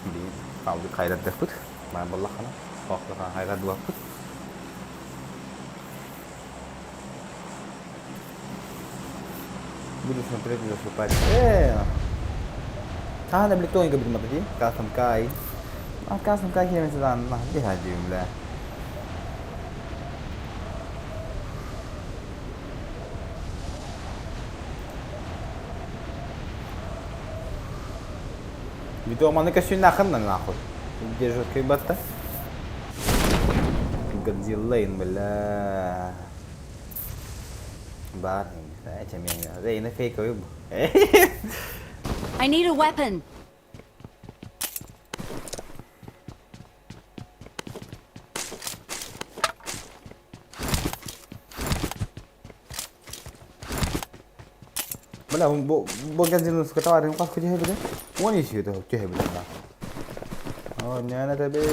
Дейін. Алды кайрат деппит. Ман баллахана. Хохлахан хайрат дуаппыт. Буду смотреть и засыпать. Кахана блитонька будет смотреть. Касам кай. А касам кай хемесидан. На, где бля. Видео маны косюнахын нахуй. Где жесткий батта? Годзиллейн, бля. Бар, эти меня. Эй, на фейковый. I need a weapon. Бля, бу бу Годзиллу скотовар, ну как тебе бля? Он еще это тебе бля. О, не на тебе.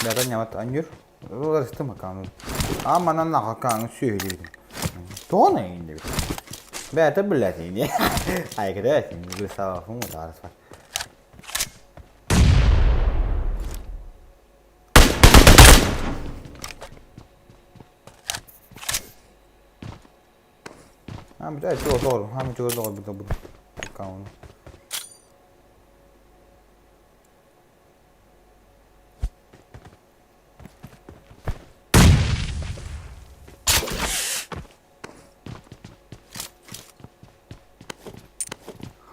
Бята нямат анюр. Уларыстым акану. А манан нахакану сүйеді. Тона инде. Бята блядь инде. Ай, когда Густава фуму тарас. А, блядь, чего doğru. Ha, чего doğru bu bu. Акану.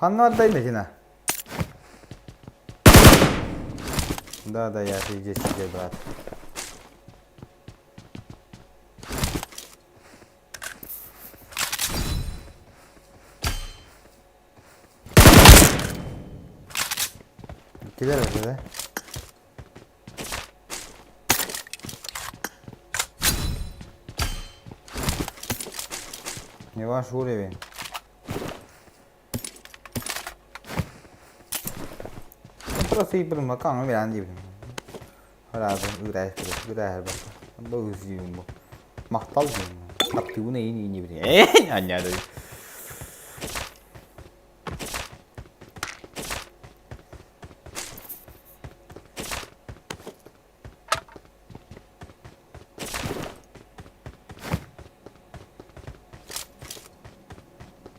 Ханна отдай Медина. Да, да, я здесь сидел, брат. Киллер уже, да? Не ваш уровень. Просто и блин, макан, ну я не Разом, играй, играй, бу. Мактал Таптыуна и не не аня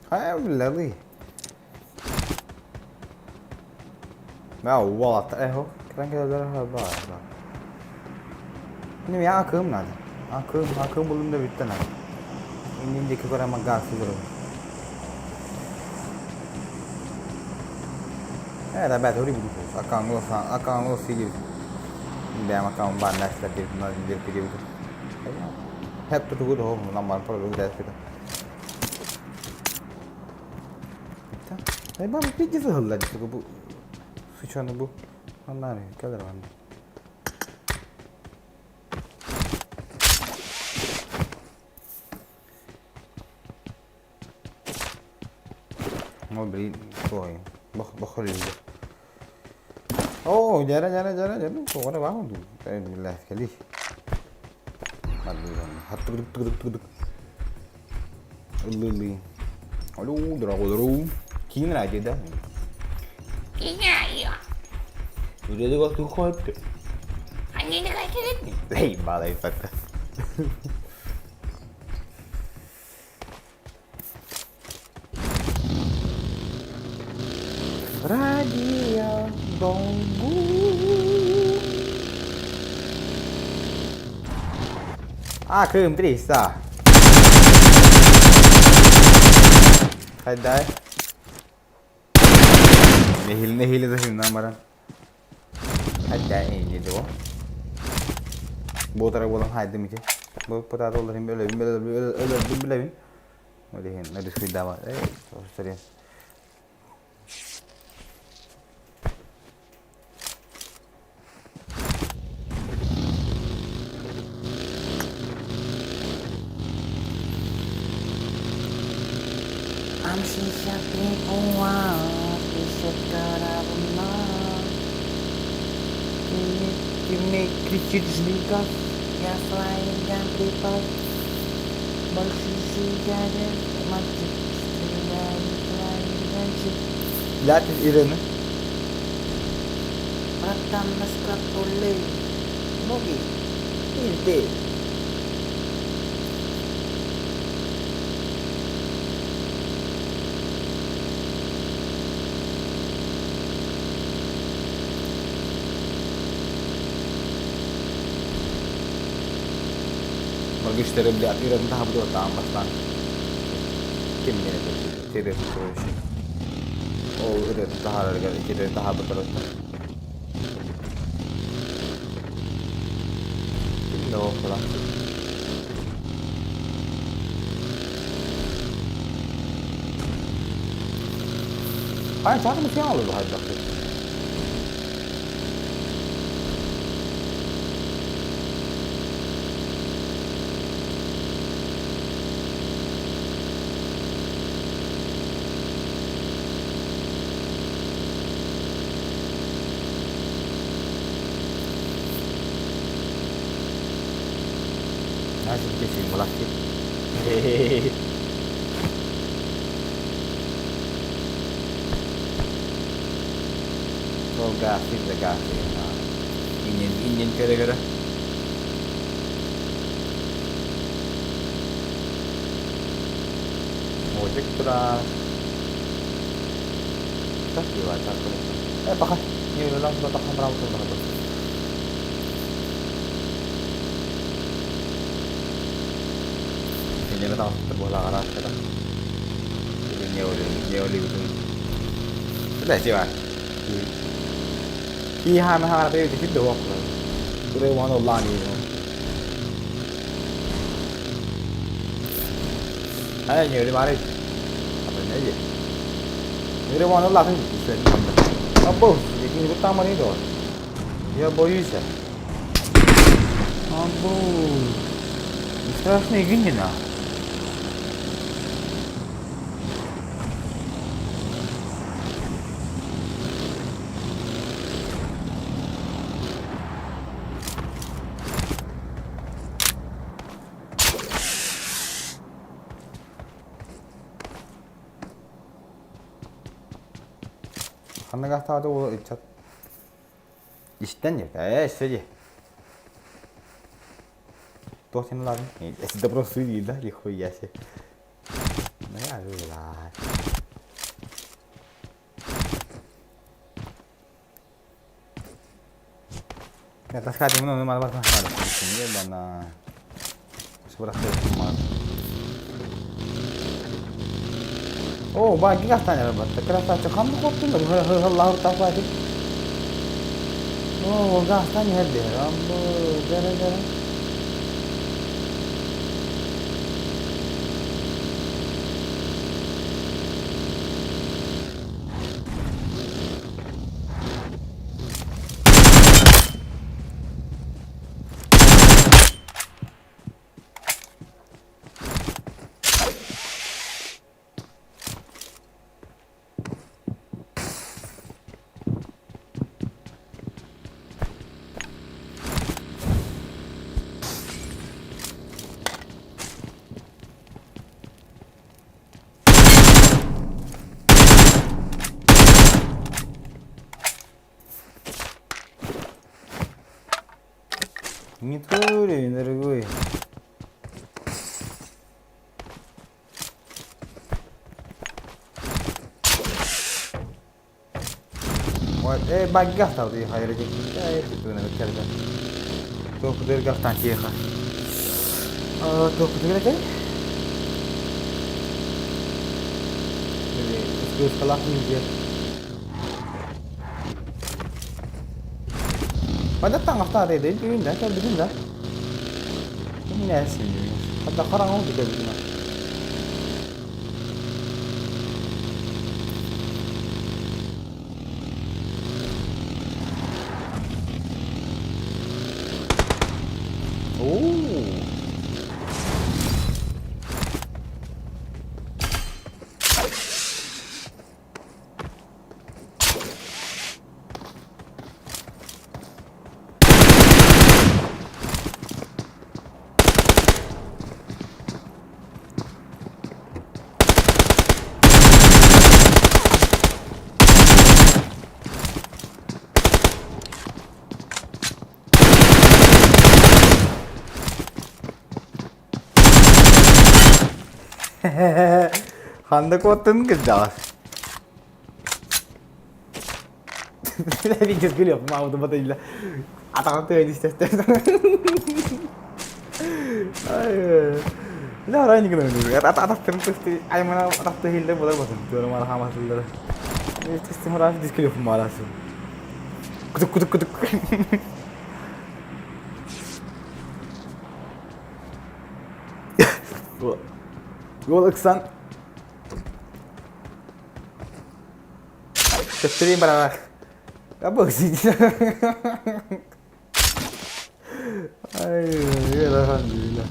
Хай, блядь. Да, вот, эхо. Кранка Ini akım надо. Akım, akım bulun da bitti надо. Индики көрөмө газ көрөм. Eh, vabbè, tu ribudi Akang akang sigi. Бәм акаун бар нәрселер деп мына деп деп. Hep tutugu da oğlum lan bana para bir ders Ben bir gizli hırlar bu sıçanı bu. Onlar gelir bende. Ол били туой боххолуйда. Оо, дьара дьара дьара дьара тоҕо эрэ баар дуу. Биллэ кэлий. Хаттыгдык тыгдык тыгдык. Ыллыы-ыллыы. Алло, дорогой, Киин радио, да? Эй, балай пока. Радио Донгу. А, Крым 300. Хайдай. Нэһиилэ нэһиилэ да баран. Хайда эйли дуо. Буотара буолан хайдым ити. Бу пытаата олорин өлөбүн өлөрдүм билэбин. Ол иһин рискуйдаама. Эй, сорин. Кричит жми газ, я своим припас. Больше сигарет, мальчик, стреляет твои Ляпис Ирина. Братан на скатуле, ноги, пизды. Моргенштерн блядь, Ирина таһабыт таам бастаан. Кимнээ сири Ол ырыа таһаарарыгар иккитэ таһаарбыттарыттан. Ким да буолла. Ай, чаҕым сиалы баһайдахпыт. Ол гаастыыр да гаастыыр. Иннин иннин көрө-көрө. Мужик тура. Так дела, так Э, пока. Не, ну нам туда хамрал туда. Кинилэри таҕыстар буолаҕара Страшный гинина. Ханна гастаата ол ыччат истэн ээ сиди Туох син ылаатын? Это просто да, нихуя себе. Ну я жила. Таскать ну мало мало мало. Оо, баа гигастан эрэ батта. Красавчик ханна куоттун да хыллаһыр тахпаати. Оо, гастан иһэрдэ. Амбу, дэрэ дэрэ. Не твой уровень, дорогой. Э, баггахтал тиэхэ. Ханнык оттун кырдьаҕас. Уол ыксан Төптөрүн бараҕар. Ай, алхамдулиллах.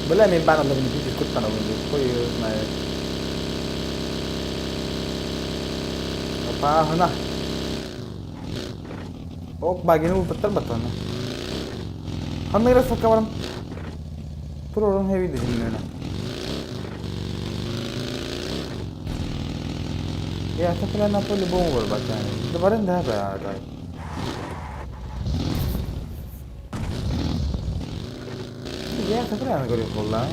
Бля, мин баар онно биир куттанабын дии. Хуй знает. Опааһына. Ок, багины ылбыттар баттана. Ханна эрэ сакка баран турорун хэви десиннэнэ. Я это на по-любому барбатан. Да баран да баа. Я это правильно говорю, холла.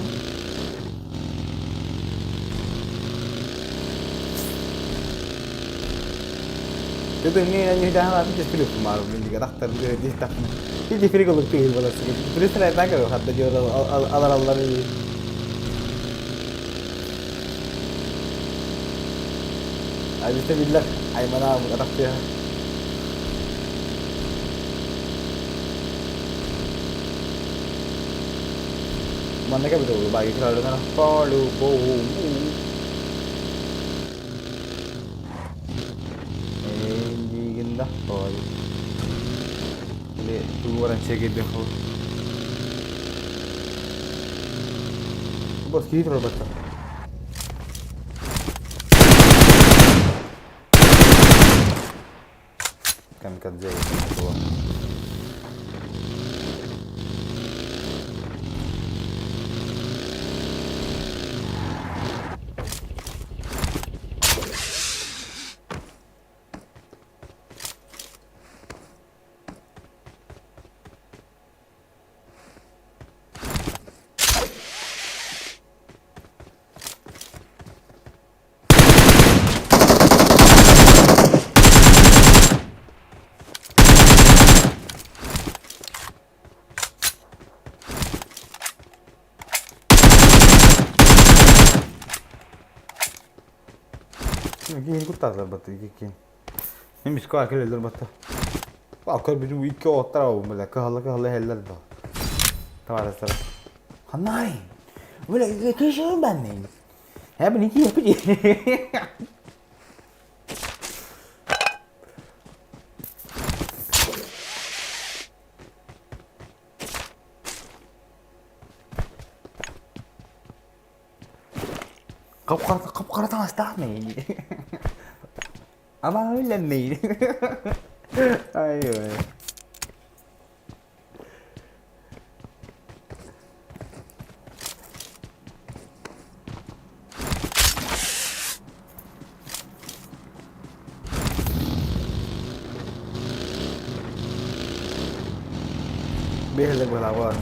Биһилик быһалаах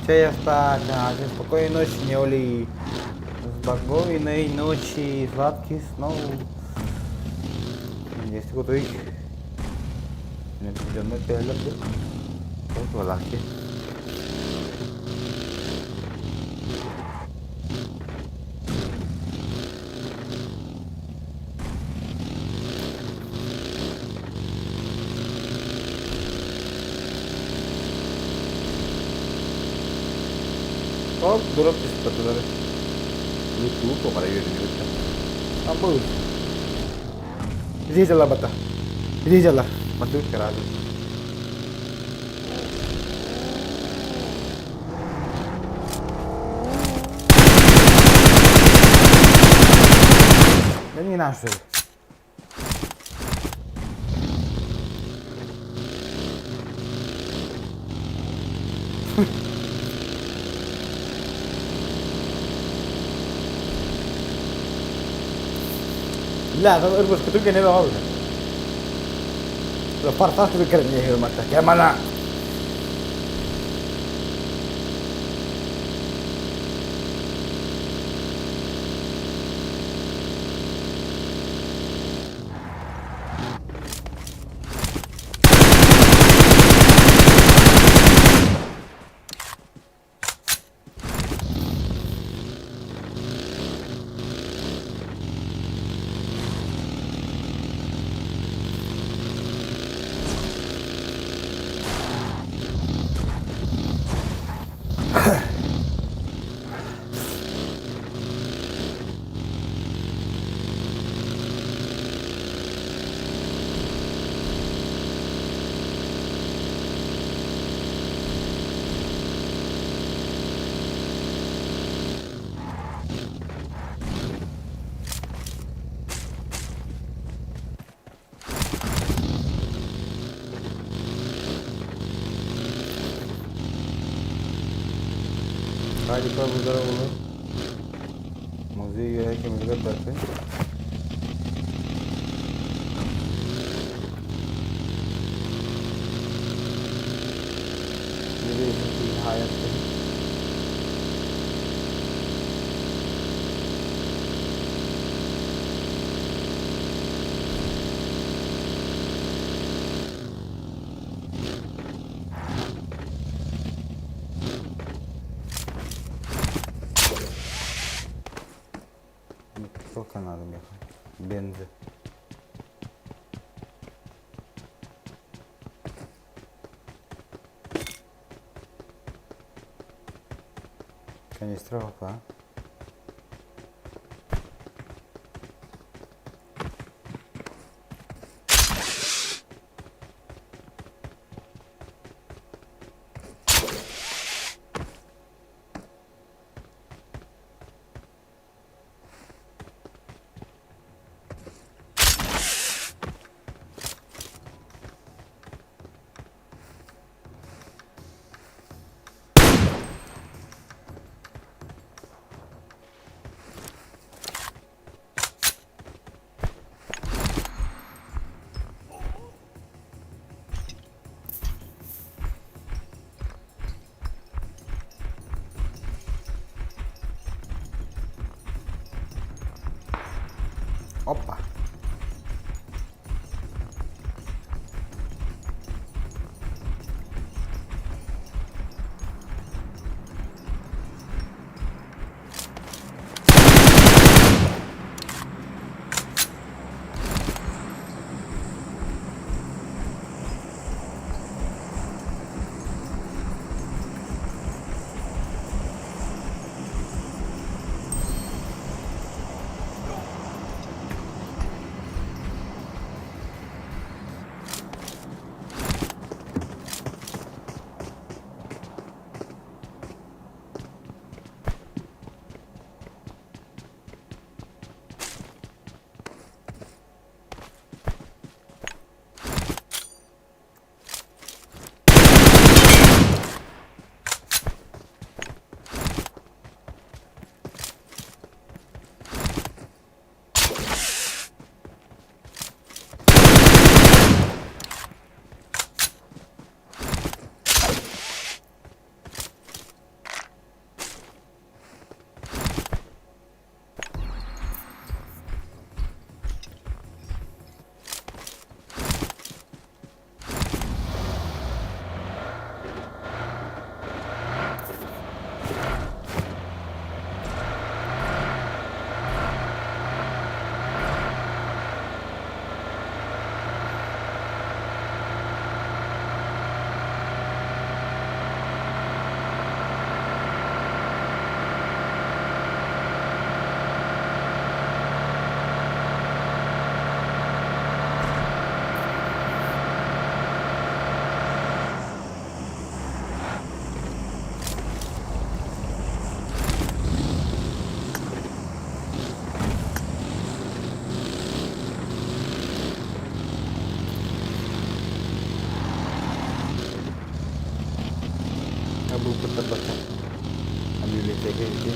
Чэй астаача, спокойной ночи, не Оли. Спокойной ночи, сладких снов. Есть такой. Дьонно төһөлөр бу? Ол буолааччы. Hop, durup түспэтилэр. Ютуб оҕара үөрэнэбит. Абы. Илии дьалабата. Илии дьала. Мандык карады. Да не наши. لا اربط كتب جنبي غلط لو فرطت بكرني مرتك يا ملا Радика здоровый. Музей Юрия Баты. Сколько надо мне? Бензы. Канистра, опа. Забыл кыттарбакка. А библиотека идти.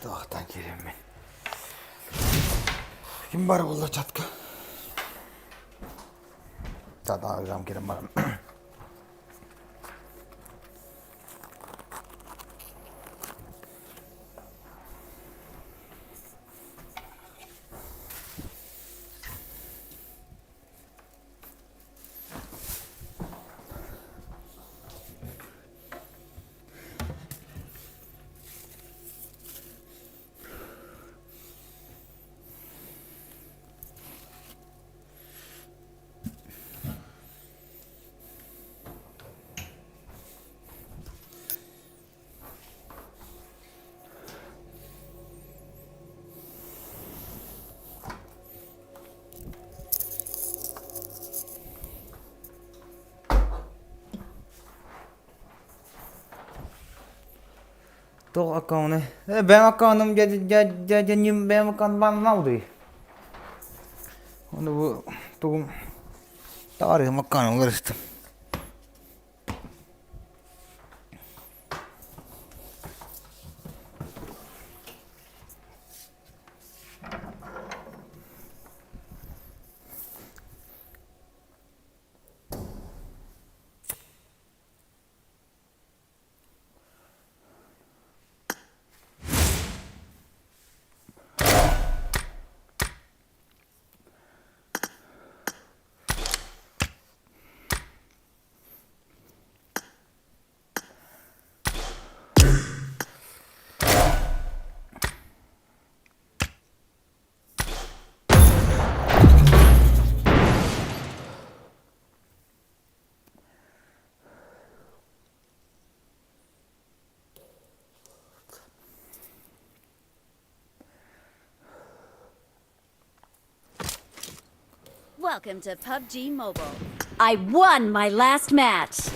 Туохтан киириммин. Ким бар буолла чатка? Чатаҕа киирэн баран. Туох аккауны? Бэйэм аккаунум дьэ бэйэм аккаунум бааннаабытый. Ону бу тугум таарыйым аккаунум уларыстым. Welcome to PUBG Mobile. I won my last match.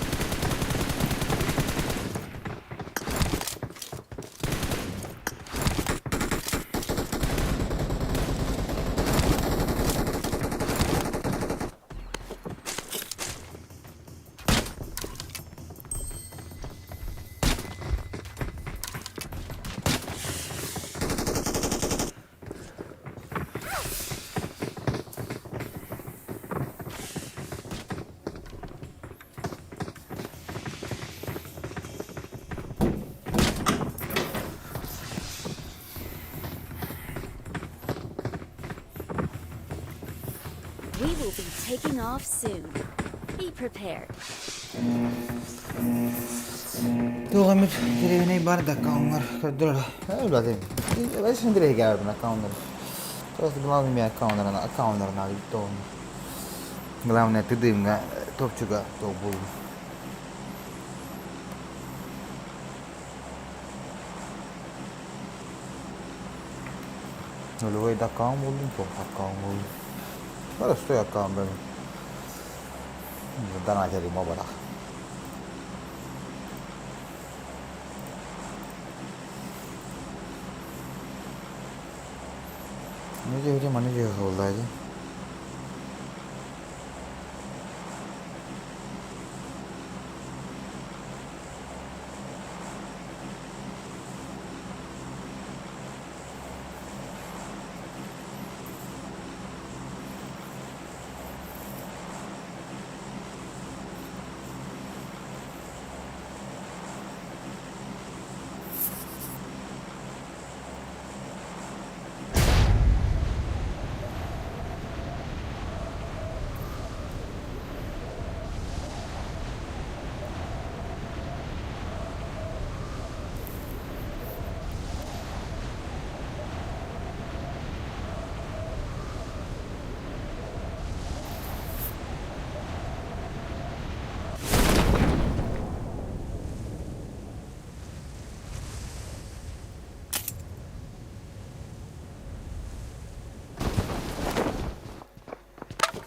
We will be taking off soon. Be prepared. Туох эмит дэриэбинэй бар да аккауннар көрдөрөр. Өлбөтүм. Өссө дэриэһигэр аккауннар. Просто главный мен аккауннарына аккауннарына Главное ты дымҥа топчуга туох буоллун. Нулевой да аккаунт буоллун, туох аккаунт буоллун. Простой аккаунт бэйэм. Донателим буолбатах. Не диэбитим, маны диэхэ буолла дии.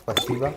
Спасибо.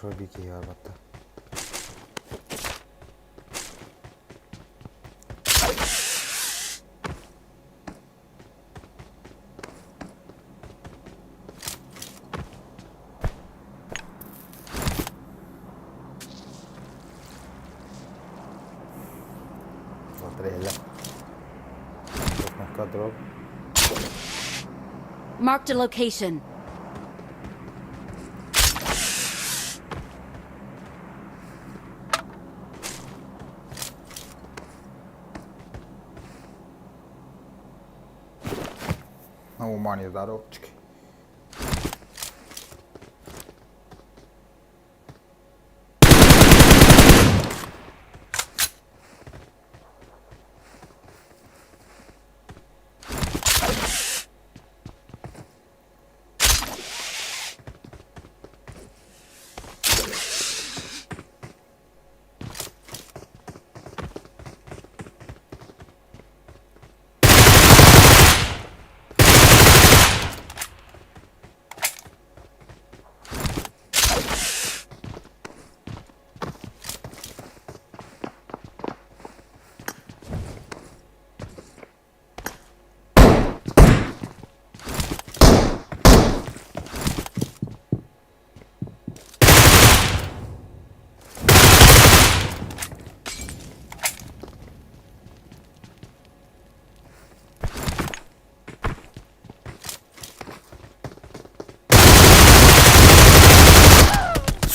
Хорошо биир киһи барбатта. Marked a location. На умане здоровчики.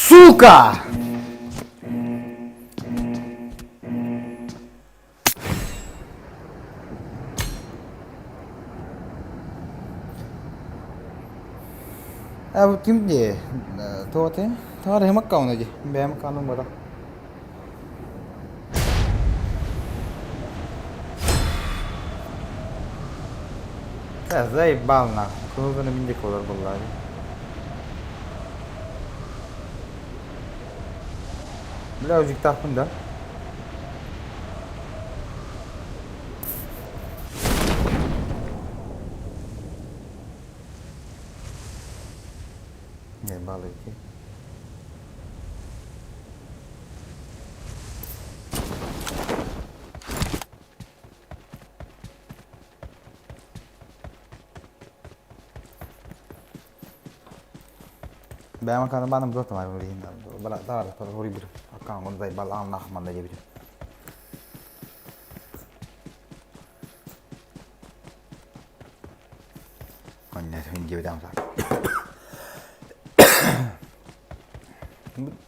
Сука! Ким дии? Туох этэй? Тоҕо эрэ аккаунт дии. Бэйэм аккаунум буолар. Заебал нахуй. Кылганы мин диэки олор буоллаа дии. Бля, узиктаахпын да? Ебал идти. Бэйэм аккаунтум баанын бу аккаунтум заебал ааннаах манна диэбитим.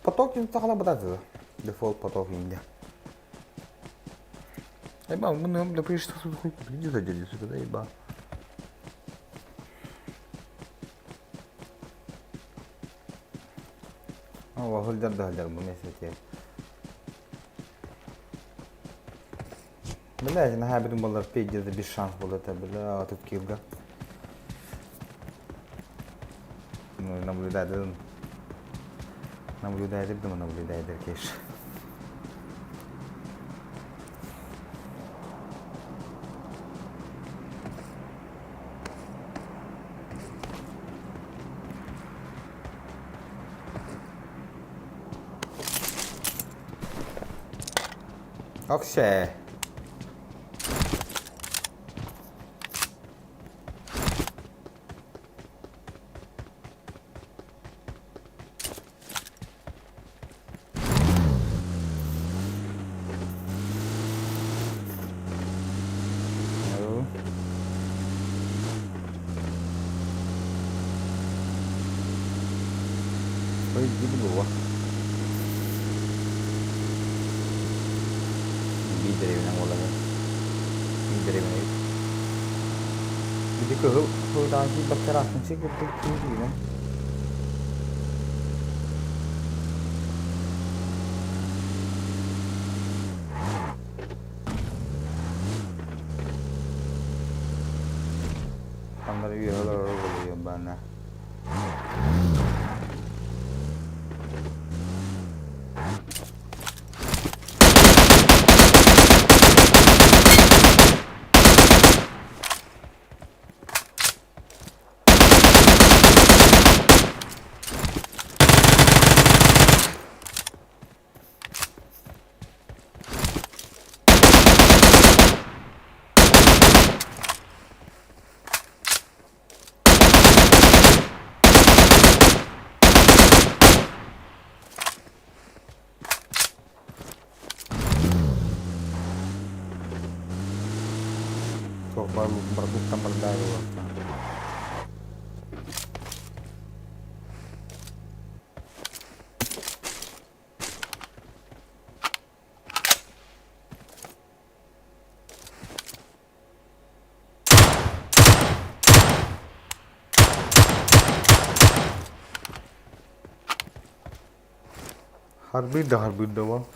Поток сахала бытаатыга. Дефолт поток инде. Ебал, мы бля, пришли хуй, где задели, сука, заебал. О, сылдьар да сылдьар бу миэстэтигэр. Бля, наһаа бүтүн буоллар пиздец без шанс буолуо этэ, бля, тут килга. Наблюдатель наблюдатель думаю, наблюдатель кеш. Окей. Ой, буолуо. Биир дэриэбинэ буолла Биир дэриэбинэ эбит. Ити кыһыл кыһылдаан киирбэккэ ыраахтынчы курдук киһи Ханнары үөһэ олорор буолуйуом баана. Туох баар продуктам бардаа буолуохтаах. Харбыыр да харбыыр да уол.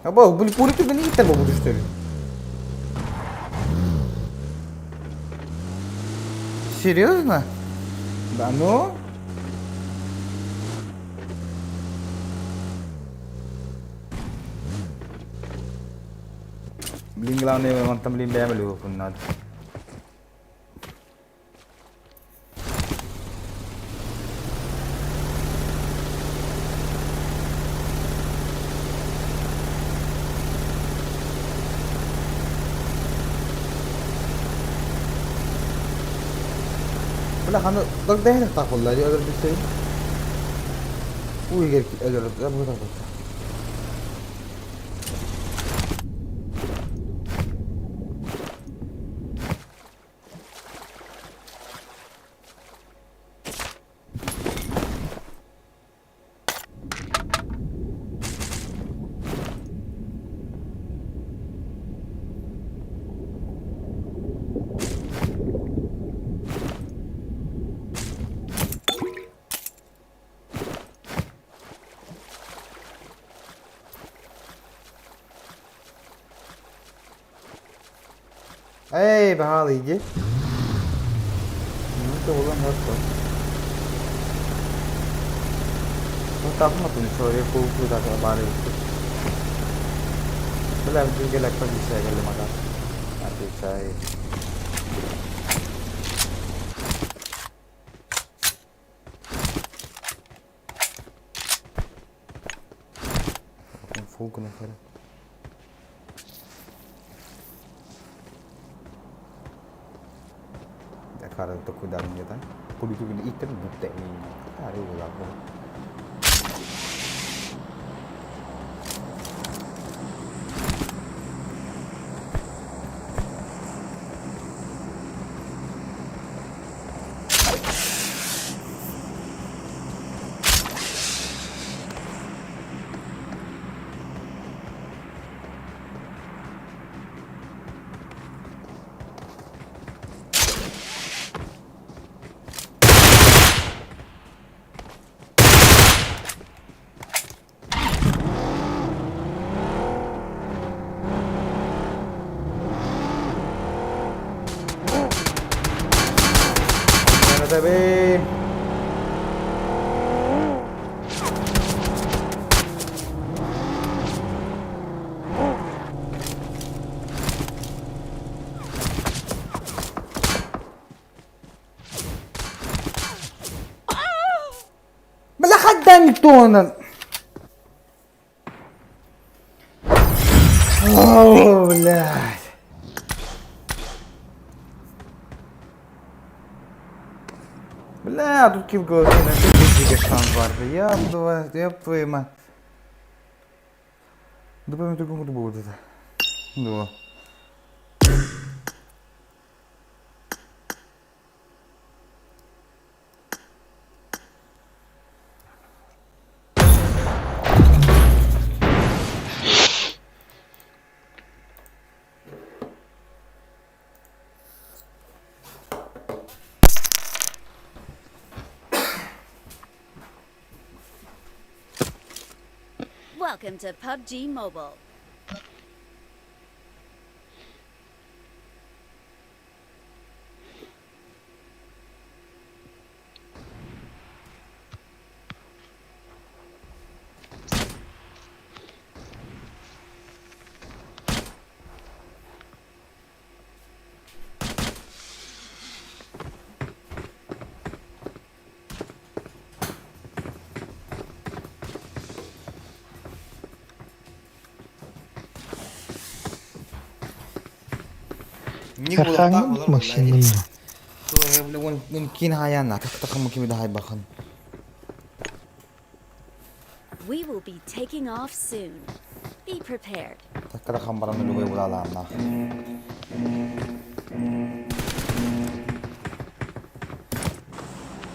Або, были пули ты не того будешь, что ли? Серьезно? Да ну? Блин, главное, вон там блин, бэмэлю надо. Бля, ханы дагдаһын тахулла ди өлөр билсей. Уу егер өлөр бу тахулла. Эй, баҕал иди. Ну, это Tapmatın şöyle kuvvetli da bari. Böyle bir gelek bak işe geldim aga. Hadi çay. Фулку нахер. Cara, eu tô cuidando tá? Por isso que item bute Cara, eu vou lá. Tabi. Бля, Антона! О, блядь. Бля, тут килл голове на ты шанс бар. Я твою, я твою мать. Добавим другому будет это. Да. Welcome to PUBG Mobile. Эрхааҥҥын Максимҥын дуо? We will be taking off soon. Be prepared.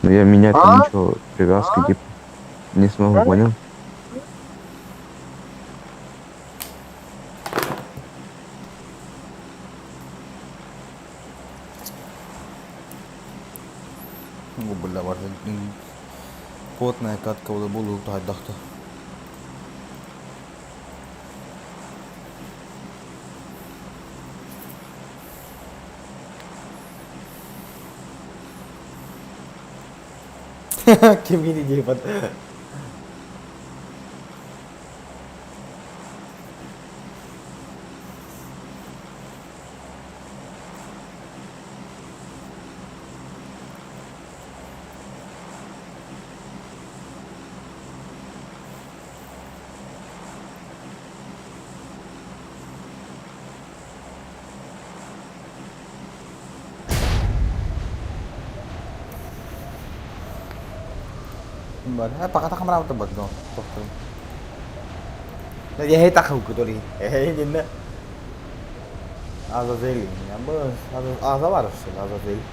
Но я менять там ничего, привязки типа не смогу, понял? Потная катка буолуу таайдахта. Кимгини диэбат. Азазель. Аза бар Азазель.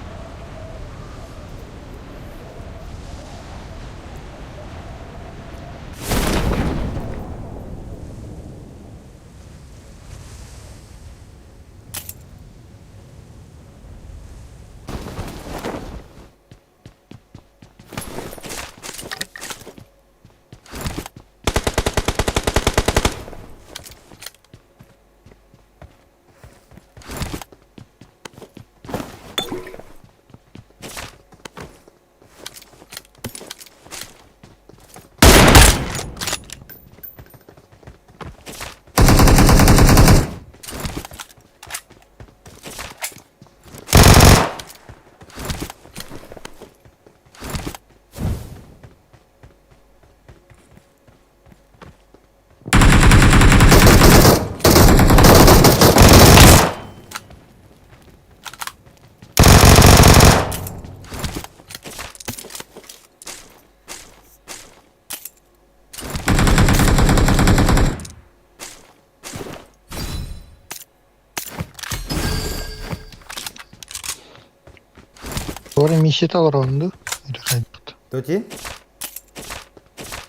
Ora Мишит олоронду хайдах. Тоти?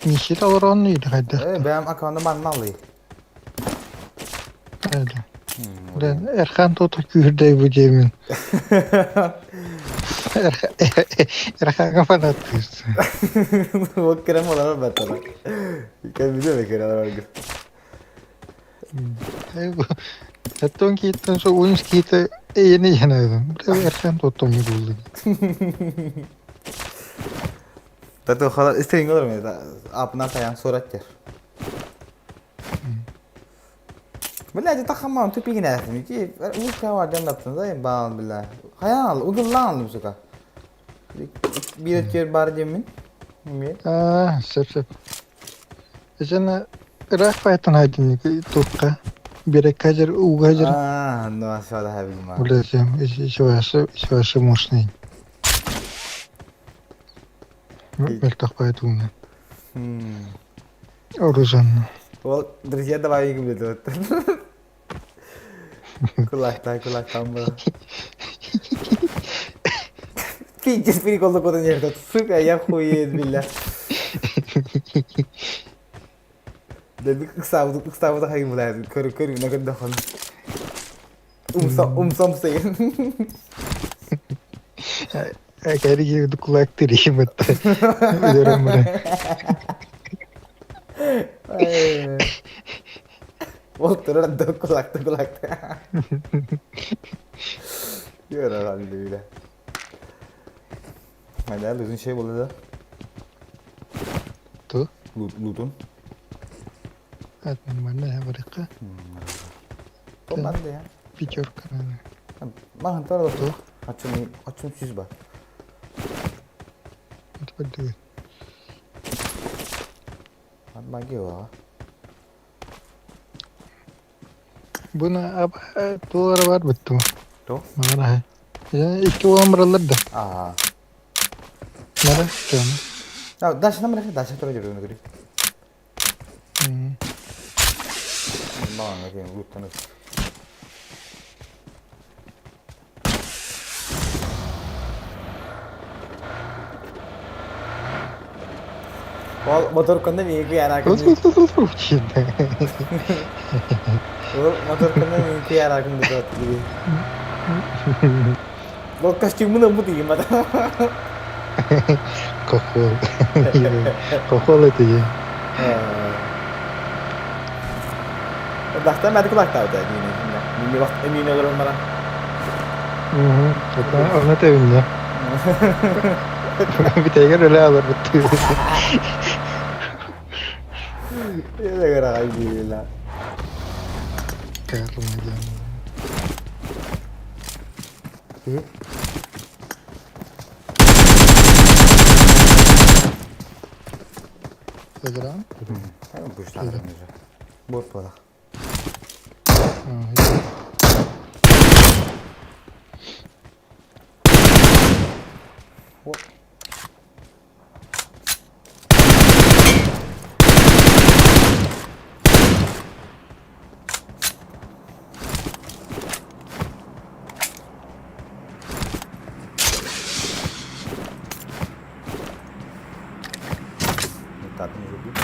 Мишит олоронду хайдах. Э, бэм аккаунты манналый. Эрхан тото күүрдэй бу диэмин. Эрханга фанаттыыс. Вот крем олорор баттара. Кем биле бекер олорор. Эттон кииттен со уймс киите эйени жанайдым. Эрхан тото ми булду. Тато хала истерин олор ме апна таян сураттер. Бля, это хамам тупигин әсім. Ки, ушка var jannaптын да, баал бля. Хаян угыллан сука. Бир өтер бар демин. Ме? Аа, сөп сөп. Жана ыраах байтан хайдын туққа. Бирек кажыр угажыр. А, ну асада хабима. Блядь, еще еще мощный. Мелтах байтуна. Оружан. Вот, друзья, давай игру, блядь. Кулак кулак там было. Пиздец, прикол такой нет, сука, я хуею, бля. Ыксабы хайын бля, көр көр на көрдөхөн. Умсам умсам сейин. Кәриге кулак тирим бит. Өрөм бре. Ол турар докулакты кулакты. Yaralı Hadi uzun şey buldu da. Tu? Loot'un. Это нормальная варика. Ondan da ya. Пятерка, наверное. Bakın tarla Açım, açım süz var. Это поддавай. Магия. Буна аба доллар бар битти. То? Мана. Я ikki olan да. Аа. Nere? Canım. Ya daşına mı daşına tura görüyorum görüyorum. Bana ne loot'tan Motor konuda miyik yarakın. Motor konuda miyik yarakın gibi. Lo костюмы на буду им Хохол. Хохол это я. Dakta mədi kulak da ödədi yine. Milli vaxt emin olurum bana. Onu da bilmiyorum. Bir teker öyle alır bitti. Ne kadar ayıp la. Karım Hı? Забираем? Bor pola. Tatmin ediyor.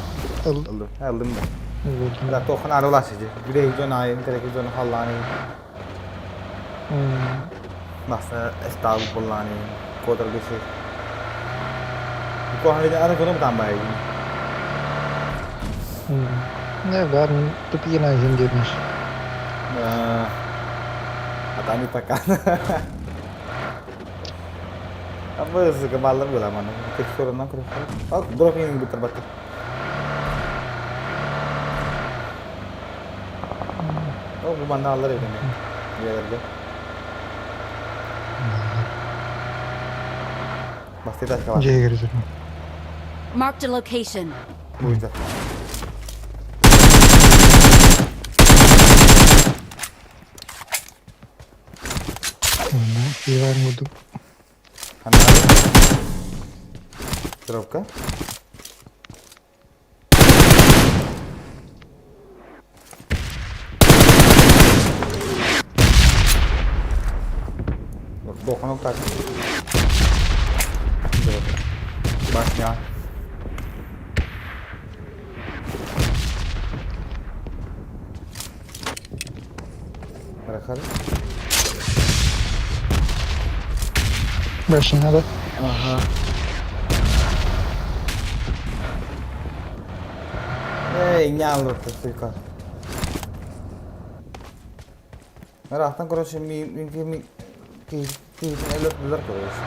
Ой. Aldım. Aldım da. La toxun arılaşıcı. Yüreği ayın, televizyon hallanı. Nasıl estağfurullah kodar bir şey. Kohan ada kono tambah. Ne var? Тупина земдерниш. Atani takan. Apa kemalam gue mana? Tekstur nang Oh, drop ini bitter batter. Oh, bu bana alır evine. Yerlerde. Bastı taş kalan. Marked a location. Bu yüzden. Divar vurduk. Dropka. Dokunuk tak. Башня. Bırakalım. Башня, да? Ага. Эй, не алып сука. Рахтан, короче, ми ми ми ки ки элеп короче.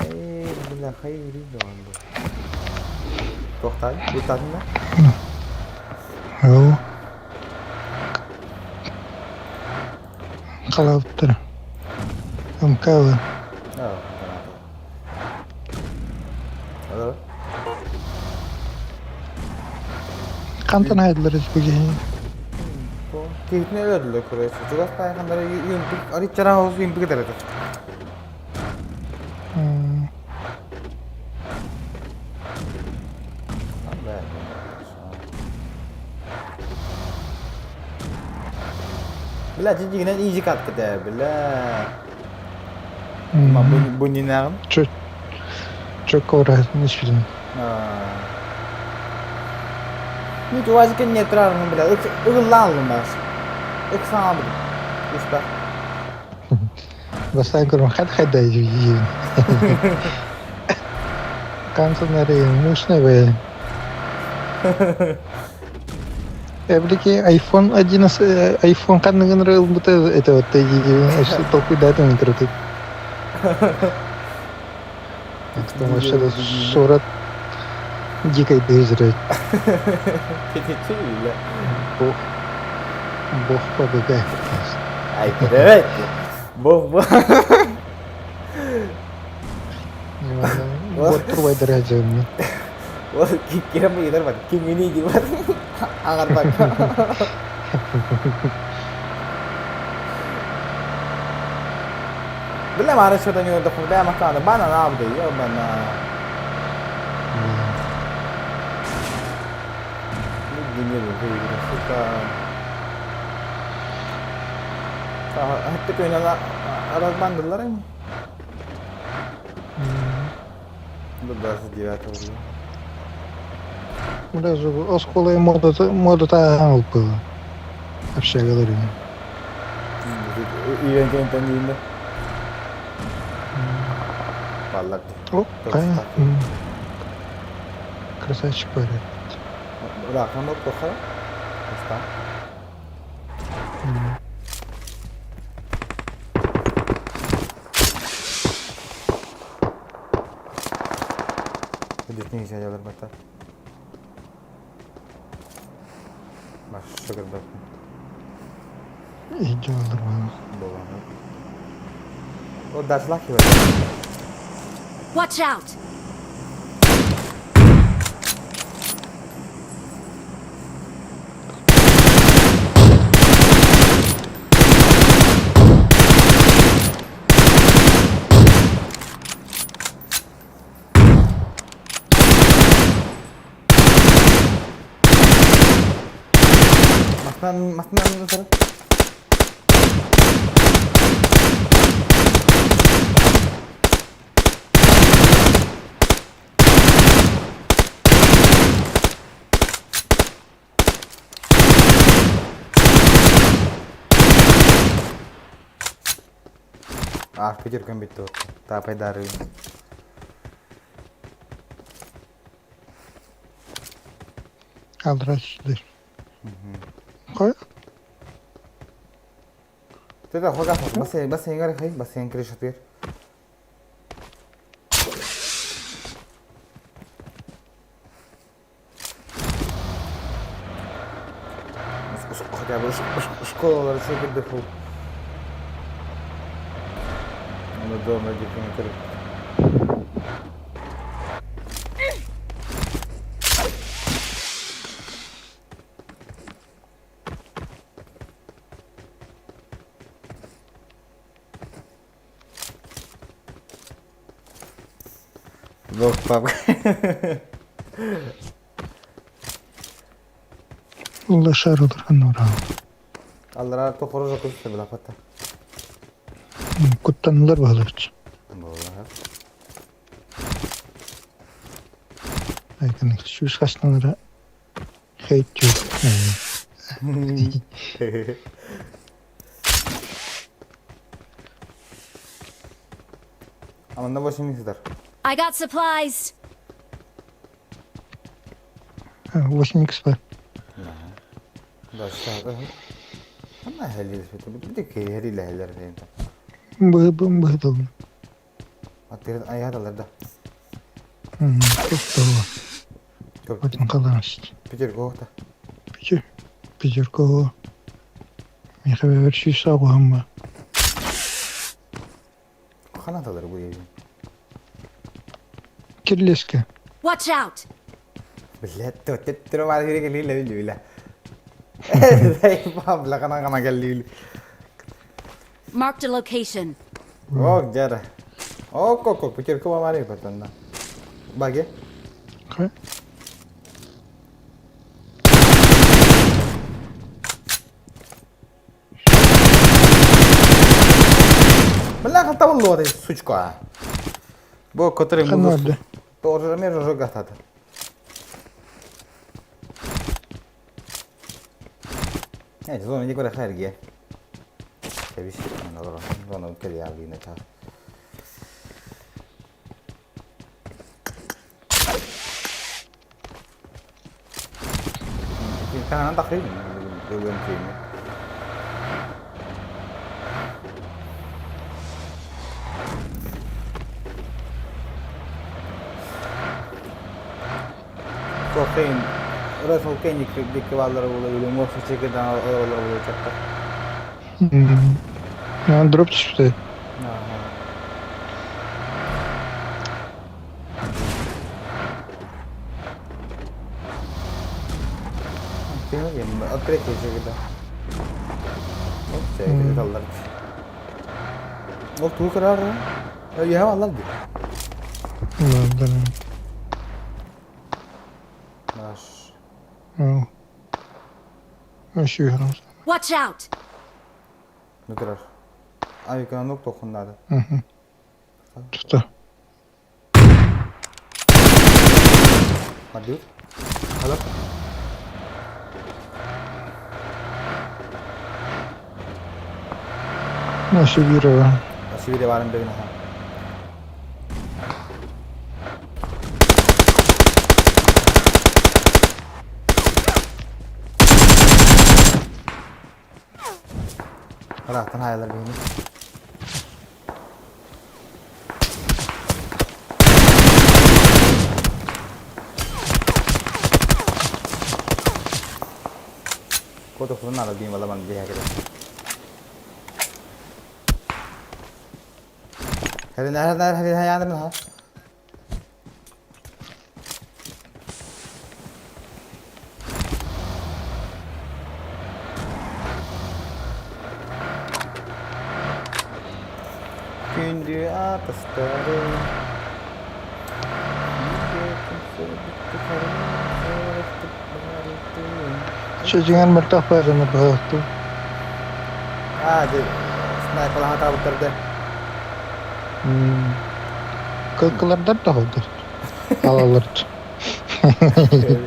Эй, бля, хайри донду. Тоқтай, бұтадың ба? Ау. Қалап тұр. МК. Қантан айдылар өзбеге. Кейтіне өлөдүлөр короче. Жугас пайгамбар юмпик, ори чара хоз юмпик дерет. Бля, дьиҥинэн изи катка этэ, бля. Бу нинааҕын? Чөккө ураһатын испитин. Ну, УАЗикка не турарым, бля, ыгыллаан аллым баас. Ыксаан албытым. Уста. Бастаан көрөн хат хайда иһин. Канцелярия мощная бэйэ. Эбилики iPhone 11 iPhone ханныгын ылбыта это вот толкуйдаатым кырытык. Это вообще сурат дикой дызрать. Бог, Бог побегает. Ай, привет. Бог, Бог. Вот турбай дырачым. Ол кирем ыйытар бар. Кимини дии бар. Аҕарбакка. Бля, мары что-то не удоху. Бля, макана. Бана набды, ёбана. Сука. Хатты көйнен аразбандылар эми. До 29 уровня. Бля, осколы мода мода ылпыла. Вообще говорю. Үйренген дейін Баллар. О, Красавчик парень. Рахман тоха. Оста. Бүдүтүн исәдәләр бата. Баш шөгөр бат. Идеаллар Боланы. О, дашлак Watch out! Масынан, масынан сары. А, пятеркам бит тут. Тапай дары. Алдрачтыр. Кой? Тета хога бас бас энгэр хай бас энгэр шатыр. Хотя бы школалар шөкүрдү Ону дома дикин Бог папа. Улашар олорон Аллара тохору жокуз била пата. Куттанылар бааларчы. Болар. Айкын сүүс хастанара хейт жок. Аманда 8 сыдар. I got supplies. 8 x бар. Да, что? Ама хәлил бит. Бит хәлил хәлләр инде. Бы бы бы бы. Атыр аядалар да. Көп Отын каламыз. Петерговта. Петер Петергово. Михаил сүүс агуамма. Канадалар бу евин. Кирлеске. Watch out! Блядь, то тетро бар керек лиле лиле. Бабла кана кана келли. Marked a location. Ок, жара. Ок, ок, ок, Петеркова мари патанда. Баге. Окей. табыллыбатай, сучка. Бу который Ханна Тоже между жогатады. Evet, zona di quella fergie. Capisci? Allora, zona che li avvine, ciao. Kanaan takribi döwen köyünü. Кохейн, Russell Kane dikki ballara була, морфу чекеден алалар була чакта. Дроп түспүтэ. Открытие чекеде. Чекеде аллар. Ол туу кырар. Я аллар ди. Да, да. Наш. Watch out! Нутырар. Авиканок тохуннады. Тута. Мадют. Алло. Nasıl bir Nasıl varım begin ha. Rahtan hayalar beni. Kota fırın ala diyeyim valla ben bir hakikaten. Hadi nerede nerede hadi yardım ha. Gündü atastları. Çocuğun mırtah barını bıraktı. Hadi sniper hata bitirdi. Kılkılardan da oldu. Alalırdı.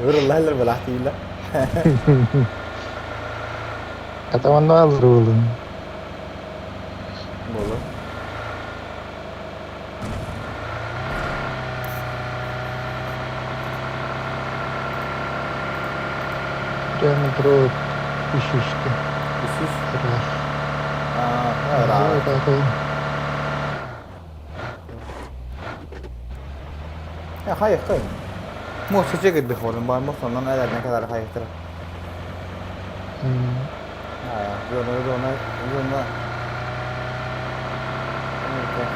Vururlar bıraktıyla. Kataman da alır oğlum. Bolu. Прямо про Исуска. Исус? Раз. Aa, раз. Ya hayır hayır. Muhtaca girdik oğlum. Bari Muhtadan neler ne kadar hayırdır. Ha ya, zona zona zona. Evet.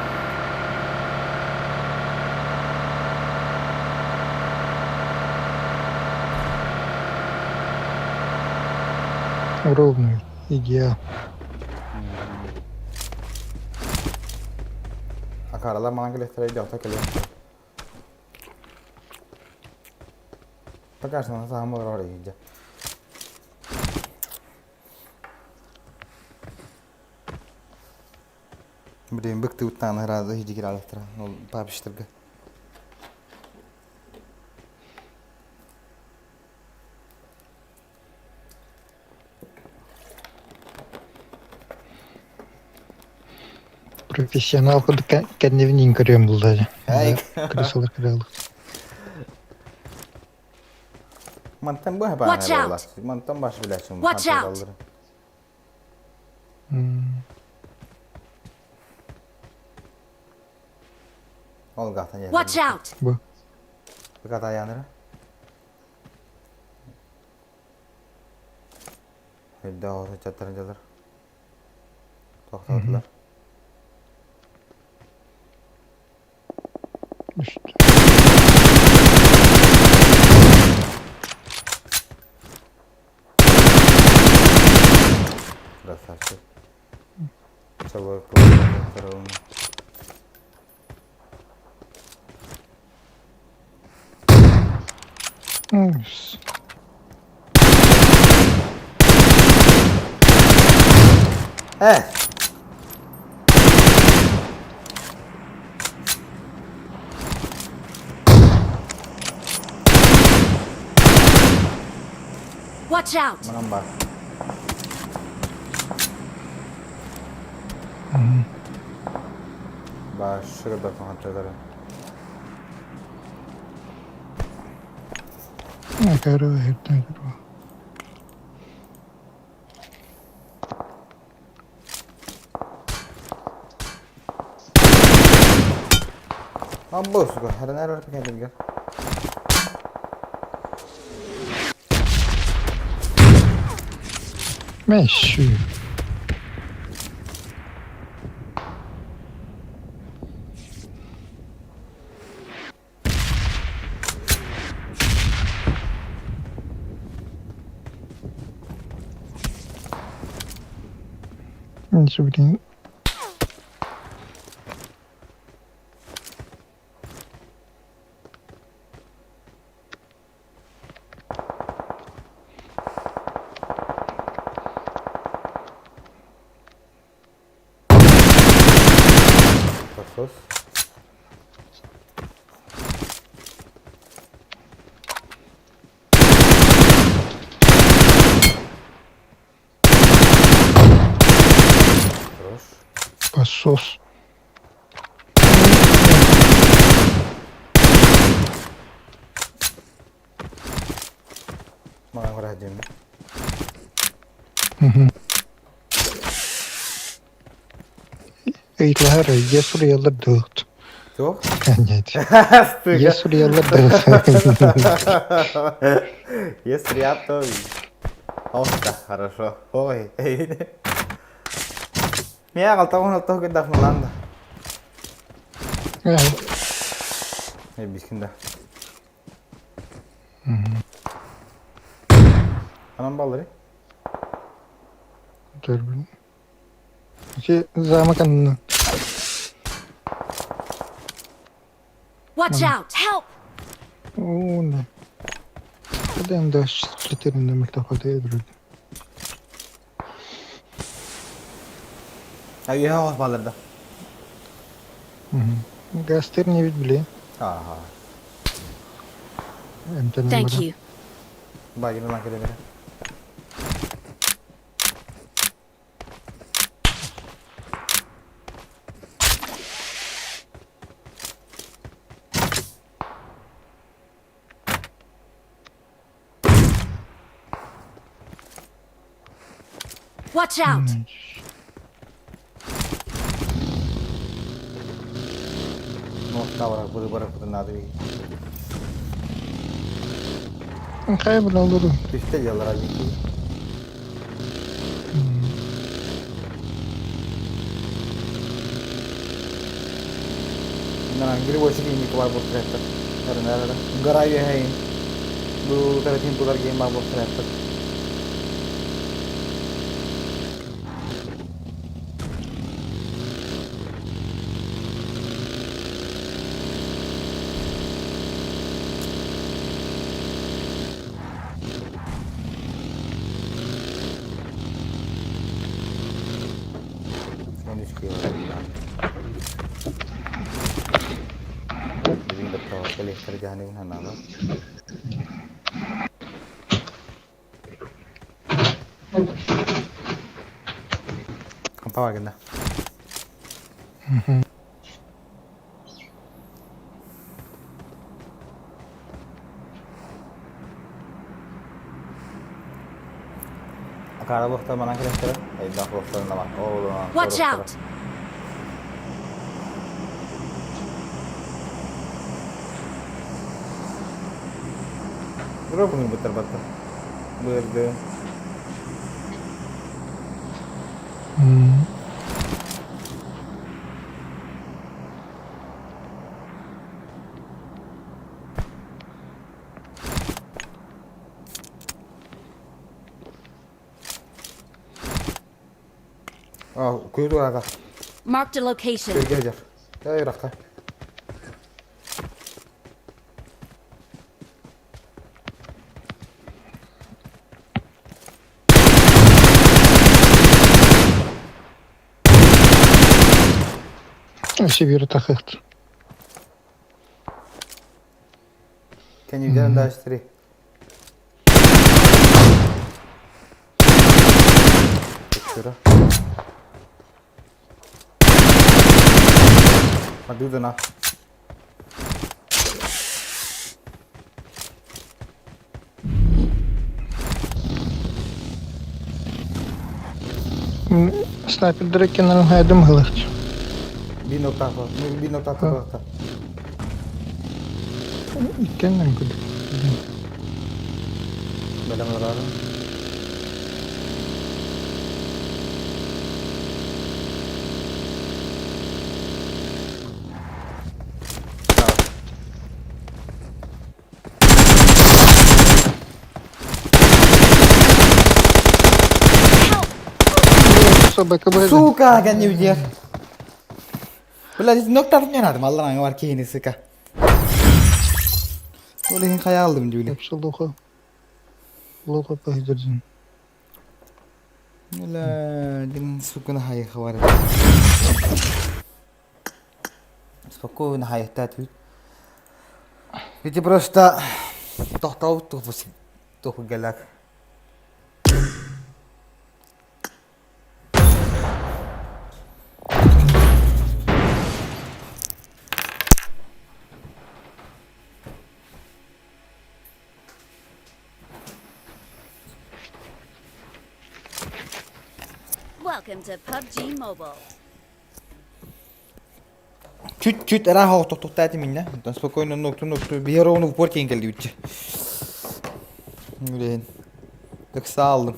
Ровный. Идеал. Akaralar bana geliştireydi, ota geliyor. Пока что на самом роде. Блин, бык ты уттан разы хидигир алыстыра. Ол папиштыргы. Профессионал кәнневнин көрөм булды. Ай. Крысалар кыралык. Мантан bu Watch out. Мантан баш биләчүм. Watch out. Ол gatan Watch out! Bu. Bu kadar yanır. Hüdde olsa çatırıncalar. Toxtadılar. Üstü. Красавчик. Чего Э! Watch out! Манан баар. Баар шырбатаҕатталара. Аббос, хранар кэлэргэ. Мэшүү. Блин. Посос. Хорош. Посос. Маған қарай деймін. Ыйыталаһар е суруйаллар дылыт. Туох? Нет. Е суруйаллар дылыт. Если я, то... О, да, хорошо. Ой. Мия алтауын күн дафналанда. Бискин да. Анан баллары? Көрбүн. Ити замок аннынан. Watch out! Help! Уна. Каден да сплитерин мөлтөхөдө эдүрүд. А я балларда. Гастер не бит биле. Ага. Эмтенен Thank баран. you. Багины лан келе бере. Watch out! Мохта барак буду барак буду надо. Кай бил олору. Түстэ яллара бики. Нарангири больше не бар бостыраттар. Нарара. Гарай хайн. Бу таратин пудар гейм бар бостыраттар. Kerjaan ini nama. Apa lagi Akara bohtar mana kira-kira? Ayda bohtar nama. Oh, Watch out! Berapa nih bentar-bentar? Berde. Oh, kuyruğu aga. Marked a location. Gel gel. Gel Irak'a. Сибири тахыт. Can you get dash 3? Тура. Мадудана. Снайпердары кенарын хайдым хылыч. Bir nokta var. Bir nokta var. Иккеннен күдік. Бэлэм олорор. Сука, кэннибитигэр. Бля, ноктатын нянадым, аллараҥа бар киһини, сука. Ол иһин хайа алдым дьүүлэ. Луха. Луха паһдырдын. Бля, дин сукуна хайыха бар. Спокойно хайыхтаат бүт. Ити просто тохтообут туху галак. Welcome to PUBG Mobile. Чуть-чуть ыраах тохтоохтоотум иннэ. Онтон спокойно нукту-нукту биһи ровно в упор тиийэн кэллибит. Блин. Ыкса алдым.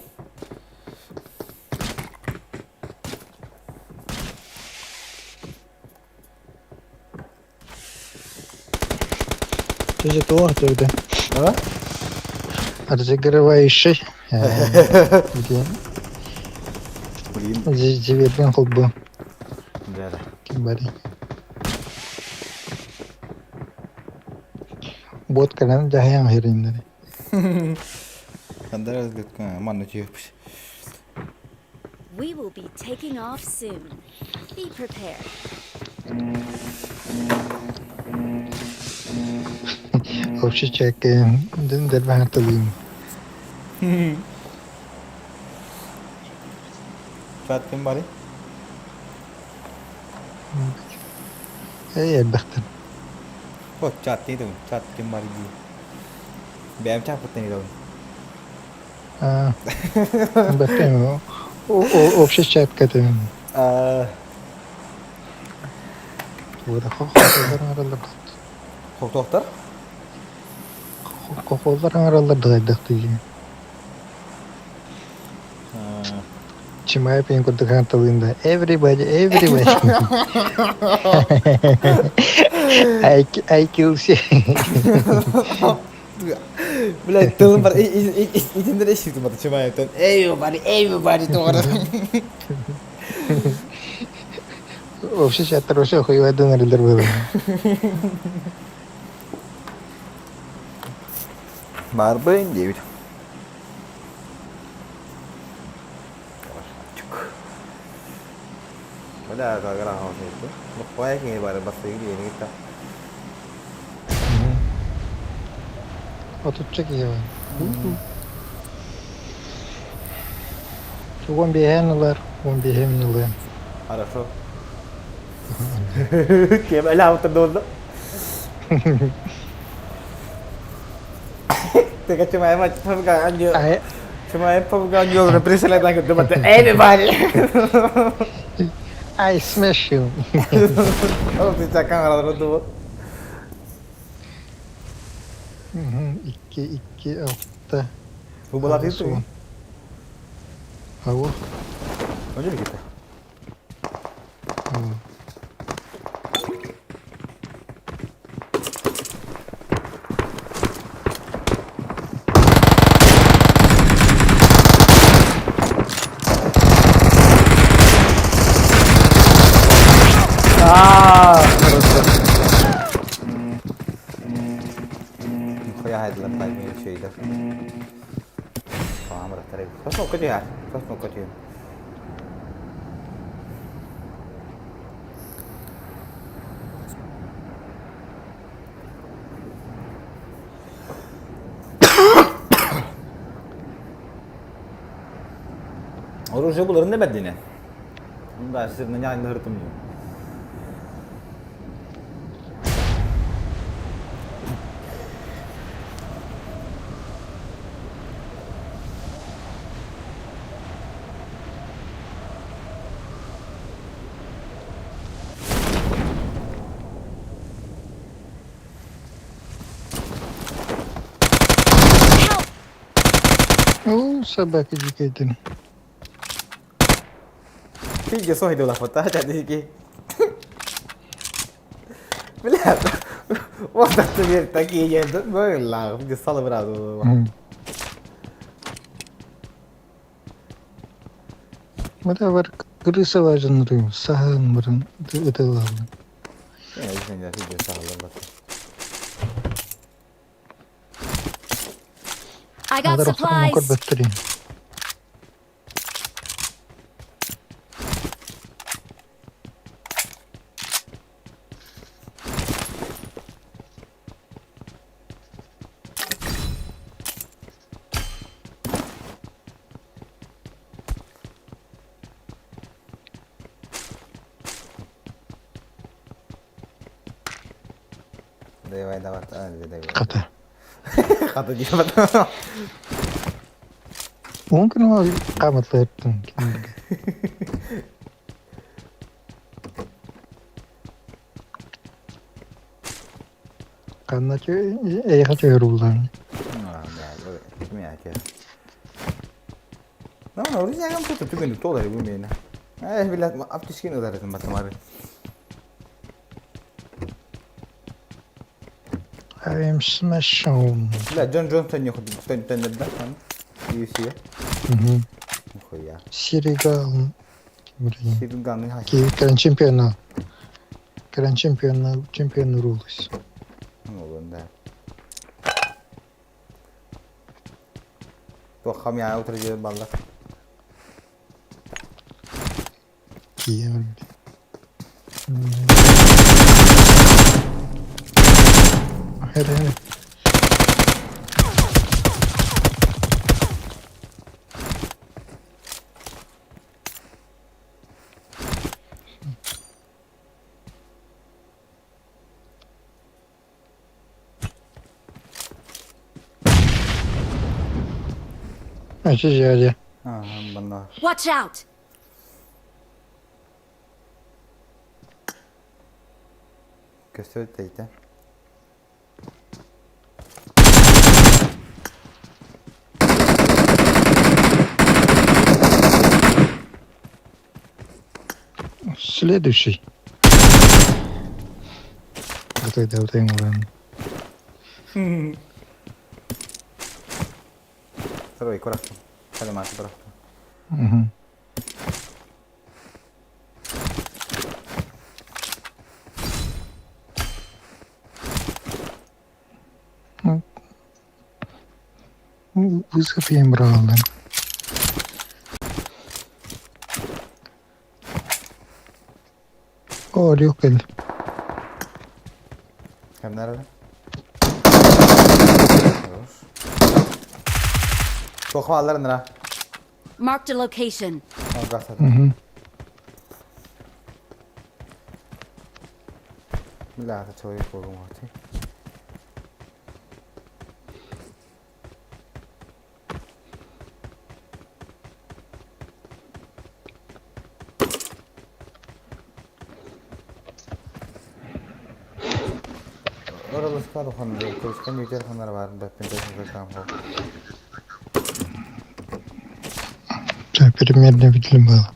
Ты же туох тогда. А? Разыгрывающий. Блин. Здесь холбу. Да, да. Кимбари. Бот кэлэн дьаһайан иһириннэри. Хандар манна түһүөхпүт. We will be taking off soon. Be prepared. Вообще чекаем. Дербаһан талыым. Чат ким барый? Эй, элбэхтэр. О, чат дии чат ким барый дии. Бэйэм чаппыттан идэбин. Аа. Бэттэн общий чат кэтим. Аа. Туора хохоллар аҥараллар. Хохтоохтор? Хохоллар аҥараллар дыгайдахтыы. Чимай пин курдук талыында. Everybody, everybody. I, I kill you. Блядь, тылым бар итиннэр эситим бата Чимаевтан. Everybody, everybody тоҕор. Общий чаттар вообще хуевайдан эрэллэр было. Барбын диэбит. Бля, кагара хаусайты. Буквая киҥи бары бастыгы диэни кытта. Отучча киһи бар. 15 ылар, 15 мин ылыам. Хорошо. Кем эле автор Teka Чимаева Чимаева Чимаев Павганьо присылай так думать. Everybody. I smash you. Ол ты камера думал. Икки, икки, алта. Бу была ты? Ау. Önce mi gitti? Аа, хорошо. Нихуя хайдлар тайми şeyler. Камера Сосну көтү Сосну көтү. Оружие буларын да бэрдине. Да, сирне нянь hırtım diyor. Оо, собака дикая. Пиздец, ой, дула фотача, дики. Бля, вот теперь такие я, ну, ла, где стало брат. Бля, бар крыса важен рым, сахан барын, это ладно. I got Адар охтар supplies. баттери. Давай, давай, давай. Хата. Хата диэбэт. Уон күн каматлайыптын. Канна эйха чөйруллан. No, no, oraya tuttu tügün dolar bu mena. Eh, bilat aptişkin udarıtın batmar. I am smashing. Бля, Джон Джонсон не ходит, тен тен да, там. UFC. Нихуя. Сиригал. Сириган, Киран чемпиона. Киран чемпиона, чемпион рулыс. Ну, да. Туохам я утро балла. Киев. Хere. Ачы Ага, банна. Watch out! Көстөбүт тейте. Следующий. Готовый, да, вот Второй, курахту. Халимат, курахту. Угу. Вызов я им брал, да. О, Рюкель. Hem nerede? Çok havaların ha. Marked a location. Угу. Бля, это человек был ты. Оралыскар уханды, көрүскөн үтер ханар бар, бәппен там хо. Примерно видели было.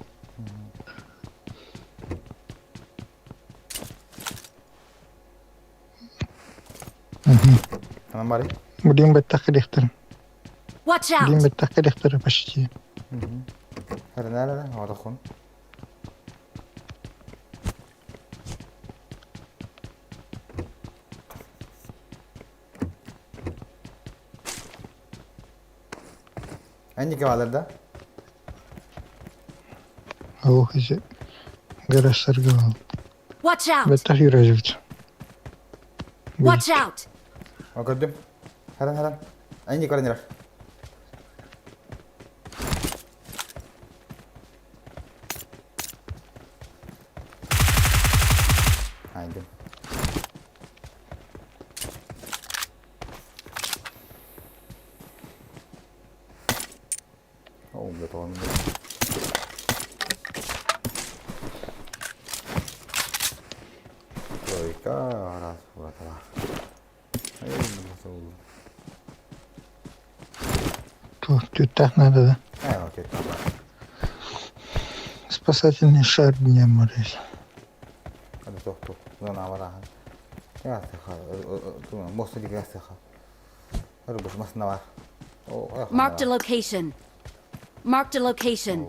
Угу. Анан бары? Блин, баттах рехтер. Watch Блин, out! баттах рехтер почти. Хәрнәләр, ардахун. Энники балар да? Ох, изи. Гараж саргавал. Watch out! Баттах юраживч. Watch out! Көрдүм. Харан харан. Энники баран. Араас буолаталаах. Түттээх наада да. Спасательный шар дня морель. Marked a location. Marked a location.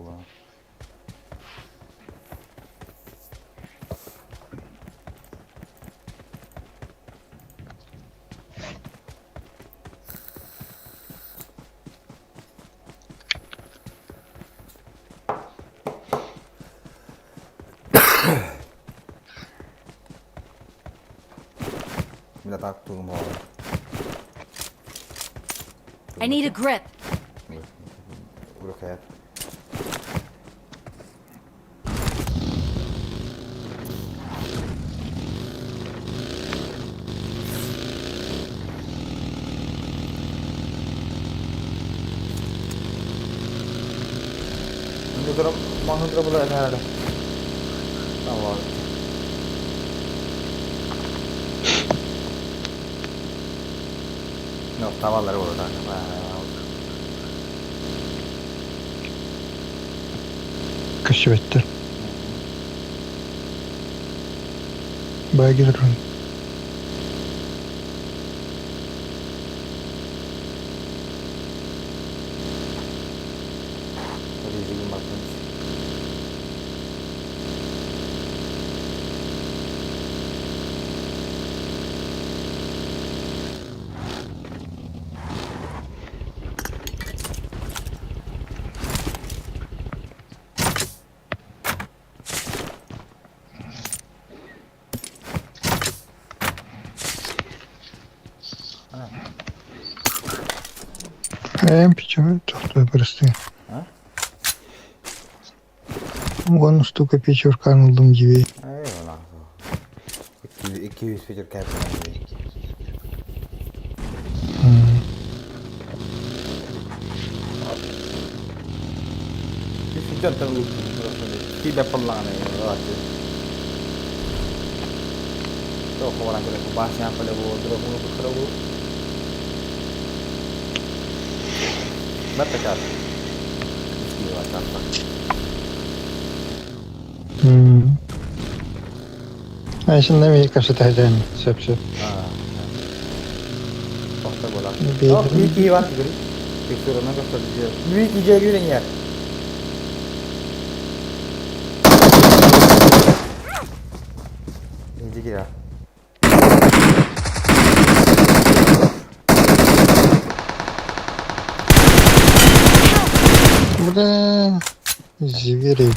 I need a grip. Көстүбэттэр. Баайга туран. Эм печёр просты. Вон штука печерка ыллым дьиби. 200 печерка Айсен капсатайдан сөп-сөп. Бля, звери.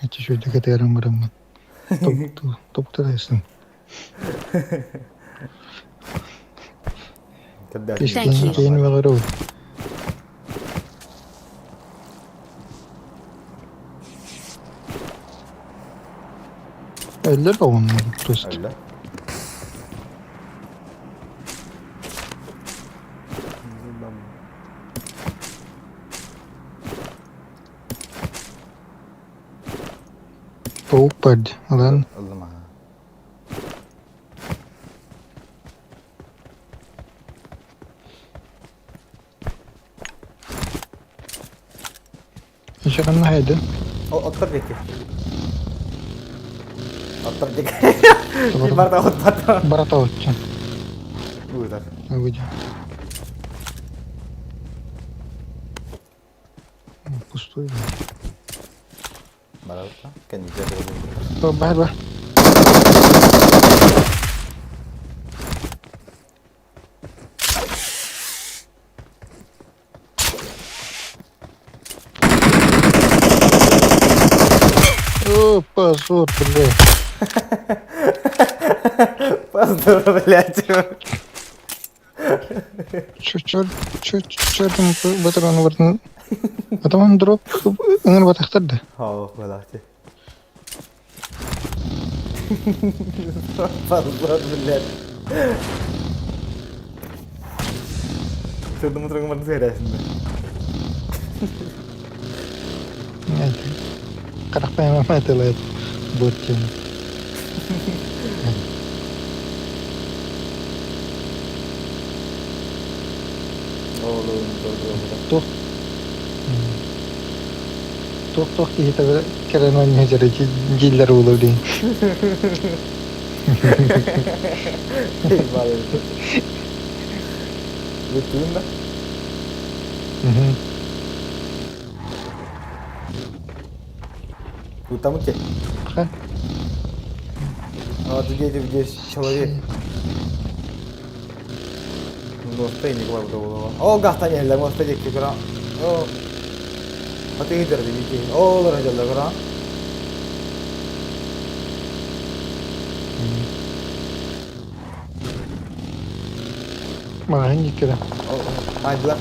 Эти что, декатером бараммын. Топтарайсың. Thank you. Кейін бағару. Eller onlar просто. Öyle. Паук барды. Алан. Ыллым аха. Еще хайды. Оттор деки. Оттор деки. Барда отпата. Барата отчан. Удар. Выйди. Пустой. Барата. Кенди Бар бар. О, позор, блядь. Позор, блядь. Чё, чё, чё, чё там батыран вартын? Атаман дроп ыңыр батақтарды. Хау, блядь. Позор, блядь. Сырдым отырған барын сөйлесін. Харахпайма тылы бут диэн. Туох туох-туох киһитэ кэлэн оонньуу сылдьар дииллэр буолуо дии. Бүттүгүн да? Утамыте. А вот где здесь человек? Муоста инник барбыта буолуо. Ол гахтан иһэллэр муоста диэки көрө. О. Атыыдыр дии. Ол ырыдьаллар көрө. Маҕаһыын диэки Майдылар.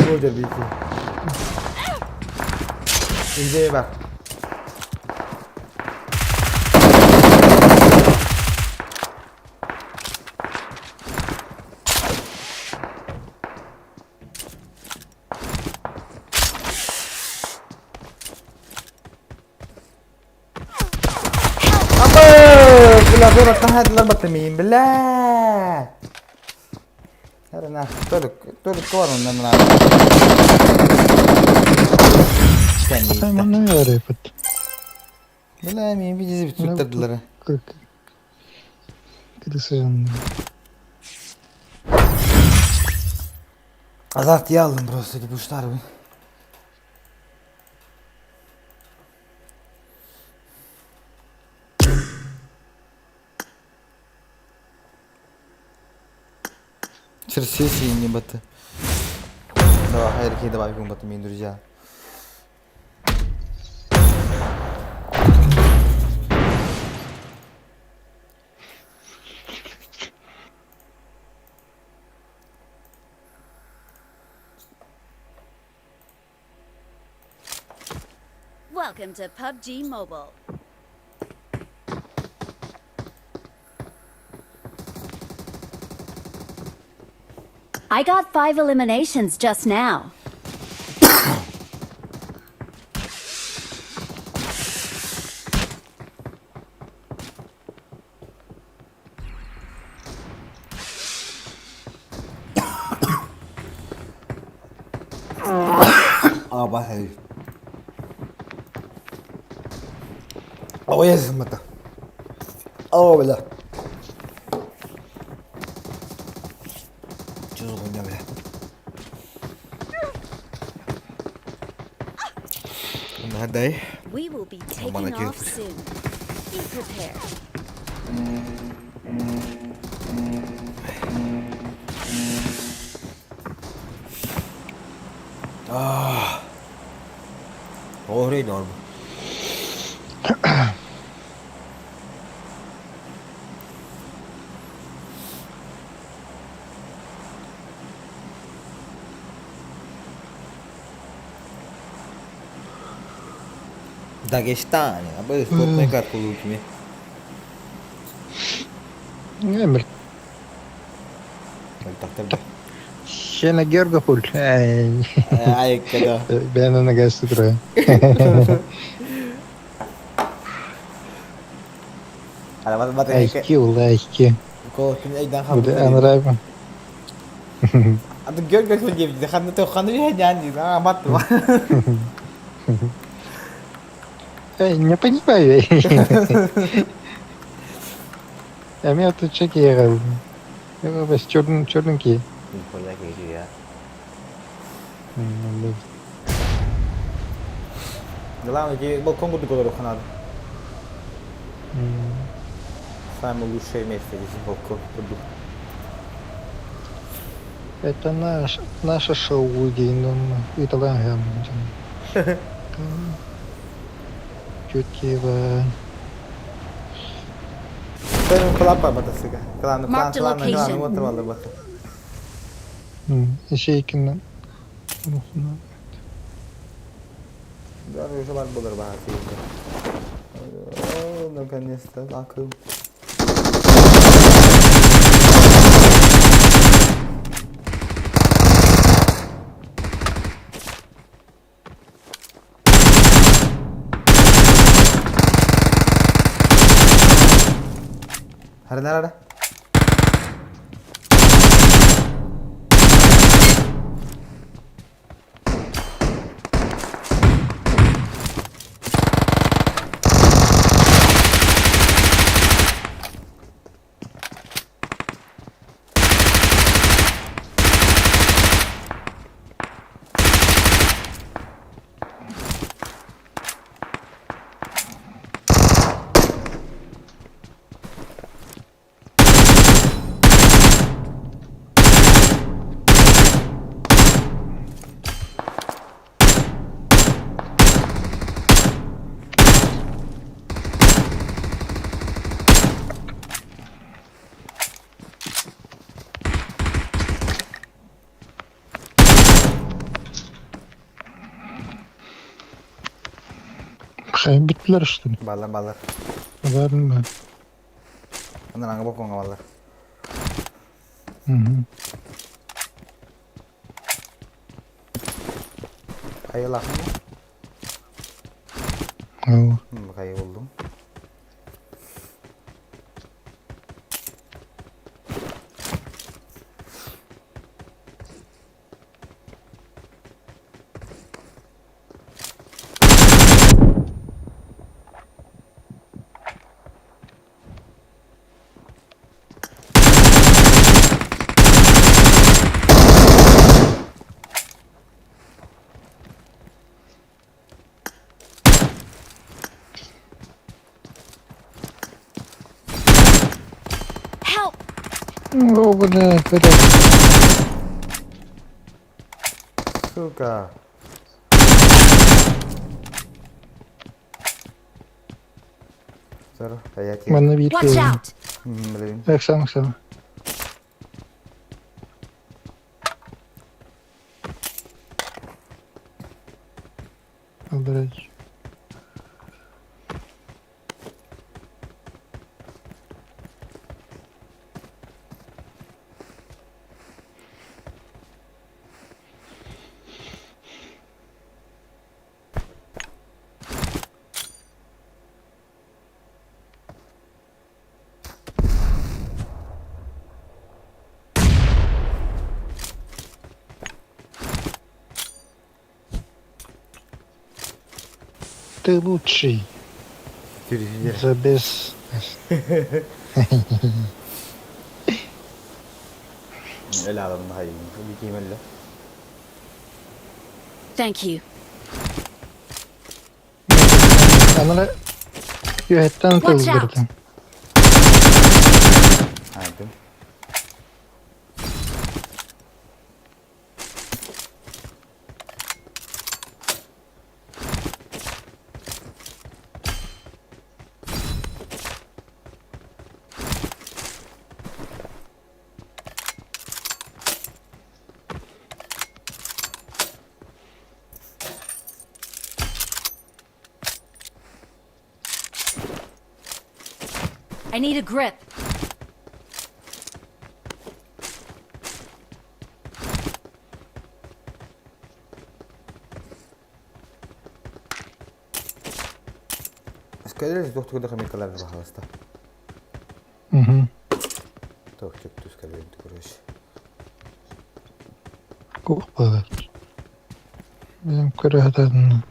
Бу бити. Идея бар. Бля, батамин, бля. Бля, мин видите сүттэрдилэр. Азарт я алдым просто кипуштар. Через не баты. Давай, хайрки, давай, баты, мои друзья. Welcome to PUBG Mobile. I got 5 eliminations just now. А, бахай. О, Jezus, О, бля. Что за хуйня, бля? Надай. We will be taking off soon. Be prepared. Ah. Охренеть норм. Дагестане, а бы спортная карту лучше. Эмир. Сена Георгопуль. Ай, когда. Бэна нагастытра. Айки, улайки. Анрайба. А ты Георгий Владимирович, ханна ты ханна ли а мат. Не понимаю. А меня тут чеки ехал. Я черненький. Нихуя я. Главное, тебе балкон буду говорю, надо. Самое лучшее место здесь балкон буду. Это наше шоу, но итальян. Чуткива. Marked a location. Шейкин. О, наконец-то, акыл. Арына ара. Хайбитлер что ли? Баллар баллар. Барын ба. Онон аңа бокоҥҥа баллар. Мгм. Хайылаахын Оо. Хайы булдум. Help! О, бля, вперед. Сука. Сор, а я тебе. Манна биир Watch киһи. out! Блин. Оксана, Оксана. Алдарать. Ты лучший. За без... Өлі адамды хайын. Бикейм өлі. Thank you. Анара үөһэттэн Watch out. тылгырдым. Айдым. I need a grip. Скажи, доктор, куда хамикалар пожалуйста. Угу. Так, чек, скажи, короче. Кух балар. Benim көрөһөтөн.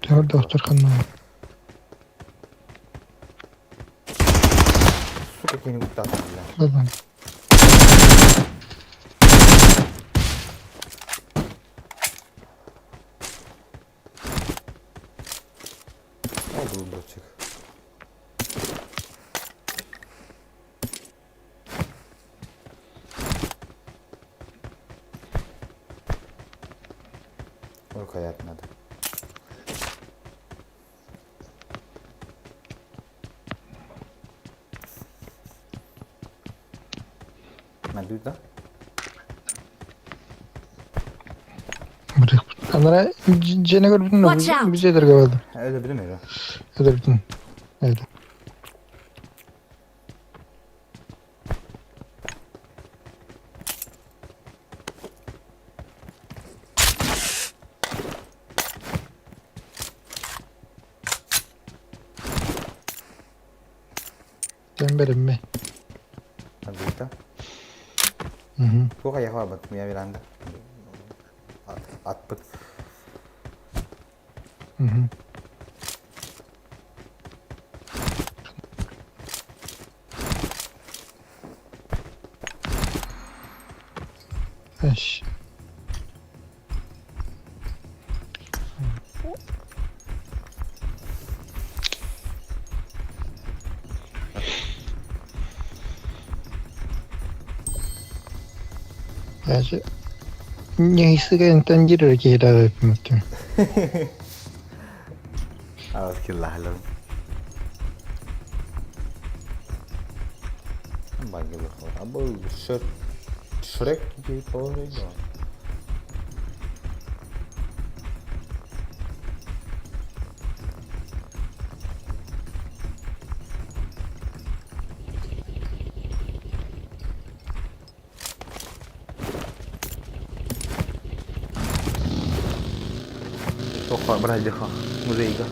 Доктор ханна. Сука, какие-нибудь таты, бля. Ладно. О, был братчик. Рукоять надо. Надо, да? Анара дьиэни көрбүтүн Watch out. бу дьиэлэргэ барды. Öyle bilmiyorum. Öyle Öyle. Бэриммэ. Андыйта. Туох айах барбат, мия Миранда. Атпыт. Эш. Даже Нехисигэнтэн дирер киһилээбиппин. Алкиллаһалым. Абы Шрек типа. Тоха, брадиха, музейга.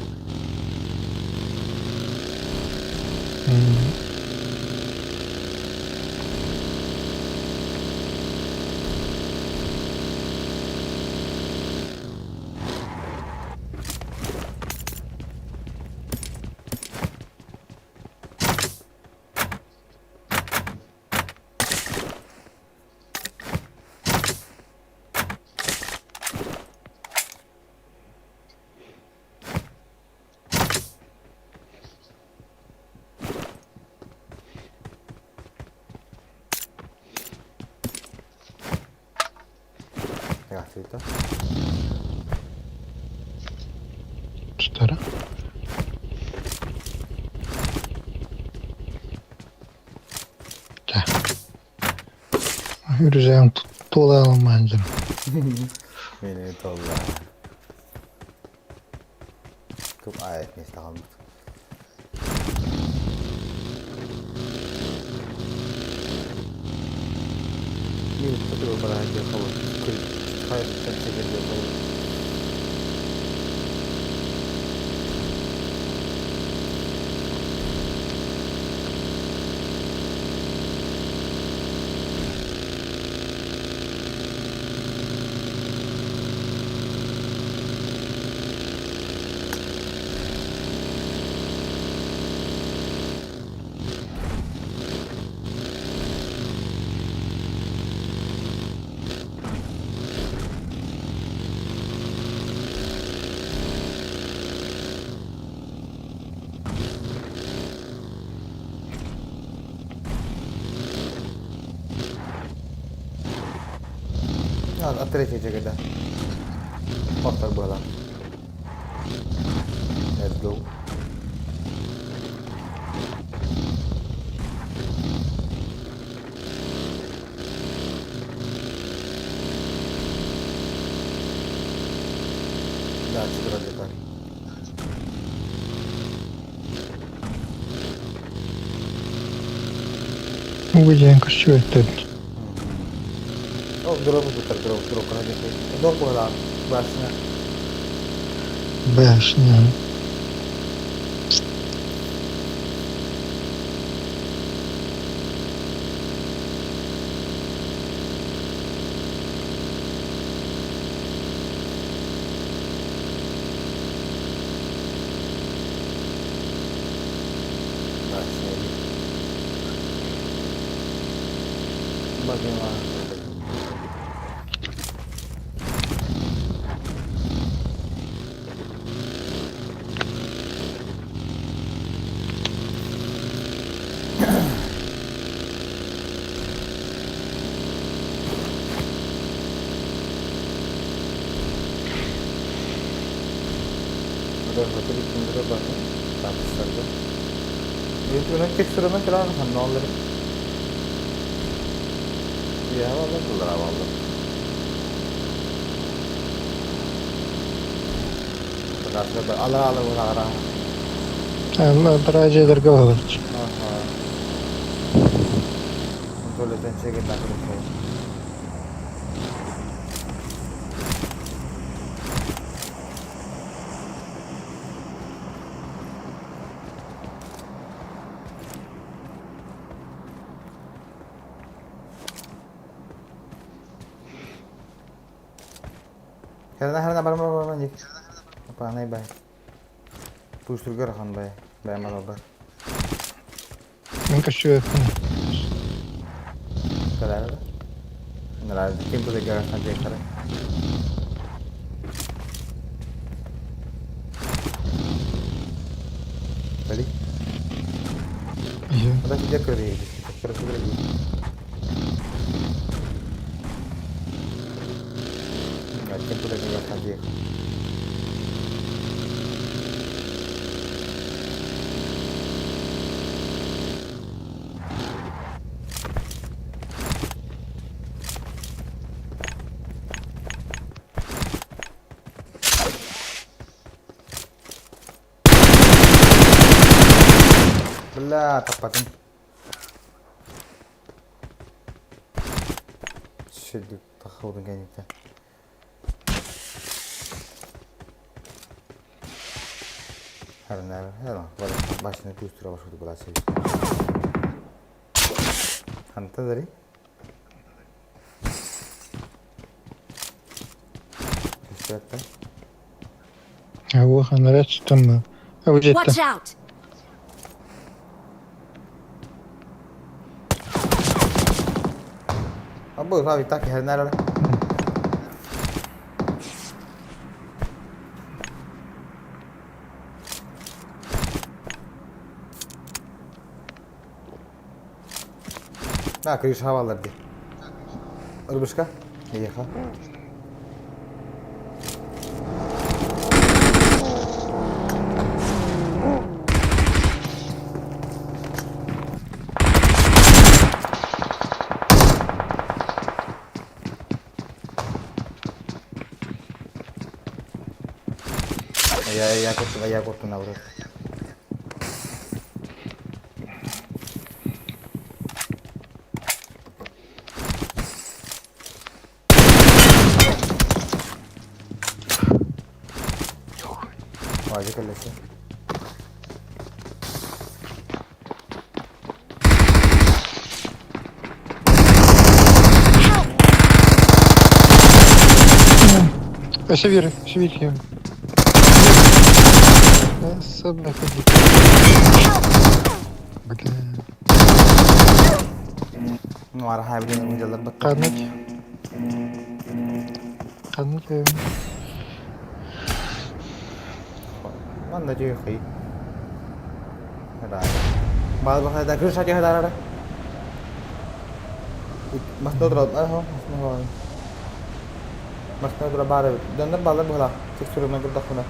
Ragazzi, Tutara. Чэ. Үрүзээн туолаалым дьон. Мени толла. Туп аят месте қалмыт. Мин тугу баран диэххэ хайрыттан сэгэрдиэххэ. А третий когда? Повтор было. Let's go. Да, что так. Угудьян көстүбэттэр. О, дроп тутар, дроп, дроп, дроп была, башня. Башня. Башня. Багина. Дражелерге олорчу. Туалеттен чегет акырын. Херна херна бар бар бар ник. Апанай бай. Пуштургар хан бай. Бай мал бар. Мен көстүбэппин. Кэлээр. Нравится. Ким туда гараж на директора? Бали. Иә. Куда сидя көрейді? Ким туда гараж на директора? Бля, таппатым. Шүдүк тахыбытын кэнниттэн. Башына күүстүрэ башкыты булааччы. Ханта дари? Көстүбэт Ауа ханара түстем. Абу Watch жетті. out! Абы, Славик, так, хернара. На, крыша хавалар ди. Ырбышка? Еха. Я я korktum, я korktum avrat. Vay kalesi. Өсө бир, өсө бир кем. Собака Бля. Ну, ара хайбин муjallar бат. Канык. Канык. Манна жей хый. Ра. Бал бахай да крыша жей ара. Маста отра, ахо, маста. Маста отра бары. Дондар балар була. Текстурына курдахуна.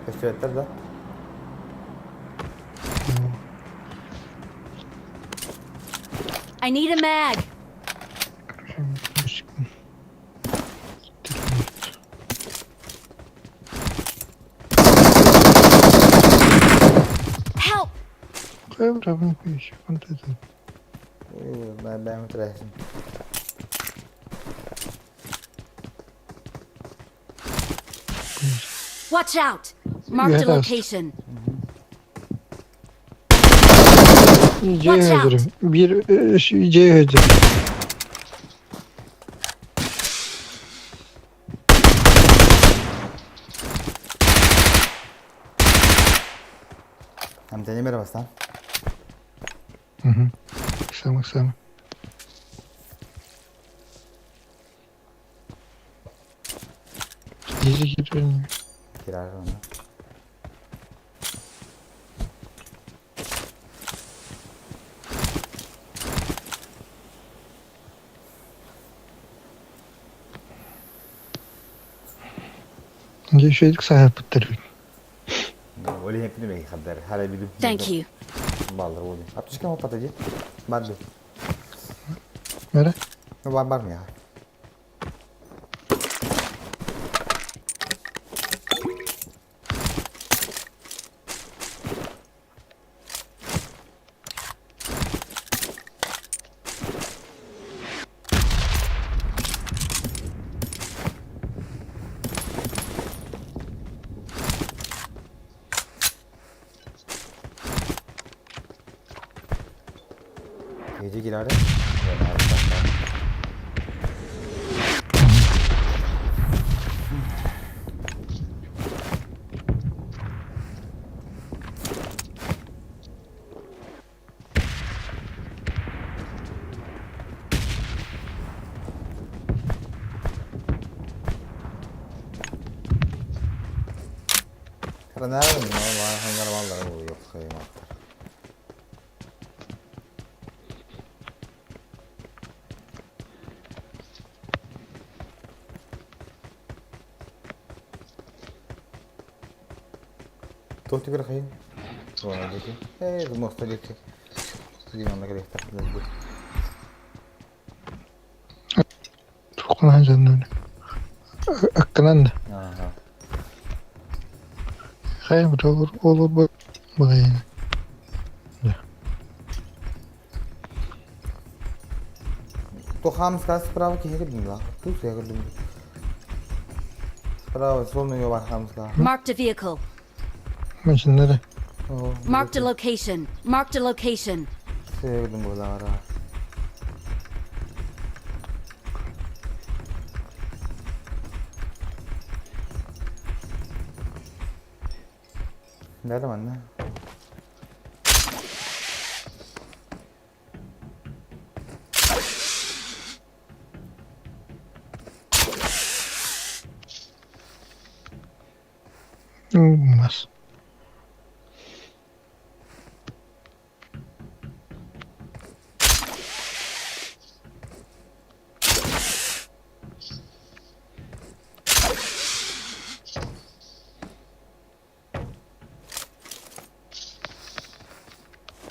Көстүбэттэр да? I need a mag. Help! Кайбырабын күйші, қантайды. Бэм трэсин. Watch out! Marked a Yes. location. C Watch out. hazırım. Bir C hazır. Амтени бер бастан. Hı. Сама сама. Gezi girelim. Кирар оны. Geçeydik sahip bitirdik. Оли хепни бей хаддар. Халя биду. Thank you. Балдар оли. Аптечка ма патади. Барду. Nere? Бар бар я. Иди килаары. Туох түгэр хайын? Туона диэки. Ээ, муоста диэки. Диэн онно кэлиэхтэр дуу. Туоххунан дьоннун. Аккынан да. Ааха. Хайа бу олор бу быгайын. Туох хаамыскаас справа киһи кэлдим да. Туус я кэлдим. Справа сонный бар хаамыска. Marked a vehicle. Машиннары. Marked a location. Marked a location. Sevdim buralara. Nerede manna? Мас.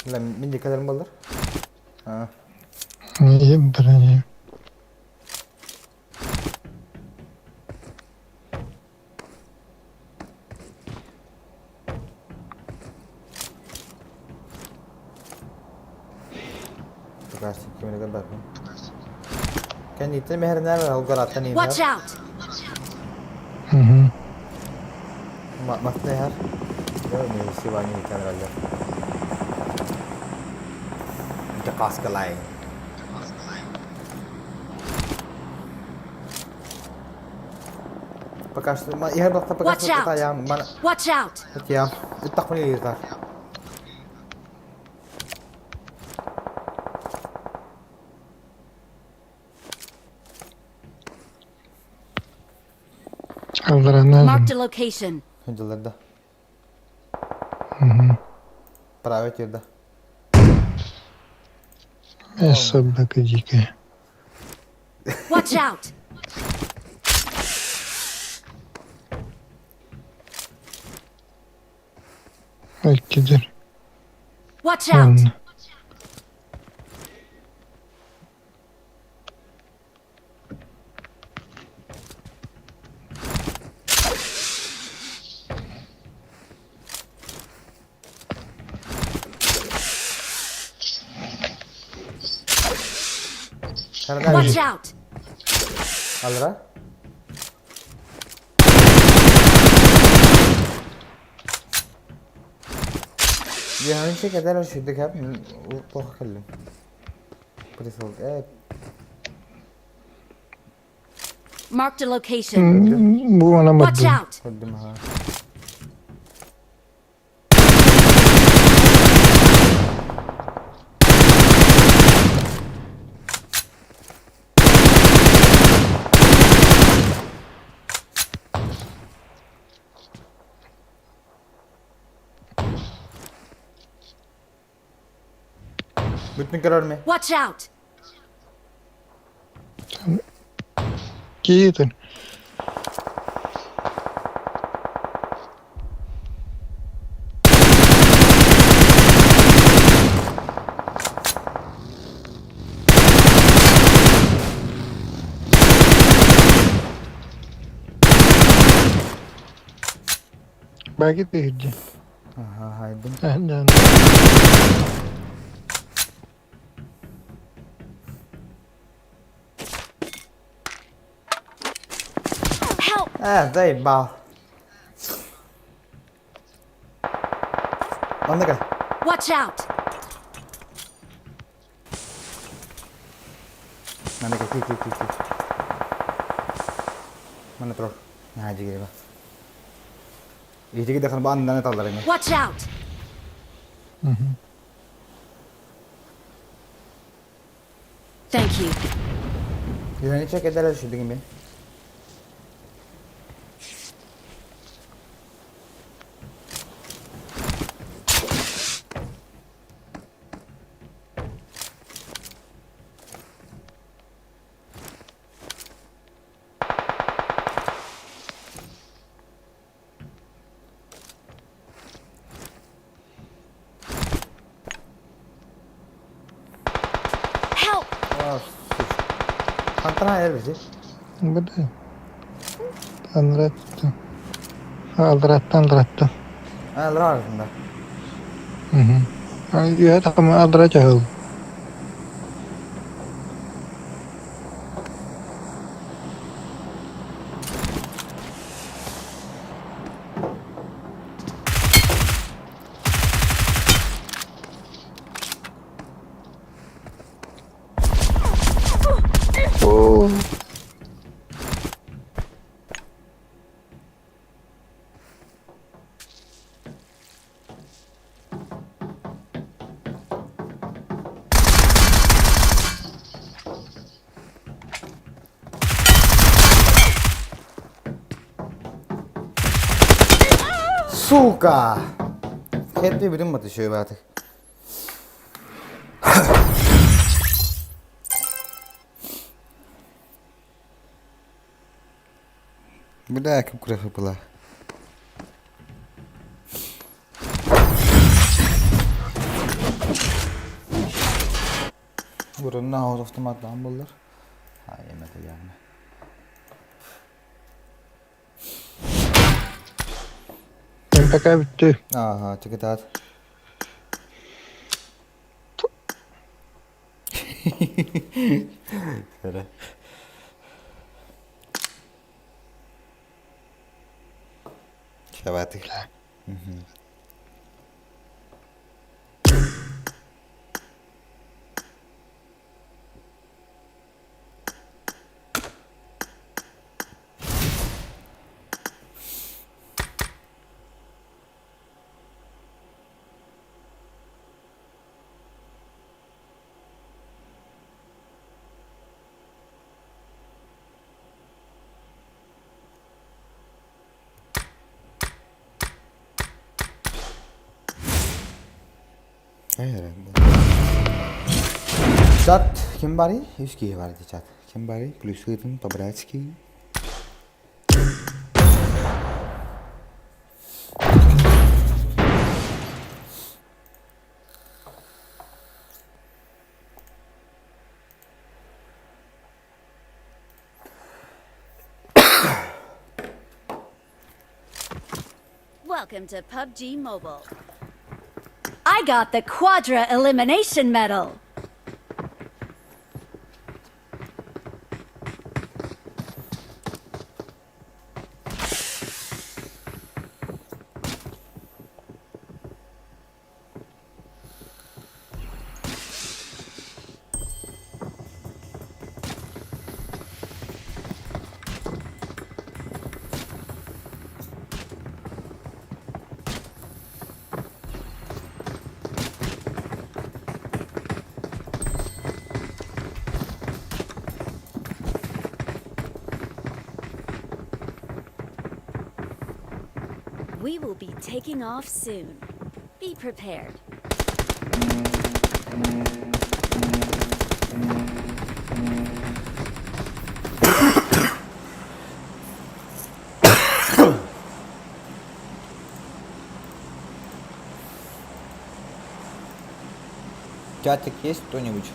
Мин дикаларым болар. А. Не брони. Кэнниттэн мэһэринээр алгараттан Watch out! Угу. Матнehar. Сивани каналда. Каскалай. Пока что, я пока что я Watch out! Я. Ittaqni yar. Marked a location. Hüncelerde. Угу. Правый жерде. Собака дикая. Watch out! Иккидер. Watch out! Watch out! Allora? Ya önce kadar şurada kap bakalım. Prесыл. Marked a location. Бу ана Watch out! Көрдүм ha. Бүтүн көрөр ме? Watch out! Киитин. Баги тыгди. Ага, хайдым. Да. Help! А, заебал. Онда Watch out! Манна ки ки ки ки. Манна турар. Наһаа дьигириба. Итиги дахан баан наны таллар эми. Watch out! Thank you. Юһани чекедер шүдүгүн мен. Help! Хантан эр бизи? Били. Анраттан. Алраттан алраттан. Алра арасында. Үөһэ тахама алра дьаһыл. Оо. Сука! Хэппи бүтүн батышыыбаатык. Бля, как куряха была. Burundan ağız автоматтан буллар. Ha, yemedi yani. МПК бүттү. Ага, чекетат. Давай. Чат ким барый? Үс киһи бар дии чат. Ким барый? Плюсытын по-братски. Welcome to PUBG Mobile. I got the Quadra Elimination Medal. We will be taking off soon. Be prepared. Чатик есть кто-нибудь?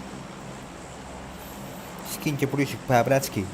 Скиньте плюсик по-братски.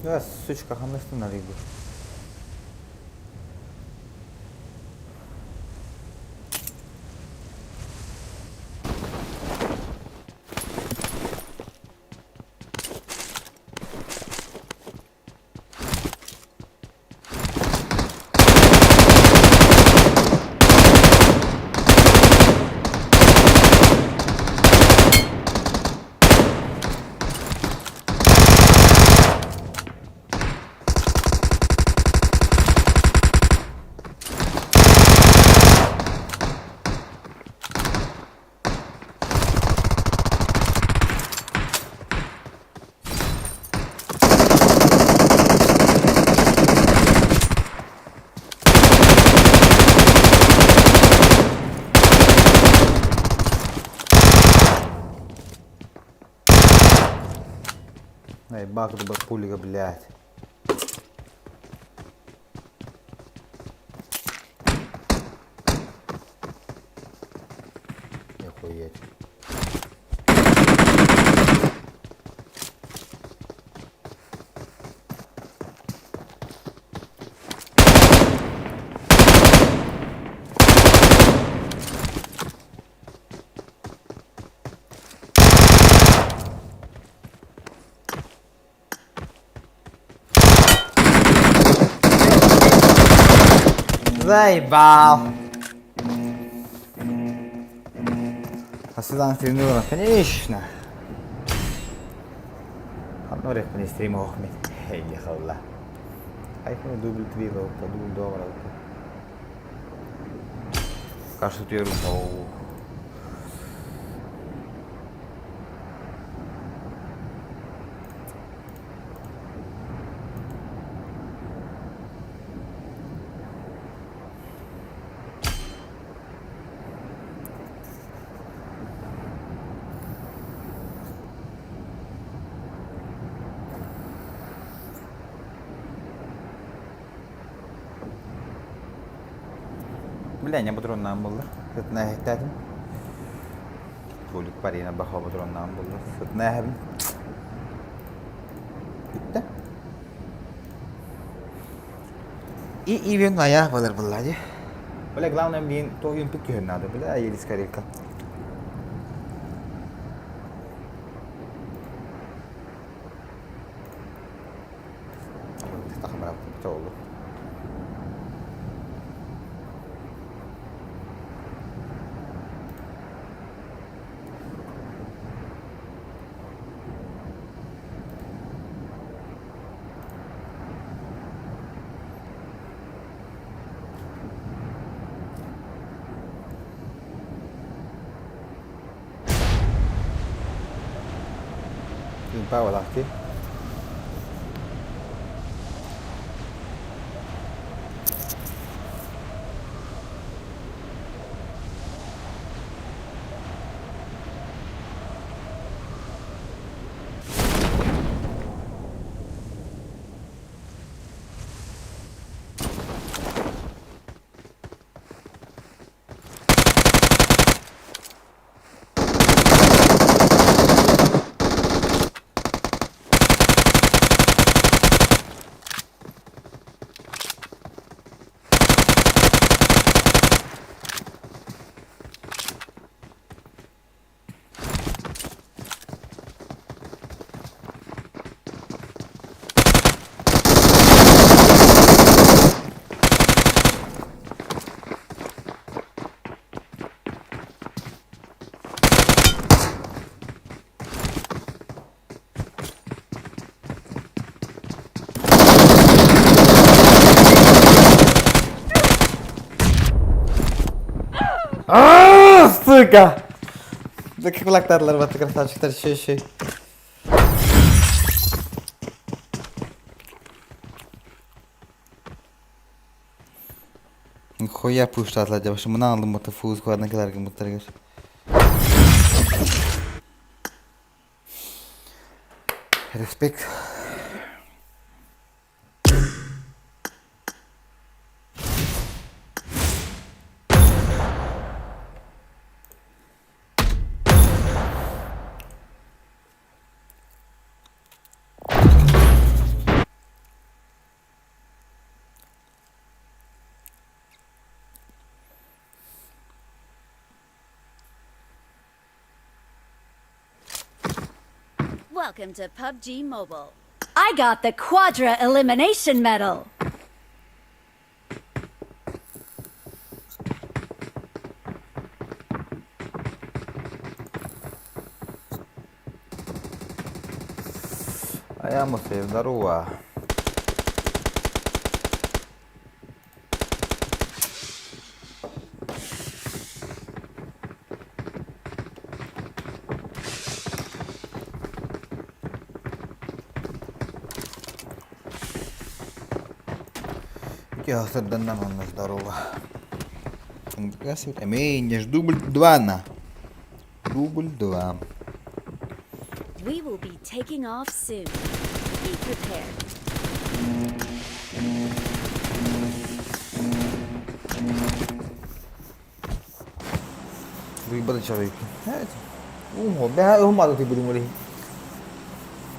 Да, сучка, хамнастын арыйбыт. Наебак бы пульга, блядь. Охуеть. Заебал! А сюда на конечно. Одно рехпани стрим охмет. Эй, ехала. Айфон дубль 3 дубль 2 Кажется, тут я рухал. Бля, не патроннаан булла. Сытна эһэттээтим. Тулик парина баха патроннаан булла. Сытна эһэбин. Бүттэ. И ивен ая балар булла ди. Бля, главное, блин, то юм пик надо, бля, еле скорее. Oldu. Power ki. Сука! Да как kulaklarlar batı красавчиктар şey şey. Хуя пуштатла деп мына алдым мата фуз кладна килар муттаргар. Респект. Welcome to PUBG Mobile. I got the Quadra Elimination Medal. А я Мусей, здорово. Я сырданна манна здорово. Эмиэ дубль 2 на. Дубль 2. We will be taking off soon. Be prepared. Выбрать человека. Умо, бә умады ты будем говорить.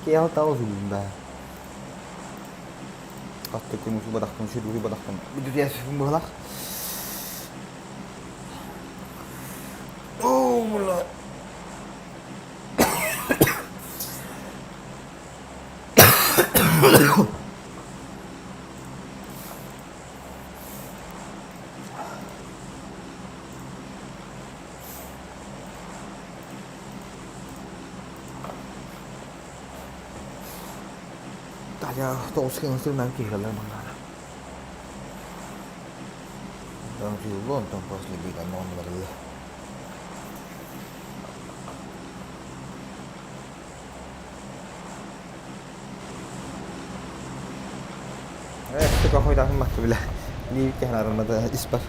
Кел тау да. Атты күн усу бадақтан, шүр бадақтан. Бүдүт ясыфын бұғылақ. О, бля. 大家都听是蛮给了嘛。当时乱当после бега номер. Эх, ты какой там мат бля. Не кенарында ис бар.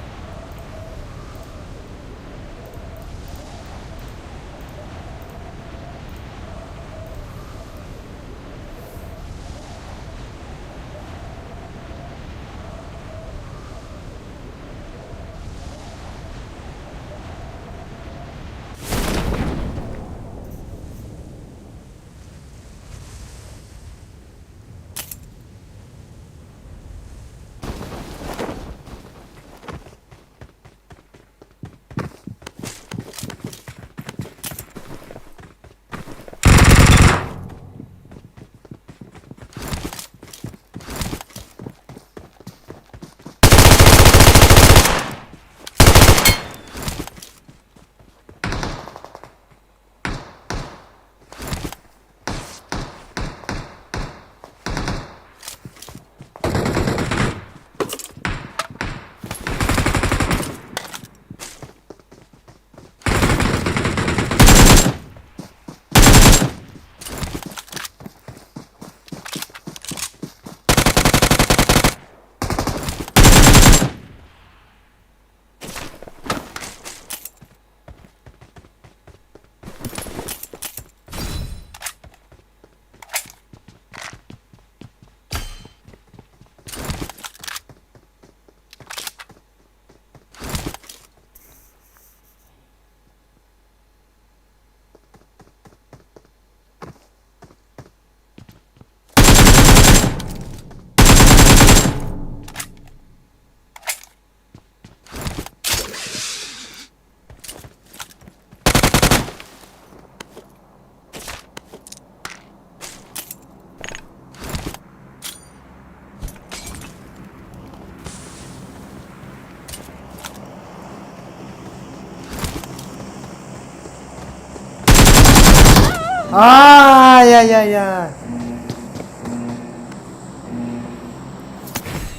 Ай-яй-яй-яй.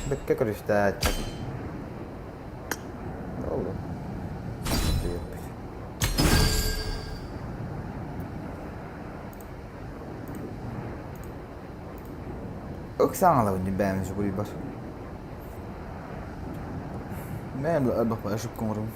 Бэккэ көрүстэ. Oldu. Оксана бэм же були бар. Мэм бах ошибку можем.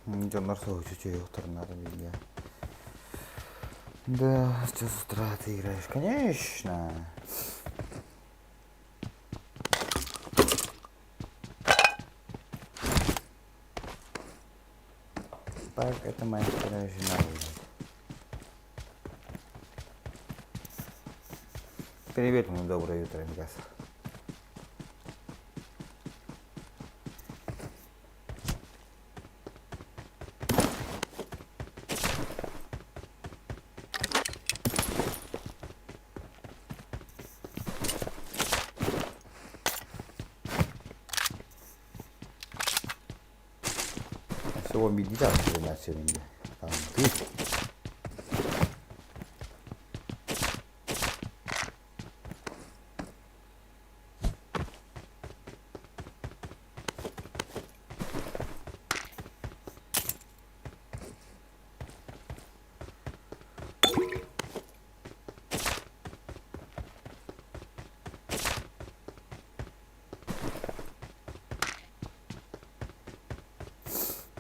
Дьоннор соһуччу чуйуохтарын наада билиэ. Да, сейчас с утра ты играешь, конечно. Так, это моя вторая жена будет. Привет, мой доброе утро, Ингас. Всего медитацию начали. Там ты.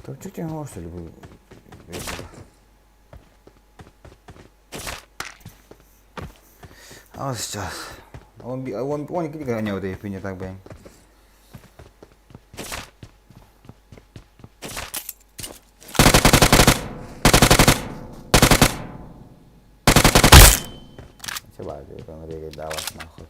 Топчик что ли, А вот сейчас. Он, он, он, он, он, он, так, блин. Давать нахуй.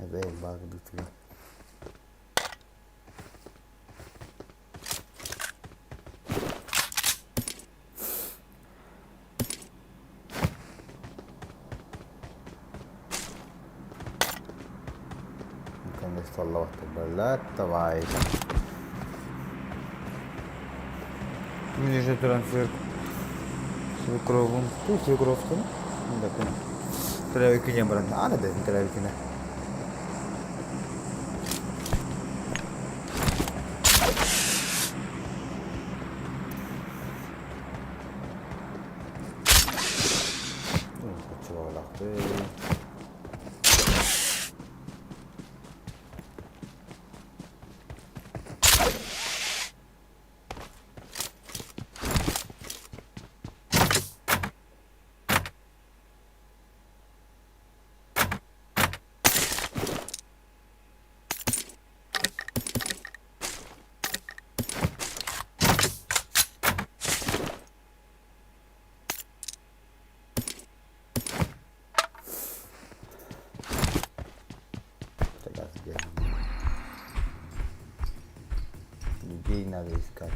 Это Наконец-то Давай. Мне же трансфер свекровым. Ты свекровка? Да, Травикине, брат. А, да, травикине. Людей надо искать.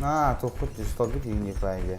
Аа, туппут столбик не правильно.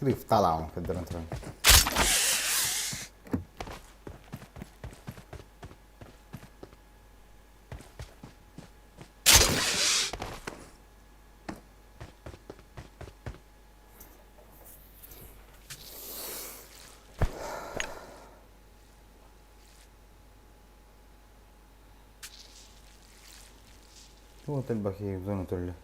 Слив талаун көрдөрөн туран. Вот элбэх зона төллө.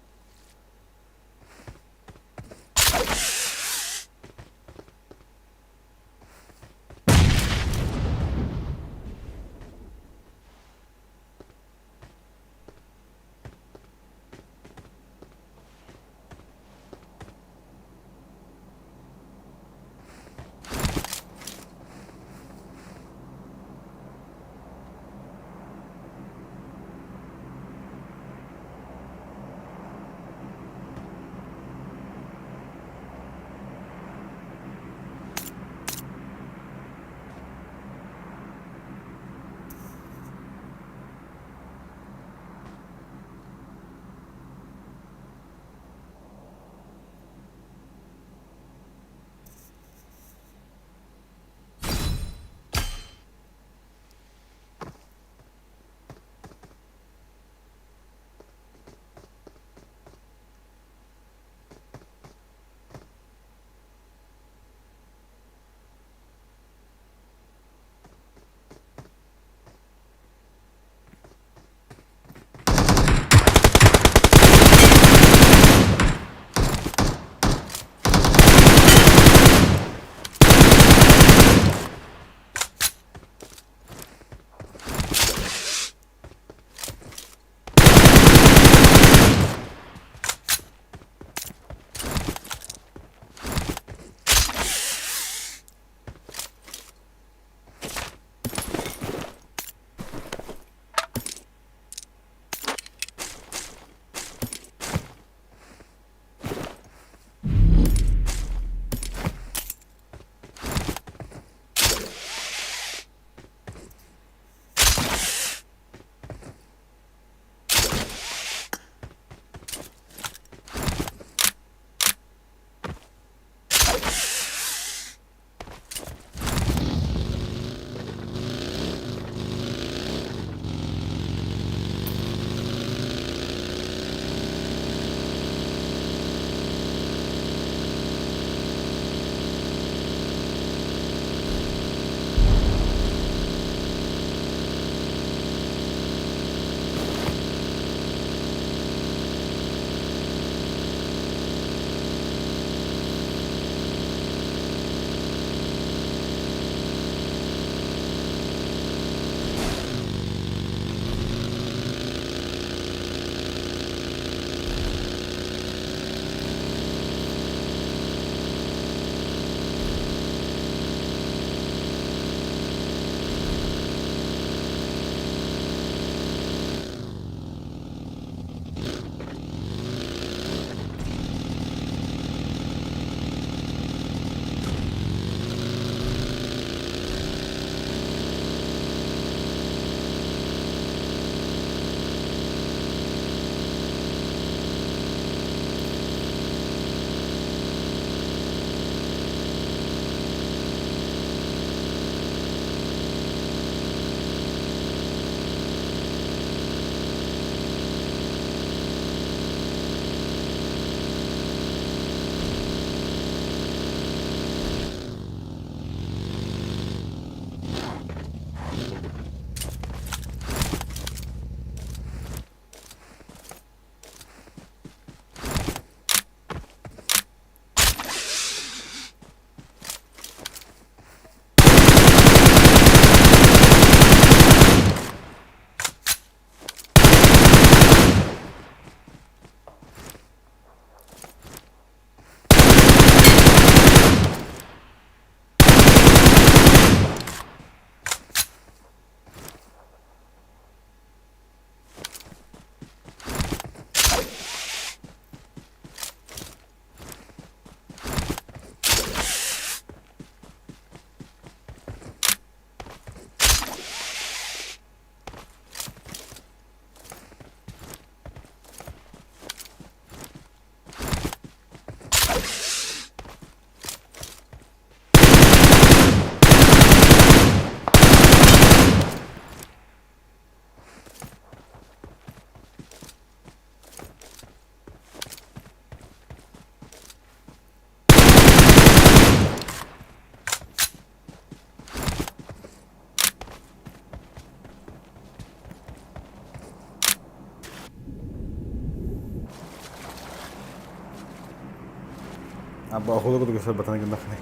Абба охулу курдук сырбатана гыннаххыный.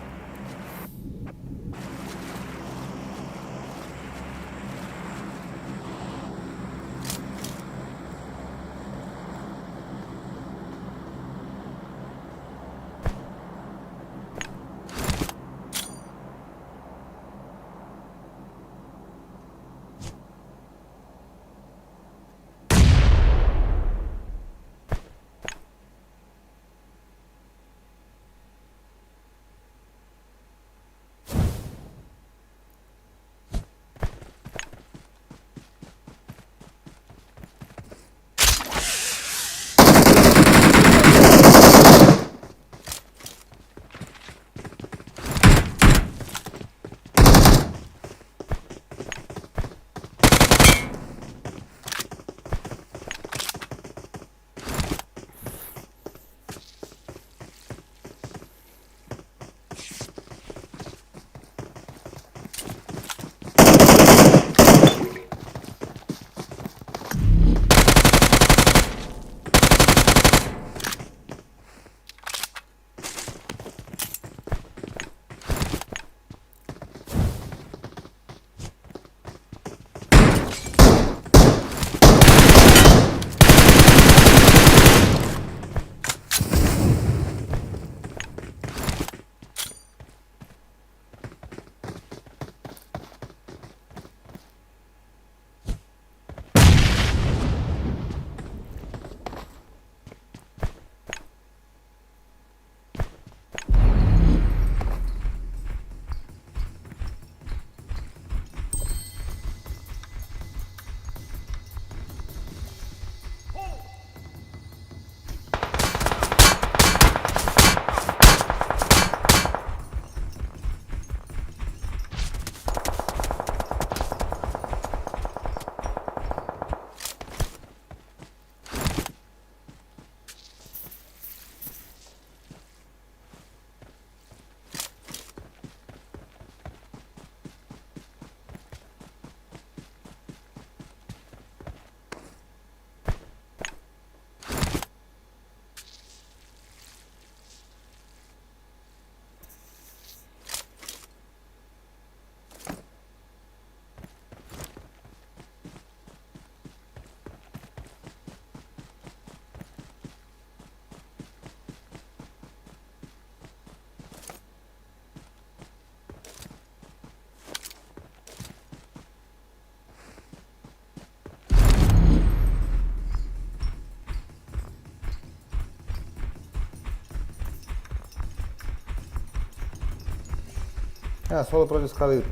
Соло против скалы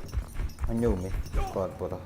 Анюми. Склад бота.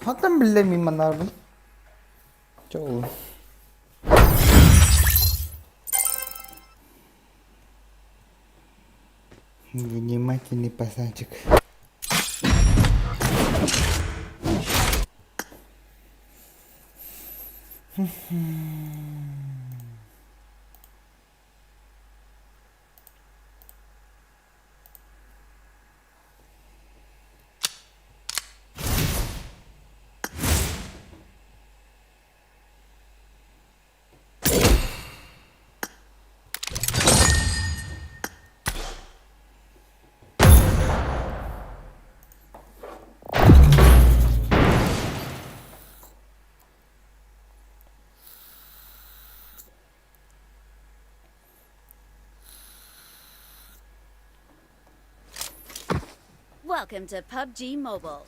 Хантан биллэр мин маннаарбын? Чоу. Внимательный пацанчик. Welcome to PUBG Mobile.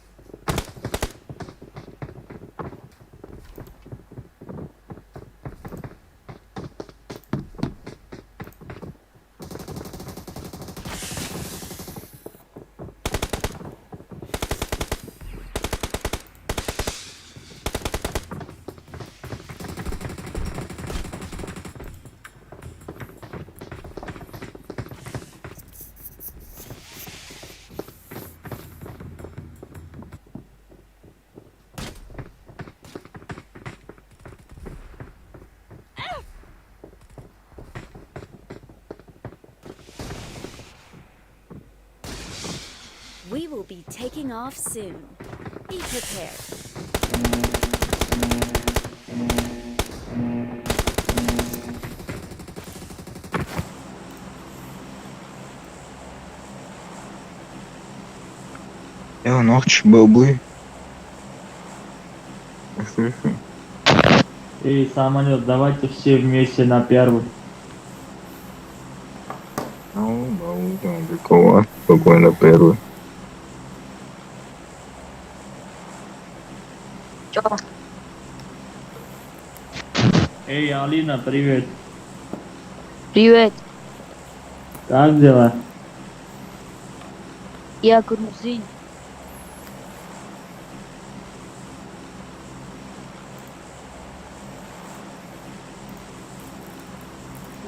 We will be taking off soon. Be prepared. Я ночь был бы. Эй, самолет, давайте все вместе на первый. Ну, да, далеко, спокойно первый. Чё? Эй, Алина, привет. Привет, Как дела? я грузин.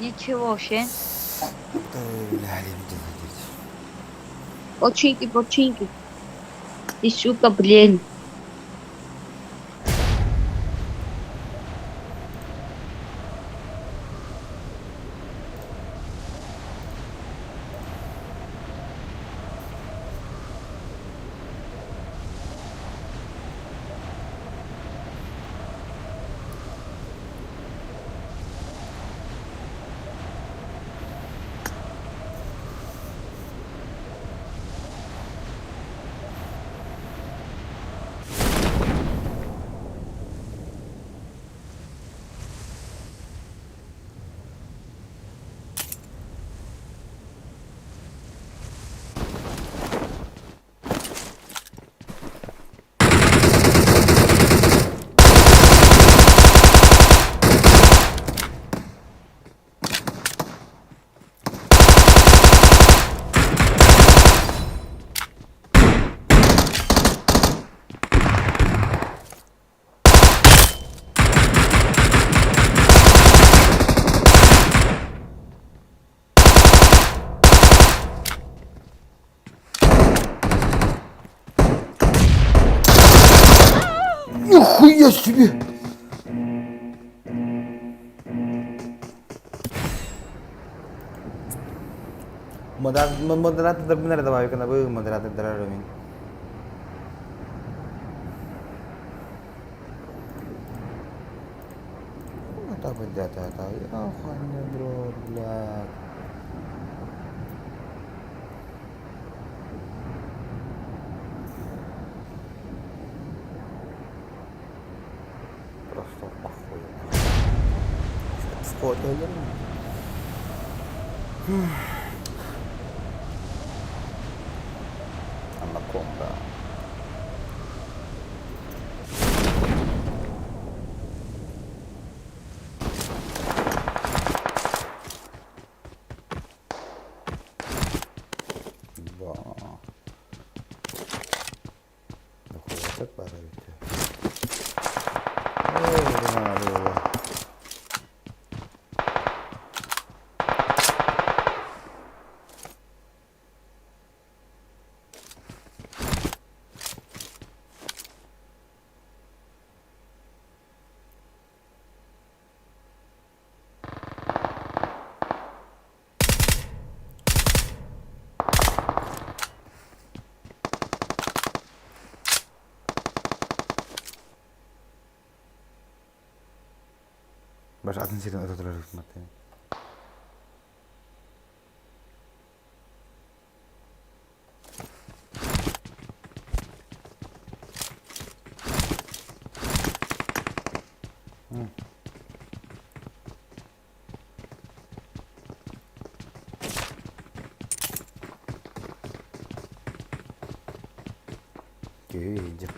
Ничего вообще. Починки, починки. Ты сука, блин. Нихуя себе! Модератор мене давай, ви модератор ромін. Ну так вот где-то это. Ёханый в рот, блядь. Просто похуй. Вход, Анаконда. Ба. Нахуй так пора Ой, надо было. Баш атын сирин өтө турар ыкмат. Үһү иһдьэ.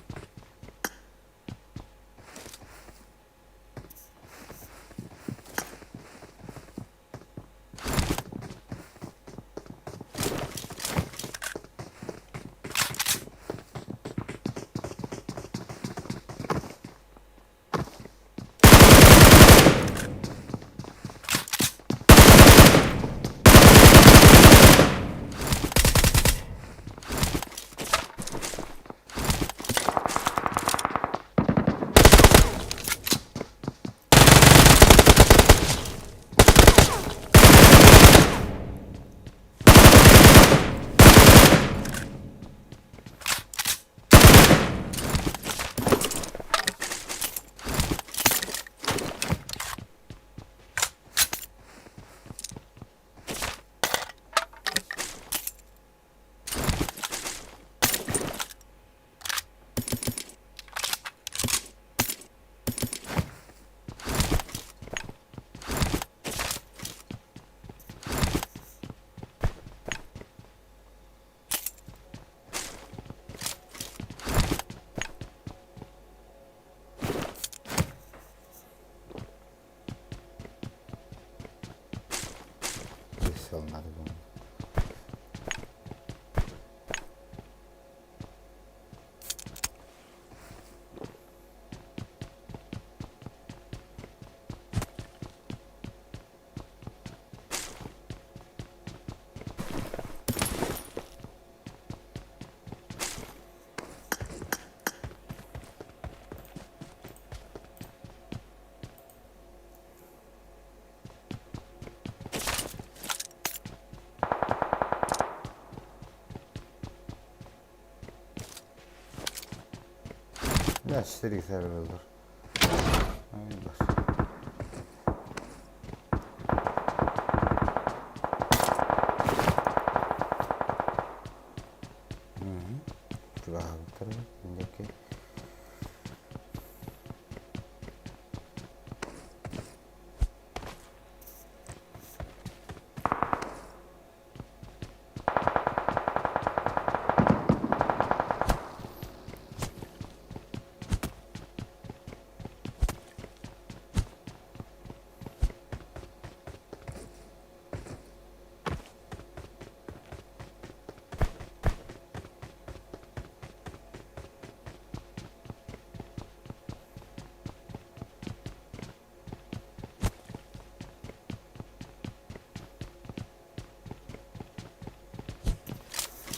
Надо было. Я 4 сервер.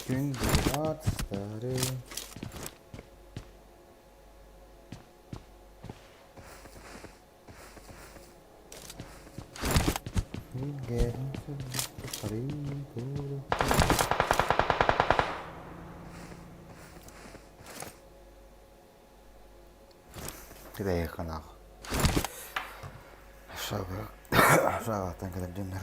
Күн ат старый. Кидэйханаах. Шагаттан кэлэр дьоннор.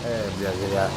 Э, бля, зря.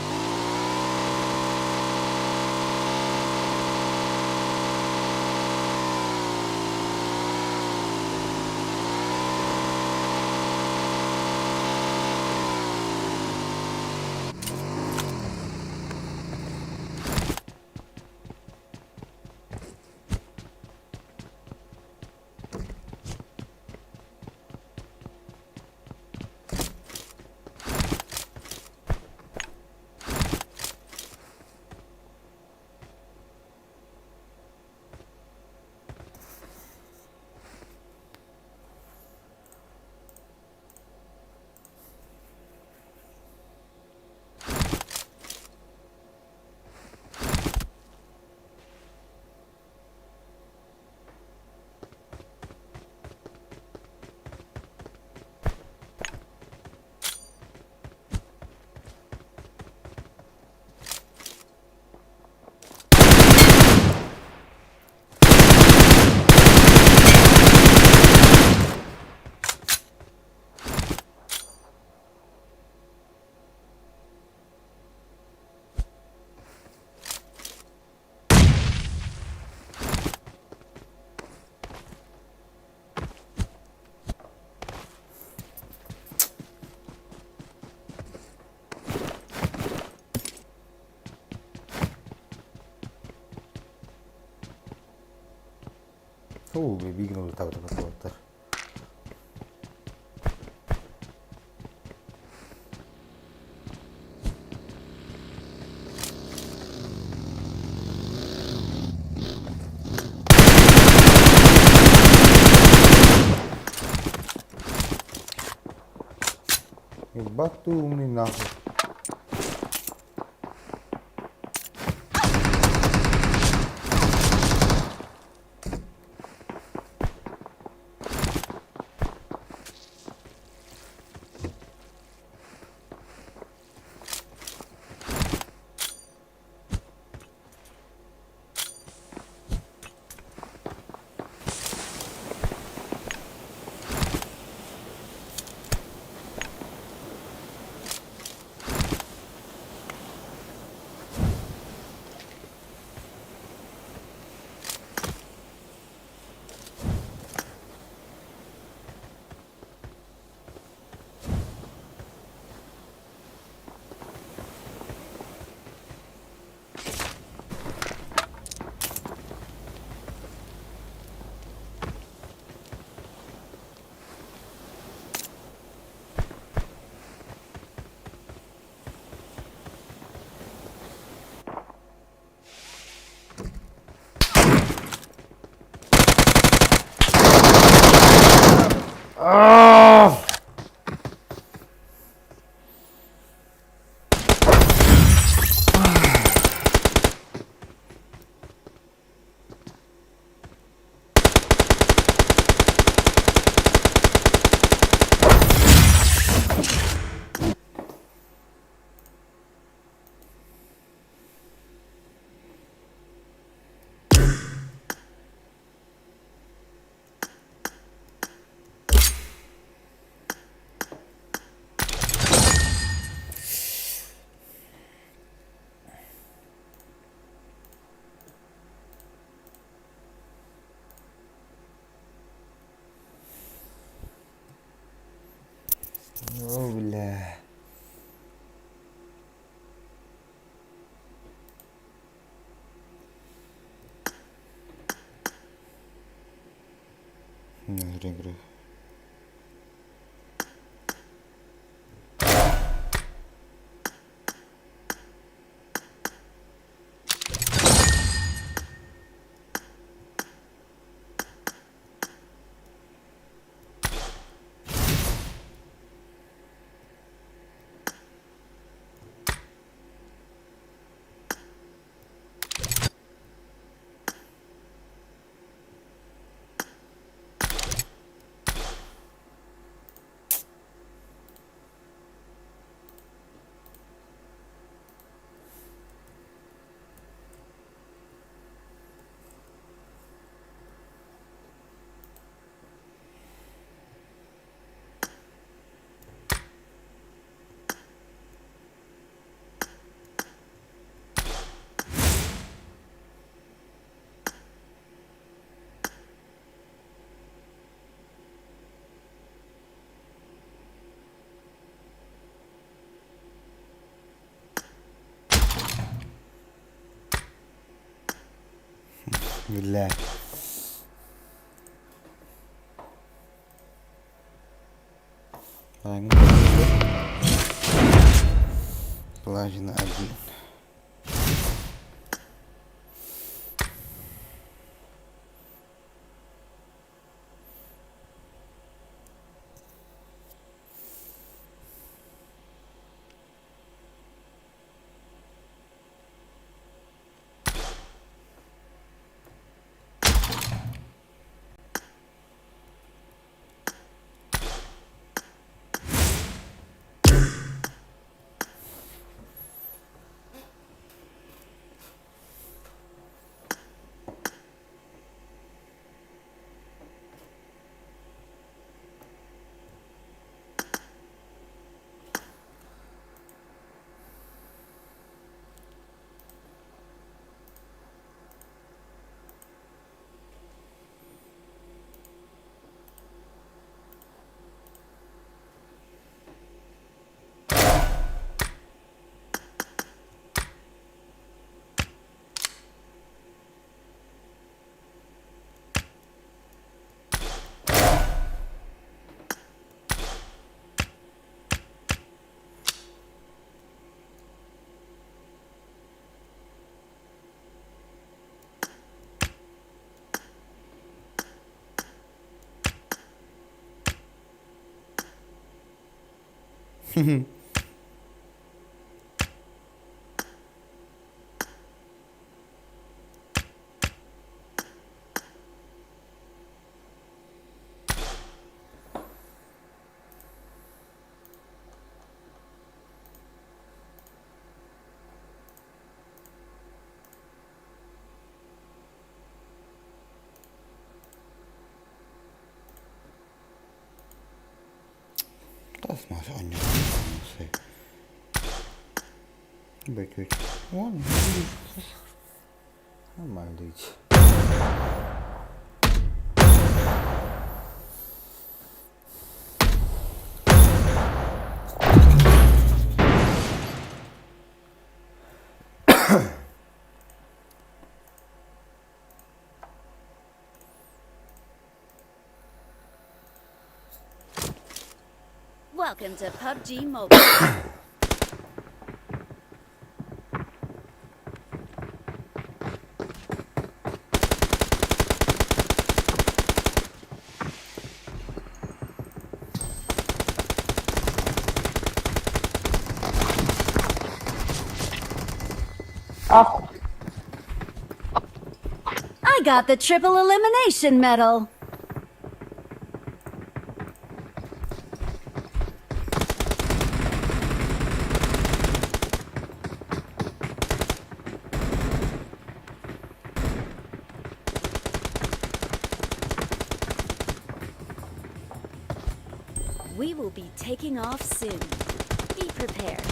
Суу, биир улутабыт буолтар. Ебать ты умный нахуй. О, бля. Игры. Бля. Половина один. Тас мас оонньоон Бөкүт. Уон. Нормально. Welcome to PUBG Mobile. I got the triple elimination medal. We will be taking off soon. Be prepared.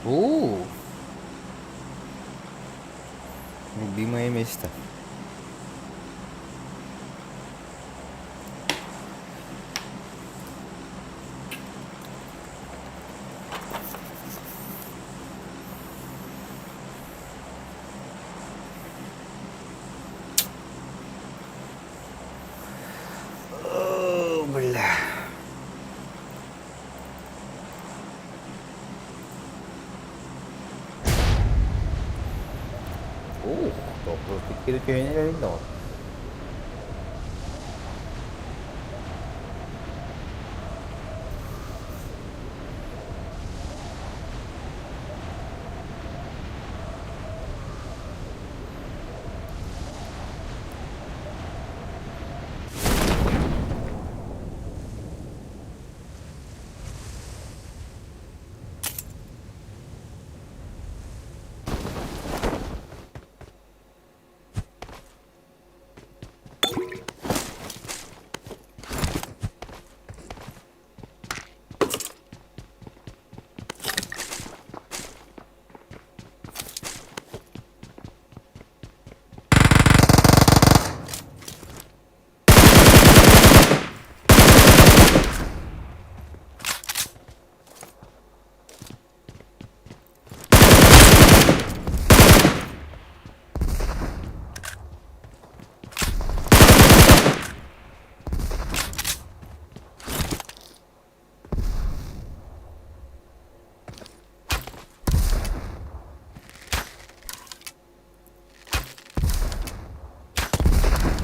У. Любимое место. О, бля. Ух, топ кири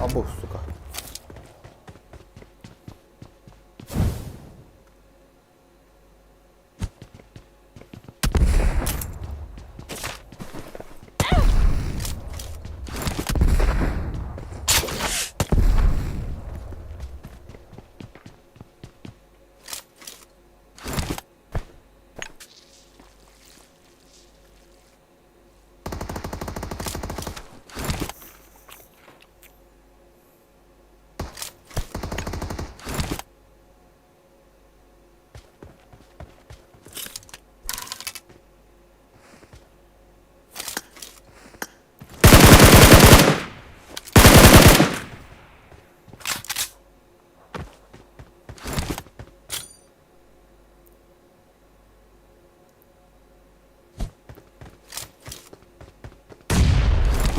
Або, сука.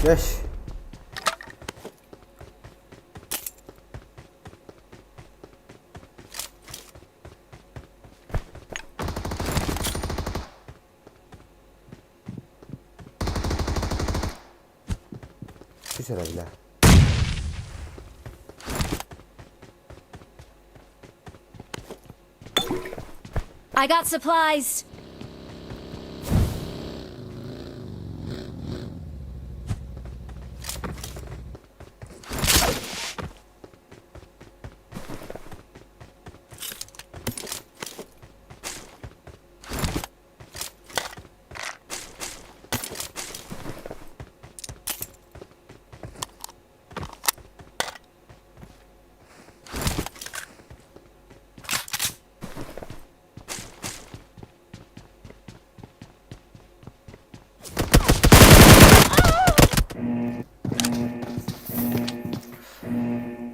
Чэш. Түс эрэ бля. I got supplies.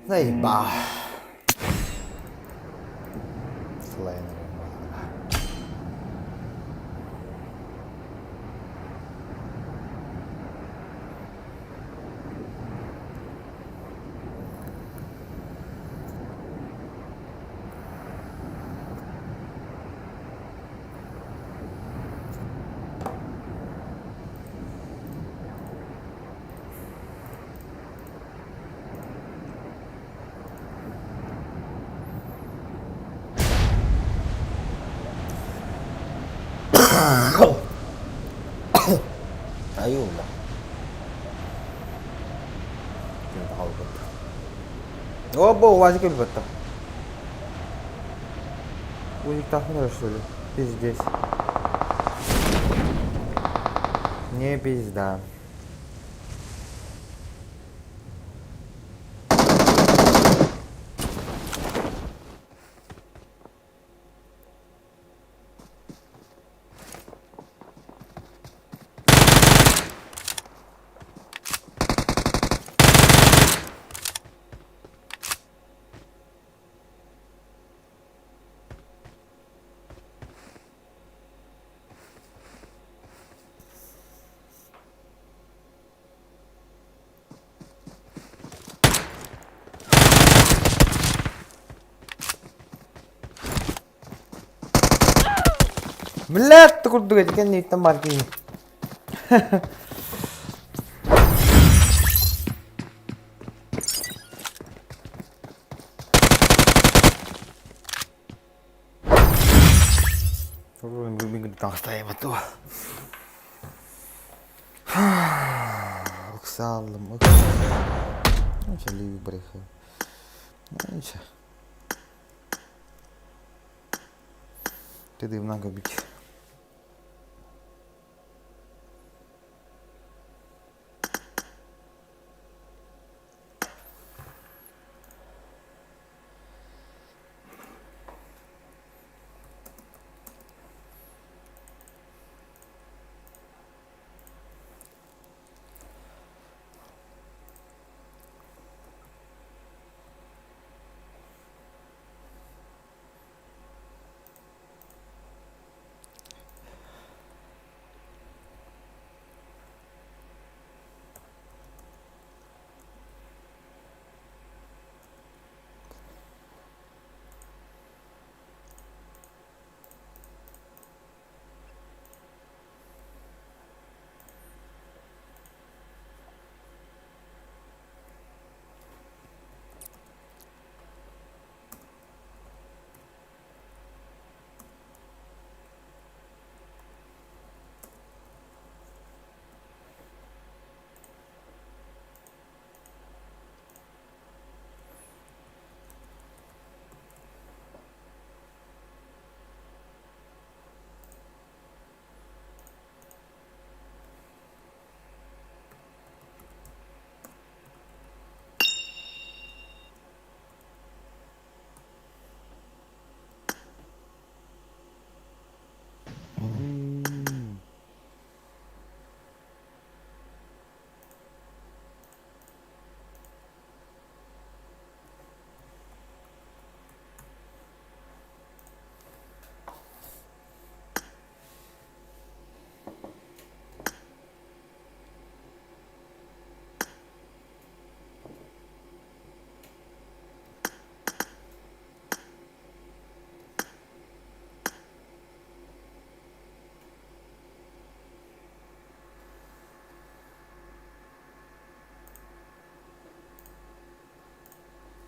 Заебал. Сылайан Айылла. О, УАЗик өлбөттө. Узик тахнул, что ли? Пиздец. Не пизда. Блядь, курдук этикенниттэн бар киһи. Таҥастайбат дуо? Ыксааллым. Ты много бить.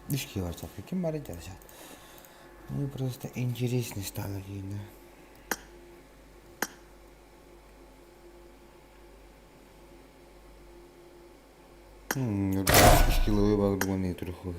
Үс киһи бар чапка ким бар дьэ Мне просто интересно стало видно. Киловой багдуган троху.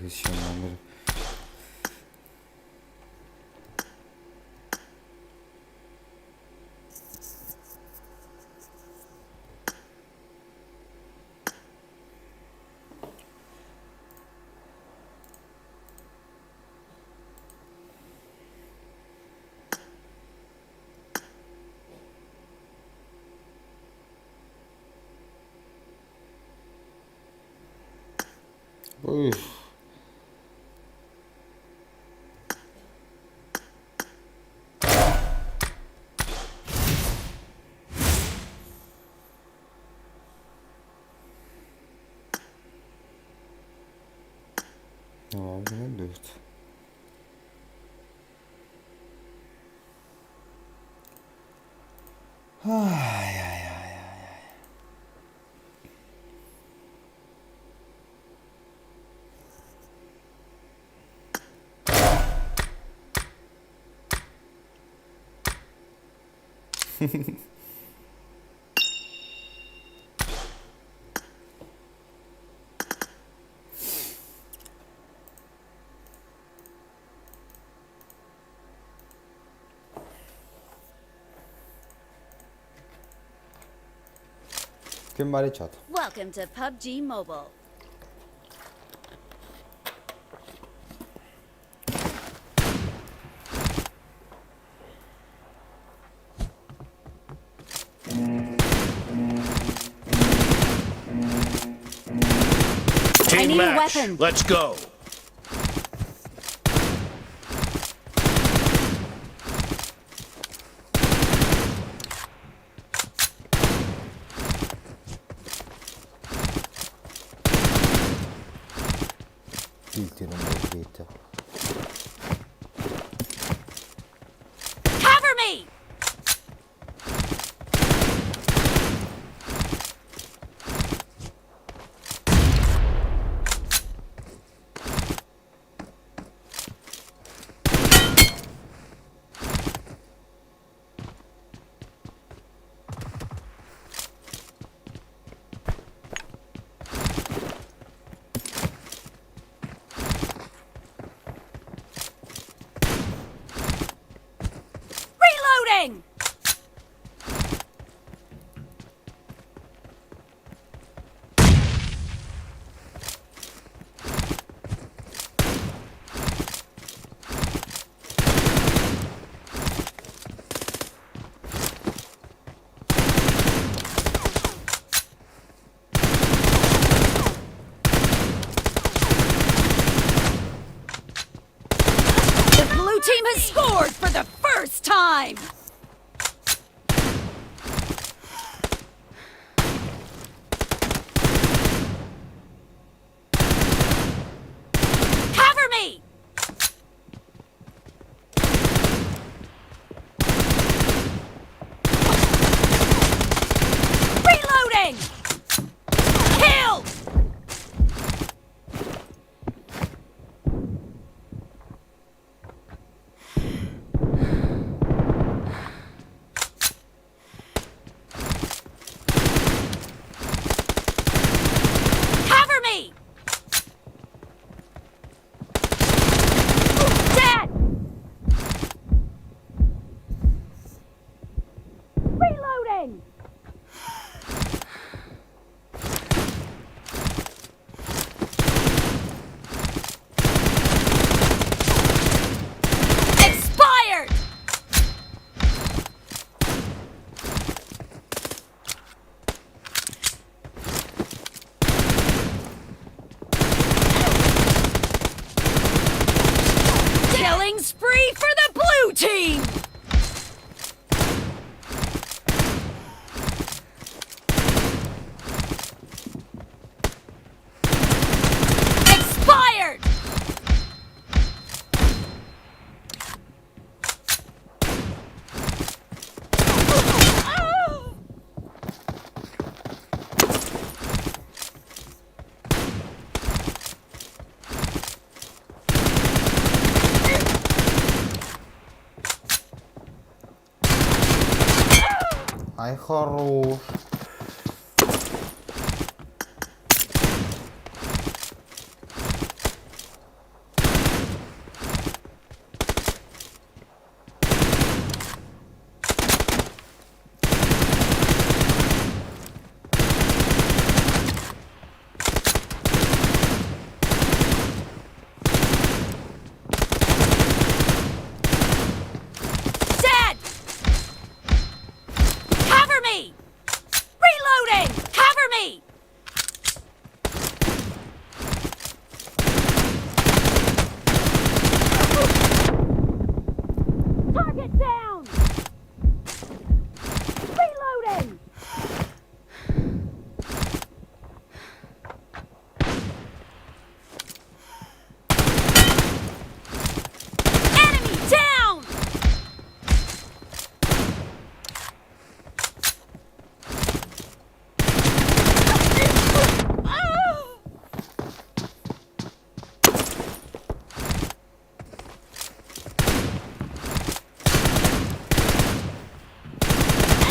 Уф. Дует. Ай-яй-яй-яй. Ким баарый чат? Welcome to PUBG Mobile. I Team need a match. weapon. Let's go. Билтин. Cover me! Reloading! The blue team has scored for the first time! Cover me! Reloading! Kill! Cover me! Dead! Reloading! Expired! Killing spree for the blue team! Ай хорош. Dead! Cover me! Reloading! Cover me! Target down! Reloading! Enemy down!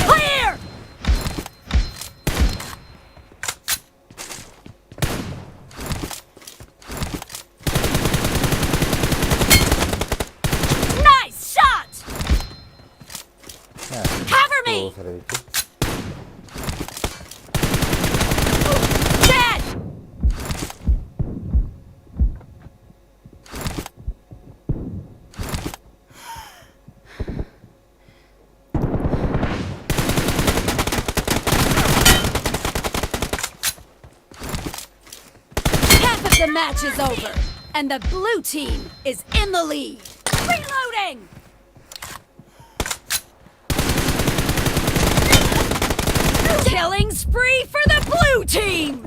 Clear! Nice shot! Cover me! Dead! Half of the match is over, and the blue team is in the lead. Reloading! Killing spree for the blue team!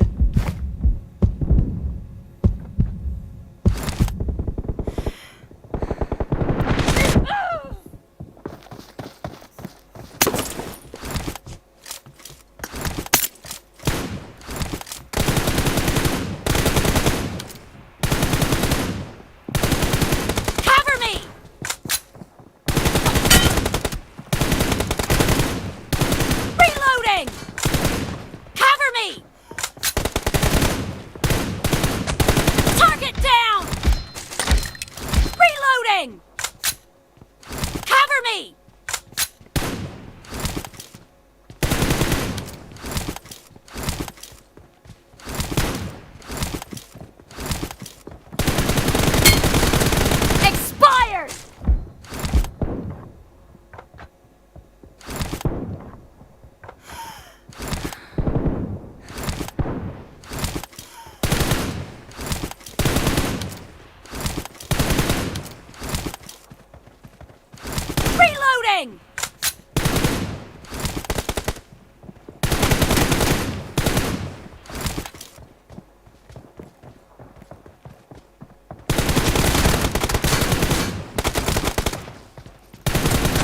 Cover me! Reloading! Cover me! Target down! Reloading! Cover me! Expired! Reloading!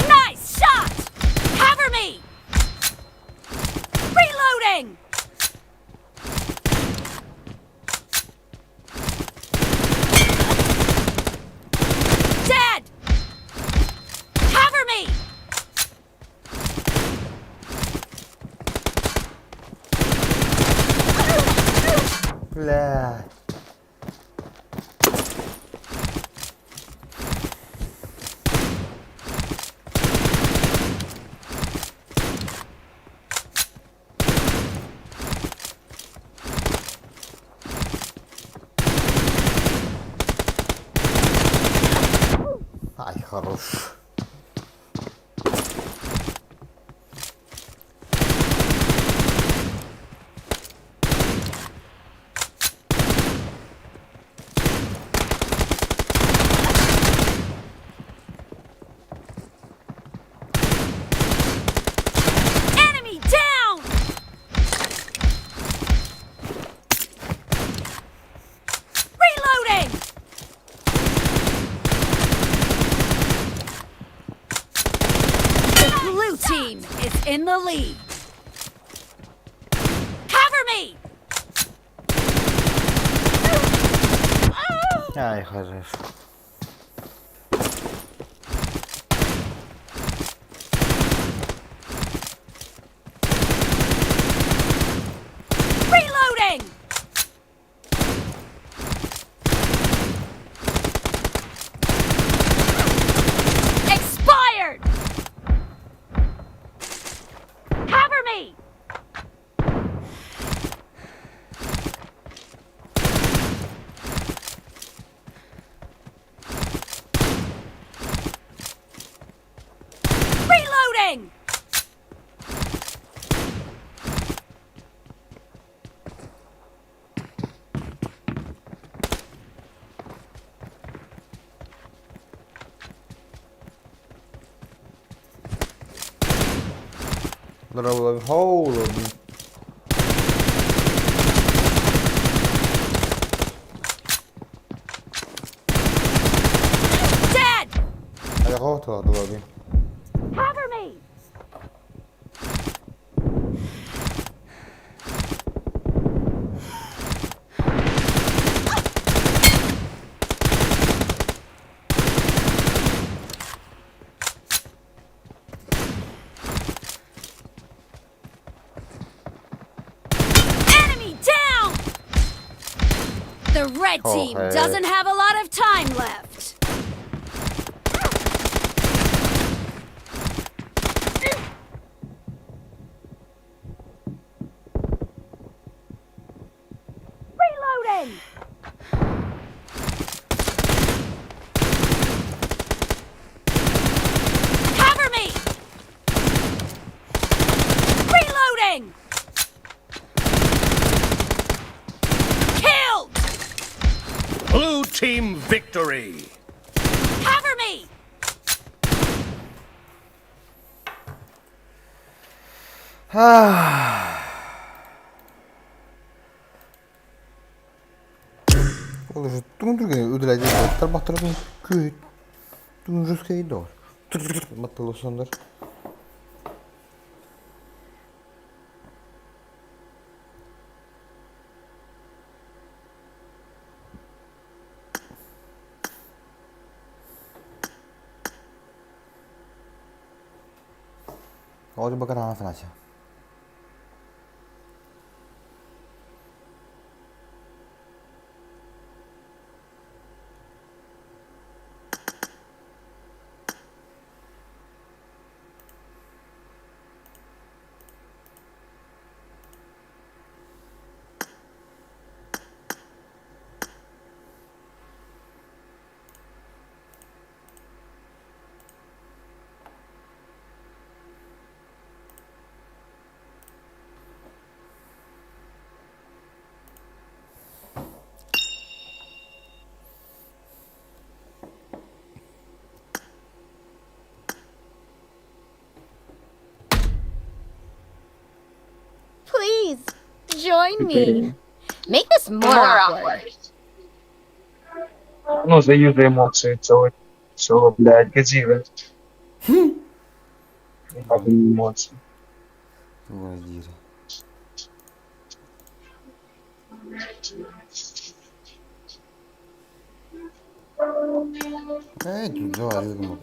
Nice shot! Cover me! Reloading! Dead! Cover me! Блядь. Ай, хорош. Enemy down! Reloading! The blue team is in the lead. Cover me! Ай, хорош. Хоу. Dead! Хоу. Cover me! Enemy down! The red team Okay. doesn't have a lot of time left. Reloading! Cover me! Reloading! Killed! Blue team victory! Cover me! Ол тугун үдүлэдэ тарбахтарын күүт тугун жускай доор. Маттылысондар. Oggi bacana la Francia. Please, join me. Make this more awkward. Ну, заюзай емоції цього, цього, блядь, газіви. Емоції. Vuol dire. Tu già, come.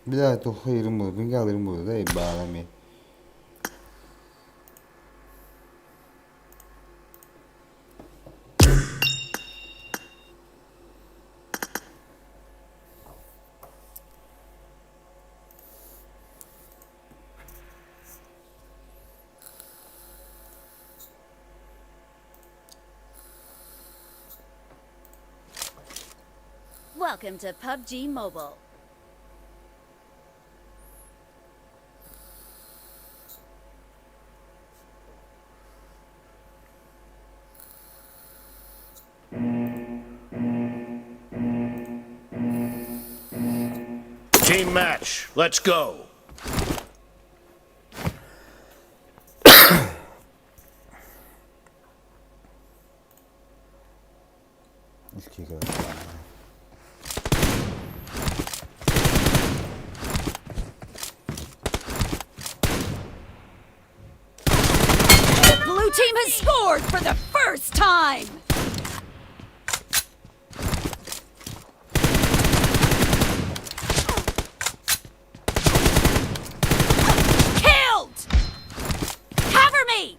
Bir daha toxuyurum bu, gün qalırım burada da bağlamayı. Welcome to PUBG Mobile. Team match, let's go. İlk kadar. The blue team has scored for the first time. Killed! Cover me!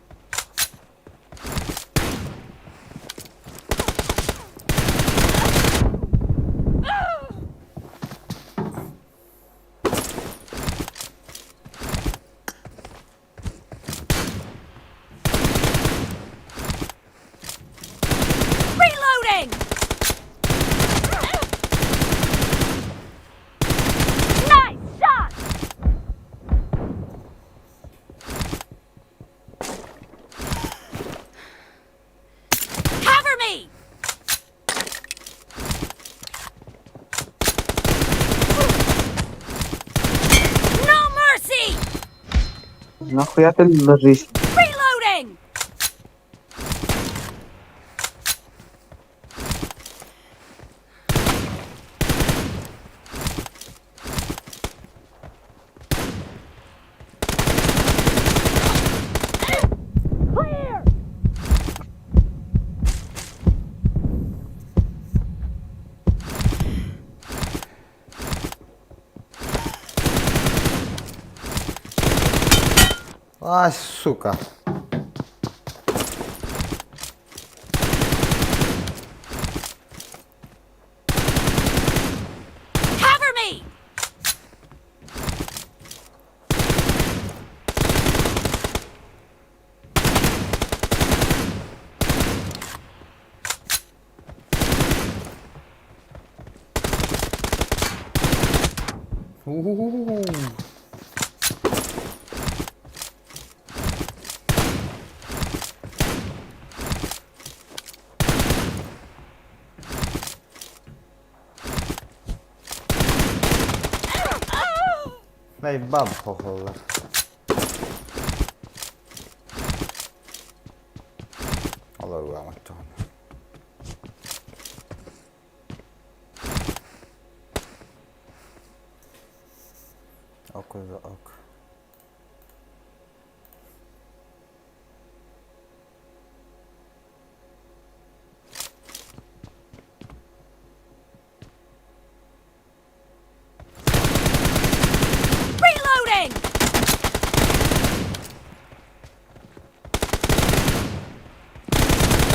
Нахуя ты ложись? Reloading! Clear! А, сука. Cover me! У-у-у. Наебал хохоллар. Олоруга оҥоччоҕуна. Ок ок. Reloading!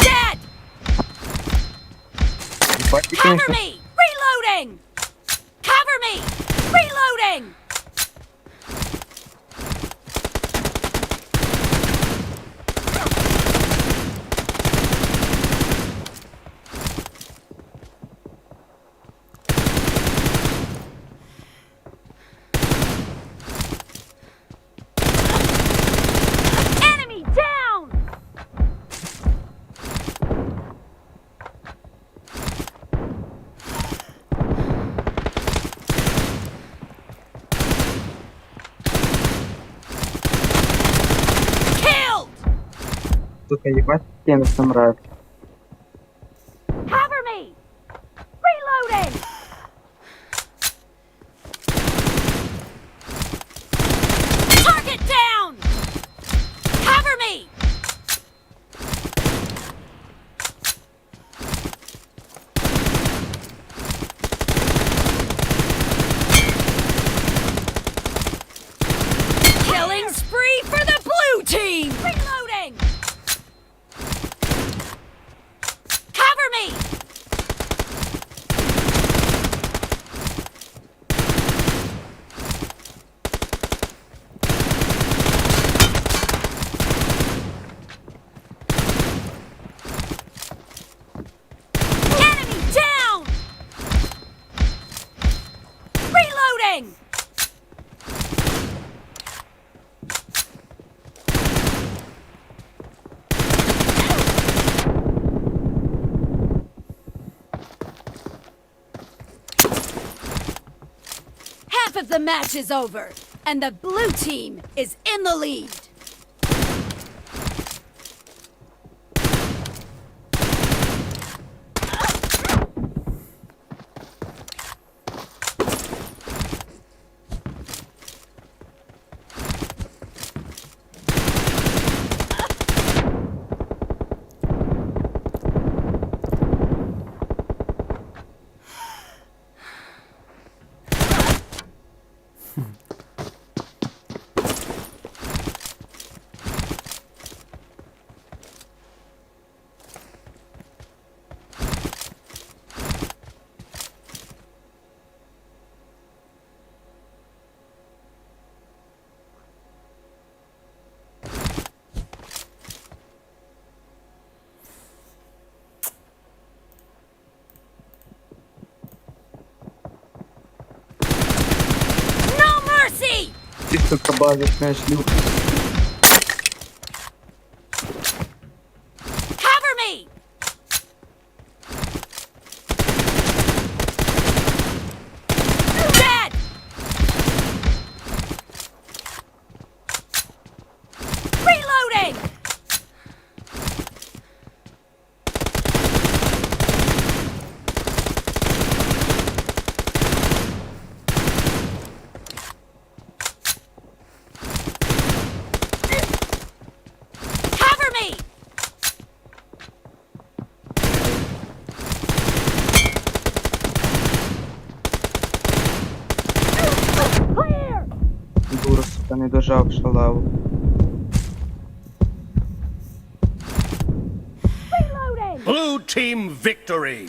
Dead! Ебать, ты, Cover конечно, me! Reloading! Cover me! Reloading! Enemy down! Killed! сука, ебать, конечно, мрак. Cover me! Reloading! Target down! Cover me! Killing spree for the blue team! Reloading! Cover me! Enemy down! Reloading! Half of the match is over, and the blue team is in the lead. No mercy! Ты, сука, базисная шлюха. Cover me! Dead! Не дожав шалаву. Blue team victory.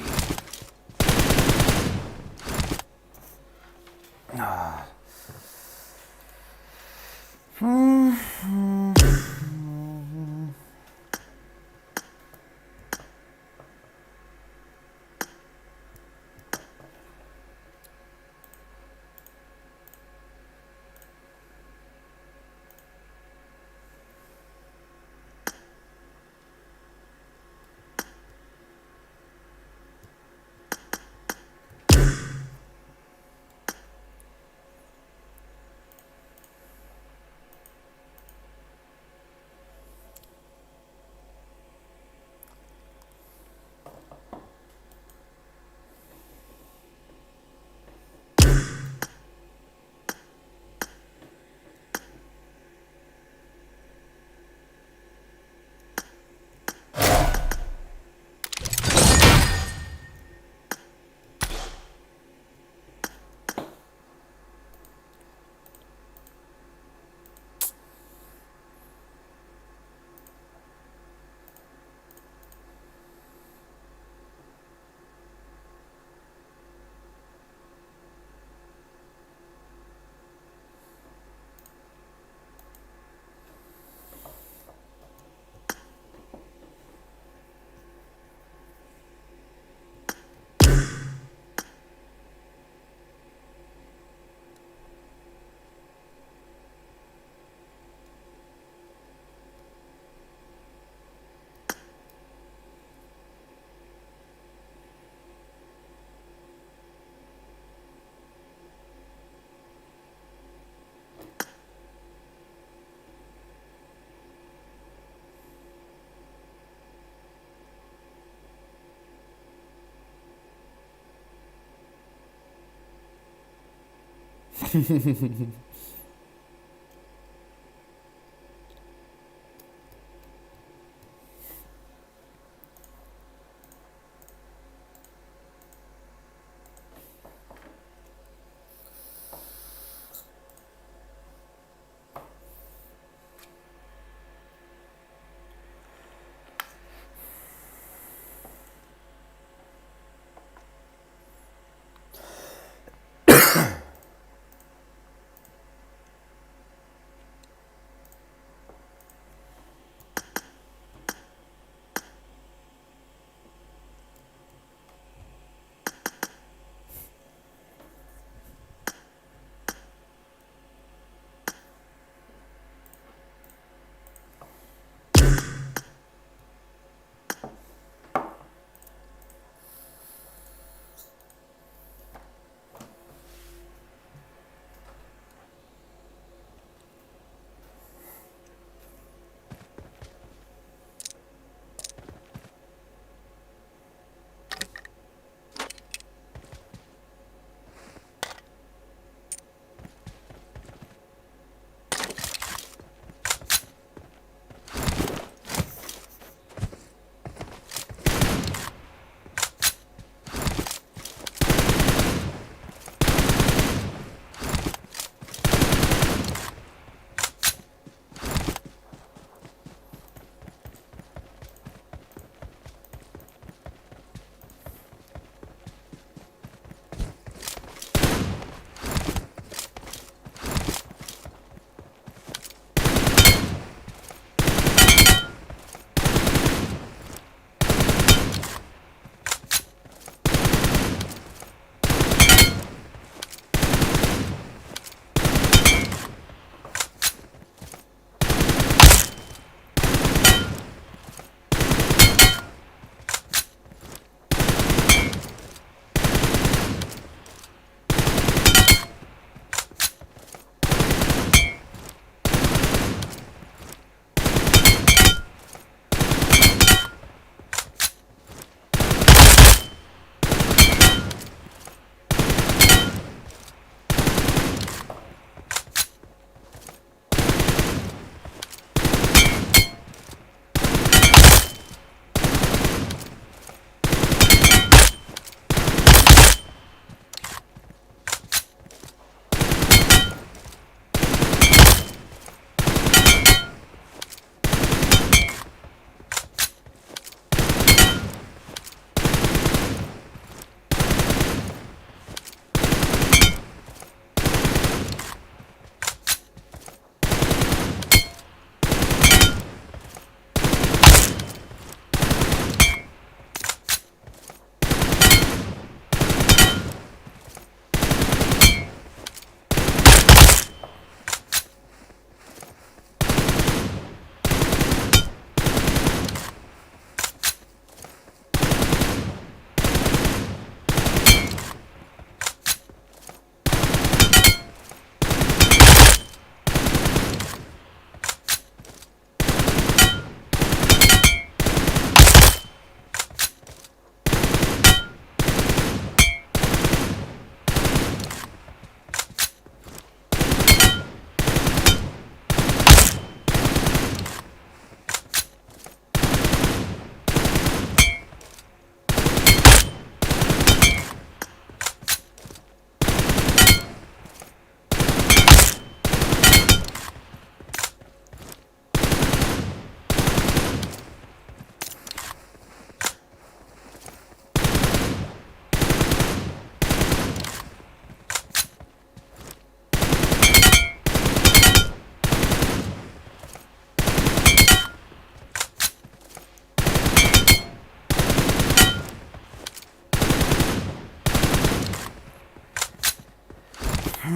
Что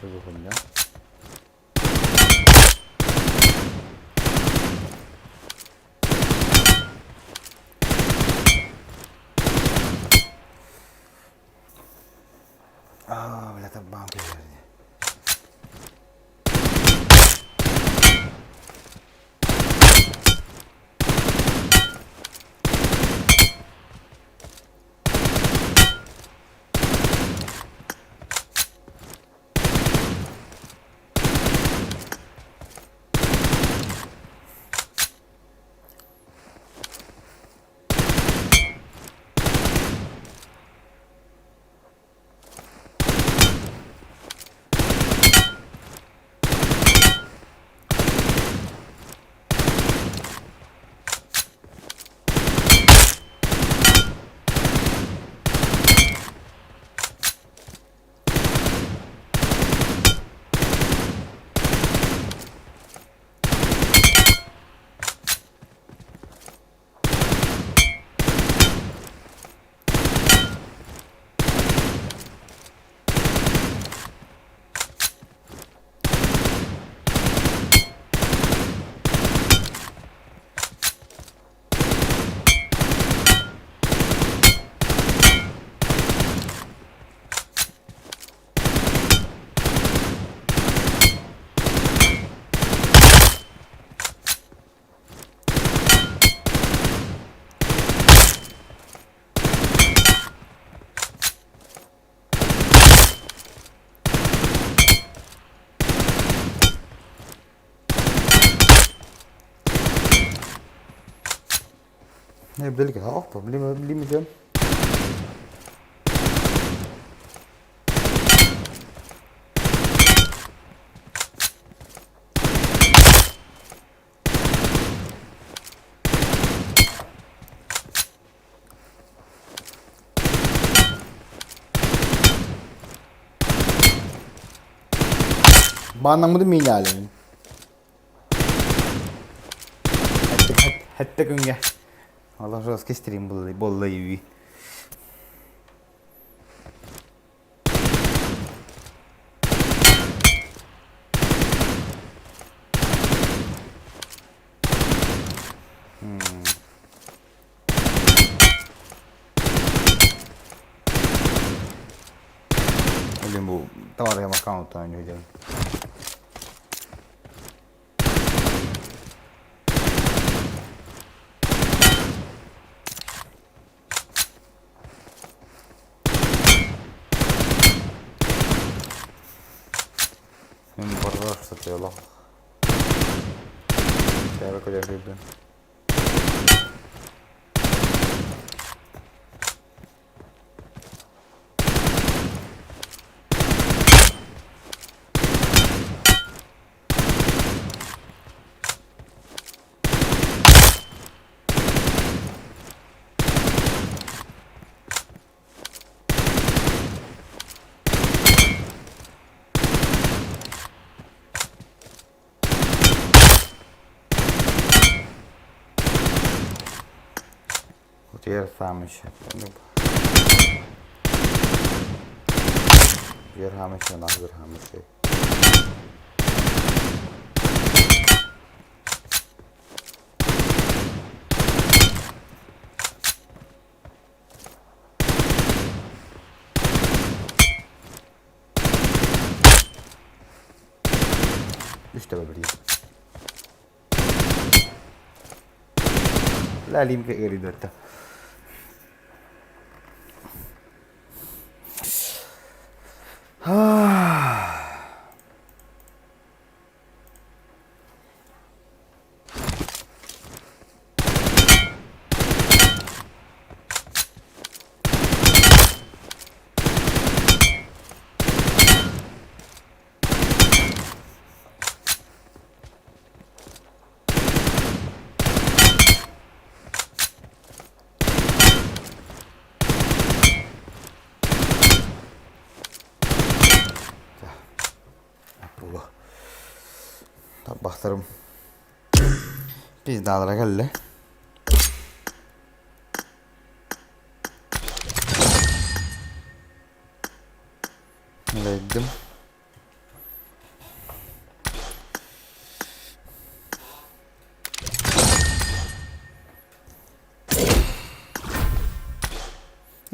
за хуйня? А, бля, там банки. Nee, wil ik het half Limite. Банамды меняли. Хәтта күнгә. Allah жестко стрим булды, булды юи. Блин, бу товар аккаунт не видел. Мен барар сатыялах. Тәбе көдә Утер сам еще. Верхамыш, нах верхамыш. Üç de böyle. Lalim ke eri Тарбахтарым пиздаалара кэллэ. Үлэйдим.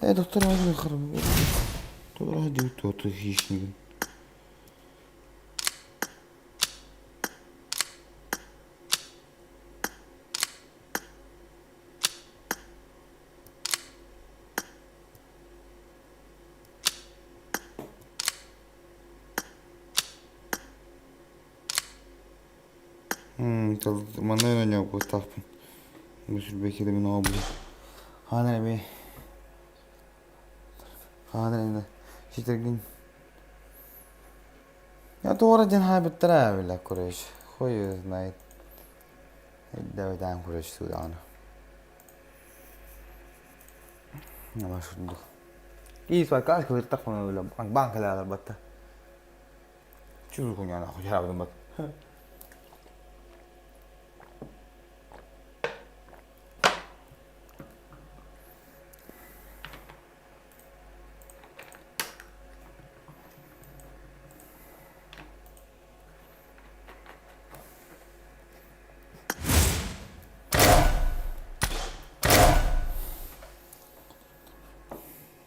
Э, доктор, хищник. Манна оонньообуттаахпын. Бу сүрбэкири мин оҕобун. Хаан эмиэ хаан эмиэ ситэргин Я туора диэн хаайбыттара бile короче. Хуй его знает. Өйдөөбөтөөн короче суудаҕына. Машурдук. И свайкаас кылыртах бile банкалаалар батта. Чур хуйня нахуй ярабын бат.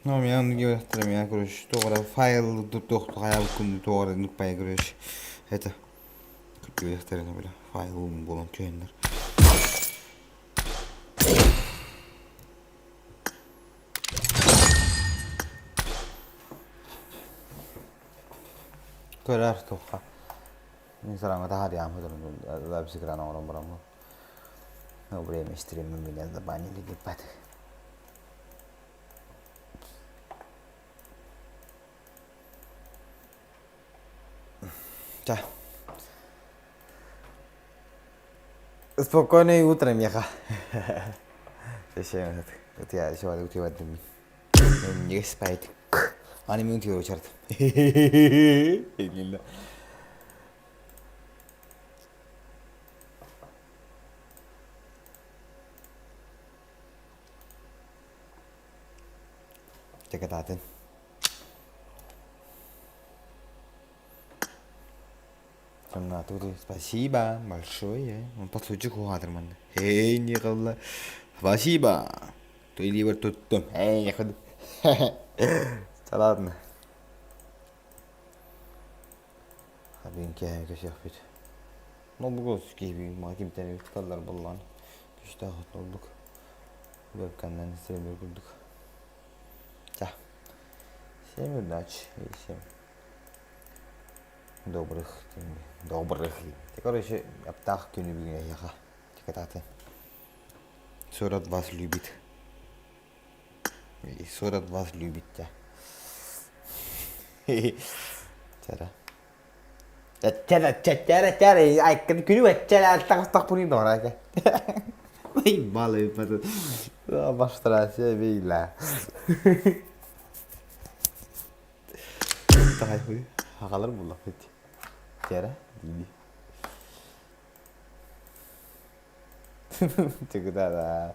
Ну, меня он говорит, меня, короче, туора файл туох хайа туора нукпай, короче, это күттүбэхтэрин бile файл буолан түһэннэр. Көрөр туохха. Мин сараҥа таһаарыам запись экрана оҥорон бараммын. Но время стрима меня забанили ебать. Ча. Спокойное утро, меха. Аны мин утуйар учарт. Чакатаатын. Спасибо большое. Он поцелуйчик уһаатыр манна. Эй, не кылла. Спасибо. Ты ливер туттум. Эй, ходу. Да ладно. Хабин киһи көсүөхпүт. Нолбугу киһи кимтэн туталлар буоллаан. Күстээх нолбук. Вебкамнан стример курдук. Ча. Всем удачи и всем добрых добрых. Короче, аптаах күнү бүгүн эһиэхэ. Тикатааты. Сурат вас любит. И Сурат вас любит тя. Чара. Чара чара чара ай күнү чара тах тах пуни дора Ай малый Баштара бейла. Таҕай хаҕалар буллахпыт. Чара дии. Чыгыда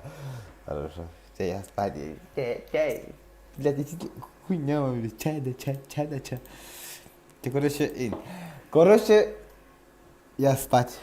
Хорошо. Чай, я спать. Чай, чай. Блядь, иди хуйня, блядь. Чай да чай, чай да чай. Ты, короче, короче, я спать.